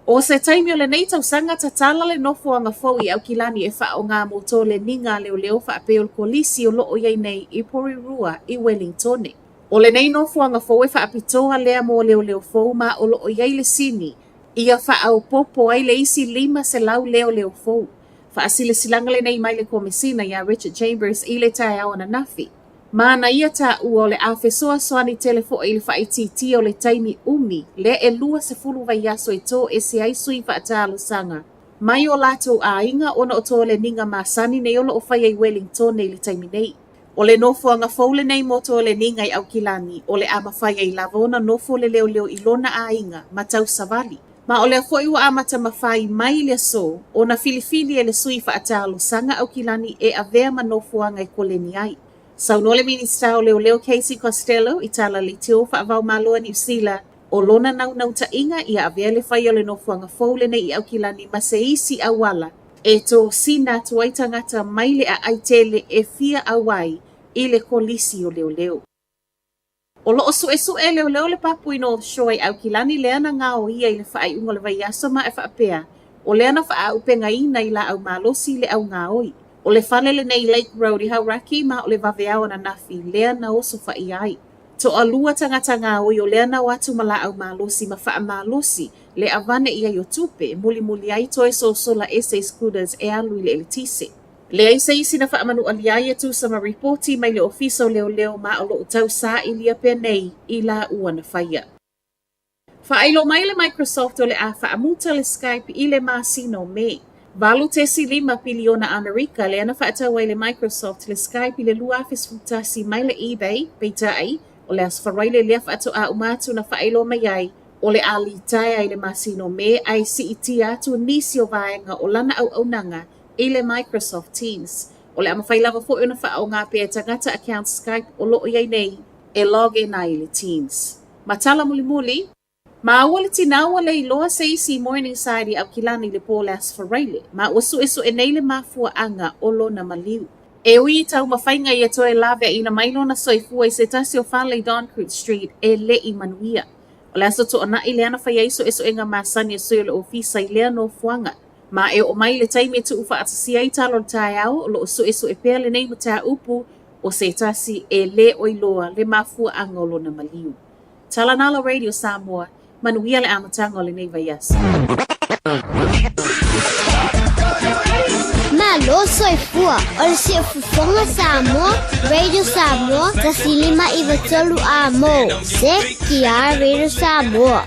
O se taimi o lenei tausaga tatala le nofoaga fou i Aukilani e faaaoga mo toleniga a leoleo faapea o le kolisi o lo o i ai nei i Porirua i Welingtone. O lenei nofoaga fou e faapitoa lea mo leoleo fou ma o lo o i ai le sini ia faaopoopo ai le isi 500 leoleo fou. Faasilasilaga lenei mai le Komesina iā Richard Chambers i le taeao ananafi. Ma na ia taua o le a fesoasoani tele foi i le faaitiitia o le taimi umi lea e 20 vaiaso e toese ai sui faatalosaga mai o latou aiga ona o toleniga masani nei o lo o faia i Welingtone i le taimi nei. O le nofoaga fou lenei mo toleniga i Aukilani o le a mafai ai lava ona nofo le leoleo i lona aiga ma tausavali. Ma o lea foi ua amata mafai mai le aso ona filifili e le sui faatalosaga Aukilani e avea ma nofoaga e koleni ai. Saunoa le Minisita o Leoleo Casey Costello i tala leitio faava-o-Malo a Niu Sila o lona naunautaiga ia avea le faia o le nofoaga fou lenei i Aukilani ma se isi auala e tosina atu ai tagata mai le aai tele e fia ʻauai i le kolisi o leoleo. O lo o suesue leoleo le Papui North Shore i Aukilani lea na gaoia i le faaiuga o le vaiaso ma e faapea, o lea na faaaupegaina i laau malosi le augaoi. O le fale lenei i Lake Road i Hauraki ma o le vaveao ananafi lea na osofaia ai. Toalua tagata gaoi o lea na o atu ma laau malosi ma faamalosi le avane i ai o tupe e mulimuli ai toe sosola ese i scooters e alu i le eletise. Leai se isi na faamanualia ai e tusa ma ripoti mai le Ofisa o Leoleo ma o loo tau sailia pea nei i laua na faia. Faailo mai le Microsoft o le a faamuta le Skype i le masina o Me. 8.5 piliona Amerika lea na faatau ai le Microsoft le Skype i le 2011 mai le eBay, peitai, o le Aso Faraile lea faatoa uma atu na faailoa mai ai o le a litaea i le masina o Me ae siitia atu nisi o vaega o lana auaunaga i le Microsoft Teams. O le a mafai lava foi ona faaaoga pea e tagata account Skype o loo i ai nei e log in ai i le Teams. Ma tala mulimuli, maua le tinā ua le iloa se isi i Morningside i Aukilani i le po o le Aso Faraile, ma ua suesue nei le mafuaaga o lona maliu. E ui i taumafaiga ia toe laveaiina mai lona soifua i se tasi o fale i Doncourt Street, e le i manuia. O le aso Toonai lea na fai ai suesuega masani a sui o le ofisa i lea nofoaga. Ma e oo mai le taimi e tuufaatasia ai tala o le taeao, o lo o suesue pea lenei mataupu o se tasi e le o iloa le mafuaaga o lona maliu. Tala Nalo Radio Samoa, manuia le amataga o lenei vaiaso. Malo soifua o le siufofoga Samoa, Radio Samoa, 105 93 amo. ZTR Radio Samoa.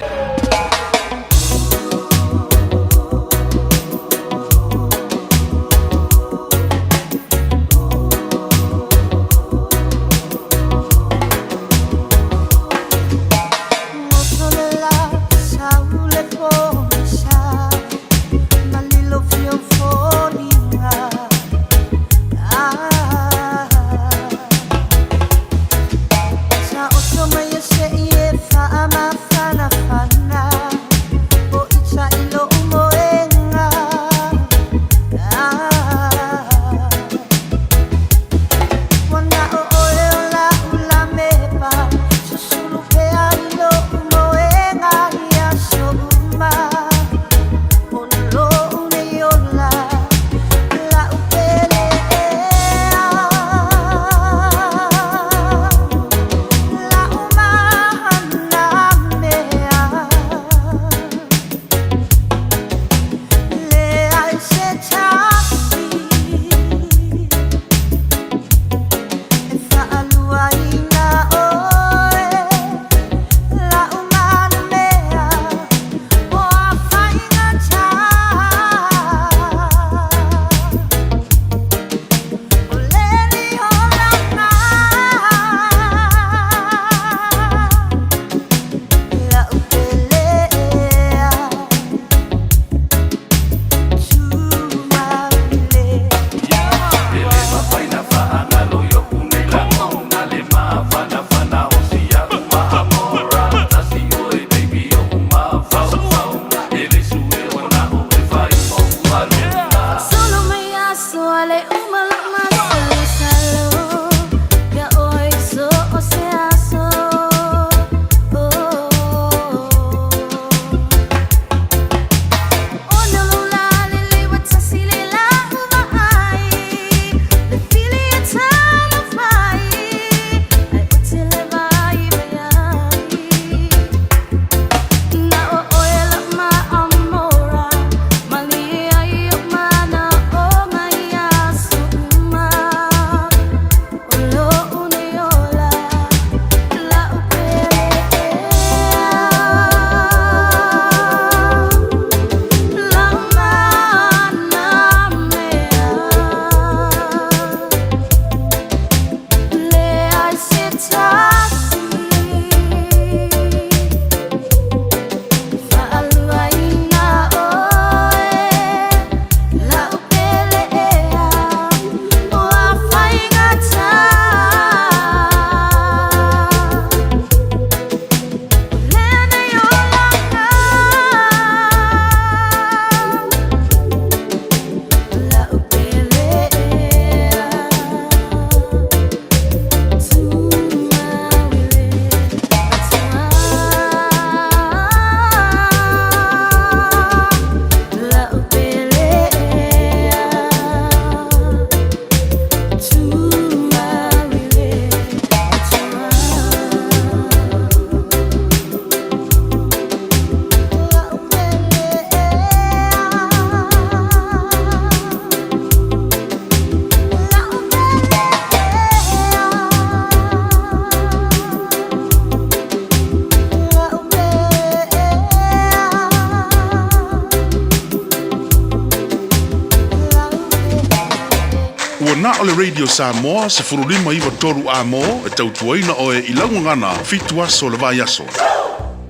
Na o le Radio Samoa 1593 amo e tautuaina oe i lau gagana fitu aso o le vaiaso.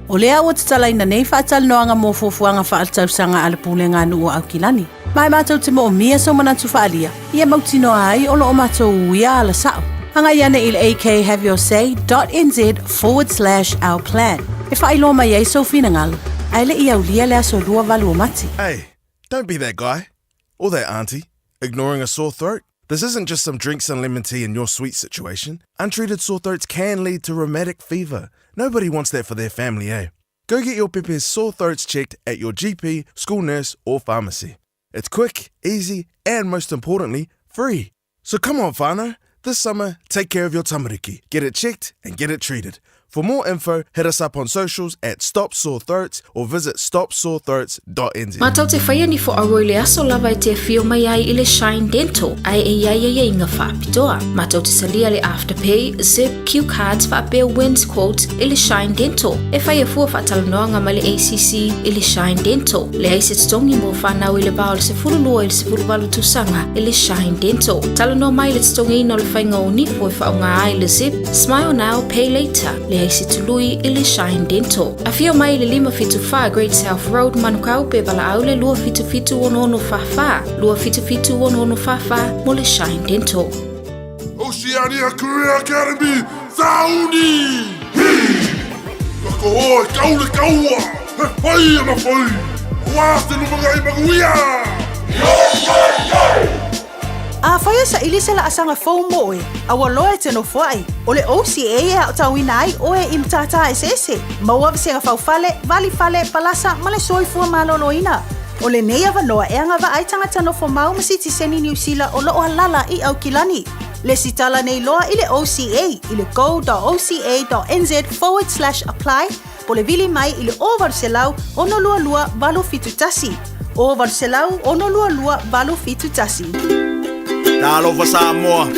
O lea ua tatalaina nei faatalanoaga mo fuafuaga faaletausaga a le Pulega a Nuu o Aukilani. Ma e matou te moomia sou manatu faaalia, ia mautinoa ai o lo o matou uia ala sa'o. Agai ane i le akhaveyourSay dot nz forward slash our plan e faailoa mai ai sou finagalo, ae le i aulia le aso 28 o Mati. Hey, don't be that guy. Or that auntie. Ignoring a sore throat? This isn't just some drinks and lemon tea in your sweet situation. Untreated sore throats can lead to rheumatic fever. Nobody wants that for their family, eh? Go get your pepe's sore throats checked at your GP, school nurse, or pharmacy. It's quick, easy, and most importantly, free. So come on, whānau. This summer, take care of your tamariki. Get it checked and get it treated. For more info, hit us up on socials at Stop Sore Throats or visit stopsorethroats.nz. Matou te whaia ni fo-aua i le aso lava e te afio mai ai i le Shine Dental ae e iai aiaiga faapitoa. Matou te talia le Afterpay, Zip, Cue Cards faapea Wins Quote i le Shine Dental. E whaia fua faatalanoaga ma le ACC i le Shine Dental. Leai se totogi mo whanau i le va o le 12 i le 18 tausaga i le Shine Dental. Talanoa mai le totogiina o le whainga o nifo e whaonga ai le Zip, Smile Now, Pay Later, leai se tului i le Shine Dental. Afio mai i le 574 Great South Road, Manukau, pe valaau le 277 6644, 277 6644 mo le Shine Dental. Oceania Career Academy, Sauni! Kako e kau le kaua, he whai ana whai, Wā te lumangai manuia! Afai e saili se laasaga fou mo oe, a ua loa e te nofoai, o le OCA e aotauina ai oe i matata eseese, maua vasega faufale, valifale, palasa ma le soifua maloloina. O lenei avanoa e agavaa ai tagata nofomau ma sitiseni Niu Sila o loo alala i Aukilani. Lesitala nei loa i le OCA i le go.oca.nz forward slash apply po le vili mai i le 0800 622 871. 0800 622 871. Talofa Samoa,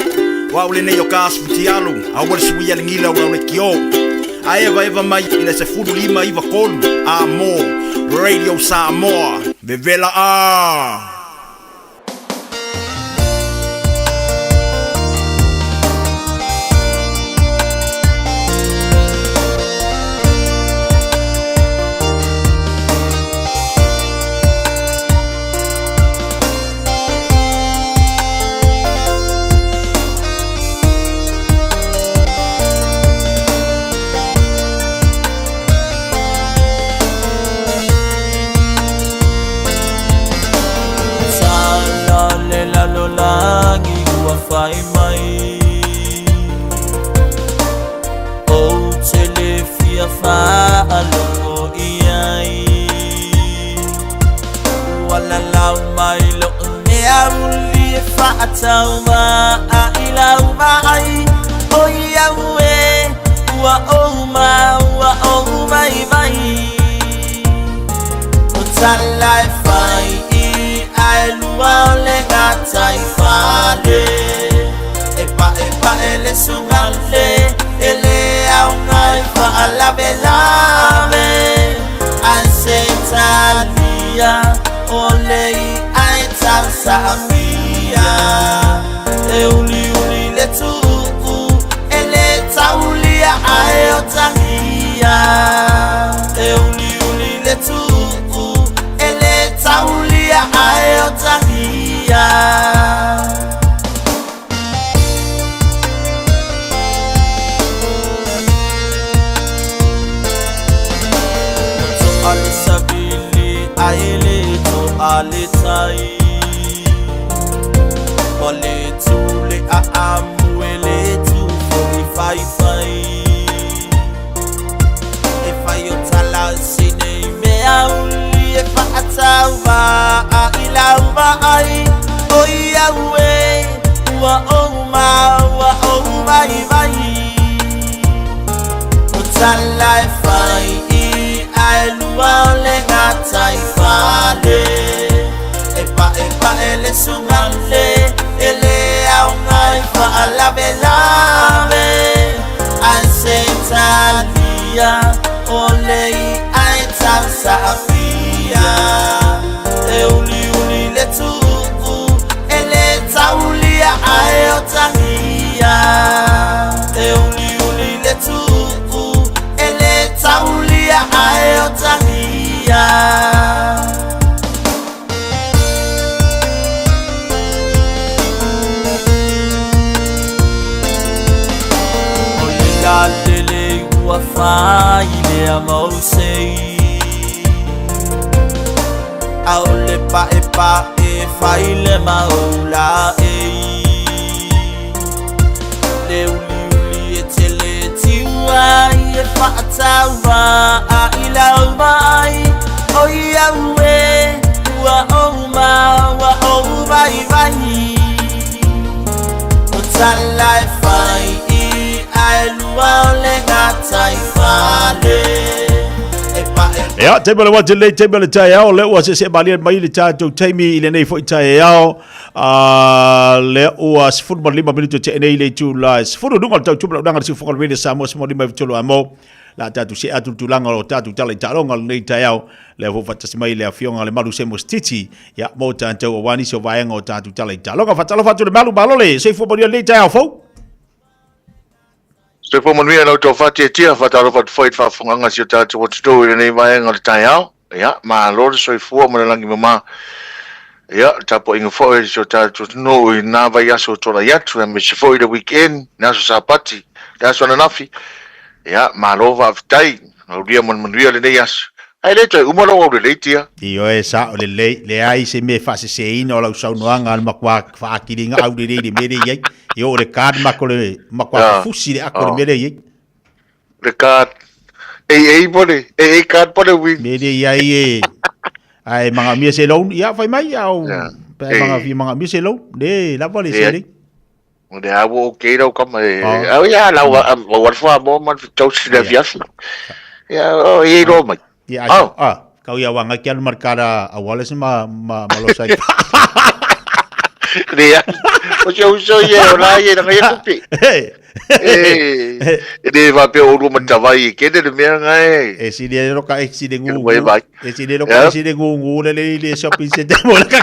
o au lenei o ka asu futialu, aua le suia le gila o lau le kio. A eva eva mai i le 1593 a mo Radio Samoa, vevela a! Sala le lalolagi ua fai mai Ou te le fia faalogo i ai Ua lalau mai lou mea muli e faataumaa i lau vaai Oi au e ua ou ma ua ou vaivai O tala e fai i ae lua o le gatai fale E pae pae le sugale E le aoga e faalavelave Ae se talia o le i'a e tausaafia E uliuli le tu'u e le taulia ae o tagia E uliuli le tu'u e le taulia ae o tagia To'a le savili ae le to'a le tai Ma le tu le aamu e le tu fo'i faifai E fai o tala sinei mea uli e faataumaa i lau vaai Oi au e ua ou ma ua ou vaivai O tala e fai i ae lua o le gatai fale E pae pae le sugale E le aoga e faalavelave Ae se talia o le i'a e tausaafia E uliuli le tu'u e le taulia ae Aulia ae o tangia. O le lalele ua fai lea mausei. Au le pae pae fai le maula ei. Le uli uli e tele tiua i e whaataua a i lau mai. O i au e, ua o maua o vai vai. O tala e fai i ai lua o le ngata i fale. E pa e Ia, taimi o le wati lelei, taimi o le taeao, lea ua seesee malie mai le tatou taimi i lenei foi taeao, lea ua 15 minute tea nei le itula e 10 i luga o le tau tupu launaga le siufofoga o le Radio Samoa 15 i amo. La tatou see atu le tulaga o tatou tala i taaloga o lenei taeao, lea foi faatasi mai le afioga le Malu Semos Titi, ia, mo tatou aua nisi o vaega o tatou tala i taaloga. Faatalofa atu le Malu, malo le soifua manuia lenei taeao fou. Soifua manuia lau tofa tiatia, faatalofa atu foi i le faafofogaaga a si o tatou atunuu i lenei vaega o le taeao. Ia, malo le soifua ma le lagi mama. Ia, le tapuaiga foi a si o tatou atunuu i lena vaiaso ua tuanai atu, aemaise foi le weekend, le aso Sapati, le aso ananafi. Ia, malo faafetai, aulia ma le manuia lenei aso. Ae le toe uma lou aulelei tia. Ioe, sao lelei, leai se mea e faaseseina o lau saunoaga a le matua faatiliga aulelei i le mea lea e i ai. E oo i le card matou le matua fusi le ato i le mea lea e i ai. Le card AA po le AA card po le win. Mea lea e i ai e ae manaomia se loan, ia fai mai au pe a manaomia manaomia se loan, le lava le seleni. O lea ua okay lau kama e. Au ia lau au alfa mo ma tausi le afiafi. Ia o i lo mai. Ia oh. Ah, kau ia wanga ki alu markara a wale se ma ma ma lo sai. Rea. O se uso ye o la ye nga ye kupi. E le va pe o lu matavai ke le mea nga e. E si le ro ka e si le ngu. E si le ro ka e si le ngu ngu le le le shopping center mo la ka.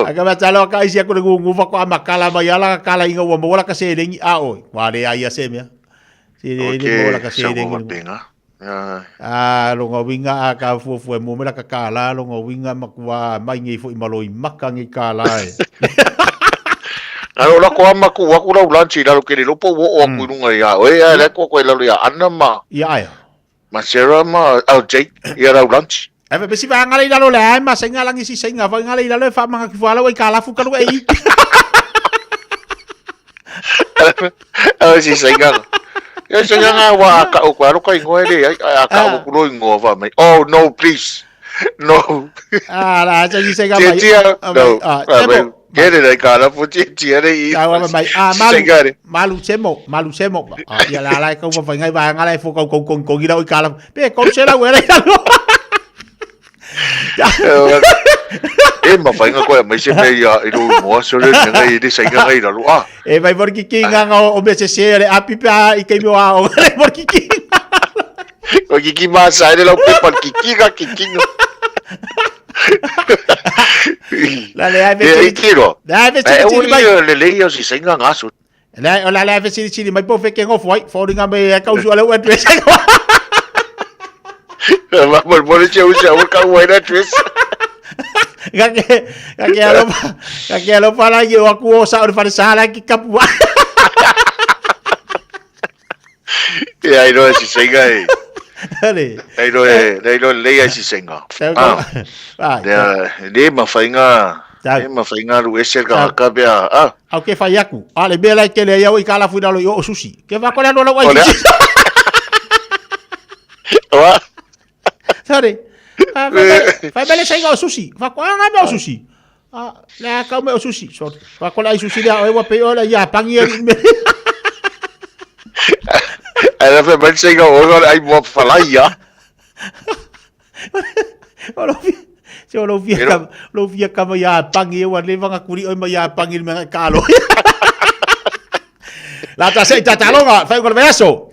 Aka ka isi aku le ngungu fa ko amakala mai ala kala inga ua maua la ka selengi a oi. Wa le ai se mea. Se le le maua la ka selengi. A longa winga a ka fuafua e mo me la ka kala longa winga makua mai ngei foi maloi maka ngei kala e. Alo la ko ama ku aku lau lunch i lalo ke le lopo wo o aku i lunga ia oe a le ko ko i lalo ia Anna ma. Ia aia. Ma Sarah ma oh Jake ia rau lunch. E fe besi va ngale i lalo le ai ma senga langi si senga va ngale i lalo e fa manga ki fuala i kalafu kalu e i. Oh si senga. Ia senga nga wa ka o kwa ka ingoa le ai a ka o kulo ingoa fa mai. Oh no please. No. Ah la sa si senga mai. Tia no. Ah, Kere nei ka la pu tia tia le i. Tau ama mai. Ah, malu, malu semo, malu semo. Ah, ia la la kau pa ngai va ngala fo kau kau kong kong ira oi kala. Pe kau se la wera ira. E ma whainga koe mai se mea ia i ro moa so le ngai i le sainga ngai ralu a. E vai vor ki ki nga o me se se le api pe i kei mo a o le vor ki ki. Ko ki ki ma sa le lau pe pa ki ki ga ki ki. La le ai ve tiro. La ve tiro tiro mai. Le le yo si senga ngasu. La la la ve tiro tiro mai po fe ke ngofo ai. Fo ringa me e kau su ale u address. Ma mo mo le cheu sa u ka u address. Ga ke ga ke alo ga ke alo pa la yo aku o sa o fa sa la ki kapu. E ai no si senga e. Ale. Ai no e, ai no le ai si senga. Ah. Le ma fainga. Le ma fainga lu ese ka ka be a. Au ke fai aku. A le mea lai ke le iau i ka lafu i lalo i o sushi. Ke fa kore alo ai sushi. Wa. Sorry. Fai mele senga o sushi. Fa ko anga me o sushi. A le a kau me o sushi. Sorry. Fa ko lai sushi le o wa pe o le ia pangi e me. Ai fa mele senga o ai mo falai ia. O lo Se o lo fia ka lo fia ka mai a pangi e wa le vanga kuri oi mai a pangi me ka lo. La ta se ta talonga fai ko le aso.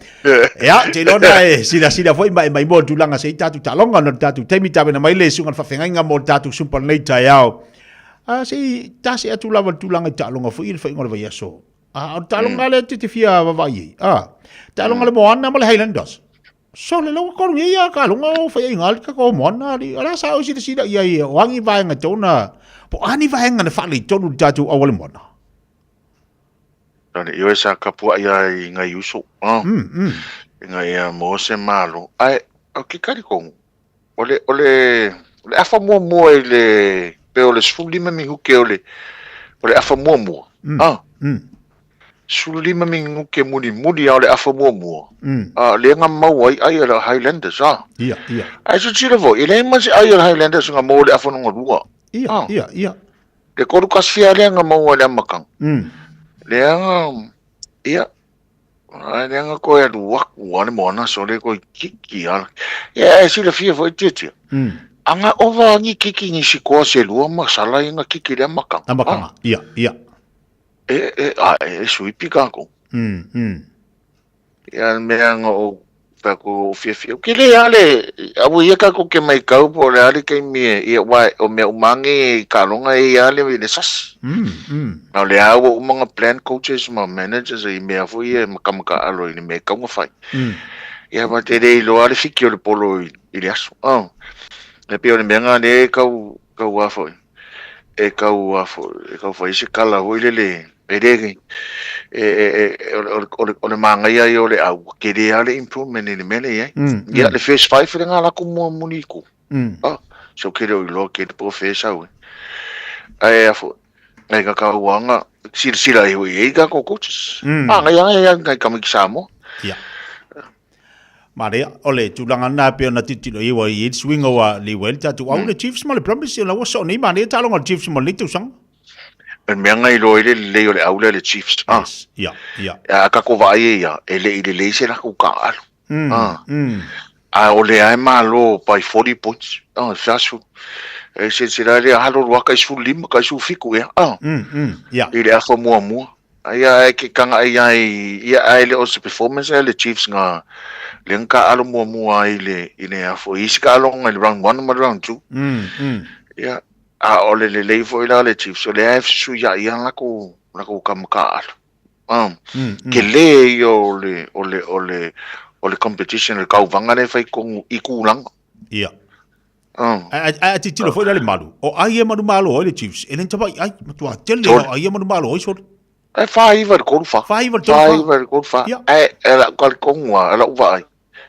Ia, te lona e sila sila foi mai mai mo tulaga se i tatu talonga no tatu taimi tawena mai le sunga whawhengainga mo tatu sumpa nei tai ao. A se i tasi atu lava le tulaga i taaloga foi i le faaiuga o le vaiaso. A o le taaloga lea te te fia vaavaai ai. A taaloga le Moana ma le Highlanders. Sole la ua kolu ia taaloga o faiaiga a le tatou Moana ali. O le a sa oi silasila i ai o a ni vaega e tatau ona po o a ni vaega na faaletonu i le tatou auala Moana. Tane ioe sa kapuaʻi a i ngai uso. Ah. Ina ia mo se malo. Ae, o ke talitonu, o le, o le, o le afa muamua i le, pe o le 15 minuke o le, o le afa muamua. Ah. 15 minuke mulimuli a o le afa muamua. Ah, lea na maua ai ai a le Highlanders, ah. Ia, ia. Ae silasila foi, e leai ma se ai a le Highlanders na maua i le afa lona lua. Ia, Ah. ia, ia. Le kolu kasifia lea na maua i le amataga. Lea na, ia, ai lea na toe alu aku a le moana sole koe kiki ala. Ia, e silafia foi tiatia. A na ova ni kiki ni sikoa se lua ma sala i na kiki le amataga. Amataga, ia, ia. E, e, a, e suipi kākou. Ia le mea na ou fai atu ou fiafia. Ke le a le, aua ia kākou ke maitau po o le a le taimi e, ia aua o mea uma ane i taaloga e ia le, le sasi. A o lea ua uma ona plan coaches ma managers i mea foi ia e matamataalo i le mea e tatau ona fai. Ia ma te le iloa le fiki o le polo i, i le aso. Oh. E pei o le mea lena lea e tau, tau a foi, e tau a foi, e tau fai se tala foi lele, e le, e, e, e, o, le, o, le, o le manaia ia o le au, ua tele lava le improvement i le mea lea e i ai. Ia, le first five le na latou mua muli i tua. Ah, so ke le o iloa ke le po fe sau e. Ae a foi, ai ka kau anga, silasila ai hoi e i kākou coaches. Ah, ngai anga ia ngai tamaiti Samoa. Ia. Manaia, o le tulaga lena e pei ona tilotilo i ai ua i ai le suiga ua liu ai le tatou au le Chiefs ma le Brumbies, ia la ua soo nei manaia taaloga a le Chiefs mo lenei tausaga. O le mea na iloa ai le lelei o le au lea le Chiefs. Ah. Yes, ia, ia. A tatou vaai ai ia, e le i lelei se latou taaalo. Ah. A o lea e malo by 40 points. Ah, e 40. E silasila lea halolo lava tai 15, tai 17 ea. Ah. Ia. I le afa muamua. Ia e ke kanga ai ai ia ae le o se performance a le Chiefs nga le nga taaalo muamua ai le i le afo i isi taaloga i le round 1 ma le round 2. Ia a o le lelei foi la le Chiefs o lea e fesuiai a lakou lakou kama taaalo. Tele ia o le o le o le o le competition le tauvaga lea e fai i totonu i tulaga. Ia. Ae a tilotilo foi la le malu, o ai e manumalo ai le Chiefs, e le ni tamai ai, matua tele o ai e manumalo ai sole. E 49 i le 34. 49 i le 34. 49 i le 34. Ia. Ae e lau talitonu lava, e lau vaai,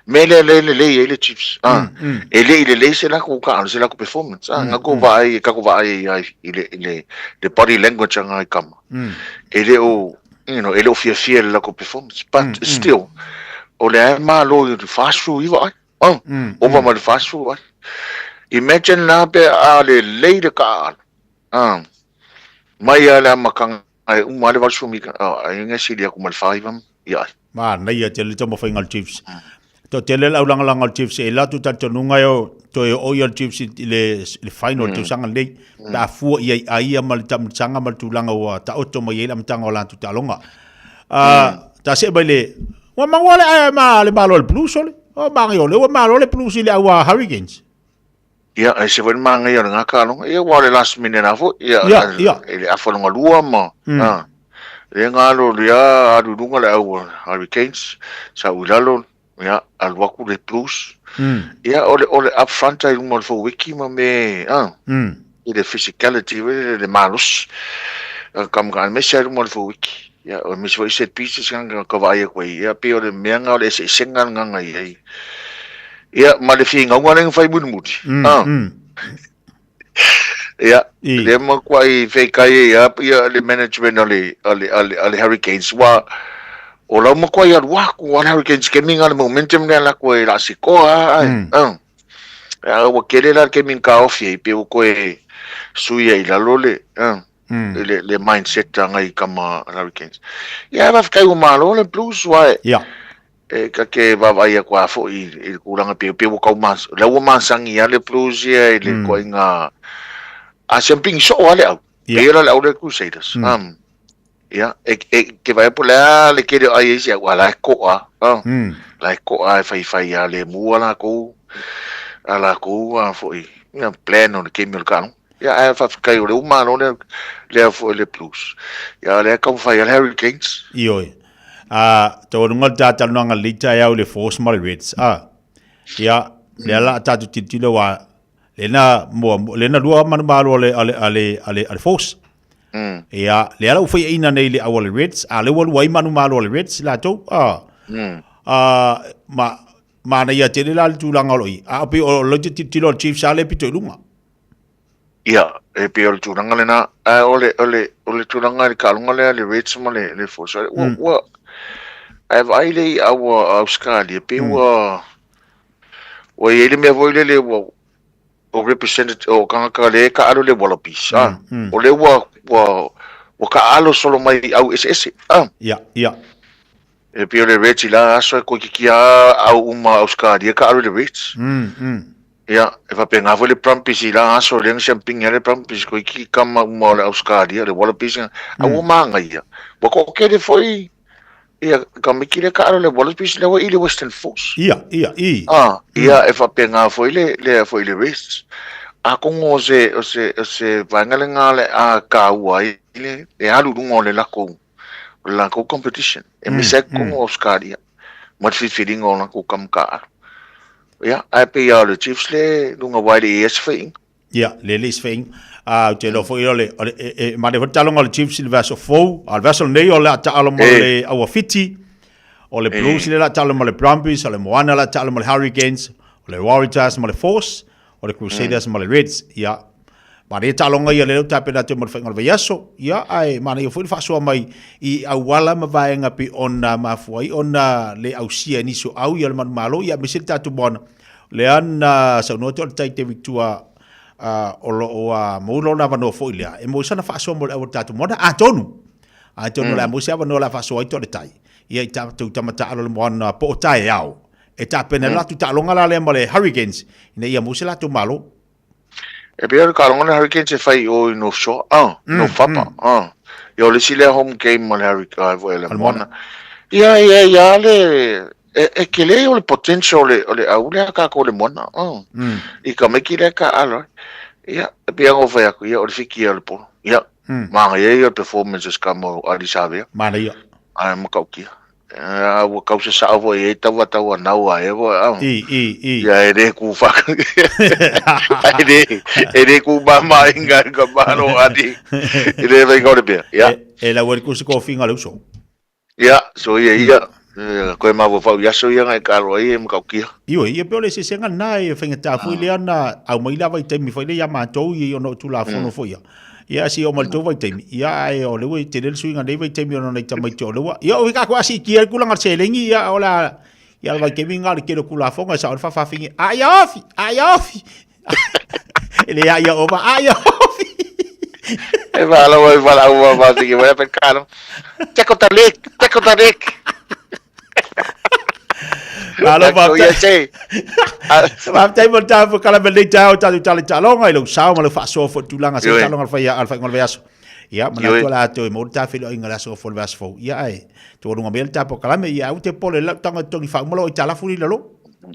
mea lea lea e lelei ai le Chiefs. Ah, E le i lelei se latou taalo, se latou performance. Ah, na tou vaai, tatou vaai ai i le, i le, le body language a ngai tama. E le o, you know, e le o fiafia i le latou performance. But still, o lea e malo i le 49 ai. Oh, ova ma le 40 ai. Imagine la pe a lelei le taaalo. Ah, mai lava le amataga e uma lava le 80 mita, ah, ai nga sili atu ma le 49 ia ai. Manaia tele le taumafaiga a le Chiefs. Toatele le aulagalaga o le Chiefs e latou talitonuga e o toe oo ia le Chiefs i le, i le final mm. tausaga lenei. Mm. Pe a fua i ai a ia ma le taumataga ma le tulaga ua taoto mai ai le amataga o latou taaloga. Ta see mai le Ua maua le ae ma le malo le Blues ole. O manaia o lea ua malo le Blues i le au a Hurricanes. Ia, e ese foi le manaia o lena taaloga. Ia, aua o le last minute lava foi. Ia, Ia, ia. i le afa lona lua ma, a, lea na alu, lea alu i luga le au a Hurricanes, sau i lalo, ia, alu atu le Blues. Ia, o le, o le up front ai luma o le forwiki ma me, a, i le physicality foi lele, le malosi. Ka aemaise ai luma o le forwiki. Ia, o aemaise foi set pieces nga ka vaai atu ai, ia, pei o le mea nga o le eseesega lena na i ai. Ia, ma le finauga lea na fai mulimuli. Ah. Ia, lea matuai feitai ai lava ia le management a le, a le, a le, a le Hurricanes, ua, o la ua matuai alu atu lava le Hurricanes i kemi nga le momentum lea latou e lasikoa lava, ai. Ah. A ua tele la le kemi na taofi ai, pei ua toe sui ai i lalo le, ah. Le, le mindset a ngai tama Hurricanes. Ia, e faafetai ua malo le Blues, ua e, e ka ke vaavaai atu lava foi i le tulaga pei, pei ua tau mas, lea ua masani lava le Blues ia i le ituaiga, a siampigi soo lava le au. Pei la le au le Crusaders. Ia, e, e, ke vaai po le a le tele o ai e isi au, a la e koa, ah. La e koa e faifai a le mua lakou, a lakou a foi, ia, plan o le kemi o le taaloga. Ia, ae faafetai o le uma malo lea, lea foi le Blues. Ia, o lea e taumafai ai le Hurricanes. Ioe. A, taualuga le ta talanoaga lelei taeao i le Force ma le Reds. A, ia, lea la a tatou tilotilo aua lena mua, lena lua manumalo a le, a le, a le, a le, a le Force. Ia, lea la ua faiaina nei le au a le Reds, a lea ua lua ai manumalo a le Reds latou. A, a, ma, manaia tele la le tulaga o lo o i. A o pei o le tilotilo a le Chiefs lava lea e pito i luga. Ia, e pei o le tulaga lena. Ae o le, o le, o le tulaga i le taaloga lea a le Reds ma le, le Force, ua, ua, ae vaai le i'a ua Ausetalia, pei ua, ua i ai le mea foi lele ua, o representative, o tagata lea e taaalo i le Wallabies, a, o lea ua, ua, ua taaalo solo mai i au eseese, a. Ia, ia. E pei o le Reds i la aso e toeitiiti lava au uma Ausetalia taaalo i le Reds. Ia, e faapena foi le Brumbies i la aso lea na siamupini ai le Brumbies, toeitiiti tama uma o le Ausetalia, le Wallabies, a ua manaia. Ua toatele foi ia tamaiti lea taaalo i le Wallabies lea ua i le Western Force. Ia, ia, i. A, ia, e faapena foi le, le, foi le Reds. Atonu o se, o se, o se vaega lena o le a taua ai le, le alu i luga o le latou, o le latou competition. E misa ai totonu o Ausetalia ma le filifiliga o latou tama taaalo. Ia, ae pei lava o le Chiefs lea e luga aua e le i i ai se faiga. Ia, le le i se faiga. A, ou te iloa foi o le, o le, e, e manaia foi le taaloga o le Chiefs i le vaiaso fou. A o le vaiaso lenei o le a taalo ma le Auawhiti, o le Blues lea o le a taalo ma le Brumbies, o le Moana o le a taalo ma le Hurricanes, o le Waratahs ma le Force, o le Crusaders ma le Reds. Ia, manaia taaloga ia lea ua tapena atu mo le faiga o le vaiaso. Ia, ae manaia foi le faasoa mai i auala ma vaega pei ona mafua ai ona le ausia e nisi o au ia le manumalo, ia aemaise le tatou moana. Lea na saunoa atu o le tai te Victua o lo o maua lona avanoa foi lea, e maua sana faasoa mo le au o le tatou moana. Atonu, atonu o le a maua se avanoa o le a faasoa ai toa le tai. Ia i tatou tama taalo le moana po o taeao. E tapena mm. latou taaloga la lea ma le Hurricanes ina ia maua se latou malo. E pei o le taaloga le Hurricanes e fai i o i North Shore, ah, North Papa, ah. Ia o le isi lea home game ma le Hurricanes, foi le Moana. Ia, ia, ia le, e, e tele o le potential o le, o le au lea kākou le Moana, ah. I ka maiki lea ka alo. Ia, e pei ona ou fai atu, ia o le fiki ia o le polo. Ia, manaia ia o le performances ka mo Ali Savea. Manaia. Ai, matautia. A ua kau se sao foi e taua taua nau a e foi au. I, i, i. Ia e le ku whaka. E le, e le ku mama inga ka maro ani. E le whai kaore pea. Ia. E, e lau e kusi ko finga le uso. Ia, so ia ia. Koe maua whau iaso ia ngai karo ai e makaukia. Ioe, ia pe o le eseesega lena e faigata foi lea na aumai la vaitaimi foi lea ia matou i ona o Tulafono foi ia. Ia se i oo mai le tou vaitaimi, ia ae o lea ua tele le suiga nei vaitaimi ona nai tamaiti o lea ua, ia o ka siitia le tulaga o le seleni, ia o le a, ia le vaitaimi lena o le tele o Tulafono e sao ai le faafafine, a ia ofi, a ia ofi. E le a ia ova, a ia ofi. E whaalaua i whaalaua whaafine mai a pekano. Teko ta lek, teko ta lek. Malo faafetai. Faafetai mo le tatou kala me lenei taeao i tatou tala i taaloga i lou sao ma lau faasoa foi i tulaga se taaloga le fai a le faaiuga o le vaiaso. Ia, manatu o le a toe maua le ta feiloaiga i le aso fou le vaiaso fou. Ia ae taualuga mai le tatou kalame, ia aua te popole i lau tago e totogi faauma lou aitalafu i lalo.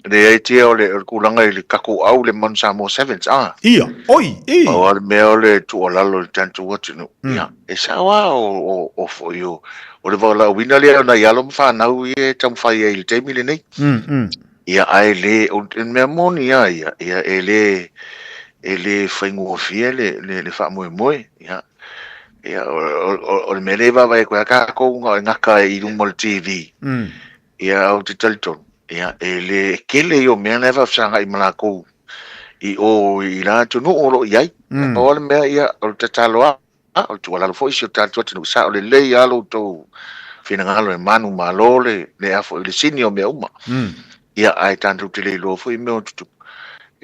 Leai tia o le tulaga i le tatou au le Manu Samoa Sevens, ah. Ia, oi, i. Pau lava le mea o le tuualalo i le tatou atunuu. Ia, e sao lava o, o, foi o, o le valaauina lea o nai alo ma fanau ia e taumafai ai i le taimi lenei. Ia, ae le, o le mea moni lava ia, ia, e le, e le faigofie le, le, le faamoemoe. Ia, ia, o, o, o le mea lea e vaavaai atu ai tatou na o le gata i luma o le TV. Ia, ou te talitonu, ia, e le tele ia o mea na e faafesagai ma lakou i o i la atunuu o lo o i ai. Pau lava le mea, ia, o le tatalo lava, o le tuualalo foi i si o tatou atunuu, sao lelei lava lo outou finagalo e manumalo le, le a foi, le sini o mea uma. Ia, ae tatou te le iloa foi mea o tutupu.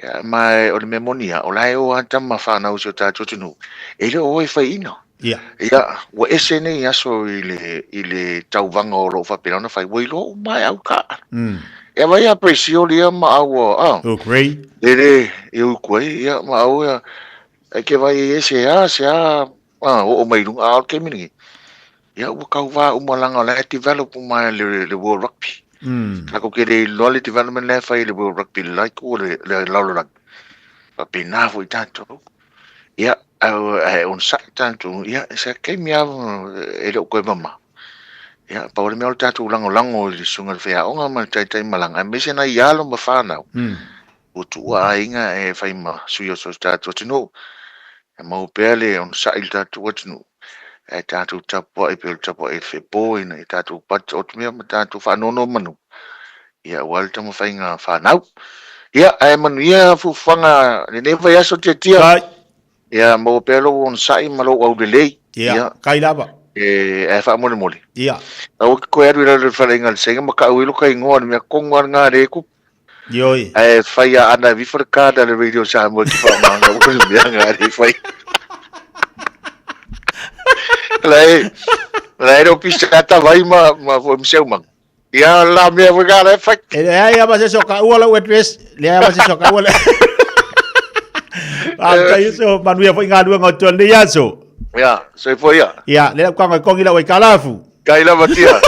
Ia, ma o le mea moni lava, o la e o lava tama fanau i si o tatou atunuu, e le o o e faiaina. Ia. Ia, ua ese nei aso i le, i le tauvaga o lo o faapena ona fai, ua iloa uma e au taaalo. Ia vaai ia Brazil ia ma au a, Uruguay. Le le, i Uruguay, ia ma au ia, e ke vai e se a, se a, a, oo mai i luga, a o le taimi lenei, ia ua tauva uma leaga o la e develop uma e le, le World Rugby. Tatou te le iloa le development la e fai e le World Rugby i le la itu o le, le lalolagi. Faapena foi tatou. Ia, ae onosai tatou, ia, se taimi lava e le o toe mama. Ia, pau le mea o le tatou lagolago i le susuga i le faiaoga ma le taitai malaga, aemaise nai alo ma fanau, ua tuua aiga e fai ma sui o so tatou atunuu. E maua pea le onosai i le tatou atunuu, ae tatou tapuai pei o le tapuai a le fepo ina ia tatou pati otumea ma tatou faanonomanu, ia aua le taumafaiga a fanau. Ia, ae manuia fuafuaga lenei vaiaso Tiatia. Kai. Ia, maua pea lou onosai ma lou aulelei. Ia, kai lava. E, ae faamolemole. Ia. Aua ke koe alu i lalo i le faleaiga a le Seiga ma kau ai lo ka igoa, le mea kogu lava lena a le kupu. Ioi. Ae fai a ana e vifo le card a le Radio Samoa ki whaamanga o le mea ngā re whai. Lai, lai ro pisa ata vai ma, ma fo mseu mang. Ia la mea foi ngā re whai. E leai ama se so ka ua lau address, leai ama se so ka ua le. A kai so manuia foi ngā luenga o tua nei aso. Ia, soifua ia. Ia, le lau kanga kongi lau ai kalafu. Kai lava tia.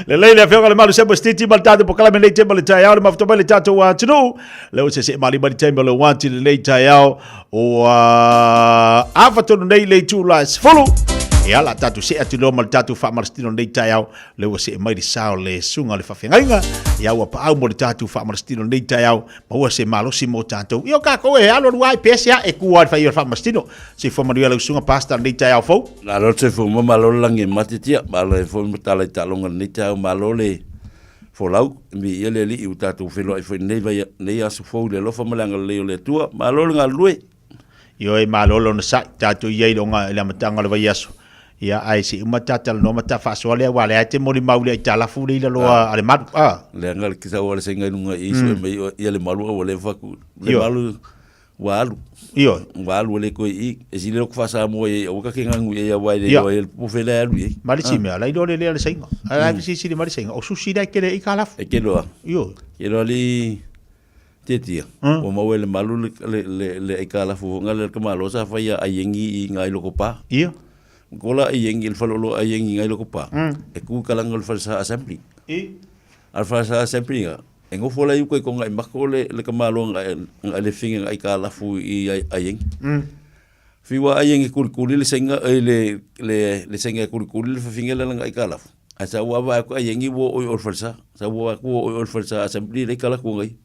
Lelei le afioga le malu se stiti ma le tatou pokalame nei tema le taeao le mafuta mai le tatou atunuu. Le o se se mali mali tema le wanti le nei taeao o afa tonu nei le itu la 10. E ala tatou se atu loa ma le tatou faamalositino nei taeao le ua see mai le sao le suga le faafeagaiga ia ua paau mo le tatou faamalositino nei taeao Maua se malosi mo tatou. Ia o kākou e alu alu ai pese a e kū ai le whai o le whaamasitino. Soifua manuia lau susuga pastor lenei taeao fou. Malo le soifua ma malo le lagi e matitia, malo e foi ma tala i taaloga lenei taeao, malo le folau, viia le Alii ua tatou feiloai foi lenei vai lenei aso fou i le alofa ma le agalelei o le Atua. Malo le galulue. Ioe, malo le onosai, tatou i ai i le oga i le amataga o le vaiaso. Ia, ae se i uma ta talanoa ma ta faasoa lea, aua o lea e te molimau i le aitalafu lea i lalo a le malu. A. Leaga le sau a le sega i luga i sue mai ia le malu a ua leva ku le malu ua alu. Ioe. Ua alu ua le koe i e sili loku faa-Samoa i ai aua ka ke gagu i ai aua e le iloa ai le pupu fela e alu i ai. Ma le isi mea, la iloa lelei a le saiga. Ae la e fesilisili mai le saiga, o susi la e kele ai aitalafu. E kele loa. Ioe. Kele loa le Tietia, ua maua e le malu le, le, le, le aikalafu fonga le ka malo sa fai a aiengi i ngai loko pa. Ia. Ko la aiengi le falolo aiengi ngai loko pa. E ku kalanga le falsa assembly. I. Al falsa assembly nga. E ngofo la yuko i konga i mako le, le ka malo nga, nga le finga nga aikalafu i aiengi. Fiwa aiengi kulikuli le senga, le, le, le senga kulikuli le fafinga le nga aikalafu. Ae sa ua vaai aku ai engi ua oi o le falesa. Sa ua aku ua oi o le falesa assembly le kala ku ngai.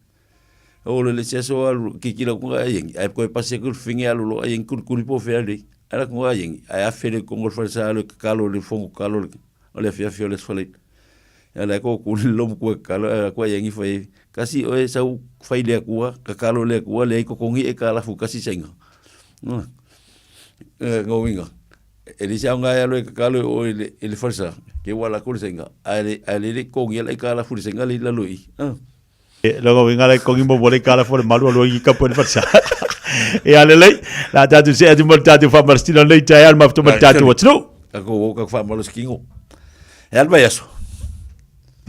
O le le seso alu kikila ku ngai engi. Ae koe pasi aku le finge alu lo ai engi kuli kuli po fea le. Ala ku ngai engi. Ae afe le kongo le falesa alu e kakalo le fongo kalo le o le afiafi o le sfalei. Ala ko kuli lomu ku e kakalo ala ku ai engi fai. Kasi oe sau fai le akua kakalo le akua le ai kokongi e kala fu kasi sainga. Ngowinga. E le se aoga e alu e kakalo e o i le, i le falesa, ke ua lako le sainga, ae le, ae le le kongi ala i ka ala fuli sainga le i lalo i. Ah. E, logo winga le kongi mo le kala fo le malu alu i ka po le falesa. E ale lei, la tatu se atu mo le tatu fa marstino nei tai al mafto mo le tatu atnu. Ka ko o ka fa malo skingo. E al vai aso.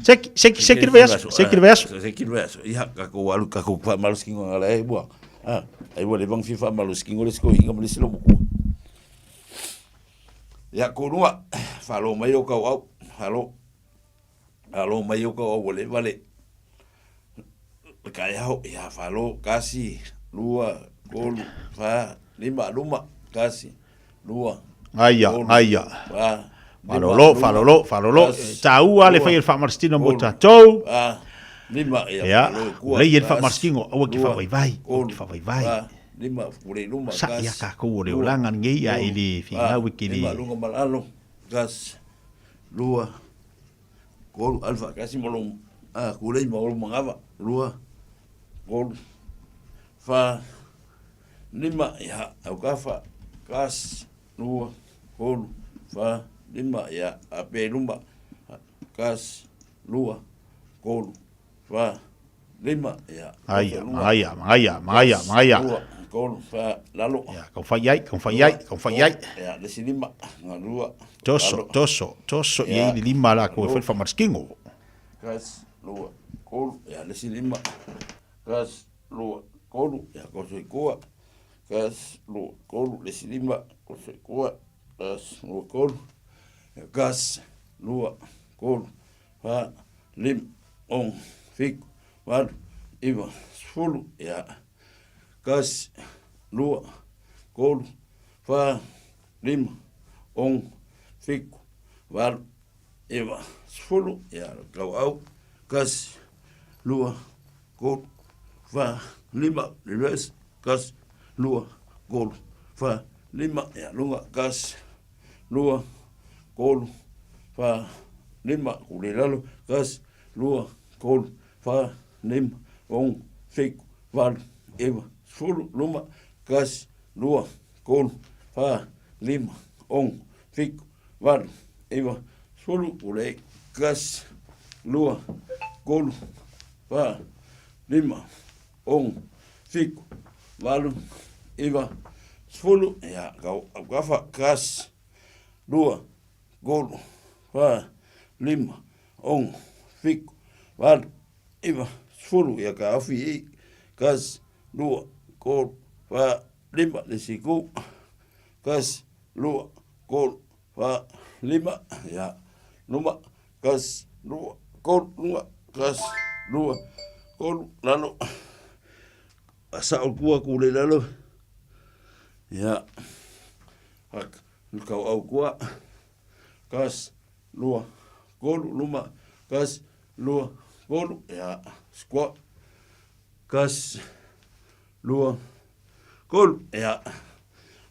Seki, seki, seki le vai aso, seki le vai aso. Seki le vai aso. Ia, ka ko alu ka ko fa malo skingo ngala e bua. Ah, ai ua le vang fi fa malo skingo le sko inga mo le silo mo. Ia kolua, falo mai o kau au, falo, falo mai o kau au ua leva le, le kaeao, ia falo, kasi, lua, kolu, fa, lima, luma, kasi, lua, Aia, kolu, aia. fa, lima, Falolo, luma, falolo, falolo. kasi, Taua le lua, fai o le faamalositino mo kolu, tatou. fa, lima, ia Ia, falo e kua, lei e le kasi, faamalositino, aua ke lua, faavaivai, aua kolu, ke faavaivai. fa, Lima fule i luma, Sa ia kasi, kākou o le lua, olaga lenei a i tolu, le fa, finau e ke le. lima, luga ma lalo, kasi, lua, kolu, alfa, kasi ma lou, a, kulei ma olu manava, lua, kolu, fa, lima, ia, au ka fa, kasi, lua, kolu, fa, lima, ia, a pe luma, kasi, lua, kolu, fa, lima, ia. Magaia, magaia, magaia, magaia, magaia. Lua, tolu, fa, lalo. Ia, kau fai ai, kau fai ai, kau fai ai. Ia, le isi lima, nga lua. Toso, toso, toso i ai le lima la ko e fai le faamalositino. Kasi, lua, tolu, ia, le isi lima. Kasi, lua, tolu, ia, koso i kua. Kasi, lua, tolu, le isi lima, koso i kua. Kasi, lua, tolu, ia, kasi, lua, tolu, fa, lima, ono, fitu, valu, iva, sefulu, ia, kasi, lua, tolu, fa, lima, ono, fitu, valu, iva, sefulu, ia, tauau, kasi, lua, tolu, fa, lima, reverse, kasi, lua, tolu, fa, lima, ia, luga, kasi, lua, tolu, fa, lima, kule lalo, kasi, lua, tolu, fa, lima, ono, fitu, valu, iva, sefulu, luma, kasi, lua, tolu, fa, lima, ono, fitu, valu, iva, sefulu, pule, kasi, lua, tolu, fa, lima, ono, fitu, valu, iva, sefulu, ia, kau, aukafa, kasi, lua, tolu, fa, lima, ono, fitu, valu, iva, sefulu, ia ka afi i, kasi, lua, tolu, fa, lima, le isi itu, kasi, lua, tolu, fa, lima, ia, luma, kasi, lua, tolu, lua, kasi, lua, tolu, lalo, sao kua ku le lalo, ia, kau au kua, kasi, lua, tolu, luma, kasi, lua, tolu, ia, squat, kasi, lua, tolu, ia,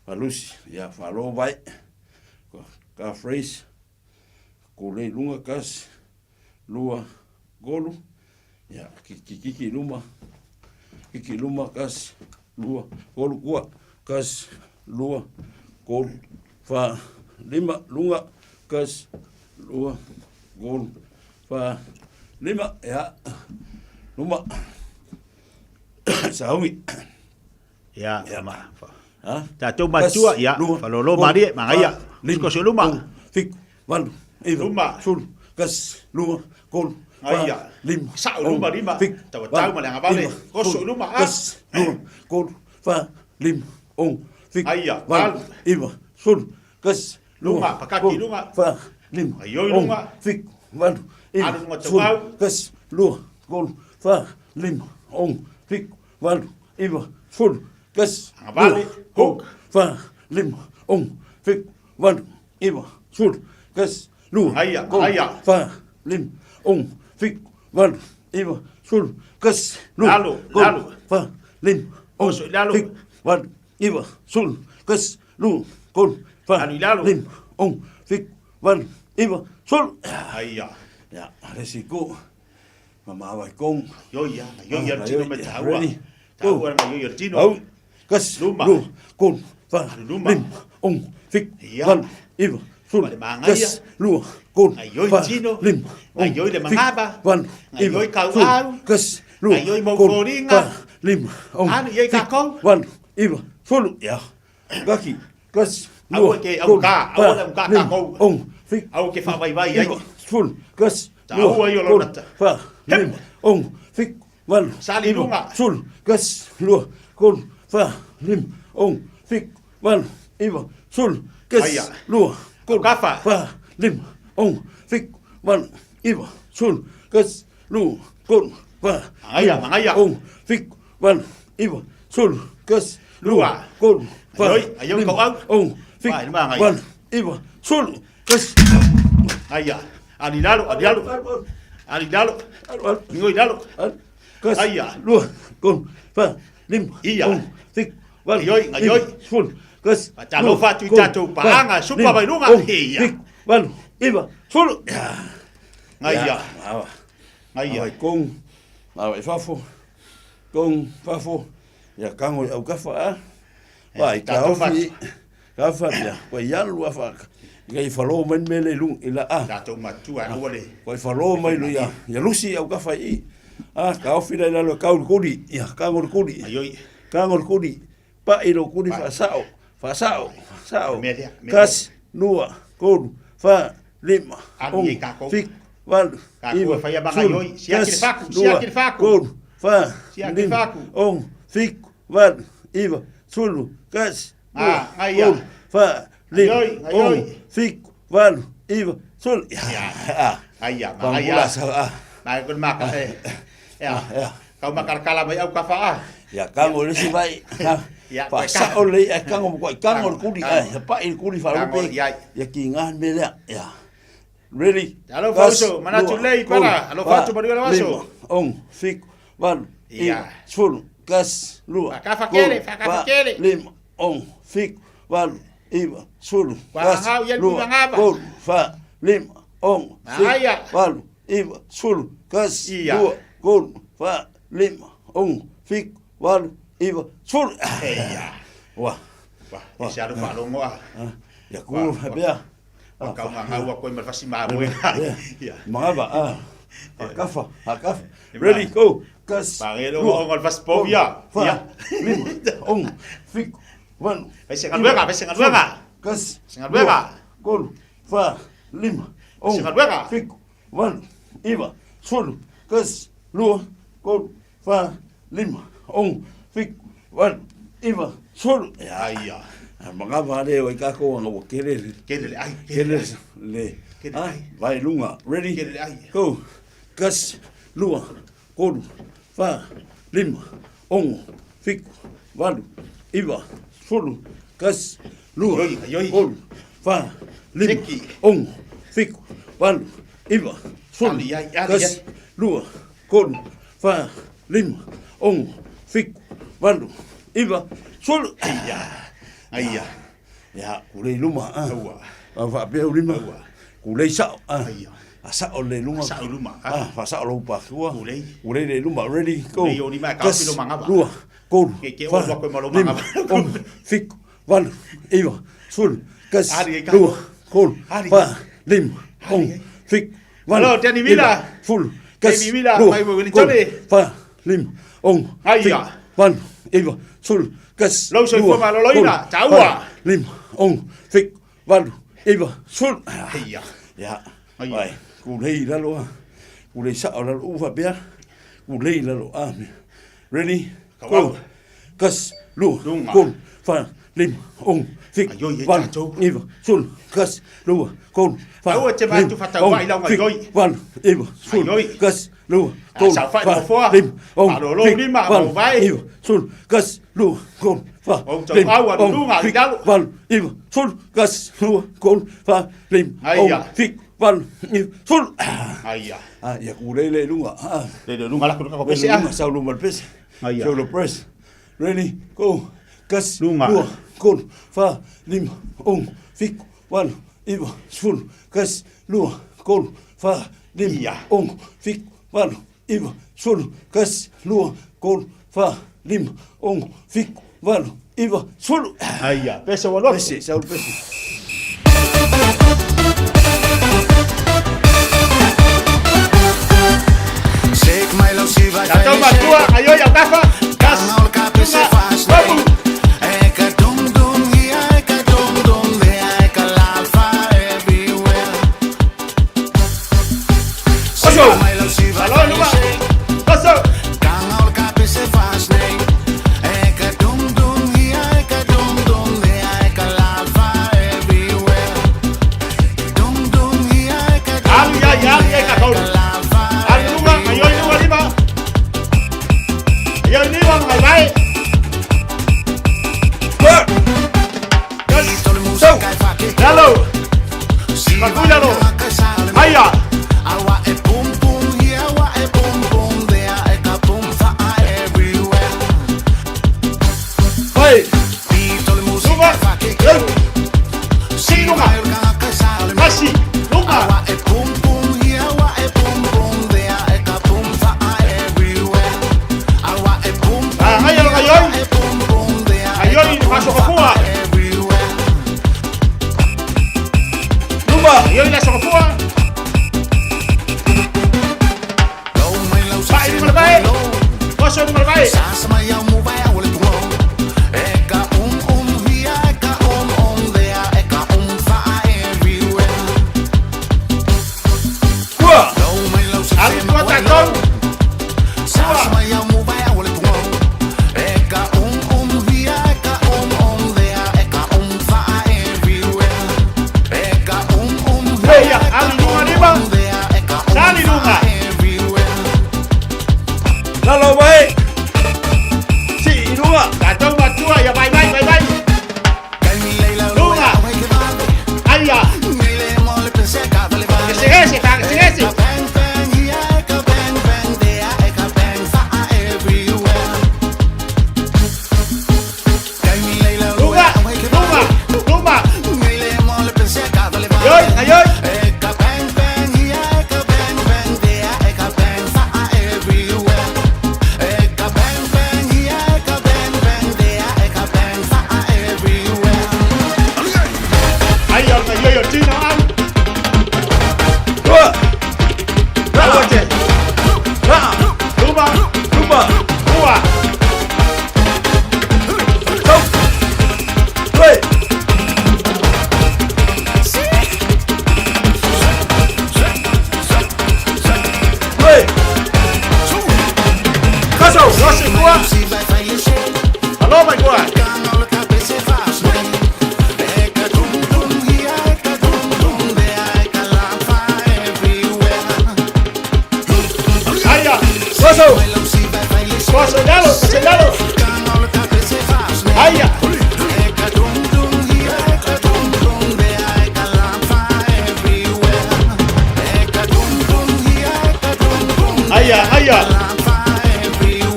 falusi, ia, falo vai, ka phrase, kulei lunga, kasi, lua, tolu, ia, kiki luma, kiki luma, kasi, lua, tolu, kua, kasi, lua, tolu, fa, lima, lunga, kasi, lua, tolu, fa, lima, ia, luma, saui. Ia, ma. Tatou matua, ia, falolo malie, magaia, lima, koso luma. Fitu, valu, iva, Luma. sefulu, kasi, lua, tolu, fa, Aia. lima, Sao luma, ono, lima. fitu, Tauatau valu, ma le agavale. iva, Koso sefulu, luma, ah. kasi, lua, tolu, fa, lima, ono, fitu, Aia, valu, valu. iva, sefulu, kasi, lua, Luma, pakaki tolu, lunga. fa, lima, Aioi ono, lunga. fitu, valu, iva, Alu lunga sefulu, tauau. kasi, lua, tolu, fa, lima, ono, fitu, valu, iva, sefulu, kasi, Agavale, lua, tolu, fa, lima, ono, fitu, valu, iva, sefulu, kasi, lua, Aia, tolu, aia. fa, lima, ono, fitu, valu, iva, sefulu, kasi, lua, Lalo, tolu, lalo. fa, lima, ono, Oso i lalo. fitu, valu, iva, sefulu, kasi, lua, tolu, fa, Alu i lalo. lima, ono, fitu, valu, iva, sefulu. Aia. Ia, le isi itu, ma maava i kong. Ioia, ioia le tino me taua. Ready? Taua na ioia le tino. Au, kasi, Luma. lua, tolu, fa, Luma. lima, ono, fitu, Ia. valu, iva, sefulu, Ma le magaia. kasi, lua, tolu, Ngaioi fa, tino. lima, ono, Ngaioi le fitu, mangaba. valu, iva, Ngaioi sefulu, kauau. kasi, lua, Ngaioi tolu, mauforinga. fa, lima, ono, Anu iai fitu, kākou. valu, iva, sefulu, ia, kaki, kasi, Aua lua, ke au tolu, ka, fa, aua le au ka lima, kākou. ono, fitu, Aua ke whaavaivai ai. iva, sefulu, kasi, Taua lua, i o tolu, lonata. fa, lima, ono, fitu, valu, Sali iva, lunga. sefulu, kasi, lua, tolu, fa, lima, ono, fitu, valu, iva, sefulu, kasi, Aia. lua, tolu, Aukafa. fa, lima, ono, fitu, valu, iva, sefulu, kasi, lua, tolu, fa, Magaia, lima, magaia. ono, fitu, valu, iva, sefulu, kasi, lua, Lua. tolu, fa, Aioi, aioi lima, kauau. ono, fitu, Vai, lima, magaia. valu, iva, sefulu, kasi, Aia. Ali lalo, ali lalo. Ali lalo. Ngoi lalo. kasi, Aia. lua, tolu, fa, lima, Ia. ono, fitu, valu, Aioi, iva, aioi. sefulu, kasi, Fatalofa atu i lua, tolu, tatou fa, paaga, supa lima, mai luga. ono, Ia. fitu, valu, iva, sefulu. Ngaia. Awa. Ngaia. Awa i kong, awa i fafo, kong, fafo, ia kango i aukafa a. Wa, i ka tatou ofi, ka ofa, ia, kua i alu afa, i ka i whalo mai mele i lunga, i la a. Tatou matua, aua le. Kua i whalo mai lu ia, ia lusi i aukafa i. A, ka ofi lai lalo kau le kuri, ia, kango le kuri. Aioi. Kango le kuri, pa i lo kuri whaasao, whaasao, whaasao. Mea lea, mea lea. Kasi, lua, tolu, wha, lima, Alu ono, i kākou. fitu, valu, Kākou iva, e whaia sefulu, magaioi. Siaki le kasi, faku, lua, siaki le faku. tolu, wha, Siaki le lima, faku. ono, fitu, valu, iva, sefulu, kasi, lua, Ah, ngaia. tolu, wha, lima, Ngaioi, ngaioi. ono, fitu, valu, iva, sefulu. Ia, Aia, Pangula magaia. sa, ah. Mai koe maka, e. Ia. Ia. Kau makalakala mai au kafa a. Ia kago le isi vai. Ia, Faasao lelei ae kago matuai kago le kuli ae pa'i le kuli Kago faalupe. i ai. Ia kiga le mea lea. Ia. Ready? Alofa Tasi, uso, manatu lua, lelei, tolu, para. Alofa fa, atu, manuia le aso. lima, ono, fitu, valu, Ia. iva, sefulu, tasi, lua, Faakafa kele, tolu, faakafa fa, kele. lima, ono, fitu, valu, iva, sefulu, tasi, Wahangau ia le lua, pivagava. tolu, fa, lima, ono, Magaia. fitu, valu, iva, sefulu, tasi, Ia. lua, tolu, fa, lima, ono, fitu, valu, iva, sefulu. Ia. Ua. Wa, e se alu faalogo a. Ia kulu faapea. Wa kaugagau a koe ma le fasimamoe. Ia. Magava, ah. Akafa, akafa. Ready, go. Kas. Pagelo o le fasipovi ia. Fa, Ia. lima, ono, fitu, valu. Vai se galuega, vai se galuega. Kasi. Se galuega. lua, Tolu, fa, lima, ono, Se galuega. fitu, valu, iva, sefulu, kasi, lua, tolu, fa, lima, ono, fitu, valu, iva, sefulu. Ia. Magava le o i kako anga ua kele le. Kele le ai, Kele le. Kele Ah, ai. vai lunga. Ready? Kele le ai. Go. Kasi, lua, tolu, fa, lima, ono, fitu, valu, iva, sefulu, kasi, lua, Ioi, ioi. tolu, fa, lima, Seki. ono, fitu, valu, iva, sefulu, Ali ai, ali kasi, ai. lua, tolu, fa, lima, ono, fitu, valu, iva, sefulu. Ia. Ia. Ia, kulei luma. Ah. Aua. Ah, faapea ulima. Kulei sao. Ah. Ia. A sao le luma. Sao luma, ah. Ah, faasao lou pakua. Kulei. Kulei le luma. Ready, go. Kulei o lima e kaofi lo mangava. Lua, tolu, Ke- ke fa, o lua koe ma lo lima, mangava. ono, fitu, valu, iva, sefulu, kasi, Ari, e ka- lua, tolu, Ari. fa, lima, ono, fitu, valu, Alo, Danny Villa. iva, sefulu, kasi, Danny Villa, lua, mai mo tolu, Tony. fa, lima, ono, Aia. fitu, valu, iva, sefulu, kasi, Lou soifua lua, maloloina, tolu, taua. fa, lima, ono, fitu, valu, iva, sefulu. Ia. Ia, Ai. vai, kulei lalo a. Kulei sao lalo u faapea. Kulei lalo a. Ready? Kawau. Go. Kasi, lua, Lunga. tolu, fa, lima, ono, fitu, Aioi, e valu, tatou. iva, sefulu, kasi, lua, tolu, fa, Aua te matu lima, whatau ono, ai lauga fitu, ioi. valu, iva, sefulu, Aioi. kasi, lua, Ah, tolu, saofai fa, nofoa. lima, ono, Malolo fitu, lima, valu, mau vai. iva, sefulu, kasi, lua, tolu, fa, Ou tau lima, au, anu ono, lunga, fitu, lalo. valu, iva, sefulu, kasi, lua, tolu, fa, lima, Aia. ono, fitu, valu, iva, sefulu. Aia. Ah, ia kulei le lunga. Ah. Le le lunga la kuka ko Le pese a. lunga sau luma le pese. Aia. Sau le press. Ready, go. Kasi, Lunga. lua, tolu, fa, lima, ono, fitu, valu, iva, sefulu, kasi, lua, tolu, fa, lima, Ia. ono, fitu, valu, iva, sefulu, kasi, lua, tolu, fa, lima, ono, fitu, valu, iva, sefulu. Aia. Pese wa loku. Pese, sau le pese. Tatou matua, aioi au kafa. Kasi, lunga, vamu. Oso. Alo, luma. Oso. Alu ia, ia, ia, kakau. Alu lunga, aioi lunga lima. Aioi lima, ngai vai. Kasi, Sau. lalo. Makuyalo. Aia. Vai. Lunga. Lau. Si lunga. Kasi, lunga. Ah, ai, ai, ai. Aioi, faso kofua. Luma. Aioi, la sokofua. Vai, lima, vai. Oso, lima, vai. Ua. Alu tua tatou. Leia, alu lunga lima. Sali lunga. Lalo vai.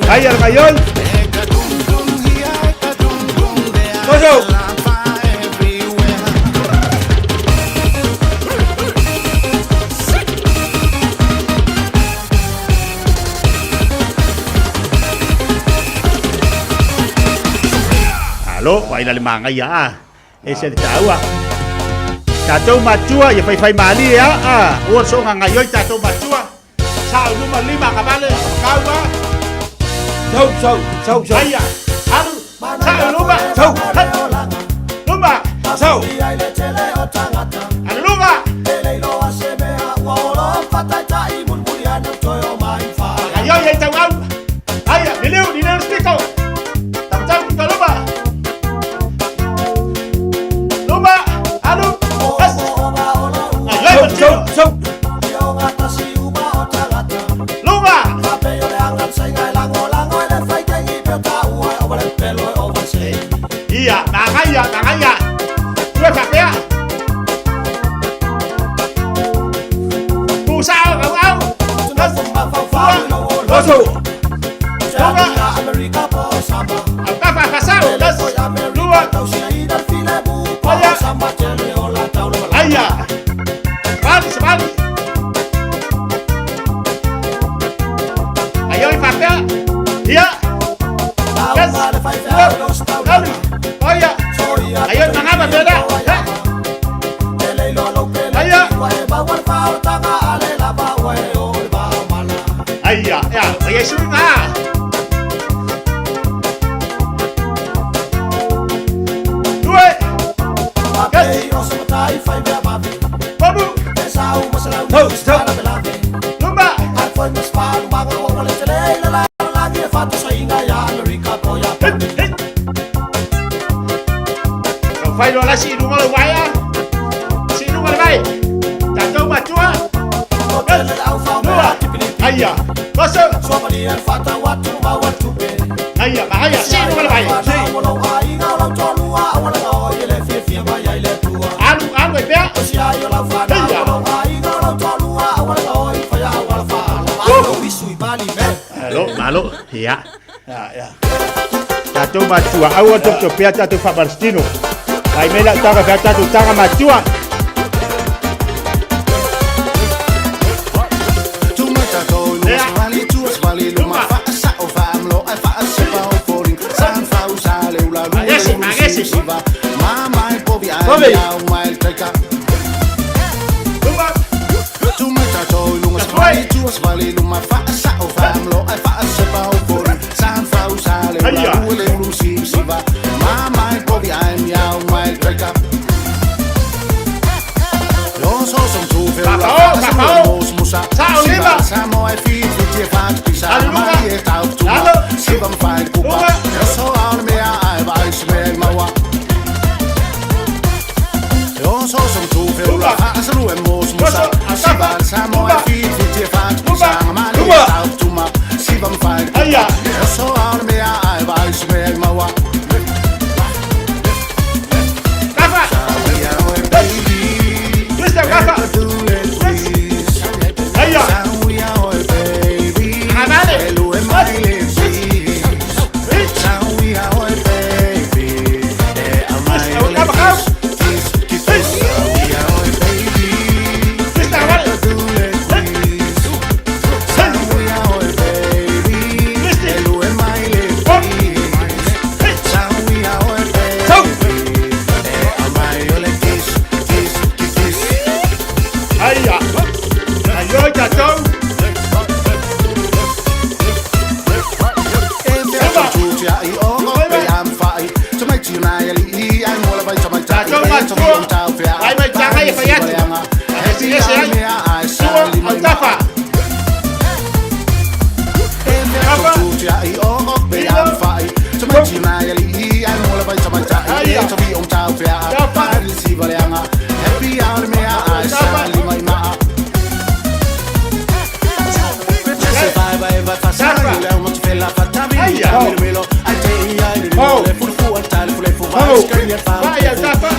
Aia le gaioi. Toso. Alo, vai la le mangaia a. E se le taua. Tatou matua, ia fai fai mali e a. Ua so nga ngai oi tatou matua. Sa luma lima ka vale, kau a. Sau, sau, sau, sau. Aia, alu, sa luma. Sau. Luma. Sau. Alu luma. Ai oi ai tau au. Aia, lileu, lileu spiko. Tau tau luma. Luma, alu. As. Ai oi, Sau, sau. Luma. Ia, magaia, magaia. Tua papea. Pusao, au, au. Toso. Luma. Au, pasao. Das. Luma. Aia. Aia. Vale, vale. Aia, oi, papea. Ia. Das. Alu. Aia. Aia, mangaba, pera. Aia. Aia, ia, aia, sunga. Due. Gas. Babu. Sau, sau. Luma. Kau fai lo la si lunga le wai a. Si lunga le vai. Tatou matua. Lua. Aia. Koso. Aia, aia, si lunga le vai. Alu, alu e pea. Aia. Alo, malo, ia. Ya, ya. Tatou matua, aua top pea tatou fa Palestino. Vai mela taga pea tatou taga matua. Magesi, magesi. Luma. Aia. Papao, papao. Sao lima. Alu luma. Alu. Luma. Luma. Aia. Gafa. Twista, gafa. Aia. Agavale. Aia. Aia, tatou. Tatou matua. Vai mai taga e fai atu. Esi esi ai. Sua, au tafa. Gafa. Aia. Gafa. Aia. Gafa.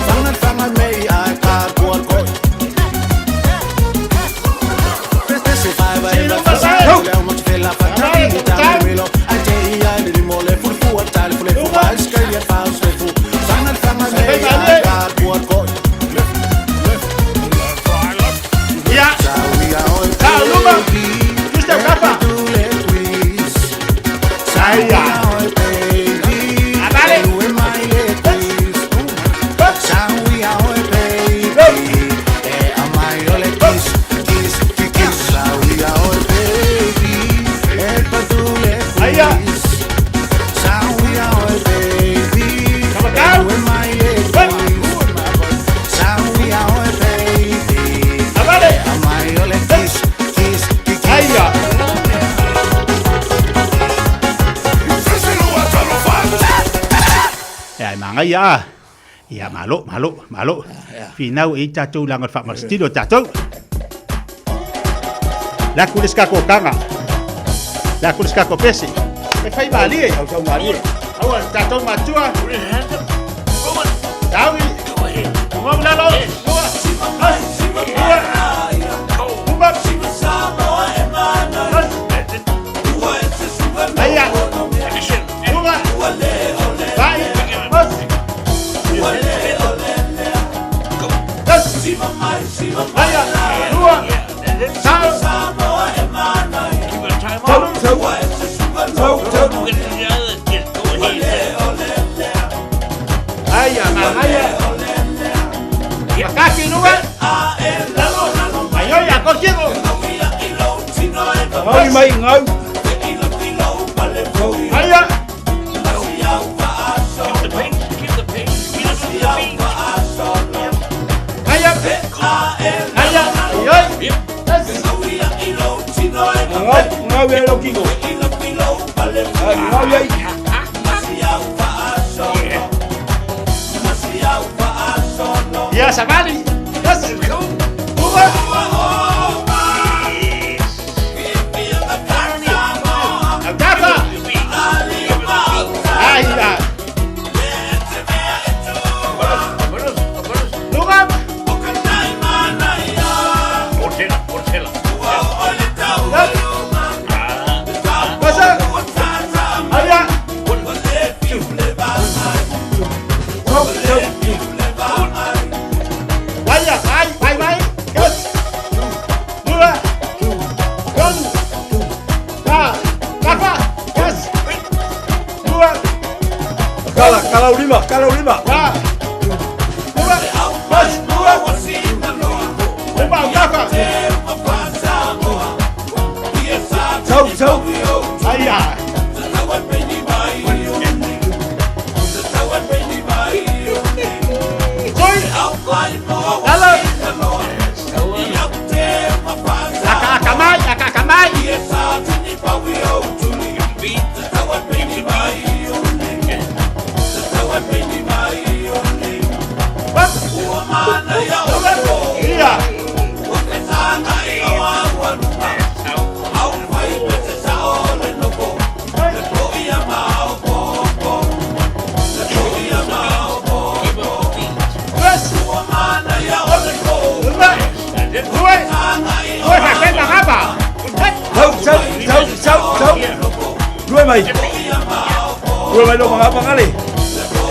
Magaia a. Ia, malo, malo, malo. Finau e i tatou leaga o le faamalositino o tatou. Le aku le isi kako kaga. Le aku le isi kako pese. E fai malie. Au malie. Aua tatou matua. Taui. Uma lalo. Lua. Lua. Uma. Aia. Uma. Vai. Mas. Aia. Lua. Tau. Tau, tau. Tau, tau. Aia, magaia. Makaki lua. Ai, a contigo. Ngau mai ngau. Aia. Aia. Aia. Ai. Ngau, ngau e lo kingo. Ngau ai. Ia, savali. Yes. Uma. Autafa. Aia. Luga. Pasa. Aia. Aia, vai, vai, vai. Yes. Lua. Tolu. Fa. Tafa. Yes. Lua. Kala, kala ulima, kala ulima. Fa. Lua. Mas. Lua. Uma, tafa. Tau, tau. Aia. Soi. Lalo. Aka aka mai, aka aka mai. Ia. Yes. Lua. Lua. Lua fa ngapa. Tau, tau, tau, tau, tau. Lue mai. Lue mai lo mga pangali.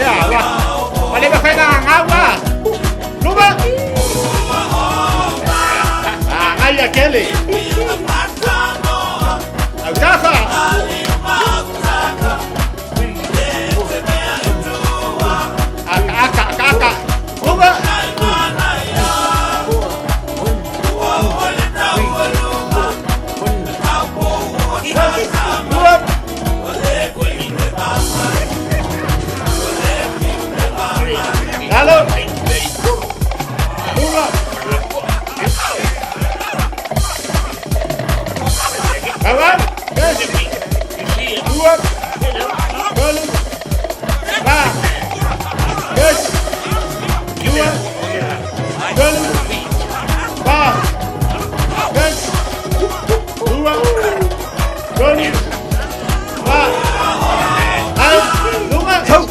Ia, wa. Wale ba fa ngapa. Lua. Ah, ngaia kele. Autafa. Aka aka aka aka. Lua. Lua. Lalo. Lua. Awan. Yes. Dua. Tolu. Fa. Yes. Dua. Tolu. Fa. Yes. Dua. Tolu. Fa. Ai. Luma. Tau.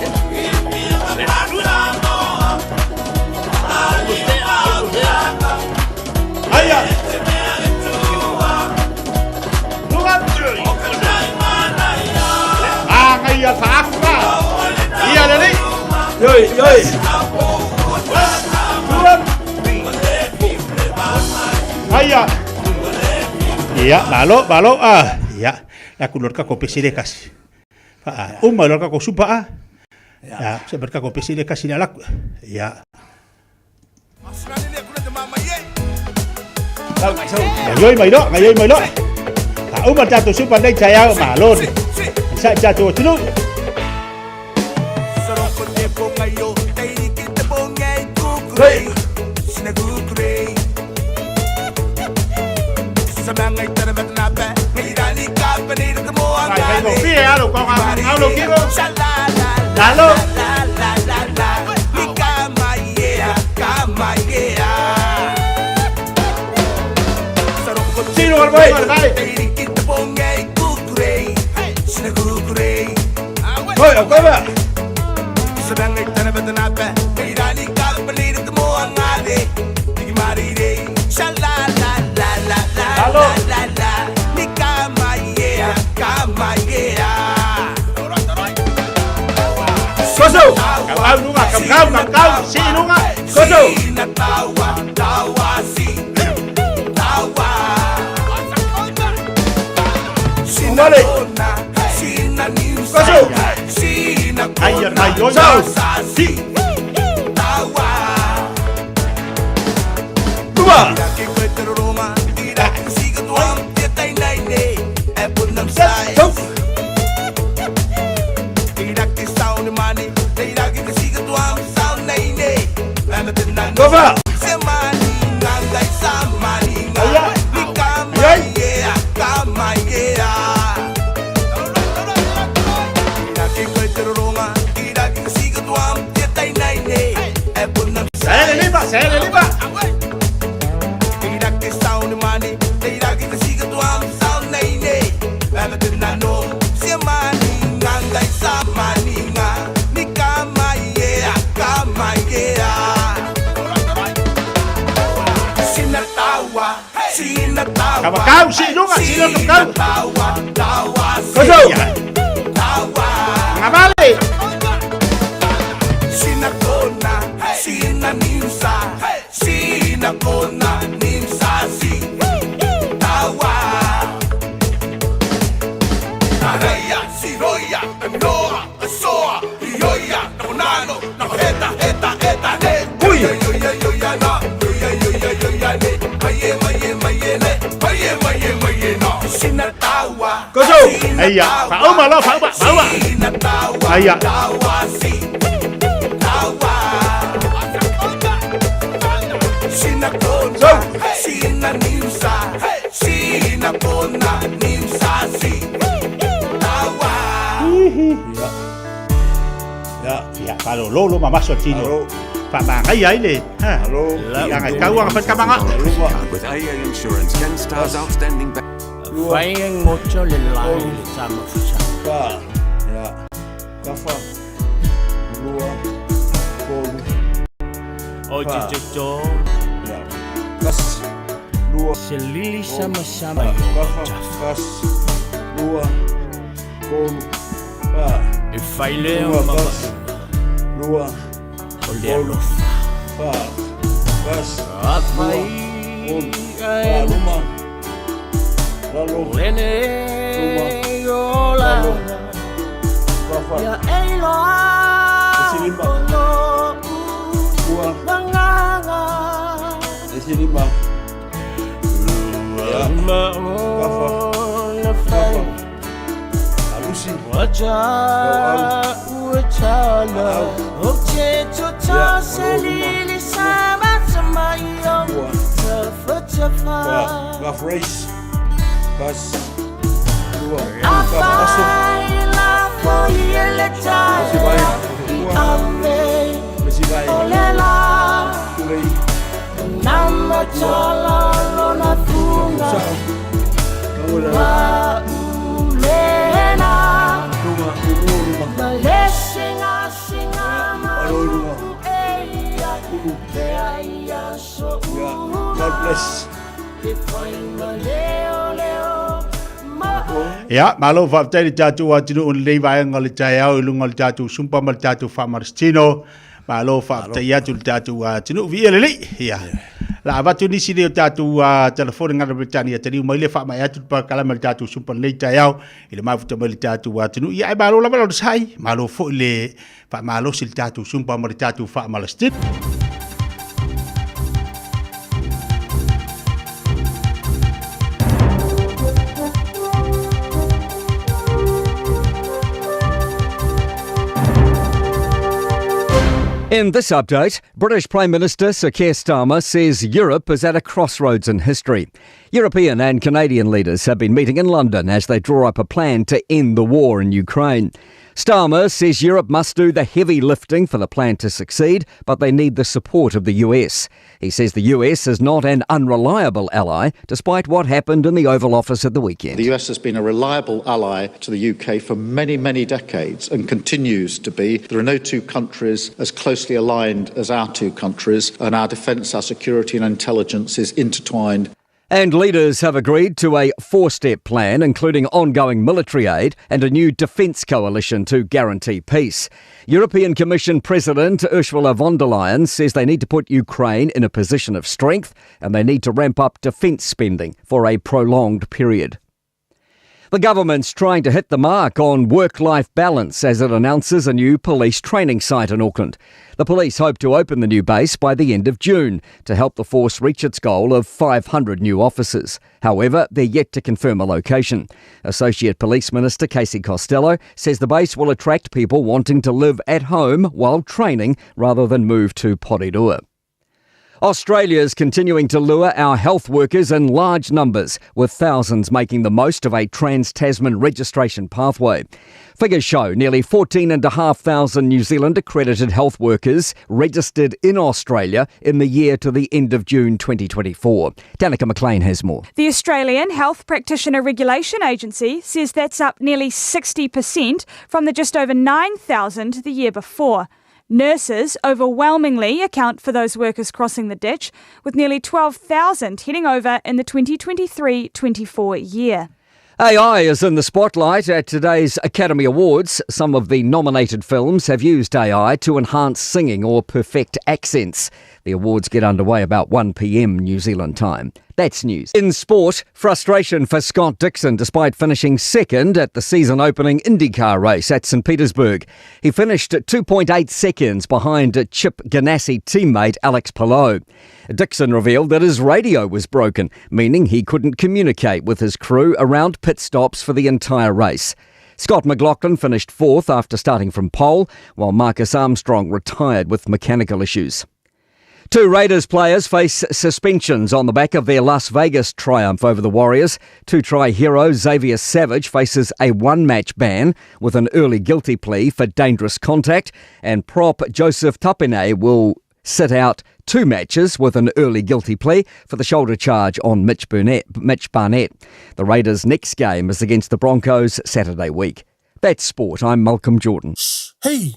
Aia. Luma. Ah, ngaia faafa. Ia lele. Yoi, yoi. Dua. Aia. Ia, malo, malo, ah. Ia, la kulor ka ko pesi le kasi. Fa, uma lor ka ko supa ah. Ya, se berka ko pesi le kasi la laku. Ya. Tau, tau. Ngayoi mai lo, ngayoi mai lo. Ha, uma tatou supa nei taiao malo. Sa tatou tulu. Hey. Ai, fai go fie alo ko ngau lo kiro. Lalo. vai. Oi, au kai ba. Alo. Koso. Kau lunga, kau kau kau kau si lunga. Koso. Umale. Koso. Ai ai oi. Si. Tuma. Kofa. Sele liba, sele liba. Kau si lunga, si lunga kau. Koso. Ngabale. Koso. Ai ya, fa'auma lo, fa'auma, fa'auma. Ai ya. Ya. Ya, palo lolo mama sotino. Pa ma ngai ai le. Ha. Ya ngai kau ang fa ka manga. With AA Insurance, Ken Starr's outstanding. Fai ngocho le lai le sama fusa. Fa. Ya. Kafa. Lua. Kolu. O Fa. te to. Ya. Kas. Lua. Se lili sama sama. Kafa. Kas. Lua. Kolu. Fa. E fai le Lua. mama. Kas. Lua. O le alofa. Fa. Kas. A Lua. fai. Kolu. Fa. Luma. Lalo. Lene Luma. ola. Lalo. Kafa. Ya eiloa. Esilima. Ua. Manganga. Esilima. Ya. Kafa. Kafa. Alusi. Wacha uchala. Oche chocho selili sama sama iyo. Tafa tafa. Fa. Gaf race. Kas. Lua. Kafa. Aso. Afaila foiele Mesibai. Ame. Mesibai. Olela. Kulei. Nama chala lona funga. Kaula. Maulena. Luma. Luma. Luma. Malesinga singa Alo luma. eia. Eia so Ya. God bless. Ya, malo faafetai le tatou atunuu lelei vaega o le taeao i luga o le tatou sumpa ma le tatou faamalositino. Malo faafetai atu le tatou atunuu viia lelei. Ia. La avatu nisi lea o tatou telefone gana Britania taliu mai le faamaea atu le pakalama i le tatou sumpa lelei taeao i le mafuta mai le tatou atunuu. Ia ae malo lava le onosai, malo foi le faamalosi i le tatou sumpa ma le tatou faamalositino. In this update, British Prime Minister Sir Keir Starmer says Europe is at a crossroads in history. European and Canadian leaders have been meeting in London as they draw up a plan to end the war in Ukraine. Starmer says Europe must do the heavy lifting for the plan to succeed, but they need the support of the US. He says the US is not an unreliable ally, despite what happened in the Oval Office at the weekend. The US has been a reliable ally to the UK for many, many decades and continues to be. There are no two countries as closely aligned as our two countries, and our defence, our security, and intelligence is intertwined. And leaders have agreed to a four step plan, including ongoing military aid and a new defence coalition to guarantee peace. European Commission President Ursula von der Leyen says they need to put Ukraine in a position of strength and they need to ramp up defence spending for a prolonged period. The government's trying to hit the mark on work life balance as it announces a new police training site in Auckland. The police hope to open the new base by the end of June to help the force reach its goal of 500 new officers. However, they're yet to confirm a location. Associate Police Minister Casey Costello says the base will attract people wanting to live at home while training rather than move to Porirua. Australia is continuing to lure our health workers in large numbers, with thousands making the most of a Trans Tasman registration pathway. Figures show nearly 14,500 New Zealand accredited health workers registered in Australia in the year to the end of June 2024. Danica McLean has more. The Australian Health Practitioner Regulation Agency says that's up nearly 60% from the just over 9,000 the year before. Nurses overwhelmingly account for those workers crossing the ditch, with nearly 12,000 heading over in the 2023 24 year. AI is in the spotlight at today's Academy Awards. Some of the nominated films have used AI to enhance singing or perfect accents. The awards get underway about 1 pm New Zealand time. That's news. In sport, frustration for Scott Dixon despite finishing second at the season opening IndyCar race at St. Petersburg. He finished at 2.8 seconds behind Chip Ganassi teammate Alex Palou. Dixon revealed that his radio was broken, meaning he couldn't communicate with his crew around pit stops for the entire race. Scott McLaughlin finished fourth after starting from pole, while Marcus Armstrong retired with mechanical issues. Two Raiders players face suspensions on the back of their Las Vegas triumph over the Warriors. Two try hero Xavier Savage faces a one match ban with an early guilty plea for dangerous contact, and prop Joseph Tapine will sit out two matches with an early guilty plea for the shoulder charge on Mitch, Burnett, Mitch Barnett. The Raiders' next game is against the Broncos Saturday week. That's sport. I'm Malcolm Jordan. Hey,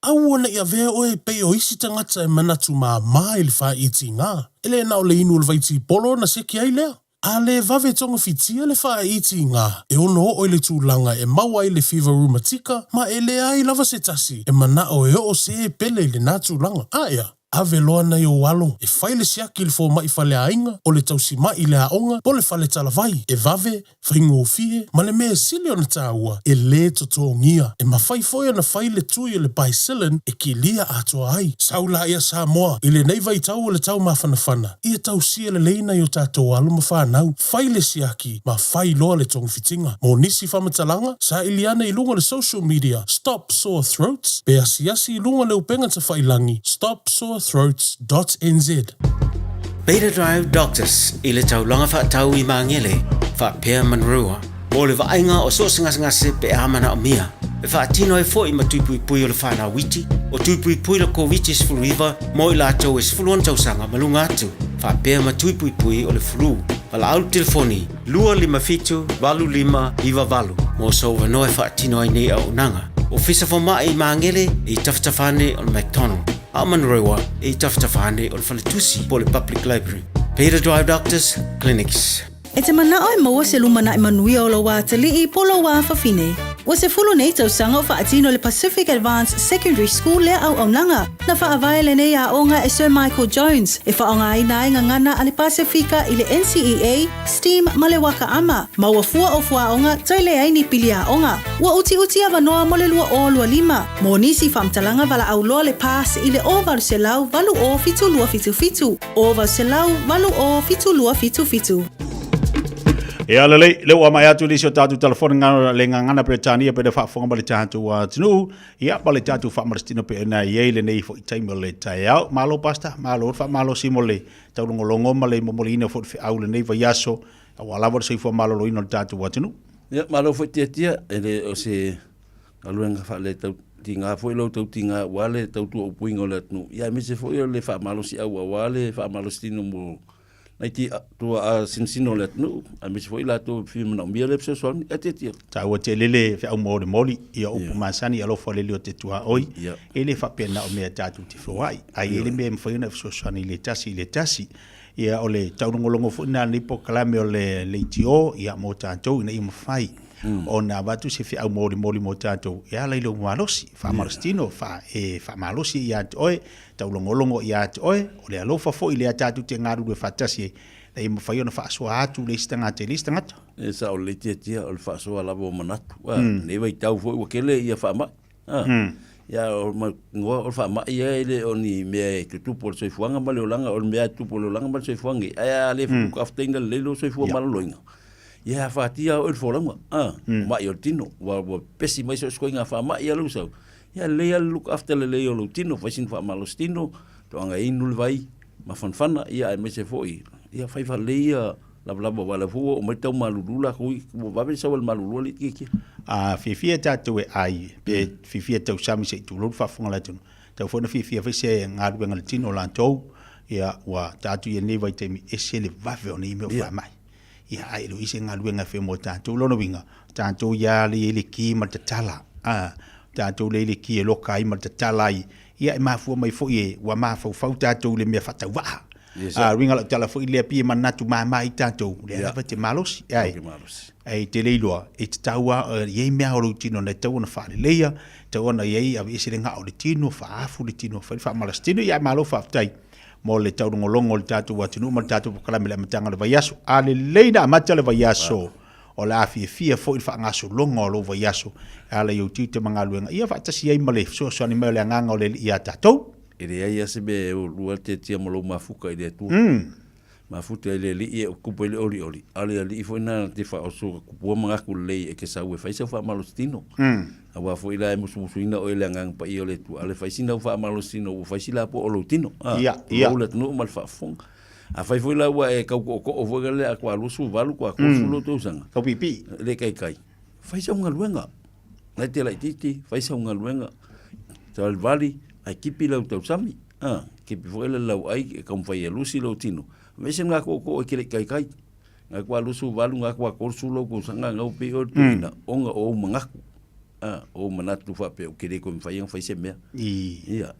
Aua ne i avea oe e pei o isi tagata e manatu māmā i le faaiitiga, e le na o le inu o le vaitipolo ona seki ai lea. A le vave togafitia le faaiitiga e ono oo i le tulaga e maua ai le fiva rumatika ma e leai lava se tasi e manao e oo se e pele i lena tulaga. Aea, ave loa nai ou alo e fai le siaki i le fomai faleaiga, o le tausima'i i le aoga po o le fale talavai, e vave faigofie ma le mea e sili ona tāua e lē totogia. E mafai foi ona fai le tui o le Bicillin e kilia atoa ai. Sau laia Samoa i lenei vaitau o le tau mafanafana, ia tausia lelei nai o tatou alo ma fanau, fai le siaki ma fai loa le togafitiga. Mo nisi faamatalaga, saili ane i luga o le social media Stop Sore Throats pe asiasi i luga o le upega tafailangi stopsorethroats dot nz. Beta Drive Doctors i le taulaga faatau i Magele, faapea Manurewa, mo le vaaiga o so o se gasegase pe a manaomia. E faatino ai foi ma tui puipui o le fanau iti, o tui puipui le Koviti-19 mo i latou e 16 tausaga ma luga atu, faapea ma tui puipui o le flu. Valaau le telefoni 257 8598 mo sou avanoa e faatino ai nei auaunaga. Ofisa Fomai i Magele e i tafatafa ane o le McDonald. A o Manurewa e i tafatafa ane o le faletusi po o le Public Library. Peter Drive Doctors Clinics. E te manao e maua se lumanai manuia o lou atalii po o lou afafine. Ua sefulu nei tausaga o faatino le Pacific Advanced Secondary School lea auaunaga. Na faavae lenei aoga e Sir Michael Jones e faaaogaina ai gagana a le Pasefika i le NCEA, STEAM ma le Waka Ama, ma ua fua o fuaoga toe leai ni pili aoga. Ua utiuti avanoa mo le 2025. Mo nisi faamatalaga valaau loa le pass i le 0800 80 7277, 0800 80 7277. Ia lelei, le ua mai atu nisi o tātou telefoni ngā le ngangana Peretania pe le faafofoga ma le tātou atunuu, ia ma le tātou faamalositino pe na i ai lenei foi taimi o le taeao. Malo Pastor, malo le faamalosi mo le taulogologo ma le momoliina foi o le feau lenei vaiaso, aua lava le soifua maloloina o le tātou atunuu. Ia, malo foi Tiatia, e le o se. Galuega faale-tautiga foi lou tautiga aua le tautua upuiga o le atunuu, ia aemaise foi o le faamalosiau aua le faamalositino mo nai tuaa sinosino o le atunuu, aemaise foi i latou e fia manaomia lea fesoasoani. Ae tiatia. Taua tele le feau molimoli ia upu masani alofa le lio te tuaoi e le faapea na o mea tatou te feoai ae i ai le mea e mafai ona fesoasoani i le tasi i le tasi. Ia o le taulogologo foi lena o lenei polokalame o le leitio ia mo tatou ina ia mafai ona avatu se feau molimoli mo tatou e ala i lou malosi, faamalositino, faa, e faamalosi ia te oe, taulogologo ia te oe, o le alofa foi lea tatou te galulue faatasi ai, ina ia mafai ona faasoa atu le isi tagata i le isi tagata. E sao lelei tiatia, o le faasoa lava o manatu. A, lenei vaitau foi ua tele ia faamai. A, ia o le igoa o le faamai ia e le o ni mea e tutupu o le soifuaga ma le olaga, o le mea e tutupu o le olaga ma le soifuaga nei. Ae a le faataina lelei lou soifua maloloina, ia e afatia lava oe i le folauga, a, o mai o le tino, ua pesi mai so o se ituaiga faamai lava lou sau, ia lelei lava le look after lelei o lou tino, fai sina faamalositino, toaga e inu le vai mafanafana, ia aemaise foi, ia fai faalelei ia lavalava aua o lea foi ua oo mai le tau malulu latou ua vave le sau a le malulu alii tiatia. A fiafia tatou e ai, pe fiafia tausami se i tulou le faafofoga a le atunuu, tatau foi ona fiafia foi se galuega a le tino o latou, ia ua tatou i lenei vaitaimi, ese le vave o nei mea o faamai. Ia ae le o i ai se galuega e fai mo tatou. O lona uiga, o tatou ia lea e i ai le ki ma le tatala, a, o tatou lea e i ai le ki e loka ai ma le tatala ai, ia e mafua mai foi e ua mafaufau tatou i le mea faatauvaa. Yes, a, uiga lau tala foi lea pei e manatu mama ai tatou, lea lava e te malosi. Ai, ai te le iloa, e tatau lava, e i ai mea o lou tino na e tatau ona faaleleia, tatau ona i ai, aveese le gao o le tino, faaafu le tino, fai le faamalositino, ia malo faafetai mo le taulogologo o le tatou atunuu ma le tatou polokalame i le amataga o le vaiaso. A lelei na amata le vaiaso, o le a fiafia foi le faagasologa o lou vaiaso e ala i ou tiute ma galuega, ia faatasi ai ma le fesoasoani mai o le Agaga o le Alii ia tatou. E leai lava se mea e oulua tiatia ma lou mafuta i le Atua. Mafuta i le Alii e kupu ai le olioli, a o le Alii foi lena na te faaoso kupua manatu lelei e te sau e fai sau faamalositino. Aua foi la e musumusuina oe e le Agaga Paia o le Atua, a le fai sina au faamalositino ua fai si lapoa o lou tino, a, tulou le atunuu ma le faafofoga. Afai foi la ua e tau tootoo foi lea a toa 28 toa 30 lou tausaga. Tau piipii. Le kaikai. Fai sau galuega. Nai te laitiiti, fai sau galuega. Salivali, ae kipi lau tausami. A, kipi foi le lau ai e taumafai e lusi lou tino. Aemaise ngā tootoo e ke le kaikai. Ngā toa 28, ngā toa 30 lou tausaga ngau pei o le tuuina, ona o ou manatu. A, o ou manatu faapea, ou te le toe mafai ona fai se mea. Ia.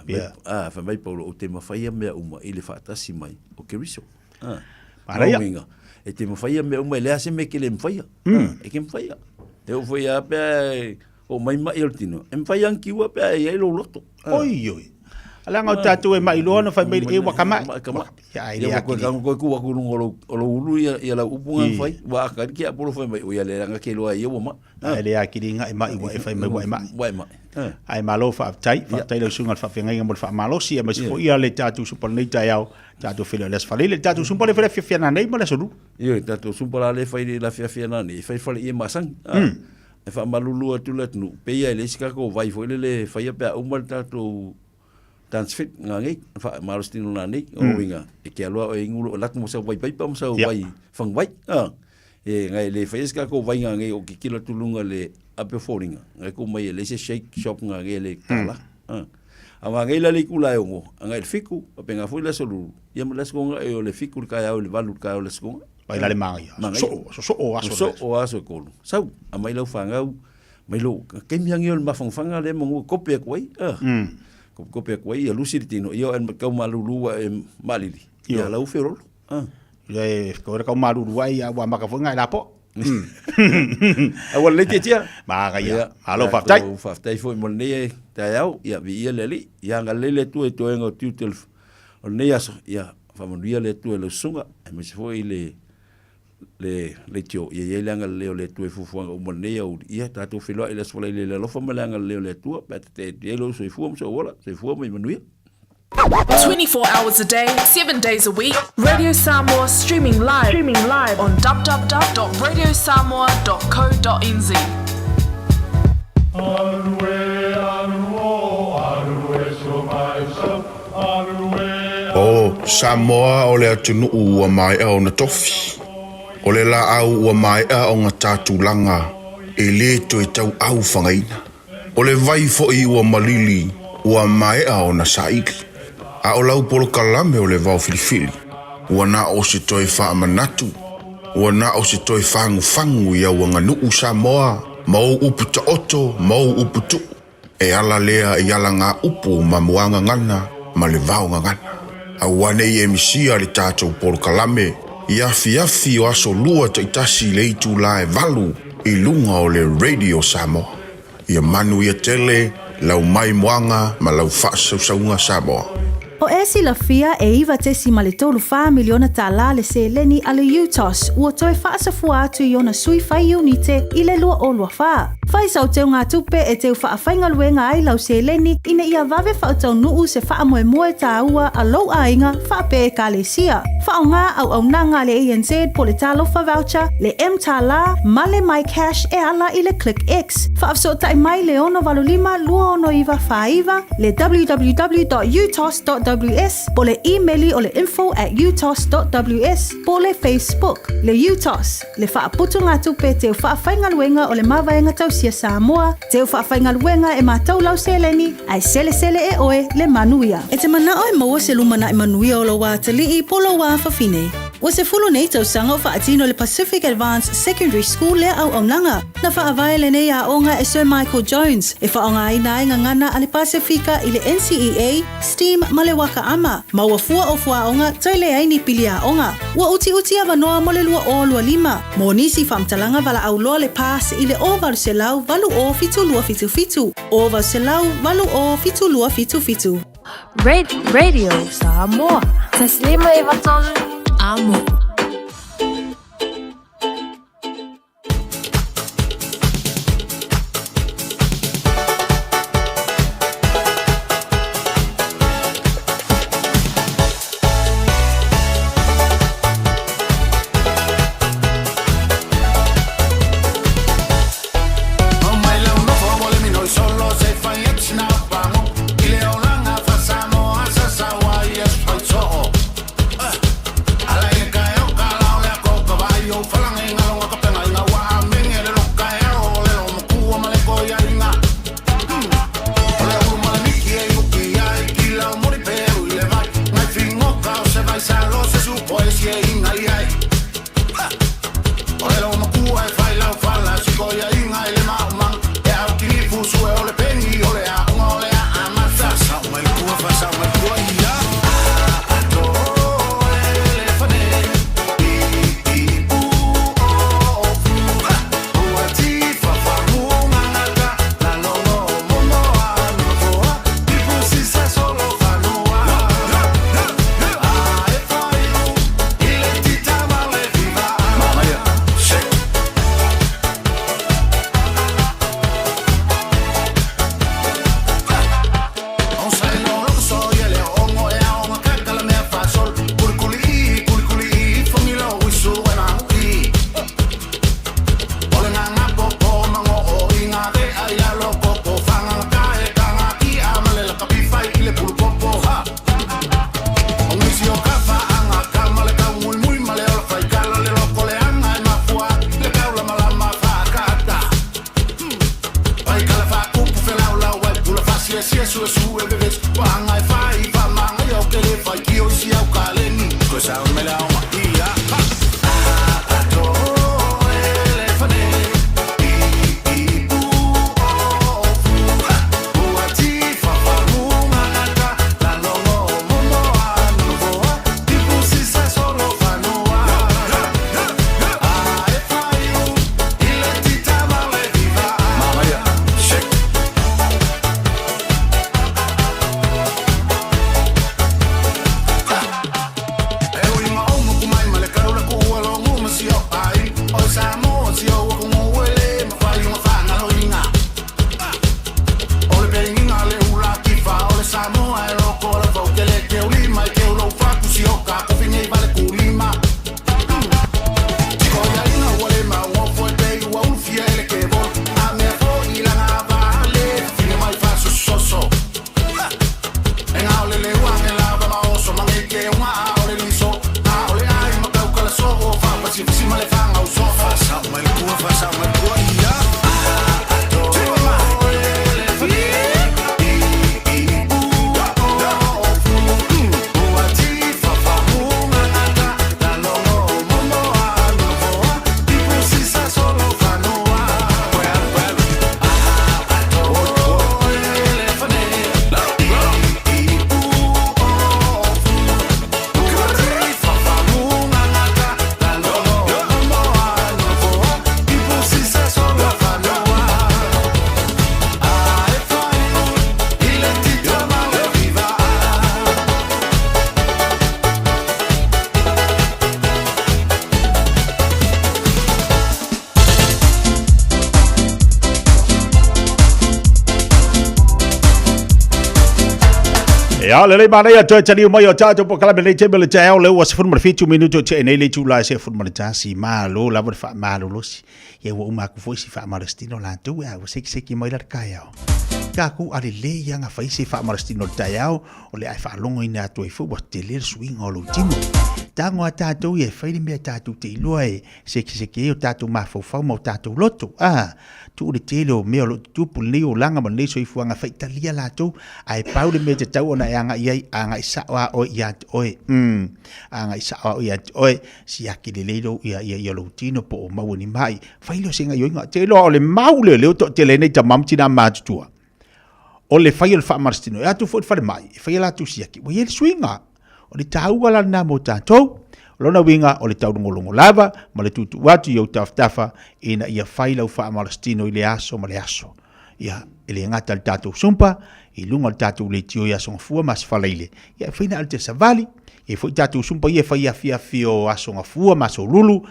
Ia. A, fai mai Paulo, ou te mafaia mea uma i le faatasi mai o Keriso. A, Manaia. Uiga, e te mafaia mea uma, e leai se mea e ke le mafaia. E ke mafaia. E oo foi a pea e oo mai mai o le tino, e mafai lava ona kiua pe a e i ai lou loto. Oi, oi. A leaga o tatou e mai loa ona fai mai, e ua ka mai. Ka mai. Ia, ai le Ia, ua akili. koe koe ku aku i lunga o lou, o lou ulu ia, ia lau upu nga fai. Ua aka ki a polo fai mai, o ia le ranga ke loa ia ua mai. Ae le akili nga e mai ua e fai mai ua e mai. Ua e mai. Ae malo faafetai, faafetai lau susuga i le faafeagaiga mo le faamalosi, aemaise foi ia le tatou supa o lenei taeao, tatou feiloai i le Aso Faraile, le tatou sumpa lea e fai le afiafi a nanei ma le Aso Lulu. Ioe, tatou sumpa la lea e fai le afiafi a nanei, e fai fale ie masani. E faamalulu atu le atunuu, pei lava e leai se tatou vai foi lele e faia pe a uma le tatou dance fit nanei, faamalositino nanei, o lona uiga, e te alu lava oe e inu lou latou ma sau vai paipa ma sau vai faguvai. E ngai le faia se tatou vai nanei o kikilo atu i luga i le ape o foliga, ngai tuu mai e leai se shake shop nanei e le tala. A nanei la le itula e 6, agai i le 7, faapena foi le aso lulu, ia ma le aso toga o le 7 i le taeao i le 8 i le taeao o le aso toga. Vai la le manaia. Sosoo, sosoo aso. Sosoo aso e tolu. Sau, aumai lau fanau, mai lou taimi lava lenei o le mafanafana lea e manu e kope atu ai. Kope atu ai, ia lusi le tino, ia o tau malulu ae maalili, ia lau feololo. Ia e koe kau malulu ai ia ua maka foi ngai lapo. Aua lelei tiatia. Manaia. Malo faafetai. Faafetai foi mo lenei taeao, ia viia le Alii. Ia agalelei le Atua i toega o tiute o lenei aso, ia faamanuia le Atua i lau susuga, aemaise foi le le leitio, ia i ai le agalelei o le Atua i fuafuaga uma o lenei aoauli. Ia tatou feiloai i le Aso Faraile i le alofa ma le agalelei o le Atua, pe a tetee atu i ai lou soifua ma sou ola. Soifua ma ia manuia. 24 hours a day, 7 days a week, Radio Samoa streaming live, streaming live on www.radiosamoa.co.nz. O Samoa o le atunuu ua maea ona tofi. O le laau ua maea ona ta tulaga e le toe tau aufagaina. O le vai foʻi ua malili ua maea ona saili. A o lau polokalame o le vaofilifili, ua na o se toe faamanatu, ua na o se toe fagufagu i au aganuu Samoa ma ou upu taoto ma ou upu tuu, e ala lea i alagaupu ma muagagana ma le vaogagana. Aua ne i e misia le tatou polokalame i afiafi o aso lua taitasi i le itulā e 8 i luga o le Radio Samoa. Ia manuia tele lau maimoaga ma lau faasausauga Samoa. O e silafia e 9.34 miliona tālā le seleni a le UTOS ua toe faasafua atu i ona sui fai iunite i le 2024. Fai sau teugatupe e teu faafaigaluega ai lau seleni ina ia vave faataunuu se faamoemoe tāua a lou aiga faapea ekalesia. Faaaogā auaunaga a le ANZ po o le Talofa Voucher, le mTālā ma le MyCash e ala i le ClickX. Faafesootai mai le 685 269 49, le www.utos.ws po o le imeli o le info@utos.ws po o le Facebook. Le UTOS, le faaputugatupe teu faafaigaluega o le Mavaega Tausia Samoa, teu faafaigaluega e matau lau seleni, ae selesele e oe le manuia. E te manao e maua se lumanai manuia o lou atalii po o lou afafine. Ua 10 nei tausaga o faatino e le Pacific Advanced Secondary School lea auaunaga. Na faavae lenei aoga e Sir Michael Jones, e faaaogaina ai gagana a le Pasefika i le NCEA, STEAM ma le Waka Ama, ma ua fua o fuaoga toe leai ni pili aoga. Ua utiuti avanoa mo le 2025. Mo nisi faamatalaga valaau loa le PASS i le 0800 80 7277, 0800 80 7277. Radio Samoa. Taslima Ivatolu. Amo. Ia, lelei manaia toe taliu mai o tatou polokalame lenei taimi o le taeao lea ua 17 minute o tea nei le itula e 11. Malo lava le faamalolosi. Ia ua uma atu foi si faamalositino latou, a ua sekiseki mai la le taeao. Tatou a lelei ia na fai se faamalositino le taeao, o le a e faalogoina atu ai foi ua tele le suiga o lou tino. Tago a tatou ia e fai le mea tatou te iloa e sekiseki ai o tatou mafaufau ma o tatou loto. A, tuu le tele o mea o lo o tutupu i lenei olaga ma lenei soifuaga faitalia latou, ae pau le mea e tatau ona e agai ai, agai sao lava oe ia te oe. Mm, agai sao lava oe ia te oe, siaki lelei lou, ia, ia, ia lou tino po o maua ni mai. Fai lea o se gaioiga. Te iloa o le mau lea, lea ua toatele ai nei tama ma tina matutua. O le fai o le faamalositino, e atu foi i le falemai, e fai a latou siaki, ua i ai le suiga. O le taua la lena mo tatou. O lona uiga, o le taulogologo lava ma le tuutuu atu i ou tafatafa ina ia fai lau faamalositino i le aso ma le aso. Ia, e le gata i le tatou sumpa, i luga o le tatou leitio i Aso Gafua ma Aso Faraile, ia e fai na o le savali, e i ai foi tatou sumpa ia e fai i afiafi o Aso Gafua ma Aso Lulu,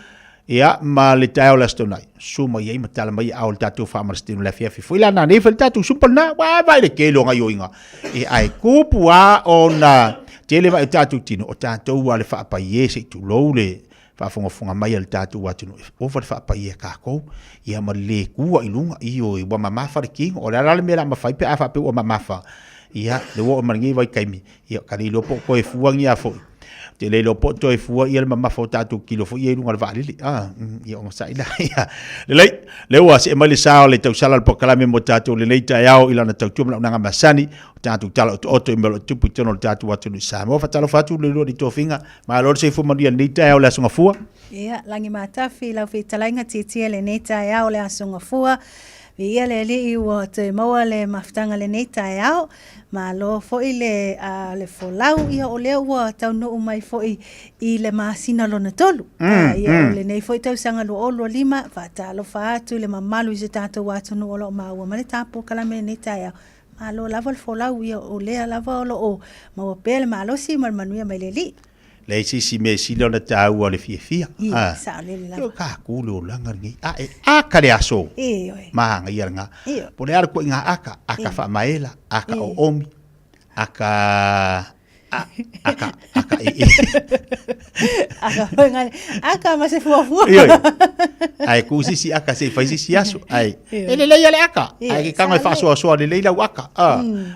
Ia, ma le taeao o le Aso Toonai, susu mai ai ma tala mai aao i le tatou faamalositino i le afiafi foi la nanei fai le tatou sumpa lena, ua vaai le tele o gaioiga. E ae tupu a ona tele vai o tatou tino, o tatou a le faapaie se i tulou le faafogafoga mai a le tatou atunuu, e ova le faapaie a tatou, ia ma le le tua i luga, ioe, ua mamafa le tino. O le a la le mea o le a mafai pe a faapea ua mamafa, ia, le ua oo mai lenei vaitaimi, Ia, ka le iloa po o toe fua ni a foi. Te le iloa po o toe fua ia le mamafa o tatou kilo foi ia i luga o le vaalele. Ah, ia ogasai la. Ia. Lelei, lea ua see mai le sa o le tausala o le polokalame mo tatou lenei taeao i lana tautua ma launaga masani, o tatou tala otooto i mea o lo o tupu i totonu o le tatou atunuu i Samoa. Faatalofa atu le lua i tofiga. Malo le soifua manuia i lenei taeao o le Aso Gafua. Ia, lagi matafi lau fetalaiga tietie lenei taeao o le Aso Gafua. Viia le Alii ua toe maua le mafutaga lenei taeao. Malo foi le, uh, le folau, ia o lea ua taunuu mai foi i le masina lona tolu. Ia o lenei foi tausaga 2025, faatalofa atu i le mamalu i se tatou atunuu o lo o maua mai le tapu kalame lenei taeao. Malo lava le folau, ia o lea lava o lo o maua pea le malosi ma le manuia mai le Alii. Leai se isi mea e sili ona taua o le fiafia. Ia, saolele lava. Io ka ku le olaga lenei. A e aka le aso. Ioe. Magaia lena. Po o le a le koiga aka, aka faamaela, aka oomi, aka aka aka e e. Aka foi ngale. Aka ma se fuafua. Ioe. Ae ku sisi aka se i fai sisi aso. Ae e lelei a le aka. Ae ke kanga e faasoasoa lelei lau aka.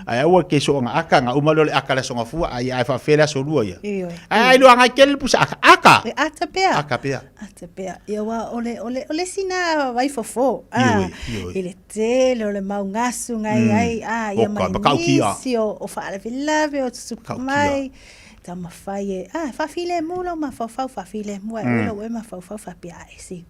Ae aua ke soonga aka nga uma lea o le aka le aso gafua ai ae faafefea le aso lua ia. Ae ai loa ngai kele le pusa aka. Aka. E ata pea. Aka pea. Ata pea. Ia wa ole ole ole sina vai fofo. Ah. I le tele o le mau ngasu ngai ai a ia mai nisi o o faalavelave o tutupu mai. Taumafai e ah faafilemu lau mafaufau faafilemu ai oe lou e mafaufau faapea ae se.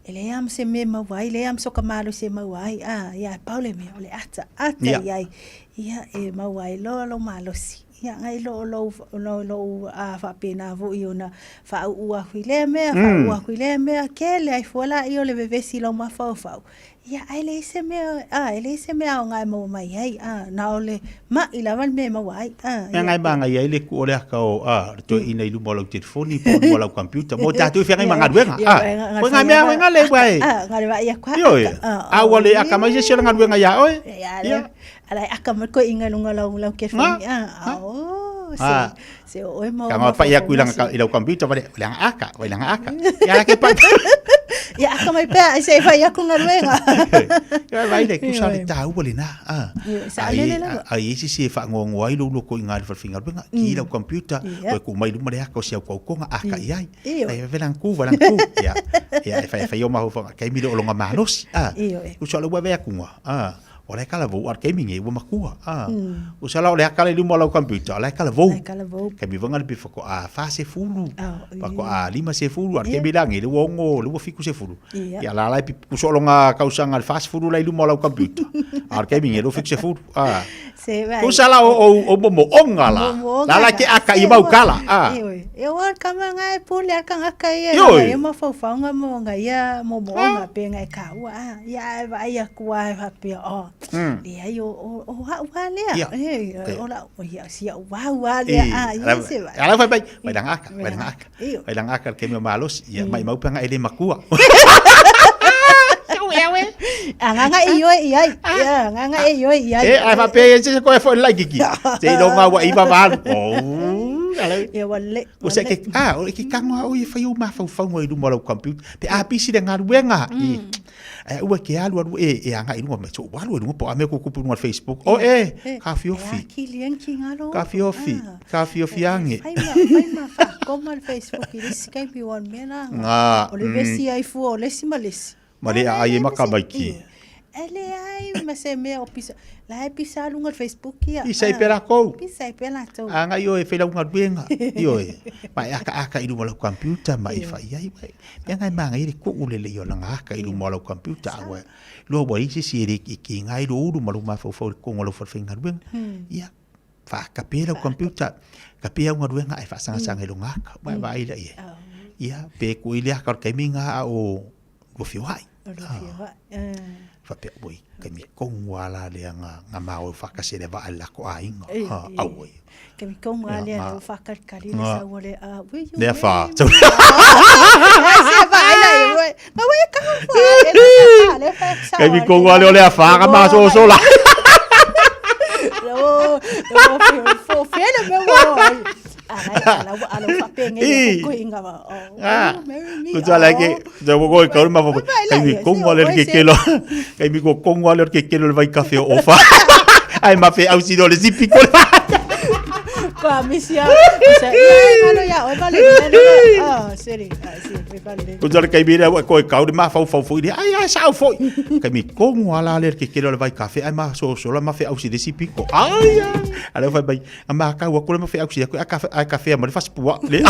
E leai lava ma se mea e maua ai, leai lava ma soka malosi e maua ai, a, ia, e pau le mea, o le ata, ata i ai, ia, e maua ai loa lou malosi. Ia, ngai lo lou, lo lou a faapena foi ona faauu aku i lea mea, faauu aku i lea mea, kele ai fua laia o le vevesi i lou mafaufau. Ia, ae leai se mea, a, e leai se mea aoga e maua mai ai, a, na o le ma'i lava le mea e maua ai, a. Mea ngai maga i ai le ku o le aka o, a, le toeaina i luma o lau telefoni po o luma o lau computer, mo tatou i feagai ma galuega, a. Koe ngā mea koe ngā le ua e. A, ngā le vaai aku ha, Ioe, a ua le aka mai se isi o le galuega iā oe. Ia, le, ala e aka mai koe inga lunga lau, lau telefoni, a, a, o, se, se o oe ma o Ka ngā pai aku i langa, i lau computer, wale, wale anga aka, wale anga aka. Ia la ke pai. Ia aka mai pea, ai se e whai aku galuega. Ia vai le kusa le tāua le nā. Saolele lava. Ai isi si e whaangoangoa ai lou loko i ngā le whalewhinga ruenga, ki lau computer, koe ku mai luma le aka o si au kaukonga, aka i ai. Ai velang ku, velang ku. Ia, ia e whai whai o mahu whanga, kei mire o longa malosi. Kusa le ua vea kunga. O le kala vou, ar kei minge, ua makua. O sa la o le aka le luma o lau computer, o le kala vou. Kei mi vanga le pi whako a wha se fulu, whako a lima se fulu, ar kei mi langi, le ua ongo, le ua fiku se fulu. Ia la lai pi kuso longa kausanga le wha se fulu lai luma o lau computer. Ar kei minge, le ua fiku se fulu. Kusa la o, o, o momo onga la. La la ke aka i mau kala. E o al kama ngai pule al kanga ka ia. E mafaufaunga mo nga ia momo onga pe ngai ka ua. Ia e vaai aku lava e faapea, oh, leai o, o, o a'u lava lea. Ia. E, o la'u, ia, si a'u vau lava lea, a, ia se vaai. Ala fai mai, vai langa aka, vai langa aka. Vai langa aka le kemi o malosi, ia maimau pe aga e le makua. Agaga e ioe i ai. Ia, agaga e ioe i ai. E, ai faapea ia se koe foi le laititi. Se i longa ua iva valu. Oh, ala. Ia ua le. O se ke ah, o ke kango a o i whai o mafaufauga i luma o lau computer. Pe a pisi le galuega. I. Ai ua ke alu alu e e anga i lunga mai so alu i lunga po a me ku kupu lunga Facebook. O e, ka fiofi. E akili enki ngalo. Ka fiofi, ka fiofi ange. Fai ma fai ma fa koma le Facebook i le isi kaimi o mea la. Ngā, O le vesi ai fua o le isi ma le isi. Ma le aai e maka mai ki. E leai ma se mea o pisa. La e pisa lunga le Facebook ia. Pisa i pera kou. Pisa i pera tou. A ngai oe whai lau galuega. I oe. Ma e aka aka i lunga lau computer ma e whai ai. Mea ngai manga i le kuu le le i o langa aka i luma o lau computer. A ua lua ua i se si e le ki ki ngai lo ulu ma lu mafaufau le kongo lau whalwhai galuega. Ia. Whaakape lau computer. Kape au galuega ai whaasangasanga i lunga aka. Wa e vai la ia. Ia, pe ku i le aka o le kaimi ngā a o lua whioai. Lua whioai. Whapea, oi, kaimi kongu ala lea ngā, ngā mao e whakase le waa le lako āinga. Ha, au oi. Kaimi kongu ala lea ngā whakalikali le sau le a, ui, ui. Lea wha. Se wha, ela e, ui. Ngā ui, ka wha, ela se wha, le wha, sa. Kaimi kongu ala lea wha, ka maa so so la. O, o, fo, fele me o. Ko tua lai ke, te mo ko ma fo. Kai mi kongo le ke kelo. Kai mi ko kongo le ke kelo le vai kafe o ofa. Ai ma fe au si le zipi ko. Ko a misia. Sa ia ya o vale. Ah, seri. Ah, si, me vale. Ko tua kai mi le ko kau le ma fau fau fo ai ai sa fo. Kai mi kongo ala le ke kelo le vai kafe ai ma so so la ma fe au si le zipi ko. Ai. Ala fai bai. A ma ka ua kule ma fe au si a kafe a kafe ma le fas pua le.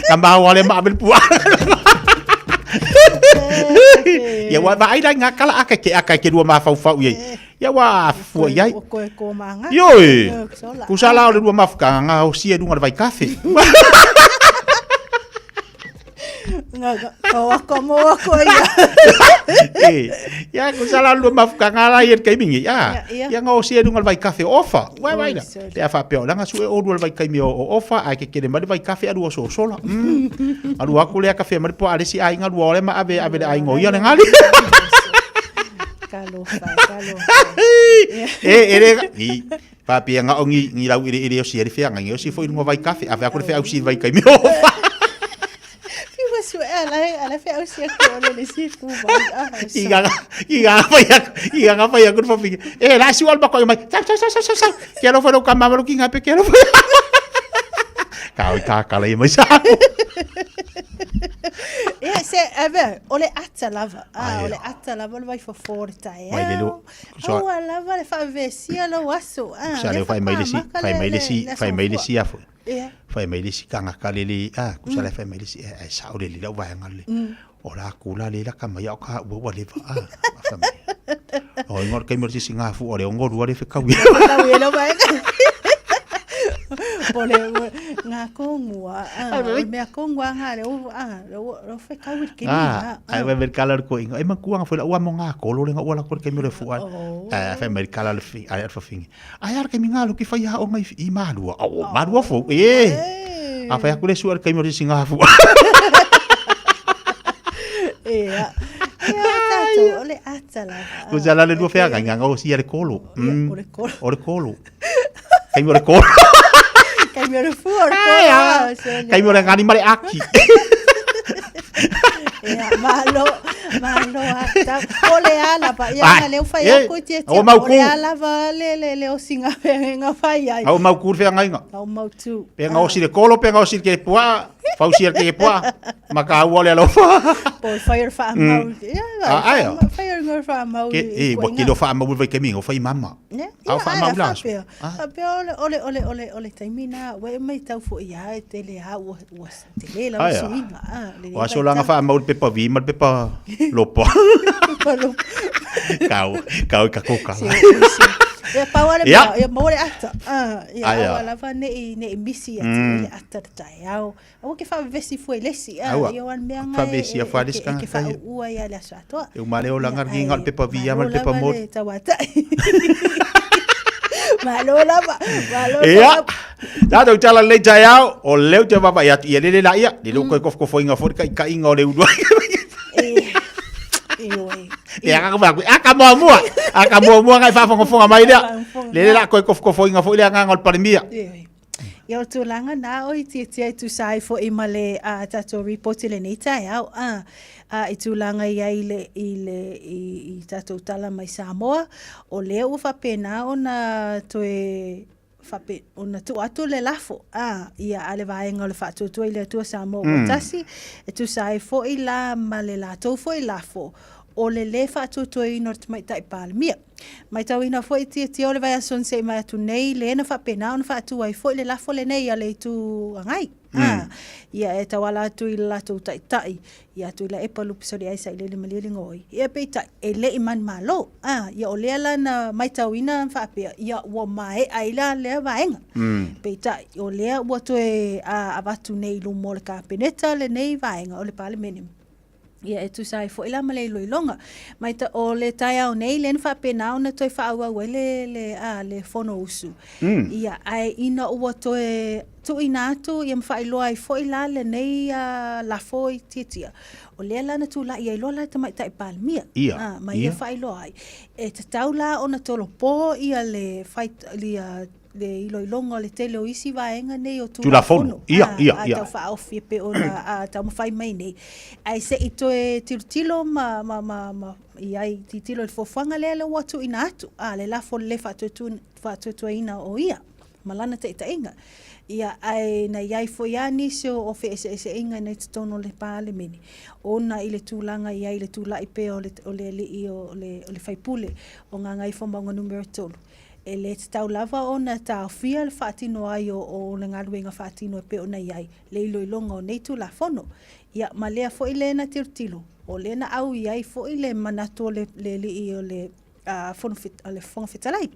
Ka ma wa le ma le pua. Ia wa vai la nga kala aka ke aka ke lua ma fau fau ia. Ia wa fua ia. Ko ko manga. Yo e. Ku sala o le lua mafuka nga o si e lunga le vai kafe. Nga ko ako mo ako ia. E, ia ku sala lua mafuka nga la ia kai mingi. Ia. Ia nga o si e lunga le vai kafe ofa. Wa vai la. Te a whapea, langa su e o lua le vai kaimi o ofa, ai ke kere mai vai kafe alu o so sola. Alu aku le kafe mai po alesi ai nga lua ole ma ave ave le ai ngo ia le ngali. Kalofa, kalofa. E e le i whapea nga o ngi ngi lau ire ire o si ere whianga ngi o si fo i lunga vai kafe, ave aku le whea au si vai kaimi o ofa. Fiwa su e ala ala fe au si aku ole le si fu vai. I nga i nga whai aku i nga whai aku whawhinga. E la si wal mako mai. Sau sau sau sau sau. Ke alo whai ka mama ki nga pe ke alo whai. Ka oi ka kala i mai sa. E se ave ole ata lava. Ah ole ata lava le vai fo forta e. Mai le lo. Aua lava le whaavesia lo aso. Ah, Sa le whai mai le si, whai mai le si, whai mai le si afo. Whai mai le si kanga ka le le, ah, ku sa le whai mai le si, e sa o le le lau vaenga le. O la ku la le la ka mai au ka ua ua leva, ah, whai mai. O ingo kai mo si ngā fu o le ongo rua le whekau. Whekau e lau vaenga. Po le ngā kongua, ah, o mea kongua ngā le o, ah, le o, le whekau i ke Ah, ai wai meri kala ko ingo. E makua ngā fuela ua mo ngā kolo le ngā ua la ko ke mo le fu. Ah, whai meri kala le fi, ai alfa fingi. Ai ara ke mi ngā luki whai ha o ngai i malua. O malua fo. E. A whai aku le sua ke mo le si ngā fu. E a. E a tātou, o le ata la. Ko sa la le lua whea ngā ngā o si le kolo. O le kolo. O le kolo. Kai mo le kolo. Kai mo le fu o le kolo. Kai mo le ngani mare aki. Ia, malo, malo ata. O le ala pa, ia nga leo whai ako tia tia. O mau O le ala va le le le o singa whenga whai ai. Au mau kur whenga inga. Au mau tu. Pe nga osi le kolo, pe nga osi ke pua, fausi ke pua. Maka ua le alofa. Po whai wha mau. Ia, ai. Whai ngor wha mau. Ke e, wa kilo wha mau vai ke mingo whai mama. Ia, Au wha mau la. Faapea ole ole ole ole ole taimi na ua e maitau foʻi a e tele a ua ua tele lava suiga a le O aso langa wha mau le pepa vi ma le pepa lopa. Kau kau ka koka. Ia pau ale mea ia maua le ata ia aua lava nei nei misi atu le ata le taeao aua ke faavevesi fua i le isi ia o le mea nga Faavevesi a fua le isi e ke faauua ia le aso atoa. E uma le olaga le giga o le pepa vi ma le pepa moli. Malo lava le tauatai. Malo lava, malo Ia, tatou tala lelei taeao, o lea ou te vaavaai atu, ia lele laia, le le o koe kofokofoina foi le taitaiga o le ulu ai. Ioe. Ia ka ku a ka muamua. A ka muamua ngai faafogafoga mai lea. Le le la koe kofokofoina foi le agaga o le Palemia. Ia o le tulaga na o i tiatia e tusa ai foi ma le a tatou report i lenei taeao a a i tulaga i ai le i le i, i tatou tala mai Samoa o lea ua faapena ona toe fape ona tuu atu le lafo a ia a le vaega o le Faatuatua i le Atua Samoa ua tasi e tusa ai foi la ma le latou foi lafo o le lē faatuatuaina o le Tamaitai Palemia. Maitauina foi i Tiatia o le vaiaso na se'i mai atu nei lē na faapena ona faatu ai foi le lafo lenei a le Itu Agai a ia e tauala atu i le latou Taitai ia Tuilaepa Lupesoliai Sailele Malielegaoi. Ia peitai, e le i manumalo. A, ia o lea la na maitauina ma faapea, ia ua maea ai la lea vaega. Peitai, o lea ua toe a, avatu nei i luma o le Kapeneta lenei vaega o le Palemene. Ia e tusa ai foi la ma le iloiloga. Maita, o le taeao nei lea na faapena ona toe faaauau ai le, le, a, le Fonousu. Ia, ae ina ua toe tuuina atu ia ma faailoa ai foi la lenei lafo i Tiatia, o lea la na tulai ai loa la le Tamaitai Palemia, ia, ma ia faailoa ai. E tatau la ona tolopo ia le fai, ia le iloiloga o le tele o isi vaega nei o Tulafono, ia, ia, ia. Tau faaofi e pei ona taumafai mai nei. Ae se i toe tilotilo ma, ma, ma, ma i ai tilotilo i le fuafuaga lea lea ua tuuina atu, le lafo le faatuatuaina o ia ma lana taitaiga. Ia, ae na i ai foi lava nisi o feeseeseaiga i totonu o le Palemene, ona i le tulaga i ai le tulai pea o le, o le alii o le, o le faipule o Gagaifomauga Numera 3, e le tatau lava ona taofia le faatino ai o, o le galuega faatino e pei ona i ai le iloiloga o nei Tulafono. Ia, ma lea foi le na tilotilo, o lea na au i ai foi le manatu o le, le alii o le Fono, le Fofoga Fetalai,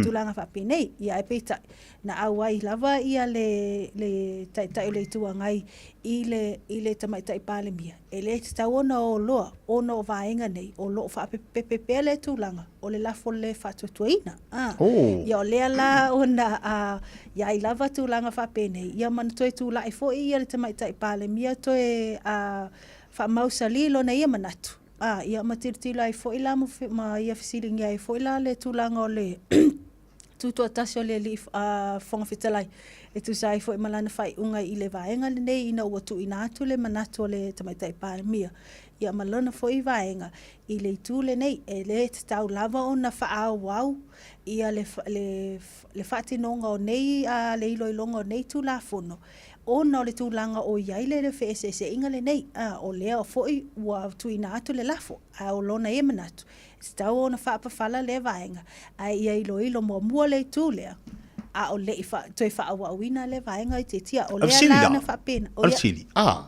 tulaga faapenei. Ia ae peitai, na auai lava ia le, le Taitai o le Itu Agai i le, i le Tamaitai Palemia. E le tatau ona o loa ona o vaega nei o lo o faapepepe pea le tulaga o le lafo le faatuatuaina. Ah. Oh. Ia o lea la ona a i ai lava tulaga faapenei, ia ma na toe tulai foi ia le Tamaitai Palemia toe a faamausali lona ia manatu. A, ia ma tilotilo ai foi la ma, ma ia fesiligia ai foi la le tulaga o le tutoatasi o le Alii Fofoga Fetalai e tusa ai foi ma lana faaiuga i le vaega lenei ina ua tuuina atu le manatu o le Tamaitai Palemia ia ma lona foi vaega i le itu lenei e le tatau lava ona faaauau ia le, le, le faatinoga o nei a, le iloiloga o nei Tulafono ona o le tulaga o i ai le feeseeseaiga lenei, a, o lea foi ua tuuina atu le lafo, a o lona ia manatu, e tatau ona faapafala lea vaega, ae ia iloilo muamua le itu lea, a o le i fa, toe faaauauina lea vaega itiitia. O lea la na faapena. O le fesili, a,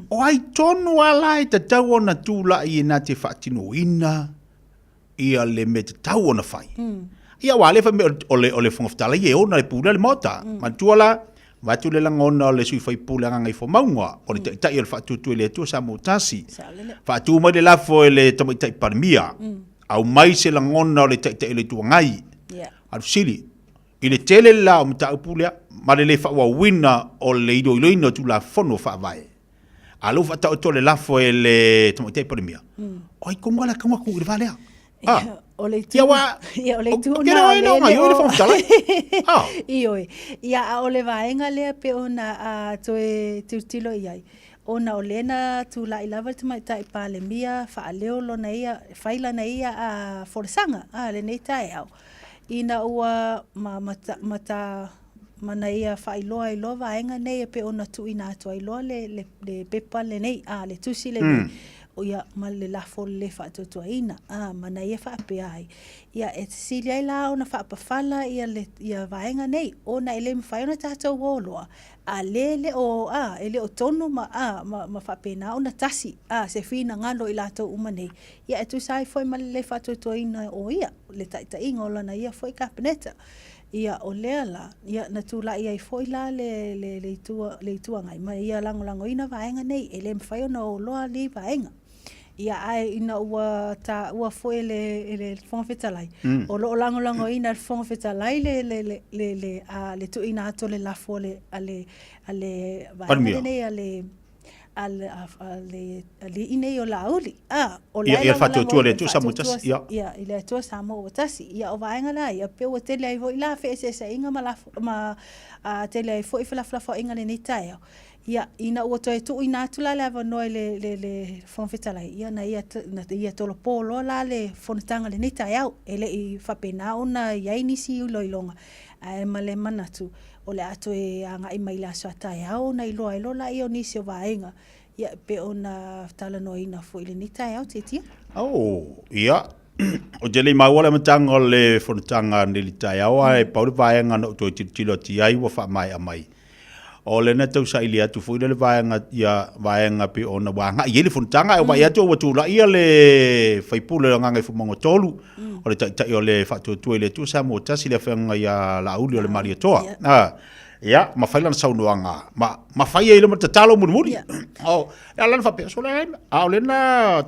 o ai tonu lava la e tatau ona tulai e na te faatinoina ia le mea tatau ona fai. Ia aua lea fai mai o le, o le Fofoga Fetalai e ona le pulea le Maota. Manatua la, vaeatu le lagona o le sui faipule a Gagaifomauga, o le taitai o le Faatuatua i le Atua Samoa Tasi. Faatu mai le lafo e le Tamaitai Palemia, aumai se lagona o le Taitai o le Itu Agai. A o le fesili, i le tele la o mataupu lea, ma le le faaauauina o le iloiloina o Tulafono Faavae, A lea ua faataoto le lafo e le Tamaitai Palemia, o ai tonu lava le ataga atu i le va lea? Ah. O le itu, ia, ua, ia, o le itu na, o le le o le Fofoga Fetalai. Ah. Ioe. Ia, a o le vaega lea pe ona a, toe tilotilo i ai, ona o lea na tulai lava le Tamaitai Palemia faaleo lona ia, fai lana ia a, folasaga a, lenei taeao, ina ua ma, ma, ma ta, ma na ia faailoa ai loa vaega nei e pei ona tuuina atu ai loa le, le, le pepa lenei, a, le tusi lenei, o ia, ma le lafo le faatuatuaina, a, ma na ia faapea ai. Ia, e sili ai la ona faapafala ia, le, ia vaega nei, ona e le mafai ona tatou o loa, a le le o, a, e le o tonu ma, a, ma, ma faapena ona tasi, a, se finagalo i latou uma nei. Ia, e tusa ai foi ma le le faatuatuaina o ia, le taitaiga o lana ia foi Kapeneta. Ia, o lea la, ia, na tulai ai foi la le, le, le Itu, le Itu Agai ma ia lagolagoina vaega nei, e le mafai ona o loa nei vaega. Ia, ae ina ua taua foi e le, e le Fofoga Fetalai, mm. o lo o lagolagoina e le Fofoga Fetalai le, le, le, le, le, a, le tuuina atu o le lafo a le, a le, a le vaega lenei a le, a le, a, a le ali'i nei o Laauli. A, o la e Ia, ia le Faatuatua i le Atua Samoa Tasi, ia. Ia, i le Atua Samoa ua tasi. Ia, o vaega la ia, pei ua tele ai foi la feeseeseaiga ma lafo, ma a, tele ai foi felafolafoaiga i lenei taeao. Ia, ina ua toe tuuina atu la le avanoa i le, le, le Fofoga Fetalai, ia na ia, na ia tolopo loa la le fonotaga i lenei taeao. E le i faapena ona i ai nisi iloiloga, ae ma le manatu, o le a toe agai mai i le aso a taeao ona iloa ai loa laia o nisi o vaega, ia, e pei ona talanoaina foi i lenei taeao, Tietia. Oh, ia, ou te le i maua le amataga o le fonotaga nei i le taeao, ae pau le vaega na ou toe tilotilo atu i ai ua faamaea mai. O lea na tau saili atu foi lea le vaega, ia vaega pei ona ua agai i ai le fonotaga, ae vaai atu ua tulai ia le faipule o Gagaifomauga 3, o le taitai o le Faatuatua i le Atua Samoa Tasi, le afioga ia Laauli o le Malietoa. Ia, ma fai lana saunoaga, ma, ma fai ai loa ma tatalo mulimuli. O, le ala na faapea, sole ai, a o lea na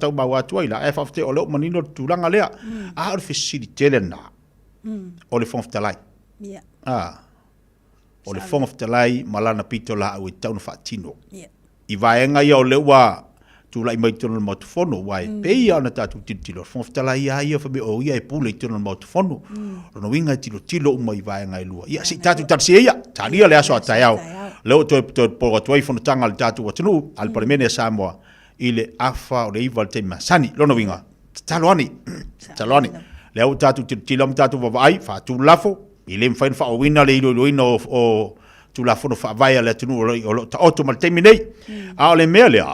tau maua atu ai la, ae faafetai o lea ua manino le tulaga lea. A o le fesili tele lena, o le Fofoga Fetalai. O le Fofoga Fetalai ma lana pitolaau e tatau ona faatino. I vaega ia o lea ua tulai mai i totonu o le Maota Fono, aua e pei lava ona tatou tilotilo, o le Fofoga Fetalai lava ia fai mai o ia e pule i totonu o le Maota Fono. O lona uiga e tilotilo uma i vaega e lua. Ia, se i tatou talosia ia, talia le aso a taeao. Lea ua toe tolopo atu ai fonotaga a le tatou atunuu, a le Palemene a Samoa, i le afa o le 9 i le taimi masani. Lona uiga, tatalo ane, tatalo ane. Lea ua tatou tilotilo ma tatou vaavaai, faatu le lafo, E le mafai ona faaauauina le iloiloina o, o Tulafono Faavae a le atunuu o lo o taoto ma le taimi nei. A o le mea lea,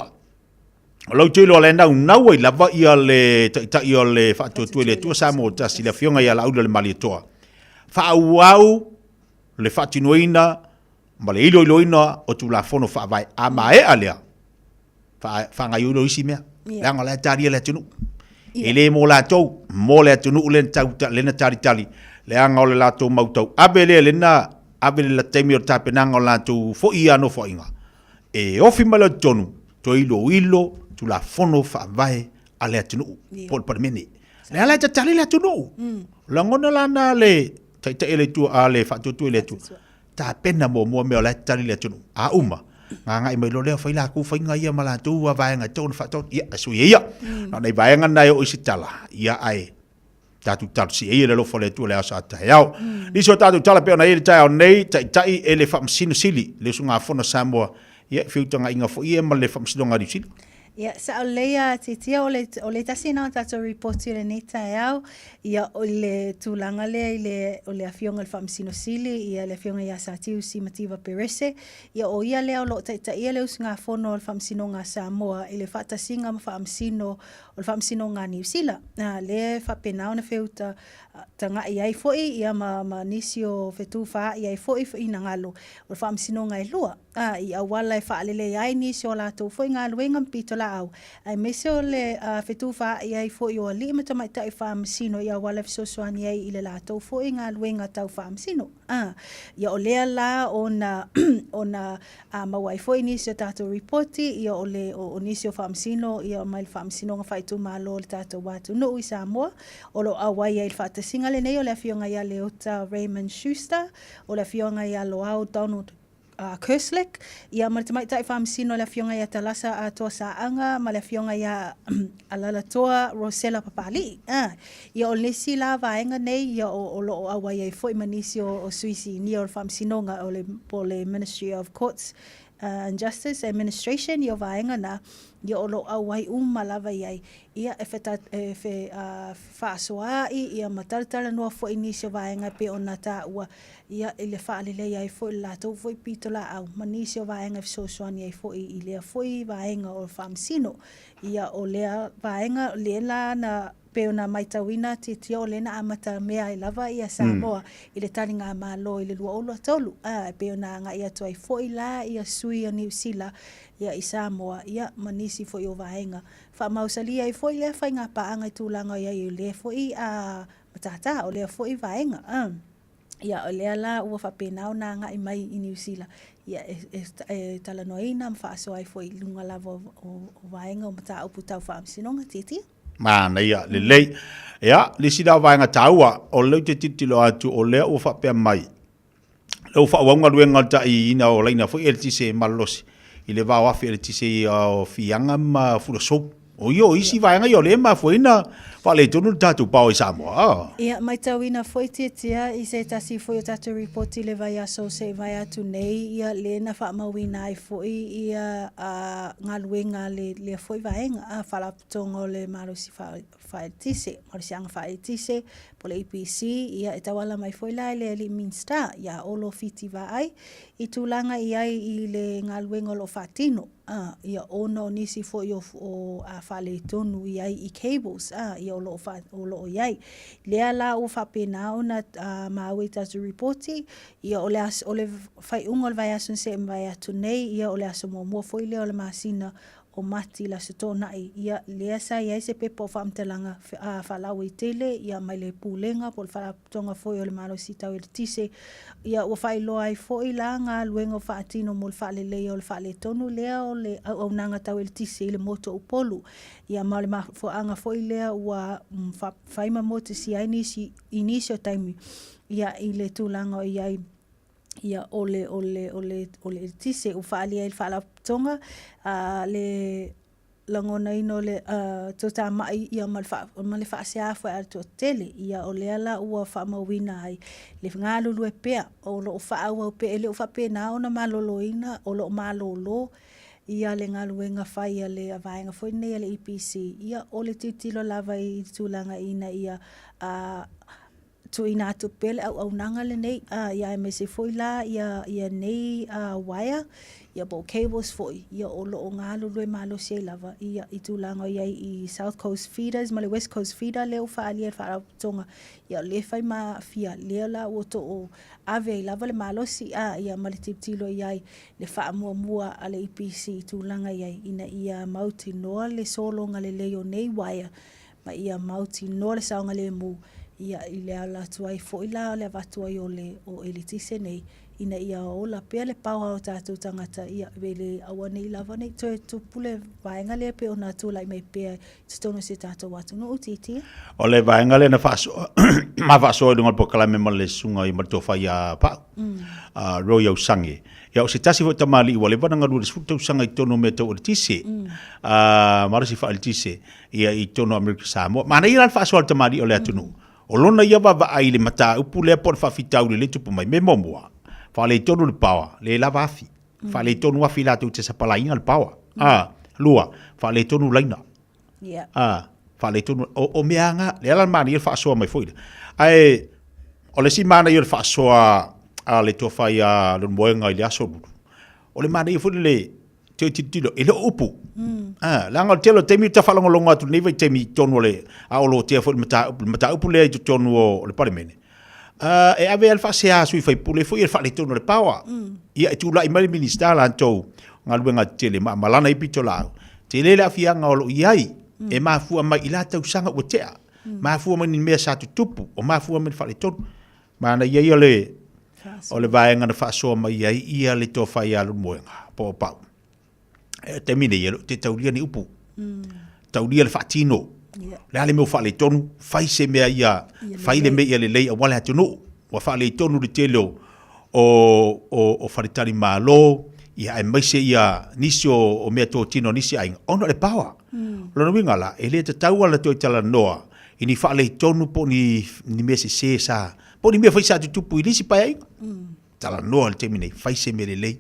o lau te iloa o la e naunau ai lava ia le Taitai o le Faatuatua i le Atua Samoa Tasi, le Afioga ia Laauli-o-le-Malietoa, faaauau le faatinoina ma le iloiloina o Tulafono Faavae. A maea lea, faagaoioi loa isi mea. Leaga o la e talia le atunuu. E le mo latou, mo le atunuu lea na tau, lea na talitali, leaga o le latou mau tauave lea, lea na ave le taimi o le tapenaga o latou foi ia nofoaiga, e ofi mai loa i totonu, toe iloilo Tulafono Faavae a le atunuu, po o le Palemene. Lea la e tatali le atunuu. Lagona la na le Taitai o le Itu a le Faatuatua i le Atua. Tapena muamua mea o la e tatali le atunuu. A uma, gagai mai loa lea fai latou faiga ia ma latou vaega e tatau ona faataoto. Ia, e sui ia. Na o nai vaega na e oo i se tala, ia ae tatou talosia ia le alofa o le Atua i le aso a taeao. Nisi o tatou tala pei ona i ai le taeao nei, Taitai e le Faamasino Sili, le usugafono a Samoa, ia e feutagaiga foi ia ma le Faamasinoga a Niu Sila. Ia, sao lelei a Titia, o le, o le tasi lena o tatou ripoti o lenei taeao, ia, o le tulaga lea i le, o le Afioga i le Faamasino Sili, ia, le Afioga ia Satiu Simativa Perese, ia, o ia lea o lo o taitaia le usugafono a le Faamasinoga a Samoa i le faatasiga ma Faamasino o le Faamasinoga a Niu Sila. A, lea e faapena ona feuta taga'i ai foi, ia, ma, ma nisi o fetufaai ai foi finagalo o le Faamasinoga e lua. ā, i auala e faaleleia ai nisi o a latou foi galuega ma pitolaau, aemaise o le fetufaai ai foi o alii ma tamaitai faamasino i auala e fesoasoani ai i le latou foi galuega tau faamasino. Ā, ia o lea la ona, ona maua ai foi nisi o tatou ripoti, ia o le, o, o nisi o faamasino, ia mai le Faamasinoga Faaitumalo o le tatou atunuu i Samoa, o lo o auai ai i le faatasiga lenei o le Afioga ia Leota Raymond Schuster, o le Afioga ia Loau Donald Kerslake, ia ma le Tamaitai Faamasino le Afioga ia Talasa Atoa Saaga ma le Afioga ia Alalatoa Rosella Papali'i. Ia o nisi la vaega nei ia o, o lo o auai ai foi ma nisi o, o sui sinia o le Faamasinoga o le, po o le Ministry of Courts and Justice Administration, ia o vaega na, ia o lo o auai uma lava i ai, ia e feta, e fe, fefaasoaai ia ma talatalanoa foi nisi o vaega e pei ona taua Ia, i le faaleleia ai foi o le latou foi pitolaau ma nisi o vaega e fesoasoani ai foi i lea foi vaega o le faamasino. Ia, o lea vaega, lea la na pei ona matauina Titia o lea na amata mea ai lava ia Samoa i le taligamalo i le 2023, a, e pei ona agai atu ai foi la ia sui o Niu Sila ia i Samoa, ia, ma nisi foi o vaega. Faamausalia ai foi lea faigapaaga i tulaga i ai o lea foi a matata, o lea foi vaega, a. Ia, o lea la ua faapena ona agai mai i Niu Sila, ia, e, e, e talanoaina ma faasoa ai foi i luga lava o, o, o vaega o mataupu tau faamasinoga, Tiatia. Manaia, lelei. Ia, le isi la vaega taua, o lea ou te tilotilo atu, o lea ua faapea mai, lea ua faaauau galuega o le taiina o laina foi eletise malolosi. i le vao afi eletise ia o Fiaga ma Fulasou. O ia o isi vaega ia o lea e mafua ai ona faaletonu le tatou power i Samoa. Ah. Ia, maitauina foi Tiatia i se tasi foi o tatou ripoti i le vaiaso se i vae atu nei, ia lea na faamauina ai foi ia galuega a lea foi vaega, a Faalapotopotoga o le Malosi Faaeletise, Malosiaga Faaeletise po o le EPC, ia e tauala mai foi la i le alii Minisita ia Olo Fiti Vaai i tulaga i ai i le galuega o lo o faatino. A, ia ona o nisi foi o, o a faaletonu i ai i cables, a, ia o lo o fa, o lo o i ai. Lea la ua faapena ona a, maua i tatou ripoti, ia o le aso, o le faaiuga o le vaiaso na se'e mavae atu nei, ia o le aso muamua foi lea o le masina o Mati i le Aso Toonai, ia, lea sa i ai se pepa o faamatalaga a, faalauaitele, ia, mai le Pulega po o le Faalapotopotoga foi o le Malosi Tau Eletise, ia, ua faailoa ai foi la galuega o faatino mo le faaleleia o le faaletonu lea o le auaunaga tau eletise i le motu o Upolu. Ia, ma o le mafuaaga foi lea ua fai ma motusia ai nisi i nisi o taimi, ia, i le tulaga o i ai ia o le o le o le o le eletise ua faaalia ai le Faalapotopotoga a le lagonaina o le toatamai ia ma le ma le faasea foi a le toatele. Ia o lea la ua faamauina ai le galulue pea o lo o faaauau pea, e le o faapena ona maloloina, o lo o malolo ia le galuega fai a le vaega foi lenei a le EPC. Ia o le tilotilo lava i le tulaga ina ia tuuina atu pea le auaunaga lenei, a, ia aemaise foi la ia, ia nei a, uaea, ia po o cables foi, ia o lo o galulue malosi ai lava ia i tulaga o i ai i South Coast Feeders ma le West Coast Feeder lea ua faaalia e le Faalapotopotoga, ia o lea e fai ma aafia, lea la ua too ave ai lava le malosi, a, ia ma le tilotilo i ai le faamuamua a le EPC i tulaga i ai ina ia mautinoa le sologa lelei o nei uaea ma ia mautinoa le saogalemu ia i le ala atu ai foi la o le avatu ai o le o eletise nei ina ia ola pea le paoa o tatou tagata ia e le aua nei lava nei toe tupu le vaega lea pei ona tulai mai pea i totonu o si o tatou atunuu Titia. O le vaega lea na faasoa ma faasoa i luga o le polokalame ma le susuga i ma le tofa ia Pau, a Roy Ausange. Ia o se tasi foi tamalii ua leva ona galue i le 10 tausaga i totonu o mea tau eletise, a malosi faaeletise. ia i totonu o Amerika Samoa. Manaia la le faasoa a le tamalii o le atunuu. O lona ia vaavaai i le mataupu lea po o le faafitauli lea e tupu mai. Mea muamua, faaletonu le power, le lava afi. Faaletonu afi latou te sapalaiina le power. A, lua, faaletonu laina. A, faaletonu, o, o mea lava na, lea la manaia le faasoa mai foi lea. Ae, o le isi manaia o le faasoa a le tofa ia Leulumoega i le aso Lulu, o le manaia foi lele, toe tilotilo, e le o upu. Ah, leaga o le tele o taimi ta faalogologo atu lenei vaitaimi i totonu o le, a o lotea foi le mataupu, le mataupu lea i totonu o le Palemene. Ah, e ave ai le faasea a sui faipule foi i le faaletonu o le power. Ia, e tulai mai le Minisita latou galuega tetele ma, ma lana ai pitolaau. Tele le aafiaga o lo o i ai, e mafua mai i la tausaga ua tea. Mafua mai ni mea sa tutupu, o mafua mai le faaletonu. Manaia ia le, o le vaega na faasoa mai ai ia le tofa ia Leulumoega po o Pau. E taimi nei, e le o te taulia ni upu. Taulia le faatino. Yeah. Le a le mea ua faaletonu, fai se mea ia, fai le mea ia lelei aua le atunuu. Ua faaletonu le tele o, o, o, o faletalimalo, ia aemaise ia nisi o, o mea totino a nisi aiga, ona o le power. Lona uiga la, e le tatau lava ona toe talanoa i ni faaletonu po o ni, ni mea sese sa, po o ni mea foi sa tutupu i nisi paeaiga. Talanoa i le taimi nei, fai se mea lelei.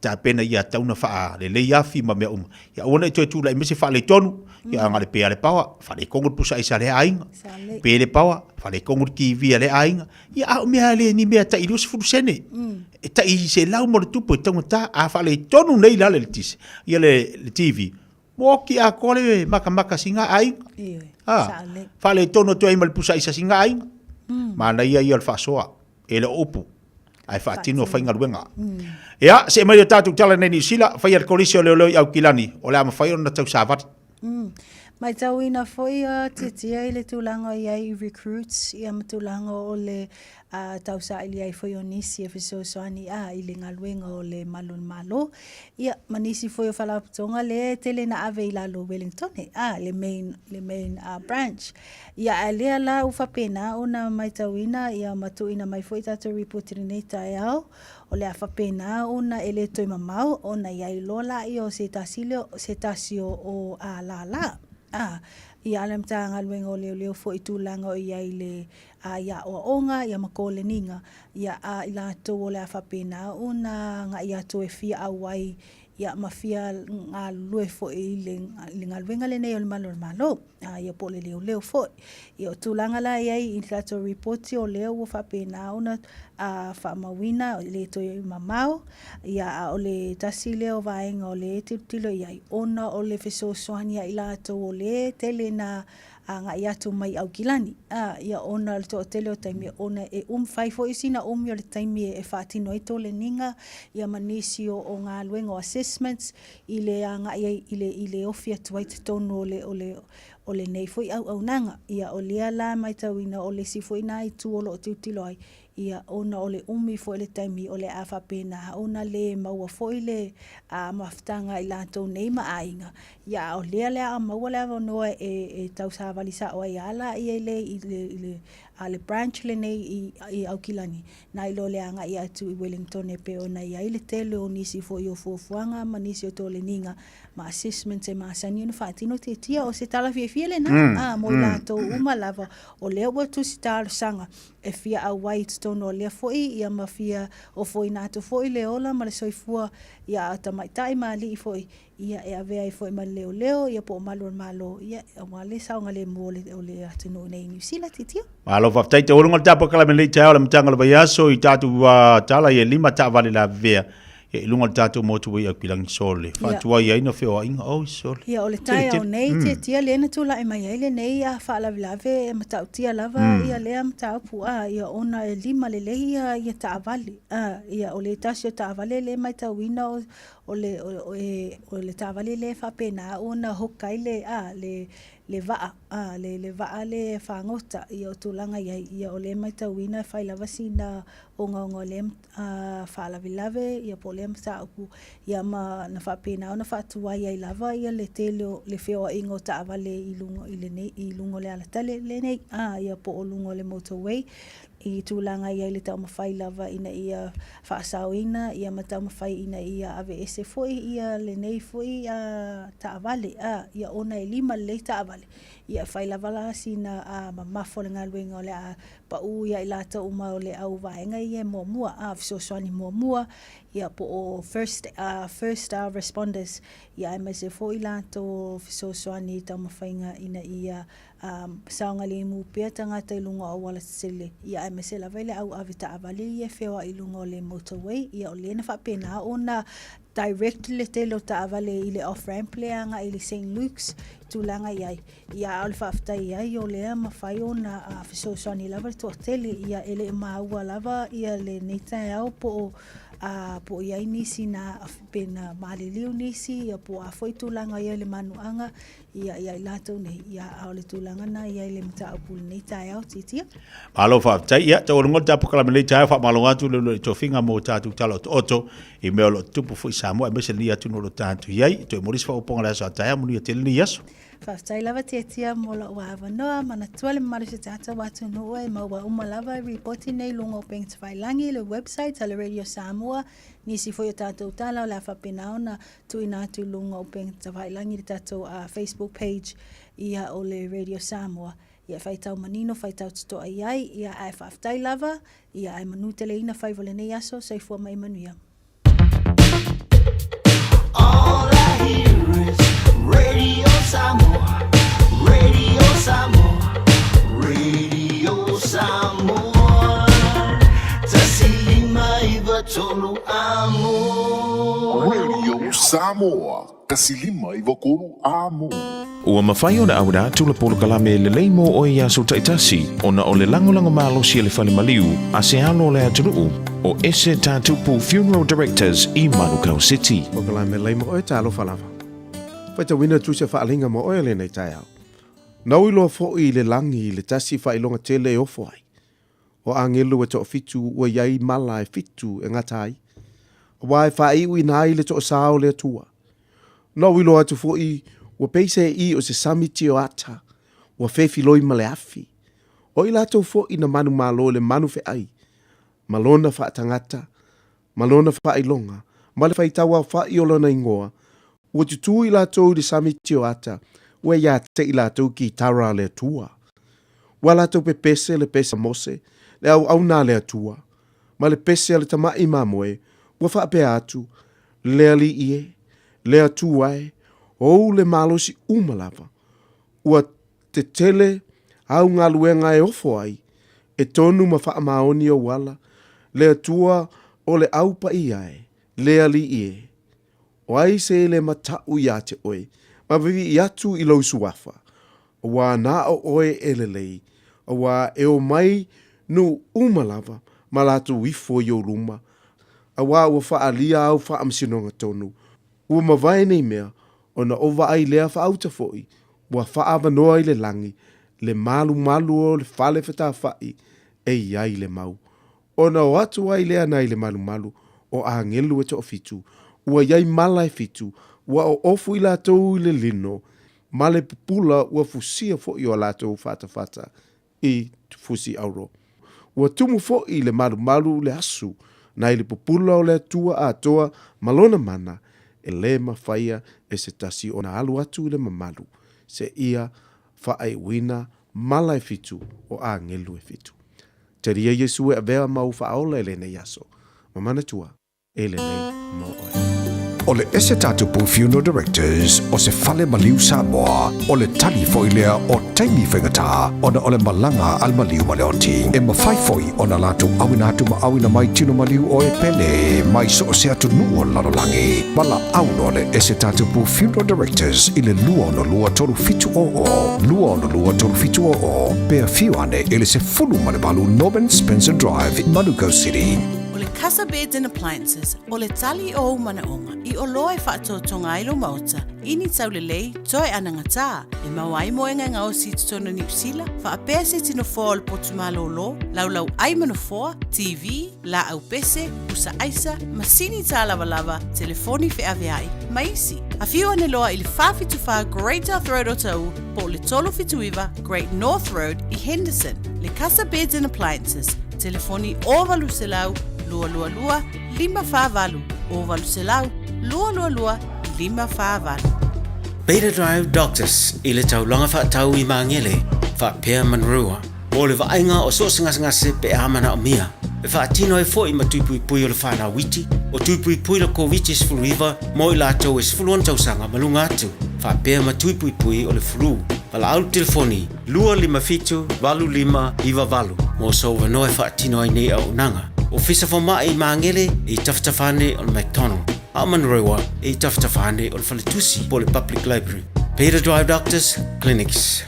Tapena ia tatau ona faalelei afi ma mea uma. Ia aua ne i toe tulai mai se faaletonu, ia na o le pe lava le paoa, faaletonu le pusa aisa a lea aiga, pe le paoa, faaletonu le TV a lea aiga. Ia a o mea le ni mea tai 20 sene, e tai 100 ma ona tupu e taugata. A faaletonu nei la le eletise, ia le TV, Ua oki atoa le makamaka sina aiga. Ioe, Ah, saole. faaletonu atu ai ma le pusa aisa sina aiga. Manaia ia o le faasoa, e le o upu, ae faatino faigaluega. Ia, see mai le tatou tala nei Niu Sila, faia le Kolisi o Leoleo i Aukilani, o le a mafai ona tausavali. Matauina foi a Tiatia i le tulaga o i ai i recruits ia ma tulaga o le tausaili ai foi o nisi e fesoasoani a i le galuega o le Malu o le Malo ia ma nisi foi o faalapotopotoga lea e tele ina ave i lalo o Wellingtone a le main le main branch. Ia ae lea la ua faapena ona matauina ia ma tuuina mai foi tatou report i lenei taeao O le a faapena ona e le toe mamao ona i ai loa laia o se tasi lea, se tasi o, o a lālā. A, ia a le Matagaluega o Leoleo foi i tulaga o i ai le, a, i aoaoga, ia ma koleniga, ia a i latou o le a faapena ona agai atu e fia auai, ia ma fia galulue foi i le, i le galuega lenei o le Malu o le Malo. a ia po o le leoleo foi. Ia o tulaga la e i ai i le tatou ripoti o lea ua faapena ona a, faamauina e le toe mamao, ia a o le tasi lea o vaega o lea e tilotilo i ai, ona o le fesoasoani ia i latou o lea e tele ina agai atu mai Aukilani, a, ia ona o le toatele o taimi, ona e umi, fai foi sina umi o le taimi e faatino ai toleniga, ia ma nisi o, o galuega o assessments, i le agai ai i le i le ofi atu ai totonu o le o le o lenei foi auaunaga. Ia o lea la matauina o le isi foi na itu o lo o tilotilo ai, ia ona o le umi foi o le taimi o le a faapena ona le maua foi le a mafutaga i latou nei ma aiga, ia a o lea le a maua le avanoa e e tausavali sao ai lava laia i le i le i le a le branch lenei i i Aukilani Nai lo le agai atu i Wellington e pei ona i ai le tele o nisi foi o fuafuaga ma nisi o toleniga ma assessments e masani ona faatino tiatia. O se tala fiafia lena a mo i latou uma lava o lea ua tusi talosaga e fia auai i totonu o lea foi ia ma fia ofoina atu foi le ola ma le soifua ia a tamaitai ma alii foi ia e avea ai foi ma le leoleo ia po o malu o le Malo ia aua le saogalemu o le, o le atunuu nei i Niu Sila. Tiatia. Malo faafetai taualuga le tapu kalame lei taeao le amataga o le vaiaso i tatou tala ia lima taavale lavevea ia i luga o le tatou motu i Aukilagi sole faatuai ai na feoaiga oi sole. Ia o le taeao nei tiatia lea na tulai mai ai lenei a faalavelave e matautia lava ia lea mataupu a ia ona e lima lelei ia ia taavale a ia o le tasi o taavale lea matauina o o le o le taavale lea e faapena ona hook ai le a le le vaa, a, le, le vaa lea e fagota, ia o tulaga i ai, ia o lea e matauina e fai lava sina ogaoga o lea a, faalavelave, ia po o lea mataupu, ia ma na faapena ona faatuai ai lava ia le tele o le feoaiga o taavale i luga i lenei, i luga o le alatele lenei, a, ia po o luga o le motorway, i tulaga i ai le taumafai lava ina ia faasaoina ia ma taumafai ina ia aveese foi ia lenei foi taavale a ia ona e lima lelei taavale ia e fai lava la sina a mamafa o le galuega o le a pau ia i latou uma o le au vaega ia e muamua a fesoasoani muamua ia po o first uh, first uh, responders ia aemaise foi latou fesoasoani i taumafaiga ina ia Ā, saogalemu pea tagata i luga o auala tetele, ia aemaise lava i le au ave taavale ia e feoai i luga o le motorway, ia o lea na faapena ona direct le tele o taavale i le off ramp lea agai i le St Luke's i tulaga i ai. Ia a o le faafetai i ai o lea mafai ona fesoasoani lava le toatele, ia e le i maua lava ia lenei taeao po o a po o i ai nisi na pe na maliliu nisi ia po o a foi tulaga i ai le manuaga Ia, ia i latou nei, ia, a o le tulaga na i ai le mataupu i lenei taeao, tiatia. Malo faafetai. Ia, taualuga le tatou polokalame i lenei taeao, faamalo atu le uluai tofiga mo tatou tala otooto i mea o lo o tutupu foi i Samoa aemaise lenei atunuu o lo o tatou i ai. Toe momoli se faaopoopoga i le aso a taeao, manuia tele lenei aso. Faafetai lava Tiatia mo lou avanoa, manatua le mamalu o si o tatou atunuu e maua uma lava ripoti nei i luga o upega tafailagi, le website a le Radio Samoa, nisi foi o tatou tala o le a faapena ona tuuina atu i luga o upega tafailagi i le tatou Facebook page ia o le Radio Samoa ia e faitau manino faitau totoa i ai ia ae faafetai lava ia ae manuteleina faiva o lenei aso soifua ma ia manuia. All I hear is Radio Samoa, Radio Samoa, Radio Samoa. Tasi lima iva tolu amo. Radio Samoa, 153 amo. Ua mafai ona auina atu le polokalame lelei mo oe i aso taitasi ona o le lagolago malosi a le fale maliu a se alo o le atunuu o Ese Tatupu Funeral Directors i Manukau City. Polokalame lelei mo oe, talofa lava. Faitauina le tusi a Faaaliga mo oe lenei taeao. Na ou iloa foi i le lagi i le tasi faailoga tele e ofo ai. O agelu e toafitu ua i ai mala e fitu e gata ai, aua e faaiuina ai le toasā o le Atua. Na ou iloa atu foi ua pei se i o se sami tio ata ua fefiloi ma le afi. O i latou foi na manumalo i le manu feai, ma lona faatagata, ma lona faailoga, ma le faitauaofa'i o lona igoa, ua tutū i latou i le sami tio ata, ua iā te i latou kitara a le Atua. Ua latou pepese le pese a Mose, le auauna a le Atua, ma le pese a le tama'i mamoe, ua faapea atu, Le Alii e, le Atua e, ou le malosi uma lava, ua tetele au galuega e ofo ai, e tonu ma faamaoni ou ala, le Atua o le Au Paia e, le Alii e. O ai se le mataʻu iā te oe, ma vivii atu i lou suafa, auā na o oe e lelei, auā e o mai nuu uma lava ma latou ifo i ou luma, auā ua faaalia au faamasinoga tonu, ua mavae nei mea, ona o vaai lea faauta foi, ua faaavanoa i le lagi le malumalu o le fale fetafa'i e i ai le mau. Ona o atu ai lea nai le malumalu o agelu e toafitu, ua i ai mala e fitu, ua oofu i latou i le lino, ma le pupula ua fusia foi o latou fatafata i fusi auro. Ua tumu foi le malumalu le asu nai le pupula o le Atua atoa ma lona mana, e lē mafaia e se tasi ona alu atu i le mamalu, seia faaiuina mala e fitu o agelu e fitu. Talia Iesu e avea ma ou faaola i lenei aso, ma manatua, e lelei mo oe. O le ese tatupu Funeral Directors o se fale maliu Samoa, o le tali foi lea o taimi faigata ona o le malaga a le maliu ma le oti. E mafai foi ona latou auina atu ma auina mai tino maliu o e pele mai so o se atunuu o le lalolagi. Valaau loa le ese tatupu Funeral Directors i le 262 3700, 262 3700, pe afio ane i le 18 Norman Spencer Drive, Manukau City. O le Casa Beds and Appliances, o le tali o ou manaoga i oloa e faatotoga ai lou maota i ni taulelei toe anagatā e maua ai moega e gaosi i totonu o Niu Sila, faapea se iti nofoa o le potu malōlō, laulau ai ma nofoa, TV, laau pese, pusa aisa, masini tālavalava, telefoni feaveai, ma isi. Afio ane loa i le 474 Great South Road o Taʻu po o le 379 Great North Road i Henderson. Le Casa Beds and Appliances, telefoni 0800 222 548, 0800 222 548. Beta Drive Doctors i le taulaga faatau i Magele, faapea Manrua, mo le vaaiga o so o se gasegase pe a manaomia. E faatino ai foi ma tuipuipui o le whanau iti, o tuipuipui le Koviti-19 mo i latou e 16 tausaga ma luga atu, faapea ma tuipuipui o le flu. Valaau le telefoni 257 8598 mo sou avanoa e faatino ai nei auaunaga. Ofisa Fomai i Magele i tafatafa ane o le McDonald, a o Manurewa i tafatafa ane o le Faletusi po o le Public Library. Beta Drive Doctors Clinics.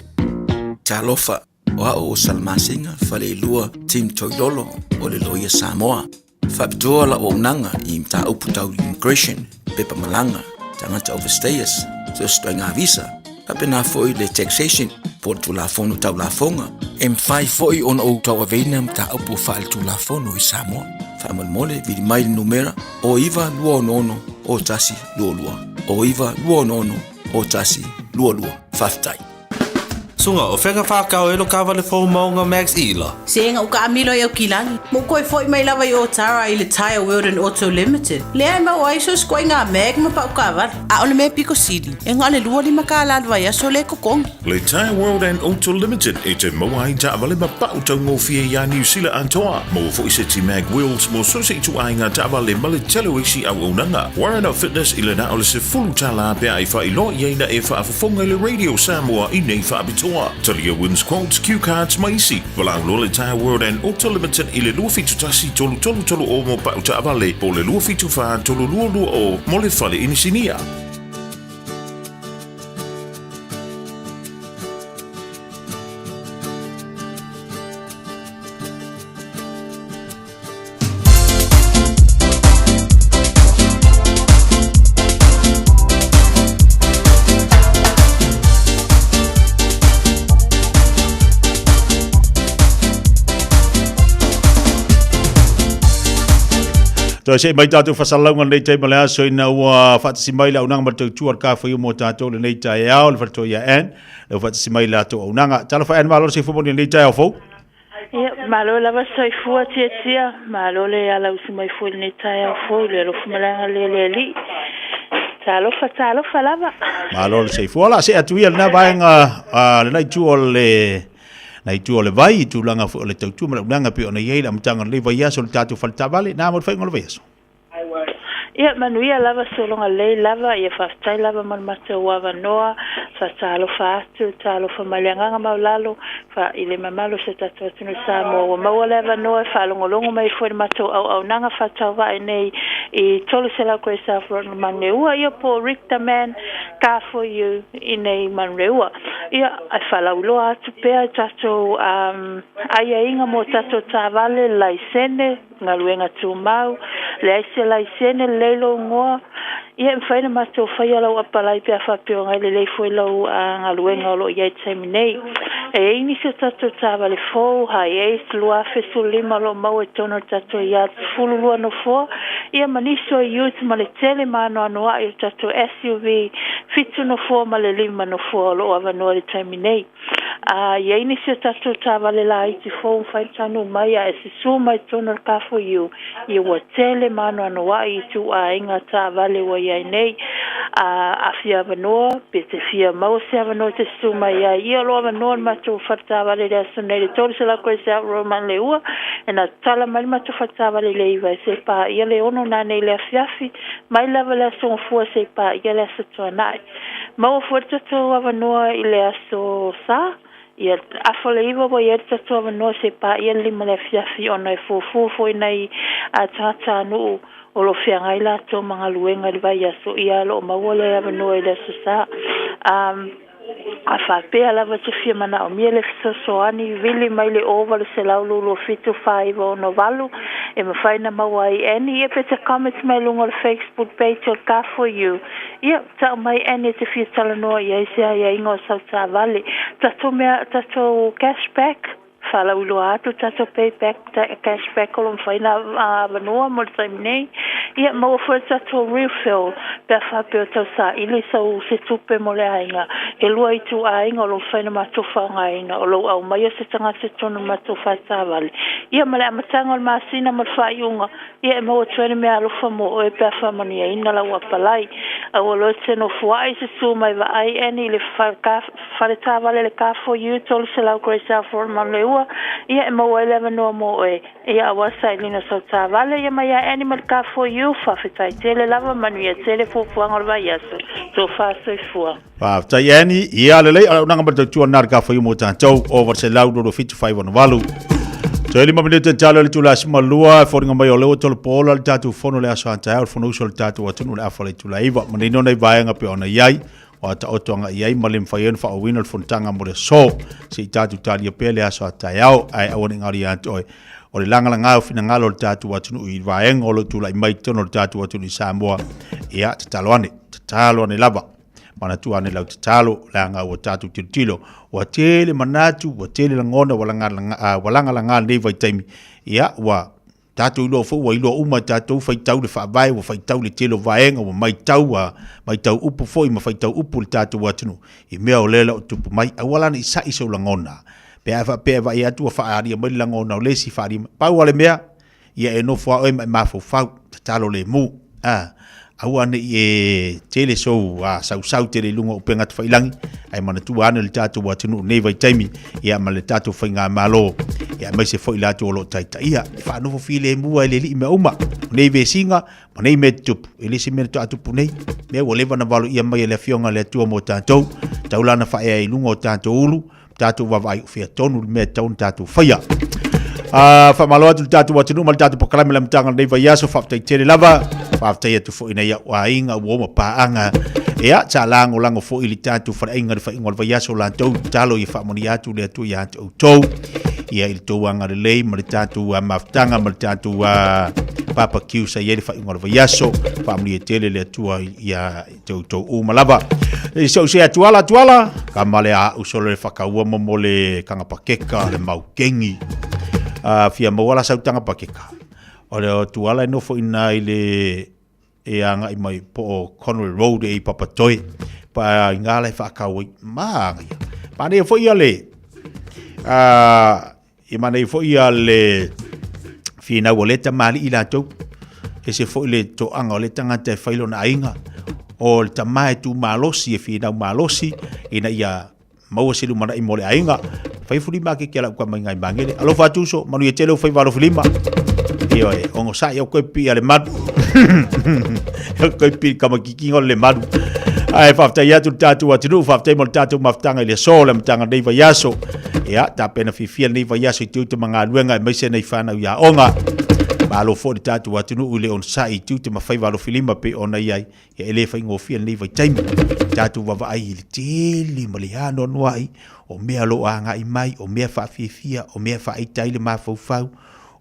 Talofa, o au o Salamasina Faleilua Tim Toilolo o le Loia Samoa. Faapitoa lau auaunaga i mataupu tau immigration, pepa malaga, tagata overstayers, so o se ituaiga visa, faapena foi le taxation po o le Tulafono Tau Lafoga. E mafai foi ona ou tauaveina mataupu faaletulafono i Samoa. Faamolemole, vili mai le numera o 9266 0122, o 9266 0122. Faafetai. Suga, o fea ka whākau e lo kāwale fou maunga Max Ila? Se nga uka amilo i Aukilani. Mo koe foi mai lava i Otara i le Tyre World and Auto Limited. Lea e mau ai so sikoa i ngā mag ma pau kāwale. A o le mea piko sili, e ngā le lua lima kā la vai aso le kokongi. Le Tyre World and Auto Limited e te maua ai taavale ma pau taugofie iā Niu Sila atoa. Maua foi se ti mag wheels mo so se ituaiga taavale ma le tele o isi auaunaga. Warren of Fitness i le na o le $10 pe a e faailoa i ai na e faafofoga i le Radio Samoa i nei faapitoa. Talia Wins Quotes, Cue Cards ma isi. Valaau loa le Tyre World and Auto Limited i le 271 3330 mo pau taavale po o le 274 3220 mo le fale inisinia. Toe seʻe mai tatou fasalalauga lenei taimi o le aso ina ua faatasi mai le auaunaga ma le tautua a le Kafaiu mo tatou lenei taeao, le faletoa ia Ann, lea ua faatasi mai i le latou auaunaga. Talofa Ann, malo le soifua manuia i lenei taeao fou. Ia, malo lava soifua Tiatia, malo le alausi mai foi i lenei taeao fou i le alofa ma le agalelei o le Alii. Talofa, talofa lava. Malo le soifua. O le a see atu ia lena vaega, lena itu o le na itu o le vai, i tulaga foi o le tautua ma le auaunaga pei ona i ai le amataga o lenei vaiaso i le tatou fale taavale. Na mo le faaiuga o le vaiaso. Ia manuia lava sologa lelei lava, ia faafetai lava mo le matou avanoa, faatalofa atu, talofa mai le agaga maualalo fa i le mamalu o si o tatou atunuu Samoa ua maua le avanoa e faalogologo mai ai foi i le matou auaunaga faatauvaa nei i 300 Great South Road Manureua, ia po o Rick the Man Car for You i nei Manureua. Ia ae faalauiloa atu pea i tatou aiaiga mo tatou taavale, laisene, Galuega tumau, leai se laisene, lelei lou igoa, ia e mafai ona matou faia lau apalai pe a faapea o nai lelei foi lau galuega o lo o i ai i le taimi nei. E i ai nisi o tatou taavale fou, Hiace 2015 o lo o maua i totonu o le tatou yard 12 nofoa, ia ma nisi o ute ma le tele ma anoanoai o le tatou SUV 7 nofoa ma le 5 nofoa o lo o avanoa i le taimi nei. A i ai nisi o tatou taavale laiti fou mafai ona taunuu mai ae susu mai totonu o le K4U, ia ua tele ma anoanoai ituaiga taavale ua i ai nei. A a fia avanoa pe te fia maua se avanoa e te susu mai ai, ia o lo o avanoa le matou fale taavale i le aso nei i le 300 Grace Out Road Manulehua, e na tatala mai le matou fale taavale i le 9 e seia paia le 6 nanei i le afiafi, mai lava i le aso Gafua seia paia le aso Tuanai. Maua foi le tatou avanoa i le aso Sa, ia, afa le 9 ua i ai le tatou avanoa se i paia le 5 le afiafi ona e fuafua foi nai tagatanuu o lo o feagai latou ma galuega i le vaiaso, ia o lo o maua le avanoa i le aso Sa. A faapea lava e te fia manaomia le fesoasoani, vili mai le 0800 227 498 e mafai ona maua ai Annie, ia pe te comment mai i luga o le Facebook page o le Car For You. Ia, tau mai Annie e te fia talanoa i ai se aiaiga o sau taavale. Tatou mea, tatou cash back, faalauiloa atu tatou pay back, cash back o lo o mafai ona avanoa mo le taimi nei. Ia, maua foi le tatou refill pe a faapea o tau saili sau se tupe mo le aiga. E lua ituaiga o lo o mafai ona matou faaaogaina, o lou aumai o se tagata i totonu o le matou fale taavale. Ia, ma le amataga o le masina ma le faaiuga, Ia e maua atu ai le meaalofa mo oe pe a faamanuiaina lau apalai. Aua loa e te nofoaʻi i se tu mai vaai Annie i le fale taavale le K4U 300 Great South Road Manuleua, ia e maua ai le avanoa mo oe. Ia aua sailiga sau taavale ia mai ia Annie ma le K4U, faafetai tele lava, manuia tele fuafuaga o le vaiaso. Tofa soifua. Faafetai Annie, ia lelei, o le auaunaga ma le tautua lena a le K4U mo tatou, over 127 568. Toe 5 minute talo le itula e 12, e foliga mai o lea ua tolopo ola le tatou fono le aso a taeao, le fonousu a le tatou atunuu le afa o le itula e 9. Manino nei vaega pei ona i ai, o a taoto agai i ai ma le mafai ai ona faaauauina le fonotaga mo le aso. Se i tatou talia pea le aso a taeao, ae aua ne i galo ia te oe. O le lagalaga o finagalo o le tatou atunuu i vaega o lo o tulai mai i totonu o le tatou atunuu i Samoa, ia tatalo ane, tatalo ane lava. Manatua ane lau tatalo, leaga ua tatou tilotilo, ua tele manatu, ua tele lagona, ua lagalaga, ua lagalaga lenei vaitaimi. Ia, ua tatou iloa foi, ua iloa uma e tatou faitau le faavae, ua faitau le tele o vaega, ua maitau, ua maitau upu foi ma faitau upu le tatou atunuu i mea o lea o lo o tupu mai. Aua la ne i sa'i sou lagona, pe a faapea e vaai atu ua faaalia mai le lagona o le isi, faaalia mai. Pau lava le mea, Ia e nofo lava oe ma e mafaufau, tatalo lemu, a, aua ne i e tele sou a, sausau tele i luga o upega tafailangi, ae manatua ane le tatou atunuu i lenei vaitaimi, ia ma le tatou faigamalo, ia aemaise foi latou o lo o taitaia. E faanofo filemu lava e le Alii mea uma, o nei vesiga ma nei mea tutupu, e le o se mea na toa tupu nei, mea ua leva ona valoia mai e le Afioga a le Atua mo tatou, tau la na faaea i luga o tatou ulu, tatou vaavaai o fea tonu le mea e tatau ona tatou faia. Faamalo atu le tatou atunuu ma le tatou polokalame le amataga o lenei vaiaso, faafetai tele lava. Faafetai atu foi i nai a'u aiga, uo ma paaga. Ia, sa lagolago foi i le tatou faleaiga i le faaiuga o le vaiaso latou, tatalo ia faamanuia atu le Atua ia te outou. Ia i le tou agalelei ma le tatou mafutaga ma le tatou barbecue sa i ai le faaiuga o le vaiaso. Faamanuia tele le Atua ia te outou uma lava. I so se atuala atuala, ka male a usolo le whakaua mo mo le kanga pakeka, le maukengi. Fia maua la sautanga pakeka. O le Tuala e nofo i ina i le e agai mai po o Conway Road e i Papatoe pa i ngā la e whaakau ai. Māngaia. Manaia foi ia le ia manaia foi ia le whinau o le tamali'i latou. Ese foi le toaga o le tagata e fai lona aiga. O le tama e tu malosi e whinau malosi ina ia maua se lumanai mo le aiga. Fai fulima ke ke lau ka mai ngai mangele. Alofa atu uso, manuia tele o faiva alofi lima. Ioe, ogosaʻi au koe pii a le malu. Au koe pii i kamakikiga o le malu. Ae faafetai atu le tatou atunuu, faafetai mo le tatou mafutaga i le aso, le amataga o lenei vaiaso. Ia, tapena fiafia lenei vaiaso i tiute ma galuega aemaise nai fanau i aoga. Malo foi le tatou atunuu i le onosai i tiute ma faiva alofilima pei ona i ai. Ia e le faigofie lenei vaitaimi. Tatou vaavaai i le tele ma le anoanoai o mea o lo o agai mai, o mea faafiafia, o mea faaita ai le mafaufau,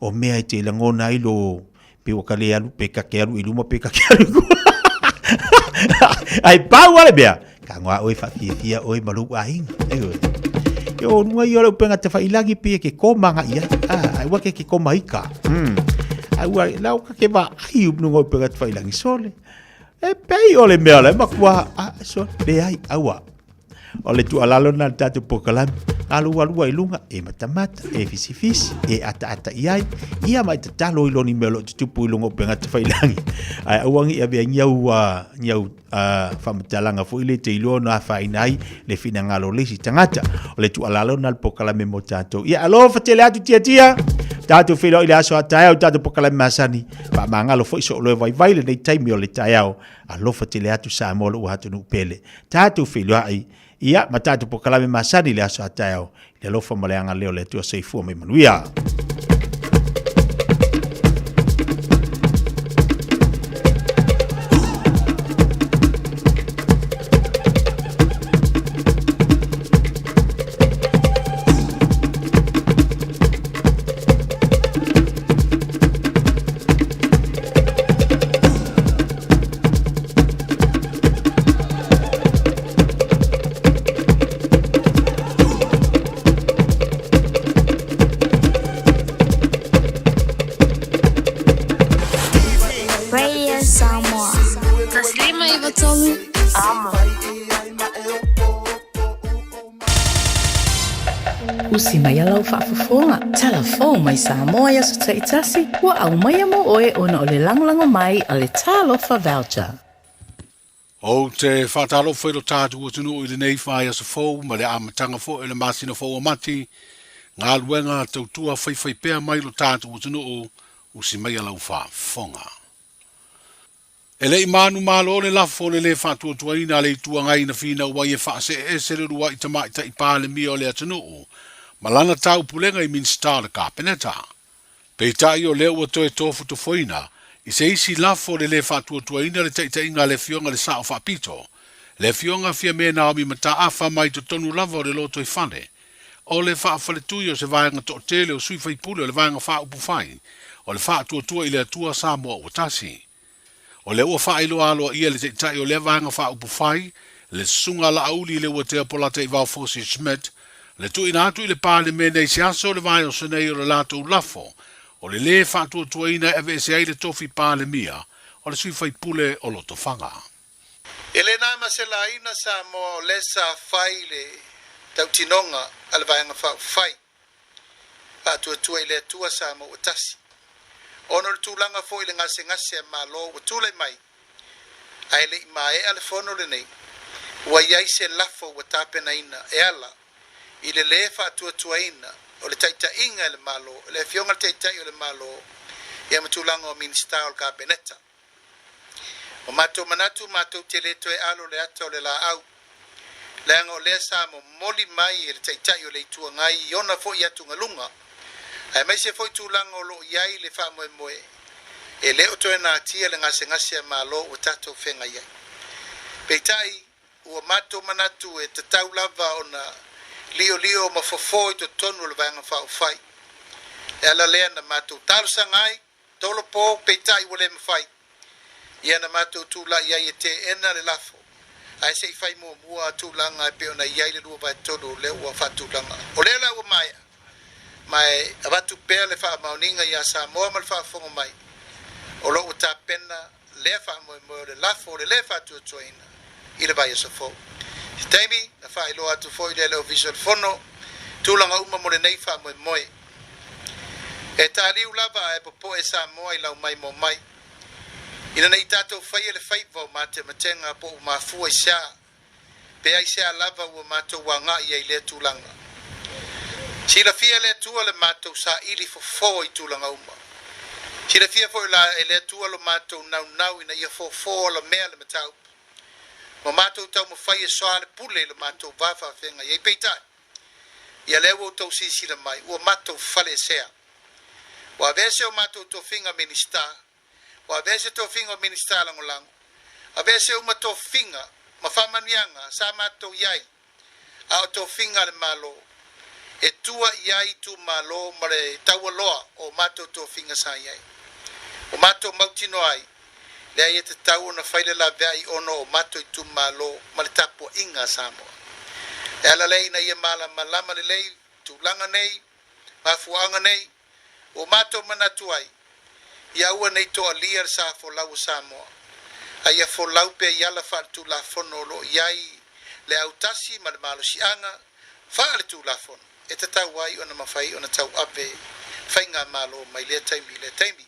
o mea e te lagona ai lo pe ua ka le alu, pe ka ke alu i luma, pe ka ke alu i tua. Ae pau lava le mea, tago lava oe faafiafia oe ma lou aiga. Ioe. Ia o luga ia o le upega tafailagi pe ke koma agai i ai. Ah, ai ua ke ke koma ika. Ai ua lau ka ke vaai luga o upega tafailagi sole. E pei o le mea o le matua, ah, sole, leai, aua. O le tuualalo lena i le tatou polokalame, alualua i luga, e matamata, e fisifisi, e ataata i ai, ia ma e tatalo i loni mea o lo o tutupu i luga o upega tafailagi. Ae aua ne i avea ni au, ni au faamatalaga foi le te iloa ona afaina ai le finagalo o le isi tagata. O le tuualalo lena i le polokalame mo tatou. Ia alofa tele atu tiatia, tatou feiloai i le aso a taeao i tatou polokalame masani, faamagalo foi sooloe vaivai lenei taimi o le taeao. Alofa tele atu Samoa lou atunuu pele. Tatou feiloai, ia, ma tatou polokalame masani i le aso a taeao, i le alofa ma le agalelei o le Atua. Soifua ma ia manuia. Radio Samoa. Taslima Ivatolu. Amo. Usi mai lau faafofoga, talafou mai Samoa i aso taitasi, ua aumaia mo oe ona o le lagolago mai a le Talofa Voucher. Ou te faatalofa i lo tatou atunuu i lenei vaiaso fou ma le amataga foi o le masina fou o Mati, galuega tautua faifaipea mai lo tatou atunuu, usi maia lau faafofoga. E le i manumalo le lafo o le lē faatuatuaina a le Itu Agai na finau ai e faaseeese le uluai tamaitai Palemia o le atunuu ma lana taupulega i Minisita o le Kapeneta. Peitai o lea ua toe tofotofoina i se isi lafo o le lē faatuatuaina le taitaiga a le Afioga i le Sao Faapito, le Afioga Fiame Naomi Mataafa mai totonu lava o le lotoifale o le faafaletui o se vaega toatele o sui faipule o le Vaega Faaupufai o le Faatuatua i le Atua Samoa Ua Tasi. O lea ua faailoa aloaia e le Taitai o lea Vaega Faaupufai, le Susuga Laauli Leuatea Polataivao Fosi Schmidt, le tuuina atu i le Palemene i se aso o le vaiaso nei o le latou lafo o le lē faatuatuaina e aveese ai le tofi Palemia o le sui faipule o Lotofaga. E le na ma se laina Samoa o lea sa fai le tautinoga a le Vaega Faaupufai Faatuatua i le Atua Samoa Ua Tasi, ona o le tulaga foi i le gasegase a Malo ua tulai mai, ae le i maea le fono lenei, ua i ai se lafo ua tapenaina e ala i le lē faatuatuaina o le taitaiga e le Malo, e le Afioga i le Taitai o le Malo ia ma tulaga o Minisita o le Kapeneta. O matou manatu matou te le toe alo le ata o le laau, leaga o lea sa momoli mai e le Taitai o le Itu Agai i ona foi atugaluga, aemaise foi tulaga o lo o i ai le faamoemoe e le o toe natia le gasegase a Malo ua tatou feagai ai. Peitai, ua matou manatu e tatau lava ona liolio ma fofo i totonu o le Vaega Faaupufai. E ala lea na matou talosaga ai, Tolo po, peitai ua le mafai. Ia na matou tulai ai e teena le lafo, ae se i fai muamua tulaga e pei ona i ai le 2/3 o lea ua faatulaga. O lea la ua maea, Ma e avatu pea le faamaoniga iā Samoa ma le faafofoga mai, o lo o ua tapena lea faamoemoe o le lafo o le lē faatuatuaina i le vaiaso fou. I se taimi, na faailoa atu foi lea e le Ofisa o le Fono tulaga uma mo lenei faamoemoe. E taliu lava ae popoe Samoa i lau maimoa mai, ina ne i tatou faia le faiva o matematega po ua mafua i se a, pe aisea lava ua matou agai ai i lea tulaga. Silafia e le Atua le matou saili fofo i tulaga uma. Silafia foi la e le Atua lo matou naunau ina ia fofo alamea le mataupu, ma matou taumafai e soalepule i lo matou va faafeagai ai. Peitai, ia lea ua outou silasila mai, ua matou faleesea. Ua aveese o matou tofiga Minisita, Ua aveese tofiga o Minisita Lagolago, aveese uma tofiga ma faamanuiaga sa matou i ai, a o tofiga a le Malo e tua i ai itumalo ma le taualoa o matou tofiga sa i ai. Ua matou mautinoa ai, leai e tatau ona fai le laveai ona o matou itumalo ma le tapuaiga a Samoa. E ala lea ina ia malamalama lelei tulaga nei, mafuaaga nei, Ua matou manatu ai, ia aua nei toalia le sa folau o Samoa, a ia folau pea i ala faaletulafono o lo o i ai le autasi ma le malosiaga faaletulafono e tatau ai ona mafai ona tauave faigamalo mai lea taimi i lea taimi.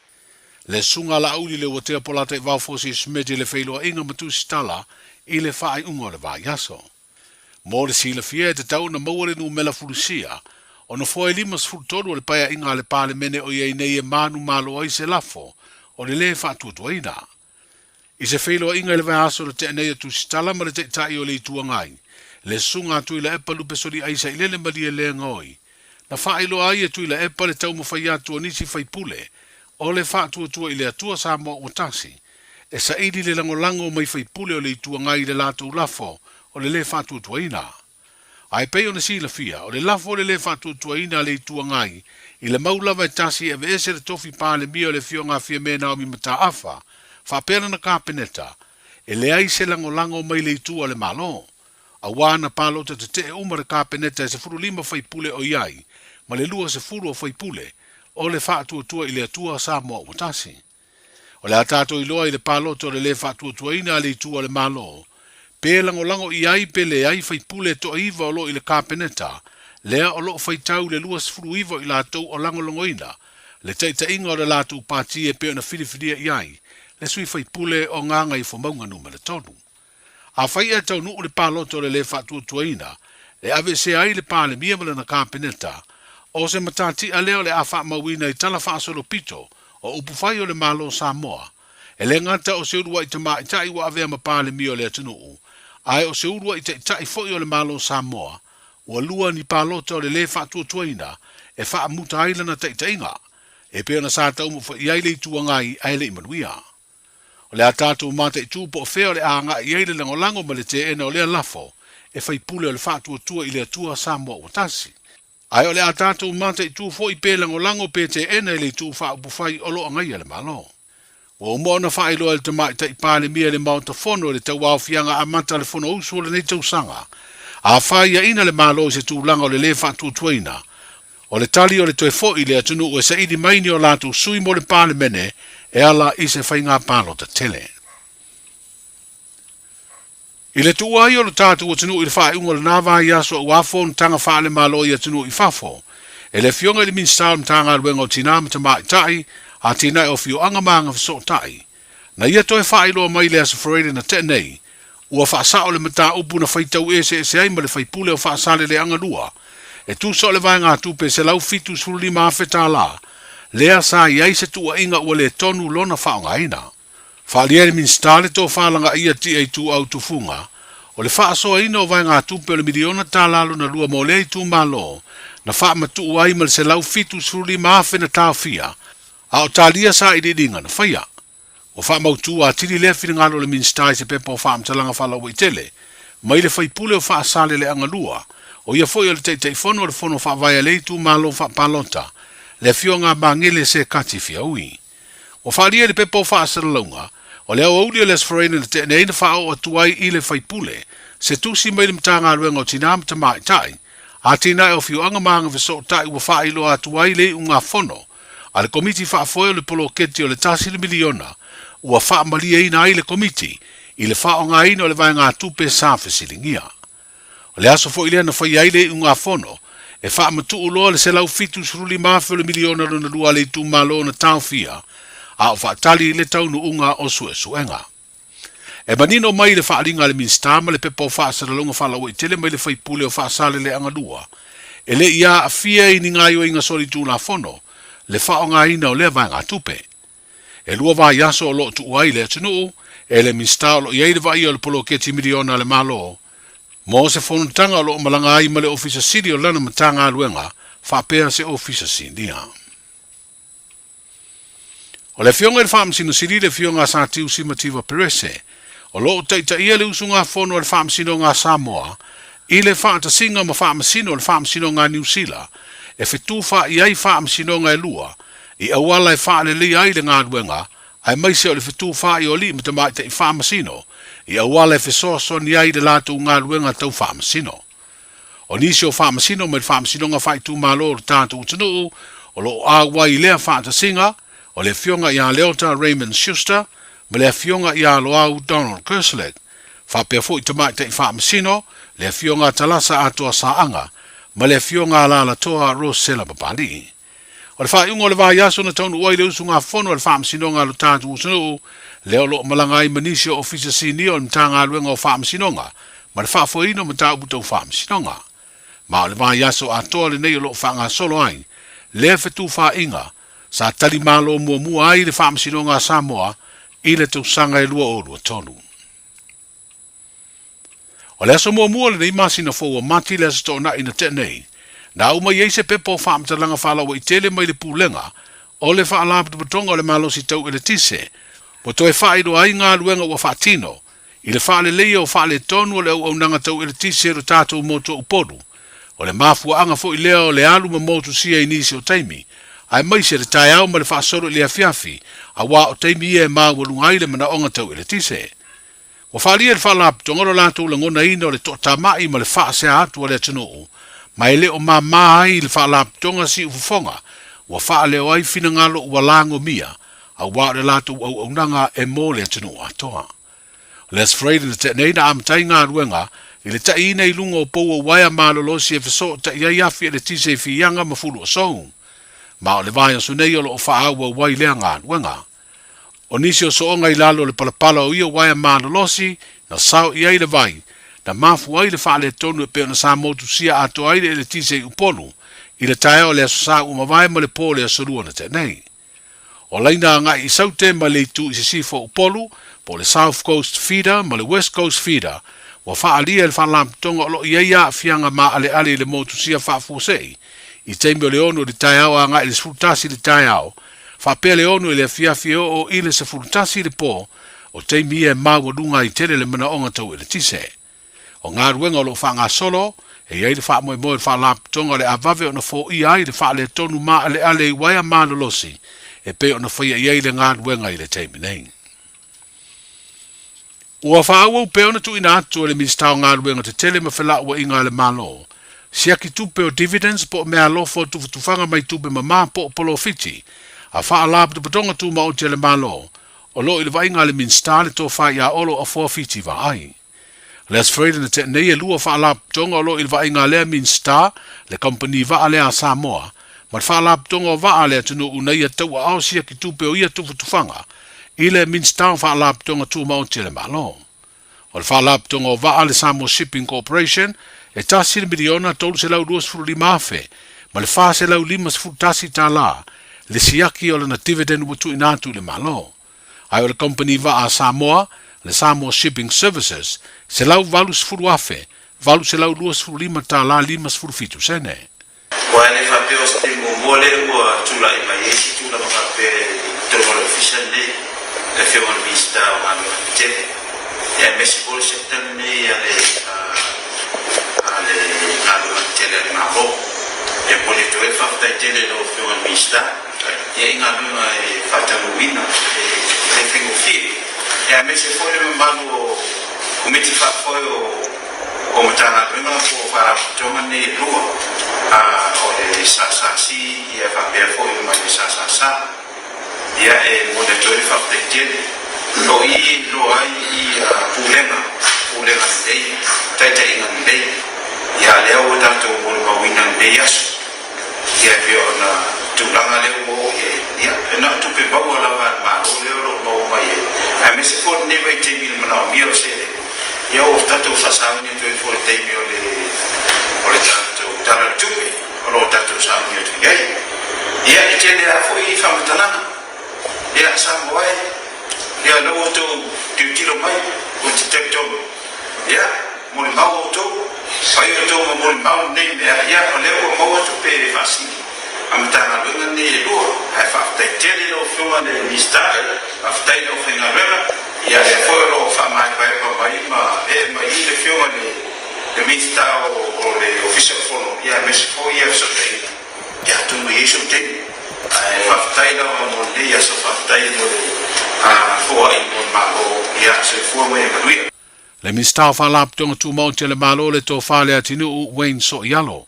Le Susuga Laauli Leuatea Polataivao Fosi Smith i le feiloaiga ma Tusitala i le faaiuga o le vaiaso. Mo le silafia, e tatau ona maua le numera fulusia o nofoa e 53 o le paeaiga a le Palemene o i ai nei e manumalo ai se lafo o le lē faatuatuaina. I se feiloaiga i le vaiaso na tea nei a Tusitala ma le Taitai o le Itu Agai, le Susuga a Tuilaepa Lupesoliai Sailele Malielegaoi, na faailoa ai e Tuilaepa le taumafai atu o nisi faipule o le Faatuatua i le Atua Samoa ua Tasi e saili le lagolago mai faipule o le Itu Agai i le latou lafo o le lē faatuatuaina. A e pei ona silafia, o le lafo o le lē faatuatuaina a le Itu Agai i le mau lava e tasi e aveese le tofi Palemia o le Afioga a Fiame Naomi Mataafa faapea lana Kapeneta, e leai se lagolago mai le itu a le Malo, auā na palota tetee uma le Kapeneta e 15 faipule o i ai ma le 20 o faipule o le Faatuatua i le Atua Samoa Ua Tasi. O le a tatou iloa i le palota o le lē faatuatuaina a le itu a le Malo, pe lagolago i ai pe leai faipule e toaiva o lo o i le Kapeneta, lea o lo o faitau le 29 o i latou o lagolagoina le taitaiga o le latou pati e pei ona filifilia i ai le sui faipule o Gagaifomauga Numera 3. Afai e taunuu le palota o le lē faatuatuaina e aveesea ai le Palemia ma lana Kapeneta, o se matatia lea o le a faamauina i tala faasolopito o upufai o le Malo o Samoa, e le gata o se uluai tamaitai ua avea ma Palemia o le atunuu, ae o se uluai taitai foi o le Malo o Samoa, ua lua ni palota o le lē faatuatuaina e faamuta ai lana taitaiga, e pei ona sa taumafai i ai le Itu Agai ae le i manuia. O le a tatou mataitu po o fea o le a agai i ai le lagolago ma le teena o lea lafo e faipule o le Faatuatua i le Atua Samoa ua Tasi. Ae o le a tatou mataitu foi pe lagolago pe teena i le itu faaupufai o lo o agaia le Malo. Ua uma ona faailoa e le Tamaitai Palemia i le Maota Fono i le tauaofiaga amata a le Fonousu o lenei tausaga, a faiaina le Malo i se tulaga o le lē faatuatuaina, O le tali o le toe foi i le atunuu e saili mai ni o latou sui mo le Palemene e ala i se faiga palota tele. I le tuua ai o lo tatou atunuu i le faaiuga o lena vaiaso aua fonotaga faale-Malo i atunuu i fafo, e le Afioga i le Minisita o le Matagaluega o Tina ma Tamaitai, Atinae o Afioaga ma Agafesootai, na ia toe faailoa mai i le Aso Faraile na tea nei, ua faasao le mataupu na faitau eseese ai ma le faipule o Faasaleleaga 2, e tusa o le vaegatupe $175,000, lea sa i ai se tuuaiga ua le tonu lona faaaogaina. Faaalia e le Minisita le tofa lagaia Tia Ituau Tufuga, o le faasoaina o vaegatupe o le miliona tala lona lua mo lea itumalo na faamatuu ai ma le $175,000 na taofia, A o talia sailiiliga na faia. Ua faamautu atili lea finagalo o le Minisita i se pepa o faamatalaga faalauaitele mai le faipule o Faasaleleaga 2, o ia foi o le Taitaifono o le Fono Faavae a lea itumalo faapalota, le Afioga a Magele Sekati Fiaui. Ua faaalia i le pepa o faasalalauga, o le aoauli o le Aso Faraile na tea nei na faaoo atu ai i le faipule se tusi mai le Matagaluega o Tina ma Tamaitai, Atinae o Afioaga ma Agafesootai ua faailoa atu ai le iugafono a le Komiti Faafoe o le Poloketi o le $1 miliona ua faamalieina ai le Komiti i le faaaogaina o le vaegatupe sa fesiligia. O le aso foi lea na faia ai le iugafono e faamatuu loa le $175 afe o le miliona lona lua a le itumalo na taofia a o faatali le taunuuga o suesuega. E manino mai le faaaliga a le Minisita ma le pepa o faasalalauga faalauaitele mai le faipule o Faasaleleaga 2, e le i aafia i ni gaoioiga solitulafono le faaaogaina o lea vaegatupe. E lua vaiaso o lo o tuua ai le atunuu e le Minisita o lo o i ai le vaaia o le poloketi miliona a le Malo mo se fonotaga o lo o malaga ai ma le Ofisa Sili o lana Matagaluega faapea se Ofisa Sinia. O le Afioga i le Faamasino Sili le Afioga a Satiu Simativa Perese, o lo o taitaia le usugafono a le Faamasinoga a Samoa i le faatasiga ma Faamasino o le Faamasinoga a Niu Sila e fetufaai ai faamasinoga e lua i auala e faaleleia ai le galuega aemaise o le fetufaai o alii ma tamaitai faamasino i auala e fesoasoani ai i le latou galuega tau faamasino. O nisi o faamasino mai le Faamasinoga Faaitumalo o le tatou atunuu o lo o auai i lea faatasiga, o le Afioga ia Leota Raymond Schuster ma le Afioga ia Loau Donald Kerslake, faapea foi Tamaitai Faamasino, le Afioga Talasa Atoa Saaga ma le Afioga Alalatoa Rosella Papalii. O le faaiuga o le vaiaso na taunuu ai le usugafono a le Faamasinoga a lo tatou atunuu, lea o lo o malaga ai ma nisi o Ofisa Sinia o le Matagaluega o Faamasinoga ma le Faafoeina o Mataupu Tau Faamasinoga. Ma o le vaiaso atoa lenei o lo o faagasolo ai lea fetufaaiga sa tali malo muamua ai le Faamasinoga a Samoa i le tausaga e 2023. O le aso muamua o lenei masina fou o Mati le Aso Toonai na tea nei, na au mai ai se pepa o faamatalaga faalauaitele mai le Pulega o le Faalapotopotoga o le Malosi Tau Eletise ua toe faailoa ai galuega ua faatino i le faaleleia o faaletonu o le auaunaga tau eletise i lo tatou motu o Upolu. O le mafuaaga foi lea o le alu ma motusia i nisi o taimi, aemaise le taeao ma le faasolo i le afiafi, auā o taimi ia e maualuga ai le manaoga tau eletise. Ua faaalia e le Faalapotopotoga lo latou lagonaina o le toatamai ma le faasea atu a le atunuu, ma e le o mama ai i le Faalapotopotoga siufofoga ua faaleo ai finagalo ua lagomia, auā o le latou auaunaga e mo le atunuu atoa. O le Aso Faraile na tea nei na amata ai galuega i le taʻiina i luga o pou o uaea malolosi e fesootai ai afi eletise i Fiaga ma Fuluasou. Ma o le vaiaso nei o lo o faaauau ai lea galuega. O nisi o sooga i lalo o le palapala o ia uaea malolosi na sao i ai le vai, na mafua ai le faaletonu e pei ona sa motusia atoa ai le eletise i Upolu i le taeao o le Aso Sa ua mavae ma le po o le Aso Lua na tea nei. O laina agai i Saute ma le itu i sisifo o Upolu, po o le South Coast Feeder ma le West Coast Feeder, ua faaalia e le Faalapotopotoga o lo o i ai aafiaga maaleale i le motusia faafuasei i taimi o le 6 i le taeao agai i le 11 i le taeao, faapea le 6 i le afiafi e oo i le 11 i le po, o taimi ia e maualuga ai tele le manaoga tau eletise. O galuega o lo o faagasolo, e i ai le faamoemoe o le Faalapotopotoga o le a vave ona foia ai le faaletonu maaleale i uaea malolosi e pei ona faia i ai le galuega i le taimi nei. Ua faaauau pea ona tuuina atu e le Minisita o Galuega Tetele ma Felauaiga a le Malo siaki tupe o dividends po o meaalofa o tufatufaga mai tupe mama po o polofiti a Faalapotopotoga Tumaoti a le Malo o lo o i le vaaiga a le Minisita le tofa ia Olo Afoa Fiti Vaai. Les Freud na tea nei e lua faalapotopotoga o lo o i le vaaiga a lea Minisita, le kamupani vaa lea a Samoa, ma le faalapotopotoga o vaa a le atunuu na ia tauaao siaki tupe o ia tufatufaga i le Minisita o Faalapotopotoga Tumaoti a le Malo. O le faalapotopotoga o vaa le Samoa Shipping Corporation e $1,325,000 ma le $451 le siaki o lana dividend ua tuuina atu i le Malo. Ae o le kamupani vaa a Samoa, le Samoa Shipping Services, $180,825 57 sene. Aua e le faapea o se taimi muamua lea ua tulai mai ai se tulaga faapea i totonu o le Ofisa lenei, le Afioga i le Minisita o Galuega Tetele, aemaise foi o le sector lenei a le Galuega Tetele a le Malo. E momoli atu ai le faafetai tele i lau Afioga i le Minisita i galuega e faataunuuina e le faigofie, aemaise foi le mamalu o Komiti Faafoe o. O Matagaluega po o Faalapotopotoga nei e lua, o le SSRC ia faapea foi ma le SSS. Ia e momoli atu ai le faafetai tele. O i e iloa ai ia pulega, pulega lelei, taitaiga lelei. Ia lea ua tatou molimauina i lenei aso. Ia e pei ona tulaga lea ua oo i ai, ia e na o tupe maua lava a le Malo lea o lo o maua mai ai, aemaise foi o lenei vaitaimi i le manaomia o seleni, ia ua tatou faasauni atu ai foi i le taimi o le o le tatou Tala o le Tupe o lo o tatou sauni atu i ai. Ia e tele lava foi faamatalaga, ia Samoa e, ia lea ua outou tilotilo mai, ou te talitonu, ia, Molimau outou, fai outou ma molimau lenei mea, ia, o lea ua maua tupe faasili a Matagaluega nei e lua, ae faafetai tele i lau Afioga i le Minisita, faafetai i le aufaigaluega, ia, lea foi o lo o faamaepaepa mai ma ee mai i le Afioga i le Minisita o le Ofisa o le Fono, ia, aemaise foi ia fesootaiga, ia, atonu e i ai sou taimi. Ae faafetai lava mo lenei aso, faafetai mo le foai mo le Malo, ia, soifua ma ia manuia. Le Minisita o Faalapotopotoga Tumaoti a le Malo le Tofa Leatinuu Wayne Soialo.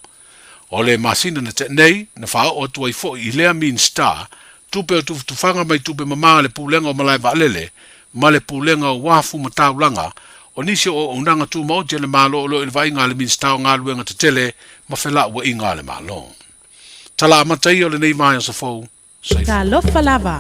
O le masina na tea nei, na faaoo atu ai foi i lea Minisita tupe o tufatufaga mai tupe mama a le Pulega o Malae Vaalele ma le Pulega o Uafu ma Taulaga o nisi o auaunaga tumaoti a le Malo o lo o i le vaaiga a le Minisita o Galuega Tetele ma Felauaiga a le Malo. Tala amata ia o lenei vaiaso fou. Soifua. Talofa lava!